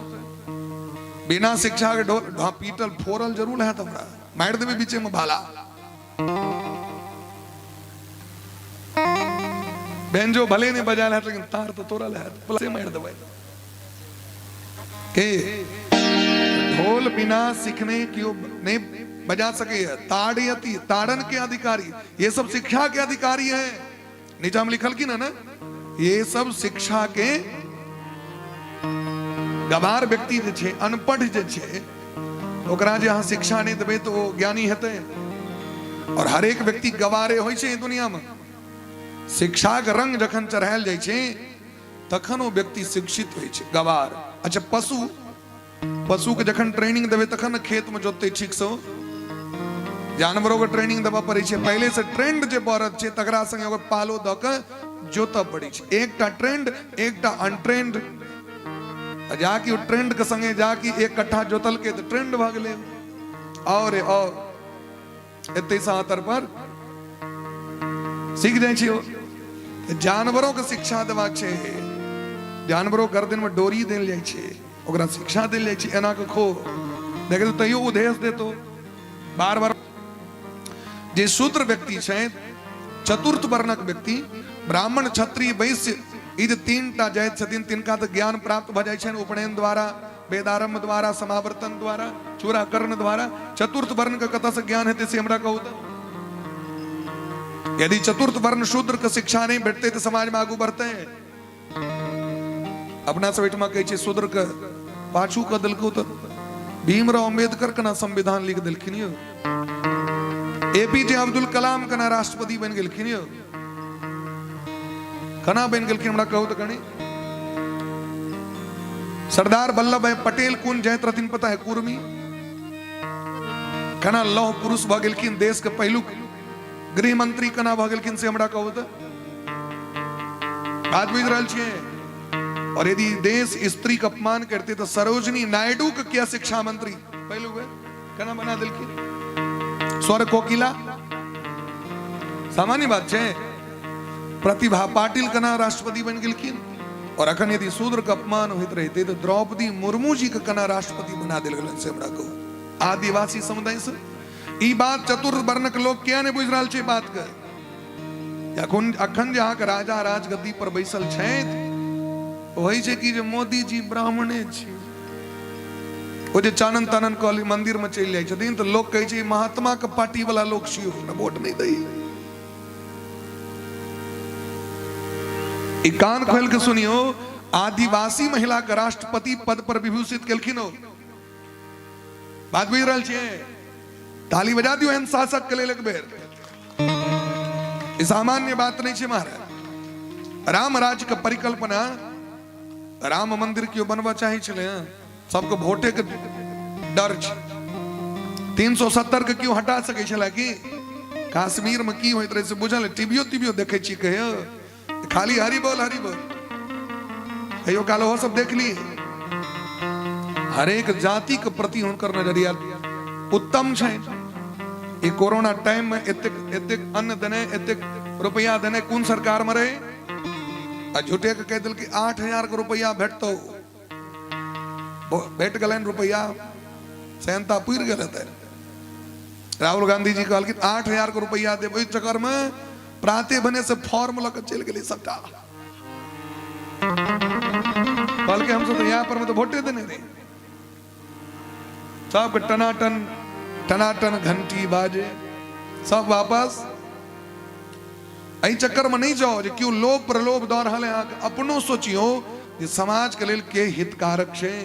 बिना शिक्षा के ढोल पीटल फोड़ल जरूर हैत, हमरा मारि देबै बीचे में भाला। बेंजो भले नहीं बजायल हैत लेकिन तार तो तोड़ल हैत, प्लसे मारि देबै। के ढोल बिना सीखने क्यों नहीं बजा सके है। ताड़यति, ताड़न के अधिकारी, ये सब शिक्षा के अधिकारी हैं। नीचा में लिखल की ना ना, ये सब शिक्षा के गवार व्यक्ति जे छै, अनपढ़ जे छै, ओकरा जे अहाँ शिक्षा नहि देबै तऽ ओ ज्ञानी हेतै? और हरेक व्यक्ति गवारे होइ छै दुनिया में। शिक्षाक रंग जखन चढ़ायल जाइ छै तखन ओ व्यक्ति शिक्षित होइ छै। गवार। अच्छा, पशु, पशु के जखन ट्रेनिंग देबै तखन ने खेत में जोततै ठीक से। जानवरों के ट्रेनिंग देबऽ पड़ै छै। पहिले से ट्रेंड जे बरद छै तकरा संगे ओकर पालो दऽ के जोतऽ पड़ै छै। एकटा ट्रेंड, एकटा अनट्रेंड, आ जाकि ओ ट्रेंड के संगे जाकि एक कट्ठा जोतलकै तऽ ट्रेंड भऽ गेलै। और और एते सातर पर सीख जाइ छै ओ। जानवरों के शिक्षा देबाक छै। जानवरों गर्दन में डोरी देल जाइ छै, ओकरा शिक्षा देल जाइ छै, एना के खो देख, तैयो उधेस देतो बार बार। जे शूद्र व्यक्ति छै, चतुर्थ वर्णक व्यक्ति, ब्राह्मण क्षत्रिय वैश्य, ई जे तीन टा जाति छथिन तिनका तऽ ज्ञान प्राप्त भऽ जाइ छनि उपनयन द्वारा, वेदारंभ द्वारा, समावर्तन द्वारा, चूड़ाकरण द्वारा। चतुर्थ वर्ण के कतऽ से ज्ञान हेतै से हमरा कहू तऽ। यदि चतुर्थ वर्ण शूद्र के शिक्षा नहि भेटतै तऽ समाज में आगू बढ़तै? अपना सब एहिठमा कहै छै शूद्र के पाछू कऽ देलकौ, तऽ भीमराव अम्बेडकर केना संविधान लिख देलखिन यौ? एपीजे अब्दुल कलाम केना राष्ट्रपति बनि गेलखिन यौ? केना बनि गेलखिन, हमरा कहू तऽ कनी। सरदार वल्लभ भाई पटेल कोन जाइत रहथिन पता है? कुर्मी। केना लौह पुरुष भऽ गेलखिन? देश के पहिलुक गृह मंत्री केना भऽ गेलखिन से हमरा कहू तऽ। बात बुझि रहल छियै? और यदि देश स्त्री के अपमान करते तऽ सरोजनी नायडू के किया शिक्षा मंत्री पहिलुक बेर केना बना देलखिन? स्वर कोकिला सामान्य बात छै? प्रतिभा पाटिल केना राष्ट्रपति बनि गेलखिन? और अखन यदि शूद्र के अपमान होइत रहितै तऽ द्रौपदी मुर्मू जी के केना राष्ट्रपति बना देल गेलनि से हमरा कहू। आदिवासी समुदाय से ई बात चतुर्थ वर्णक लोक किया नहि बुझि रहल छै बात के? अखन अखन जे अहाँके राजा राजगद्दी पर बैसल छथि, होइ छै कि जे मोदी जी ब्राह्मणे छी। ओ जे चानन तानन कहली मंदिर में चलि जाइ छथिन तऽ लोक कहै छै महात्मा के पार्टी वाला लोक छी, हमरा वोट नहि दै। ई कान खोल के सुनियो, आदिवासी महिला के राष्ट्रपति पद पर विभूषित केलखिन। ओ बात बुझि रहल छियै? ताली बजा दियौ एहन शासक के लेल एक बेर। ई सामान्य बात नहीं छै महाराज। राम राज्य के परिकल्पना, राम मंदिर क्यों बनबा चाहे छलै हँ, सबके वोटे के डर छै। 370 के क्यों हटा सकै छलै की? काश्मीर में की होइत रहे से बुझल? टीवीओ तीवीओ देखै छी कहियो खाली हरि बोल हरि बोल, कहियो काल ओहो सब देख ली। हरेक जाति के प्रति हुनकर नजरिया उत्तम छै। ई कोरोना टाइम में एतेक एतेक अन्न देने, एतेक रुपया देने कोन सरकार में रहे? आ झूठे के कहि देलकै 8000 के रुपया भेटतौ, भेट गेलनि रुपया, सेहनता पुरि गेल हेतै। राहुल गांधी जी कहलखिन 8000 के रुपया देब, ओहि चक्कर में प्राते भने से फॉर्म लऽ के चलि गेलै सबटा। कहलकै हमसब तऽ यहाँ पर में तऽ वोटे देने रही। सबके टनाटन टनाटन घंटी बाजे, सब वापस। एहि चक्कर में नहीं जाओ जे केओ लोभ प्रलोभ दऽ रहल है अहाँके। अपनो सोचियो जे समाज के लेल के हितकारक छै।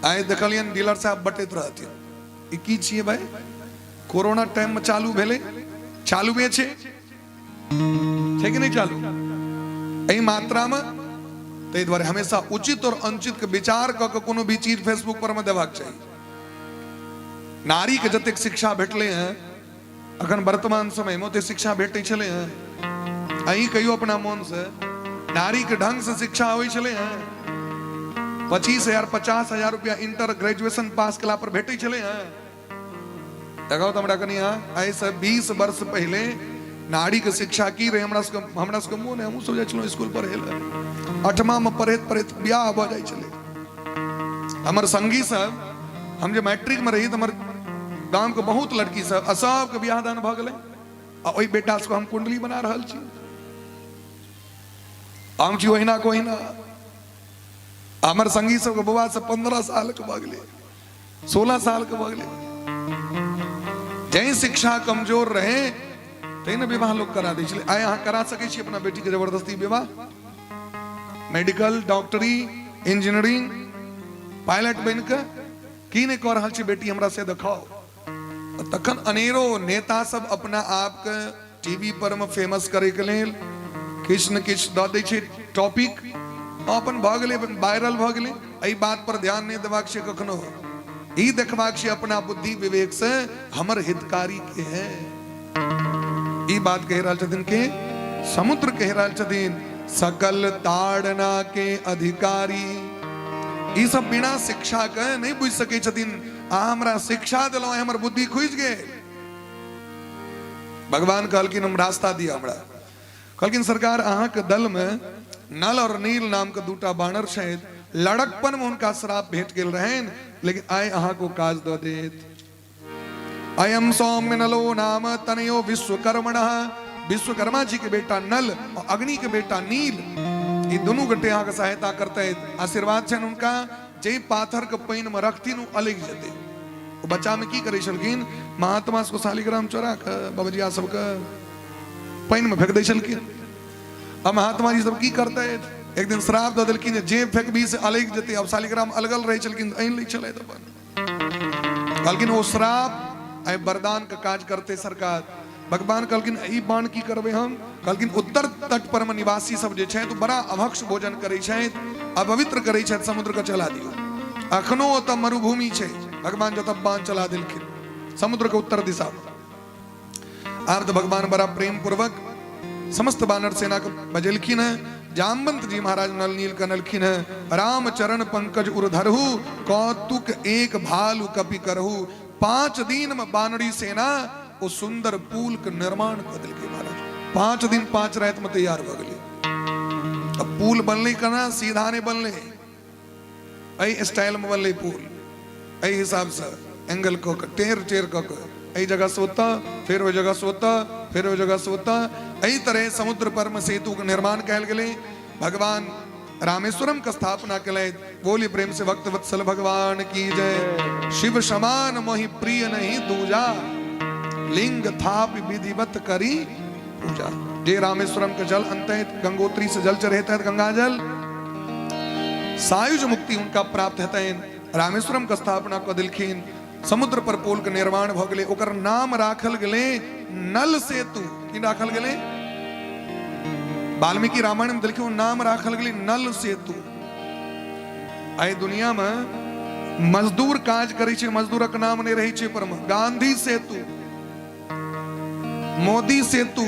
आइ देखलियनि डीलर साहब बटैत रहथिन। ई की छियै भाई? कोरोना टाइम में चालू भेलै, चालुए छै, छै कि नहीं चालू एहि मात्रा में? ताहि दुआरे हमेशा उचित और अनुचित के विचार कऽ के कोनो भी चीज फेसबुक पर में देबाक चाही। नारी के जतेक शिक्षा भेटलै हैं अखन वर्तमान समय में, ओते शिक्षा भेटै छलै हैं? अहीं कहियो अपना मोन से, नारी के ढंग से शिक्षा होइ छलै हैं? 25,000 50,000 रुपया इंटर ग्रेजुएशन पास केला पर भेटै छलै हैं? देखाउ तऽ हमरा कनि अहाँ, आइसँ 20 वर्ष पहिले नारी के शिक्षा की रहै? हमरा सबके मोन है, हमहूँ सब जाइ छलहुँ स्कूल पढ़ै लए, अठमा मे पढ़ैत पढ़ैत बियाह भऽ जाइ छलै। हमर संगी सब, हम जे मैट्रिक में रही तऽ हमर गाम के बहुत लड़की सब आ सबके बियाह दान भऽ गेलै, आ ओहि बेटा सबके हम कुंडली बना रहल छी, हम छी ओहिना के ओहिना। हमर संगी सबके बौआ सब 15 साल के भऽ गेलै, 16 साल के भऽ गेलै। जै शिक्षा कमजोर रहे तै ने विवाह लोग करा दै छलै। आइ अहाँ करा सकै छी अपना बेटी के जबरदस्ती विवाह? मेडिकल, डॉक्टरी, इंजीनियरिंग, पायलट बनि कऽ की नहि कऽ रहल छै बेटी, हमरा से देखाओ। तखन अनेरो नेता सब अपना आपके टीवी पर में फेमस करे के लेल किछु ने किछु दऽ दै छै टॉपिक, अपन भऽ गेलै, वायरल भऽ गेलै। एहि बात पर ध्यान नहि देबाक छै कखनो, ई देखबाक छै अपना बुद्धि विवेक से हमर हितकारी के है। ई बात कहि रहल छथिन के समुद्र कहि रहल छथिन सकल ताड़ना के अधिकारी। ई सब बिना शिक्षा के नहीं बुझि सकै छथिन। अहाँ हमरा शिक्षा देलहुँ, हमर बुद्धि खुजि गेल। भगवान कहलखिन हम रास्ता दिया हमरा। कहलखिन सरकार अहाँके दल में नल और नील नाम के दूटा बानर छथि, लड़कपन में हुनका श्राप भेट गेल रहनि, लेकिन आइ अहाँके ओ काज दऽ देत। अयम सौम्य नलो नाम तनयो विश्वकर्मण, विश्वकर्मा जी के बेटा नल और अग्नि के बेटा नील, ये दोनों गोटे अहाँके सहायता करते। आशीर्वाद छनि हुनका, जे पाथर के पानि में रखथिन ओ अलगि जेतै। ओ बच्चा में की करै छलखिन, महात्मा सबके शालिग्राम चोरा के बाबजिया सबके पानि में फेंक दै छलखिन। आ महात्मा जी सब की करते, एक दिन श्राप दऽ देलखिन जे फेंकबी से अलगि जेतै। अब शालिग्राम अलगल रहै छलखिन, आनि लै छलथि अपन। कहलखिन ओ श्राप आइ वरदान के काज करते सरकार। भगवान कहलखिन ई बाण की करबै हम? कहलखिन उत्तर तट पर में निवासी सब जे छथि बड़ा अभक्ष भोजन करै छथि, अपवित्र करै छथि, समुद्र के चला दियौ। अखनो ओतऽ मरुभूमि छै, भगवान जतऽ बाण चला देलखिन समुद्र के उत्तर दिशा में। आब तऽ भगवान बड़ा प्रेम पूर्वक समस्त बानर सेना के बजेलखिन है। जामवंत जी महाराज नल नील कनलखिन है, राम चरण पंकज उर्धरहु कौतुक एक भालु कपि करहु। 5 दिन में बानरी सेना ओ सुंदर पुल के निर्माण कऽ देलकै महाराज। 5 दिन 5 राति में तैयार भऽ गेलै। पुल बनलै केना, सीधा नहि बनलै, एहि स्टाइलमे बनलै पुल, एहि हिसाबसँ एंगल कऽ कऽ, टेढ़ टेढ़ कऽ कऽ, एहि जगहसँ ओतऽ, फेर ओहि जगहसँ ओतऽ, फेर ओहि जगहसँ ओतऽ। एहि तरह समुद्र पर मे सेतुके निर्माण कयल गेलै। भगवान रामेश्वरम के स्थापना केलथि। बोली प्रेम से भक्त वत्सल भगवान की जय। शिव समान मोहि प्रिय नहीं दूजा, लिंग थाप विधिवत करी पूजा। जे रामेश्वरम के जल अंत गंगोत्री से जल चढ़ेत है, गंगा जल, सायुज मुक्ति उनका प्राप्त हेतनि। रामेश्वरम के स्थापना कऽ देलखिन। समुद्र पर पुल के निर्माण भऽ गेलै। ओकर नाम राखल गेलै नल सेतु। की राखल गेलै? वाल्मीकि रामायण में देखियौ, नाम राखल गेलै नल सेतु। एहि दुनिया में मजदूर काज करै छै, मजदूरक नाम नहि रहै छै पर गांधी सेतु, मोदी सेतु,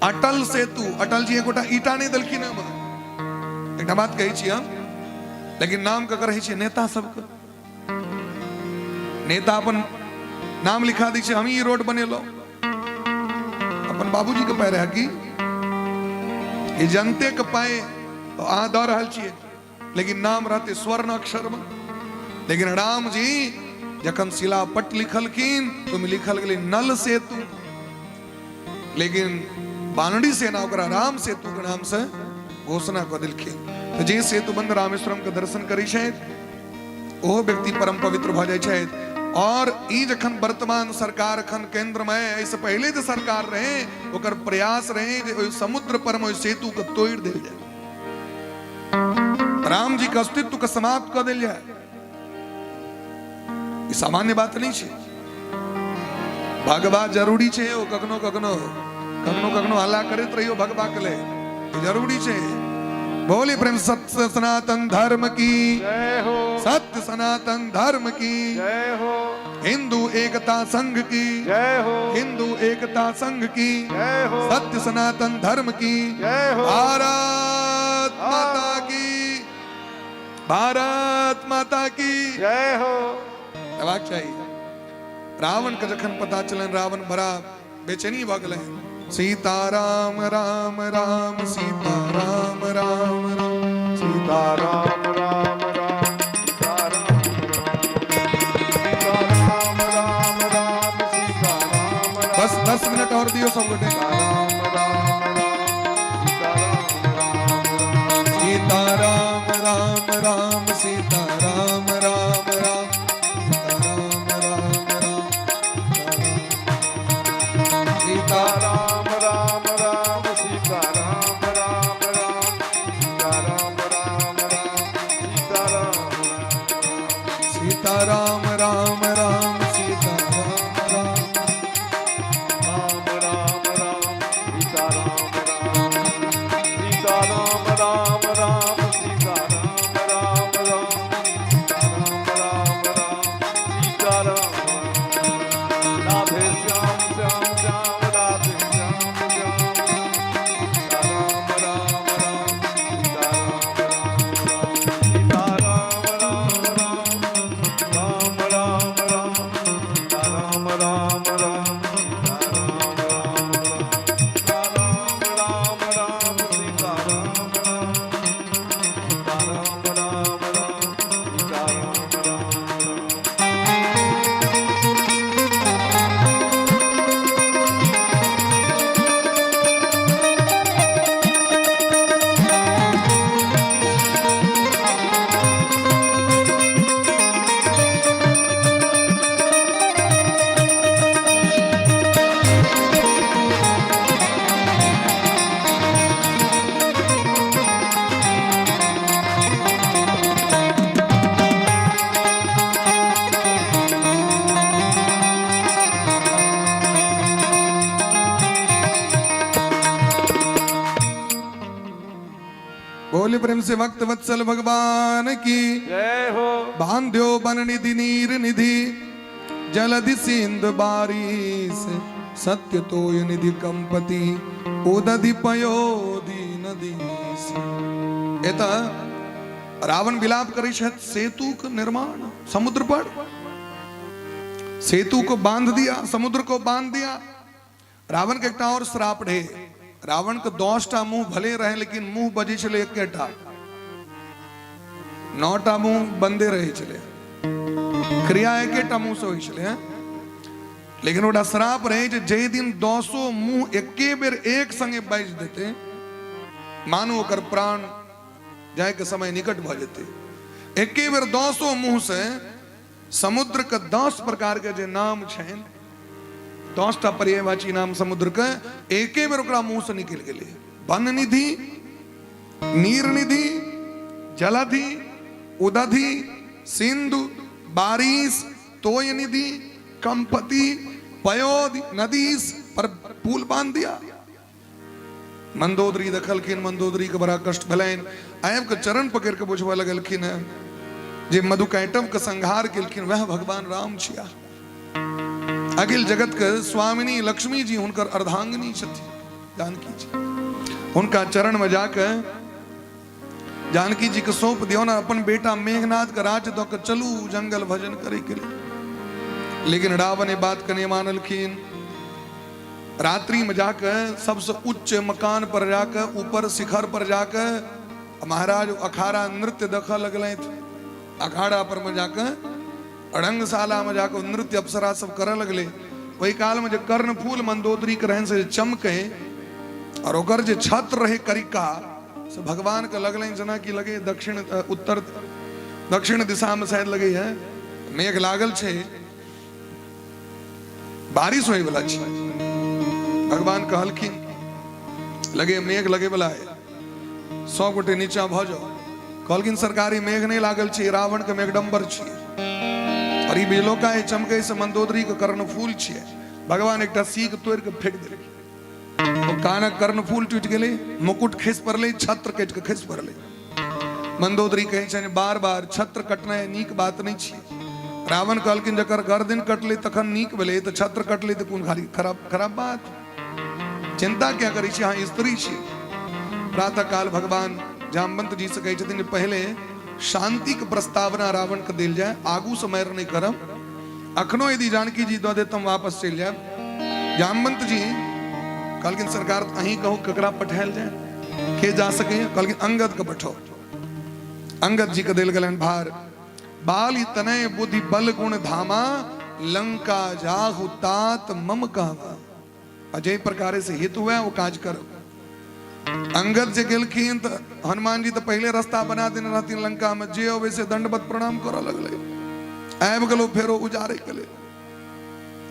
अटल सेतु। अटल जी एकोटा ईटा नहि देलखिन। हम एकटा बात कहै छी हम, लेकिन नाम ककर रहै छै? नेता सबके। नेता अपन नाम लिखा दै छै, हम ई रोड बनेलहुँ। अपन बाबूजी के पाय रहै की ई जनते के पाय तो अहाँ दऽ रहल छियै, लेकिन नाम रहते स्वर्ण अक्षर में। लेकिन राम जी जखन शिलापट लिखलखिन तो ओहिमे लिखल गेलै नल सेतु, लेकिन बानरी सेना ओकरा राम सेतु के नाम से घोषणा कऽ देलखिन। तऽ जे सेतुबंध रामेश्वरम के दर्शन करै छथि, ओहो व्यक्ति परम पवित्र भऽ जाइ छथि। और ई जखन वर्तमान सरकार अखन केंद्र में, एहिसँ पहिले जे सरकार रहे, ओकर प्रयास रहे जे ओहि समुद्र पर ओहि सेतु के तोड़ि देल जाय, राम जी के अस्तित्व के समाप्त कऽ देल जाय। ई सामान्य बात नहीं छै। भगवा जरूरी छै ओ, कखनो कखनो कखनो कखनो हल्ला करैत रहियो भगवा के लेल, ई जरूरी छै। बोली प्रेम सत्य सनातन धर्म की जय हो। सत्य सनातन धर्म की जय हो। हिंदू एकता संघ की जय हो। हिंदू एकता संघ की जय हो। सत्य सनातन धर्म की जय हो। भारत माता की, भारत माता की जय हो। हेबाक चाही। रावण के जखन पता चलन, रावण बड़ा बेचैनी भऽ गेलै। सीता राम राम राम सीता राम राम राम सीता राम राम राम सीता राम राम राम राम सीता राम। बस 10 मिनट और दियो सब गोटे। राम राम राम सीता राम राम। सीता राम राम राम सीता राम राम राम सीता राम राम राम सीता राम राम राम सीता राम राम राम सीता राम राम राम सीता राम। सीता राम राम राम सीता राम राम राम राम राम सीता राम राम सीता राम राम राम सीता राम राम राम सीता राम राम राम सीता राम। राधे श्याम श्याम श्याम राधे श्याम श्याम सीता राम राम राम सीता राम राम सीता राम राम राम राम राम राम सीता राम राम राम सीता राम राम राम राम राम सीता राम राम सीता राम राम राम सीता राम राम राम। बोले प्रेम से भक्त वत्सल भगवान की जय हो। बांध्यो बन निधि नीर निधि जलधि सिंध बारिश, सत्य तोय निधि कंपति उदधि पयोधि नदी। एतऽ रावण विलाप करै छथि, सेतु के निर्माण समुद्र पर, सेतु को बांध दिया, समुद्र को बांध दिया। रावण के एकटा और श्राप रहे। रावण के 10टा मुंह भले रहे लेकिन मुंह बजै छलै एकेटा, 9टा मुंह बंदे रहै छलै, क्रिया एकेटा मुंह से होइ छलै। लेकिन ओकरा श्राप रहे जे जाहि दिन 10 मुंह एके बेर एक संगे बाजि देतै, मानू ओकर प्राण जायके समय निकट भऽ जेतै। एके बेर 10 मुंह से समुद्र के 10 प्रकार के जे नाम छनि, 10टा पर्यायवाची नाम समुद्र के एके बेर ओकरा मुंह से निकलि गेलै। वन निधि, नीर निधि, जलधि, उदधि, सिंधु, बारिश, तोय निधि, कंपति, पयोधि, नदीस पर पुल बांध दिया। मंदोदरी देखलखिन, मंदोदरी के बड़ा कष्ट भेलनि, आबि के चरण पकड़ के बुझबऽ लगलखिन हेँ जे मधुकैटव के संहार केलखिन वएह भगवान राम छिया। अखिल जगत के स्वामिनी लक्ष्मी जी हुनकर अर्धांगिनी छथिन जानकी जी। हुनका चरण में जाके जानकी जी के सौंप दियौ ने अपन बेटा मेघनाथ के राज्य दऽ के चलू जंगल भजन करे के लिए। लेकिन रावण ई बात के नहीं मानलखिन। रात्रि में जाके सबसे उच्च मकान पर जाके ऊपर शिखर पर जाके महाराज अखाड़ा नृत्य देखऽ लगलथि। अखाड़ा पर में जाके रंगशाला में जाके नृत्य अप्सरा सब करऽ लगले। ओहि काल में जे कर्णफूल मंदोदरी के रहन से चमके और ओकर जे छत्र रहे करिका से भगवान के लगलनि जेना कि लगे दक्षिण उत्तर दक्षिण दिशा में शायद लगे है मेघ लागल छै, बारिश होय वाला छै। भगवान कहलखिन लगे मेघ लगे वाला है, सब गोटे नीचा भऽ जाओ। कहलखिन सरकारी मेघ नहीं लागल छै, रावण के मेघडम्बर छियै और ई बिजलोका है चमकै से मंदोदरी के कर्णफूल छियै। भगवान एकटा सीख तोड़ि के फेंक देलखिन, ओ कानक कर्णफूल टूटि गेलै, मुकुट खसि पड़लै, छत्र कटि के खसि पड़लै। मंदोदरी कहै छनि बार बार छत्र कटनाइ नीक बात नहि छियै। रावण कहलखिन जकर गर्दन कटलै तखन नीक भेलै, तऽ छत्र कटलै तऽ कोन खाली खराब खराब बात, चिंता क्या करै छी, अहाँ स्त्री छी। प्रातः काल भगवान जामवंत जी से कहै छथिन जे पहिले शांति के प्रस्तावना रावण के देल जाय, आगू से मारि नहि करब, अखनो यदि जानकी जी दऽ देत तऽ हम वापस चलि जायब। जामवंत जी कहलखिन सरकार अहीं कहू ककरा पठायल जाय, के जा सकैए? कहलखिन अंगद के पठाओ। अंगद जी के देल गेलनि भार। बाली तनय बुद्धि बल गुण धामा, लंका जाहु तात मम कामा। आ जाहि प्रकारे से हित हुए वो काज करो। अंगद जे गेलखिन तऽ हनुमान जी तऽ पहिले रास्ता बना देने रहथिन लंका में, जे अबै से दंडवत प्रणाम करऽ लगलै। आबि गेलो फेरो उजाड़े के लेल।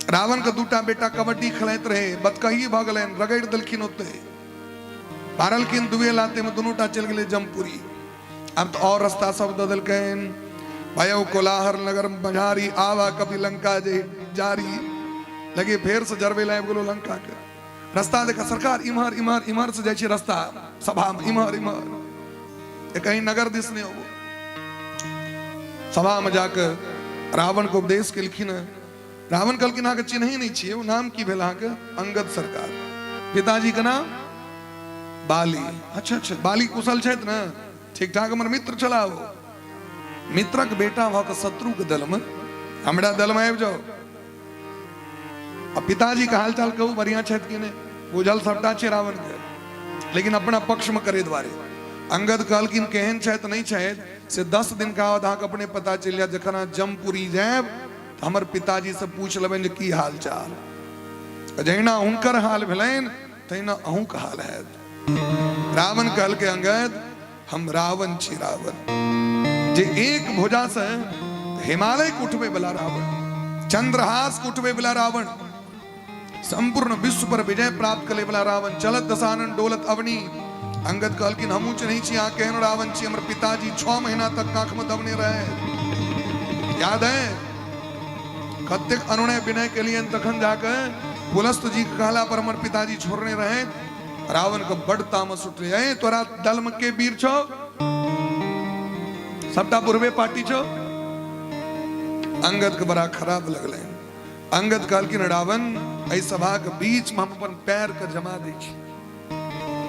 रावण के दूटा बेटा कबड्डी खेलाइत रहे, बतकही भऽ गेलनि, रगड़ि देलखिन ओते, मारलखिन दुए लाते में दुनूटा चलि गेलै जमपुरी। आब तऽ और रास्ता सब दऽ देलकनि। भयो कोलाहर नगर मझारी, आवा कभी लंका जे जारी। लगे फेर से जरबै लए आबि गेलो लंका के रास्ता देखा सरकार, इम्हर इम्हर इम्हर से जाइ छै रास्ता सभा में, इम्हर इम्हर कहीं नगर दिस नहीं होबो। सभा में जाके रावण के उपदेश केलखिन। रावण कहलखिन अहाँके चिन्है नहि छियै, ओ नाम की भेल अहाँके? अंगद सरकार। पिताजी के नाम बाली। अच्छा अच्छा, बाली कुशल छथि ने? ठीक ठाक, हमर मित्र छला ओ। मित्रक बेटा भऽ कऽ शत्रु के दलमे, हमरा दलमे आबि जाउ। आ पिताजी के हालचाल कहू, बढ़िया छथि कि नहि? बुझल सबटा छै रावण के, लेकिन अपना पक्ष में करे दुआरे अंगद कहलखिन केहन छथि नहि छथि से 10 दिन का बाद अहाँके अपने पता चलि जायत। जखन अहाँ जमपुरी जायब तऽ हमर पिताजी से पूछि लेबनि जे की हाल चाल। जहिना हुनकर हाल भेलनि तहिना अहूँके हाल हैत। रावण कहलकै अंगद हम रावण छी, रावण जे एक भुजा से हिमालय के उठबै वाला रावण, चंद्रहास के उठबै वाला रावण, संपूर्ण विश्व पर विजय प्राप्त करे वाला रावण, चलत दशानन डोलत अवनी। अंगद कहलखिन हमहूँ चिन्है छी अहाँ केहन रावण छी, हमर पिताजी 6 महीना तक कांख में दबने रहे, याद है? कतेक अनुनय विनय केलियनि तखन जाके पुलस्त जी के कहला पर हमर पिताजी छोड़ने रहे। रावण के बड तामस उठले, ए तोरा दल में के वीर छौ, सबटा बुढ़बे पार्टी छौ। अंगद के बड़ा खराब लगलै। अंगद कहलखिन रावण एहि सभा के बीच में हम अपन पैर के जमा दै छी,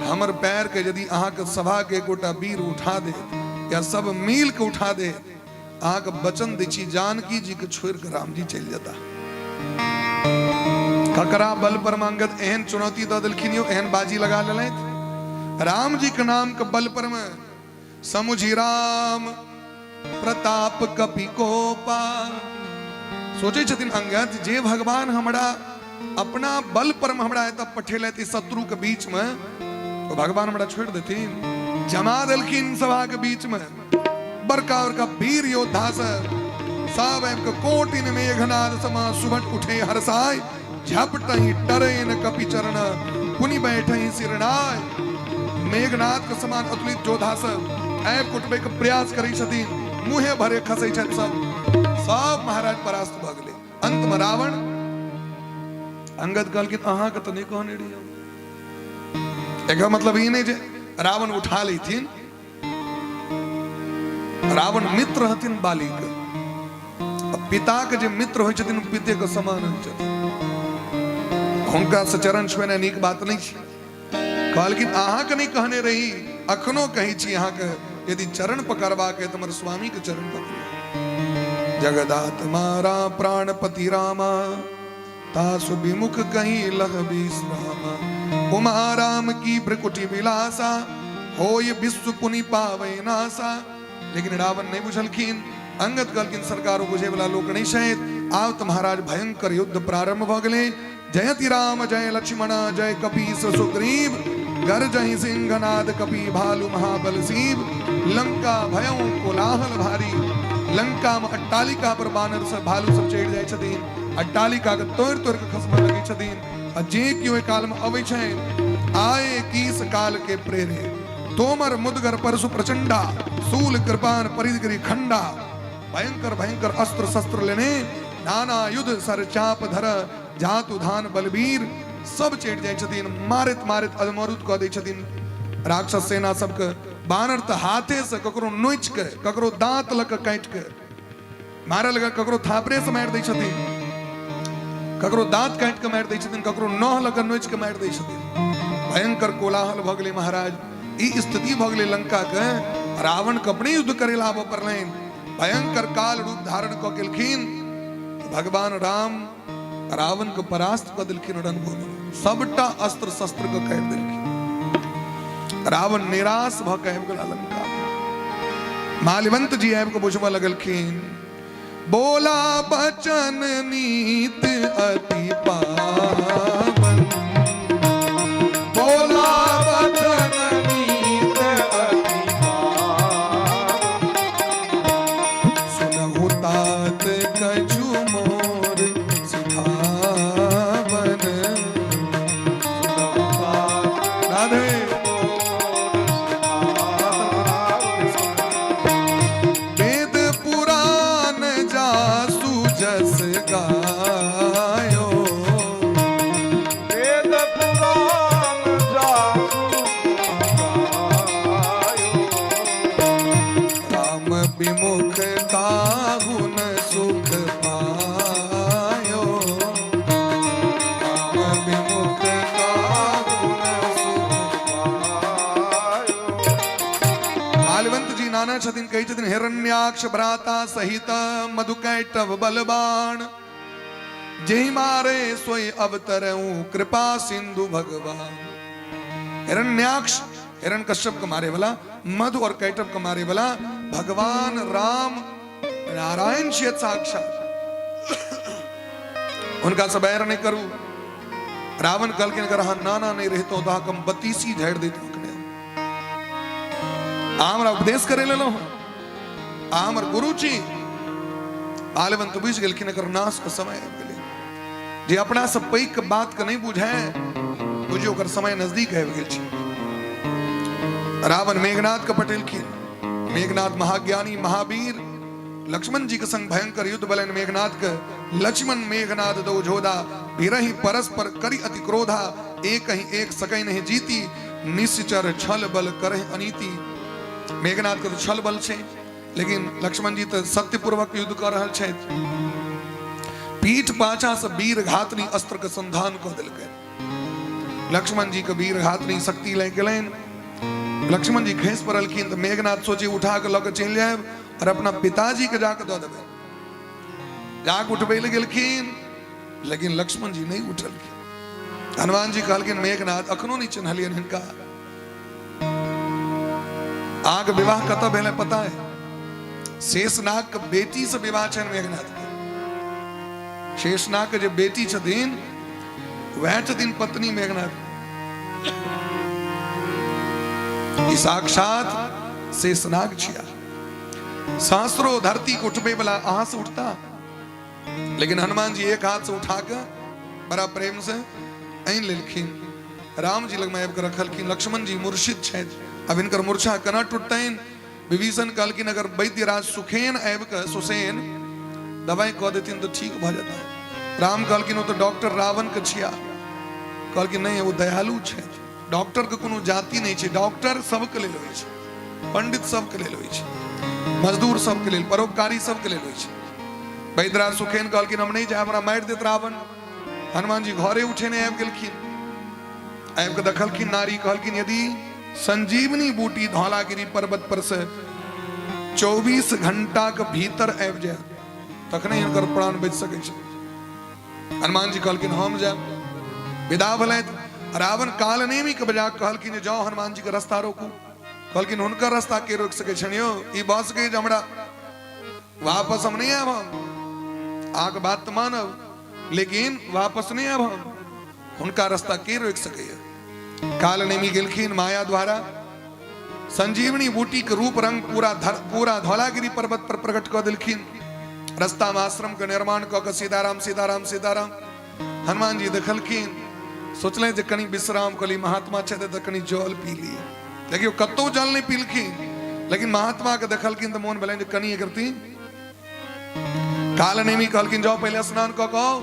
हमर पैर के यदि अहाँके सभा के एकोटा वीर उठा दे या सब मिल के उठा दे, अहाँके वचन दै छी जानकी जी के छोड़ि के रामजी चलि जेता। ककरा बल पर मे अंगद एहन चुनौती दऽ देलखिन यौ, एहन बाजी लगा लेलथि राम जी के नाम के बल पर मे। समुझी राम प्रताप कपि कोपा। सोचै छथिन अंगद जे भगवान हमरा अपना बल पर मे हमरा एतऽ पठेलथि शत्रु के बीच मे, तो भगवान हमरा छोड़ि देथिन? जमा देलखिन सभा के बीच मे बड़का बड़का वीर योद्धा सब, सब आबि कऽ कोटिन मेघनाद समा सुभट उठे हरसाय, झपटहि टरेन कपि चरण पुनि बैठहि सिरनाय। मेघनाथ के समान अतुलित योद्धा सब आबि कुटबै के प्रयास करै छथिन, मुँहे भरे खसै छथि सब, सब महाराज परास्त भऽ गेलै। अंत मे रावण अंगद कहलखिन अहाँके तऽ नहि कहने रहियै। एकर मतलब ई नहि जे रावण उठा लेथिन। रावण मित्र रहथिन बाली के, पिता के जे मित्र होइ छथिन पिते के समान होइ छथिन, हुनका से चरण छुएनाइ नीक बात नहि छै। कहलखिन अहाँके नहि कहने रही, अखनो कहै छी अहाँके यदि चरण पकड़बाक है तऽ हमर स्वामी के चरण पकड़ू। जगदात्मा राम प्राणपति रामा, तासु विमुख कहीं लह विश्रामा, उमा राम की भ्रकुटी विलासा, होय विश्व पुनि पावे नासा। लेकिन रावण नहीं बुझलखिन। अंगद कहलखिन सरकार बुझे वाला लोक नहीं छथि। आब तऽ महाराज भयंकर युद्ध प्रारंभ भऽ गेलै। जयति राम जय लक्ष्मण जय कपीस सुग्रीव, गरजहि सिंहनाद कपि भालु महाबल शिव। लंका भयं कोलाहल भारी, लंका में अट्टालिका पर बानर सब भालू सब चढ़ि जाइ छथिन, अट्टालिका के तोड़ि तोड़ि के खसबऽ लगै छथिन। आ जे केओ ओहि काल में अबै छनि, आए कीस काल के प्रेरे, तोमर मुदगर परशु प्रचंडा, शूल कृपान परिधि खंडा। भयंकर भयंकर अस्त्र शस्त्र लेने नाना युद्ध सर चाप धर जातु धान बलबीर सब चढ़ि जाइ छथिन, मारैत मारैत अधमरुद कऽ दै छथिन राक्षस सेना सबके। बानर तऽ हाथे से ककरो नोचि के, ककरो दांत लऽ कऽ काटि के मारऽ लगा, ककरो थापरे से मारि दै छथिन, ककरो दांत काटि के मारि दै छथिन, ककरो नह लऽ कऽ नोचि के मारि दै छथिन। भयंकर कोलाहल भऽ गेलै महाराज। ई स्थिति भऽ गेलै लंका के। रावण के अपने युद्ध करे ला आबऽ पड़लनि। भयंकर काल रूप धारण कऽ गेलखिन। भगवान राम रावण के परास्त कऽ देलखिन रणभूमि, सबटा अस्त्र शस्त्र के काटि देलखिन। रावण निराश भऽ के आबि गेला लंका। माल्यवंत जी आबि कऽ बुझबऽ लगलखिन, बोला बचन नीत अति पावन, बोला बचन नीत अति पावन, सुनहु तात कछु मोर सिखावन, सुनहु तात राधे। वेद पुराण जासु जस गायो, वेद पुराण जासु गायो, राम विमुख काहु न सुख पायो, राम विमुख काहु न सुख पायो। मालवंत जी नाना छथिन, कहै छथिन हिरण्याक्ष भ्राता सहित मधुकैटव बलबाण, जेहि मारे सोई अवतरऊं कृपा सिंधु भगवान। हिरण्याक्ष हिरण कश्यप के मारे वाला, मधु और कैटव के मारे वाला भगवान राम नारायण छियत साक्षात, हुनका से बैर नहीं करू। रावण कहलखिन अगर अहाँ नाना नहीं रहितौं तऽ अहाँके हम बत्तीसी झाड़ि दैतौं। अखने अहाँ हमरा उपदेश करे लेलहुँ हँ, अहाँ हमर गुरु छी। बालवंत बुझि गेलखिन एकर नाश के समय आबि गेलै। जे अपना से पैघ के बात के नहीं बुझे, बुझियो ओकर समय नजदीक आबि गेल छै। रावण मेघनाथ के पटेलखिन। मेघनाथ महाज्ञानी महावीर, लक्ष्मण जी के संग भयंकर युद्ध भेलनि मेघनाथ के। लक्ष्मण मेघनाथ दो जोधा, भिरहि परस्पर करी अति क्रोधा, एक ही एक सकै नहीं जीती, निश्चर छल बल करहि अनीति। मेघनाथ के तो छल बल छै, लेकिन लक्ष्मण जी तो सत्यपूर्वक युद्ध कर रहल छथि। पीठ पाछा से वीर घातनी अस्त्र के संधान कऽ देलकै। लक्ष्मण जी के वीर घातनी शक्ति लागि गेलनि। लक्ष्मण जी खसि पड़लखिन तऽ मेघनाथ सोची उठा कऽ लऽ कऽ चलि जायब और अपना पिताजी के जाके दऽ देबै। जाके उठबै लए गेलखिन, लेकिन लक्ष्मण जी नहि उठलखिन। हनुमान जी कहलखिन, मेघनाथ, अखनो नहि चिन्हलियनि हिनका। अहाँके विवाह कतऽ भेलै पता है? शेषनाग के बेटी से विवाह छनि मेघनाथ के। शेषनाग के जे बेटी छथिन वएह छथिन पत्नी मेघनाथ। ई साक्षात शेषनाग छिया। सहस्रो धरती के उठबे वाला अहां से उठता? लेकिन हनुमान जी एक हाथ से उठा के बड़ा प्रेम से आनि लेलखिन, राम जी लगमे आबि कऽ रखलखिन। लक्ष्मण जी मूर्छित छथि। अब हिनकर मूर्छा केना टूटतनि? विभीषण कहलखिन, अगर वैद्यराज सुखेन आबि कऽ सुसेन दवाइ कऽ देथिन तऽ ठीक भऽ जेतै। राम कहलखिन, ओ तऽ डॉक्टर रावण के छिया। कहलखिन, नहि, ओ दयालु छथि। डॉक्टर के कोनो जाति नहि छै। डॉक्टर सबके लेल होइ छै, पंडित सबके लेल होइ छै, मजदूर सबके लेल, परोपकारी सबके लेल होइ छै। वैद्यराज सुखेन कहलखिन, हम नहि जायब, हमरा मारि देत रावण। हनुमान जी घरे उठेने आबि गेलखिन। आबि कऽ देखलखिन नारी। कहलखिन, यदि संजीवनी बूटी धौलागिरी पर्वत पर से 24 घंटा के भीतर आबि जाय, तखने हिनकर प्राण बचि सकै छै। हनुमान जी कहलखिन, हम जायब। विदा भेलथि। रावण कालनेमी के बजा कहलखिन जे जाओ, हनुमान जी के रास्ता रोकू। कहलखिन, हुनकर रास्ता के रोकि सकै छनि यौ? ई भऽ सकै जे हमरा वापस हम नहि आयब। हम अहाँके बात तऽ मानब, लेकिन वापस नहि आयब हम। हुनका रास्ता के रोकि सकैया? कालनेमी गेलखिन। माया द्वारा संजीवनी बूटी के रूप रंग पूरा धौलागिरी पर्वत पर प्रकट कऽ देलखिन। रास्ता में आश्रम के निर्माण कऽ के सीताराम सीताराम सीताराम। हनुमान जी देखलखिन, सोचलनि जे कनि विश्राम कऽ ली, महात्मा छथि तऽ कनि जल पी ली। देखियौ, कतौ जल नहि पीलखिन, लेकिन महात्मा के देखलखिन तऽ मोन भेलनि जे कनि एकरती। कालनेमी कहलखिन, जाओ, पहिले स्नान कऽ कऽ आउ,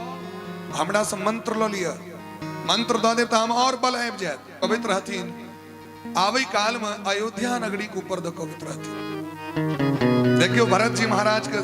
हमरा से मंत्र लऽ लिअ। मंत्र दऽ देब तऽ हम और बल आबि जायत। अबैत रहथिन, आबै काल में अयोध्या नगरी के ऊपर दऽ कऽ अबैत रहथिन। देखियौ, भरत जी महाराज के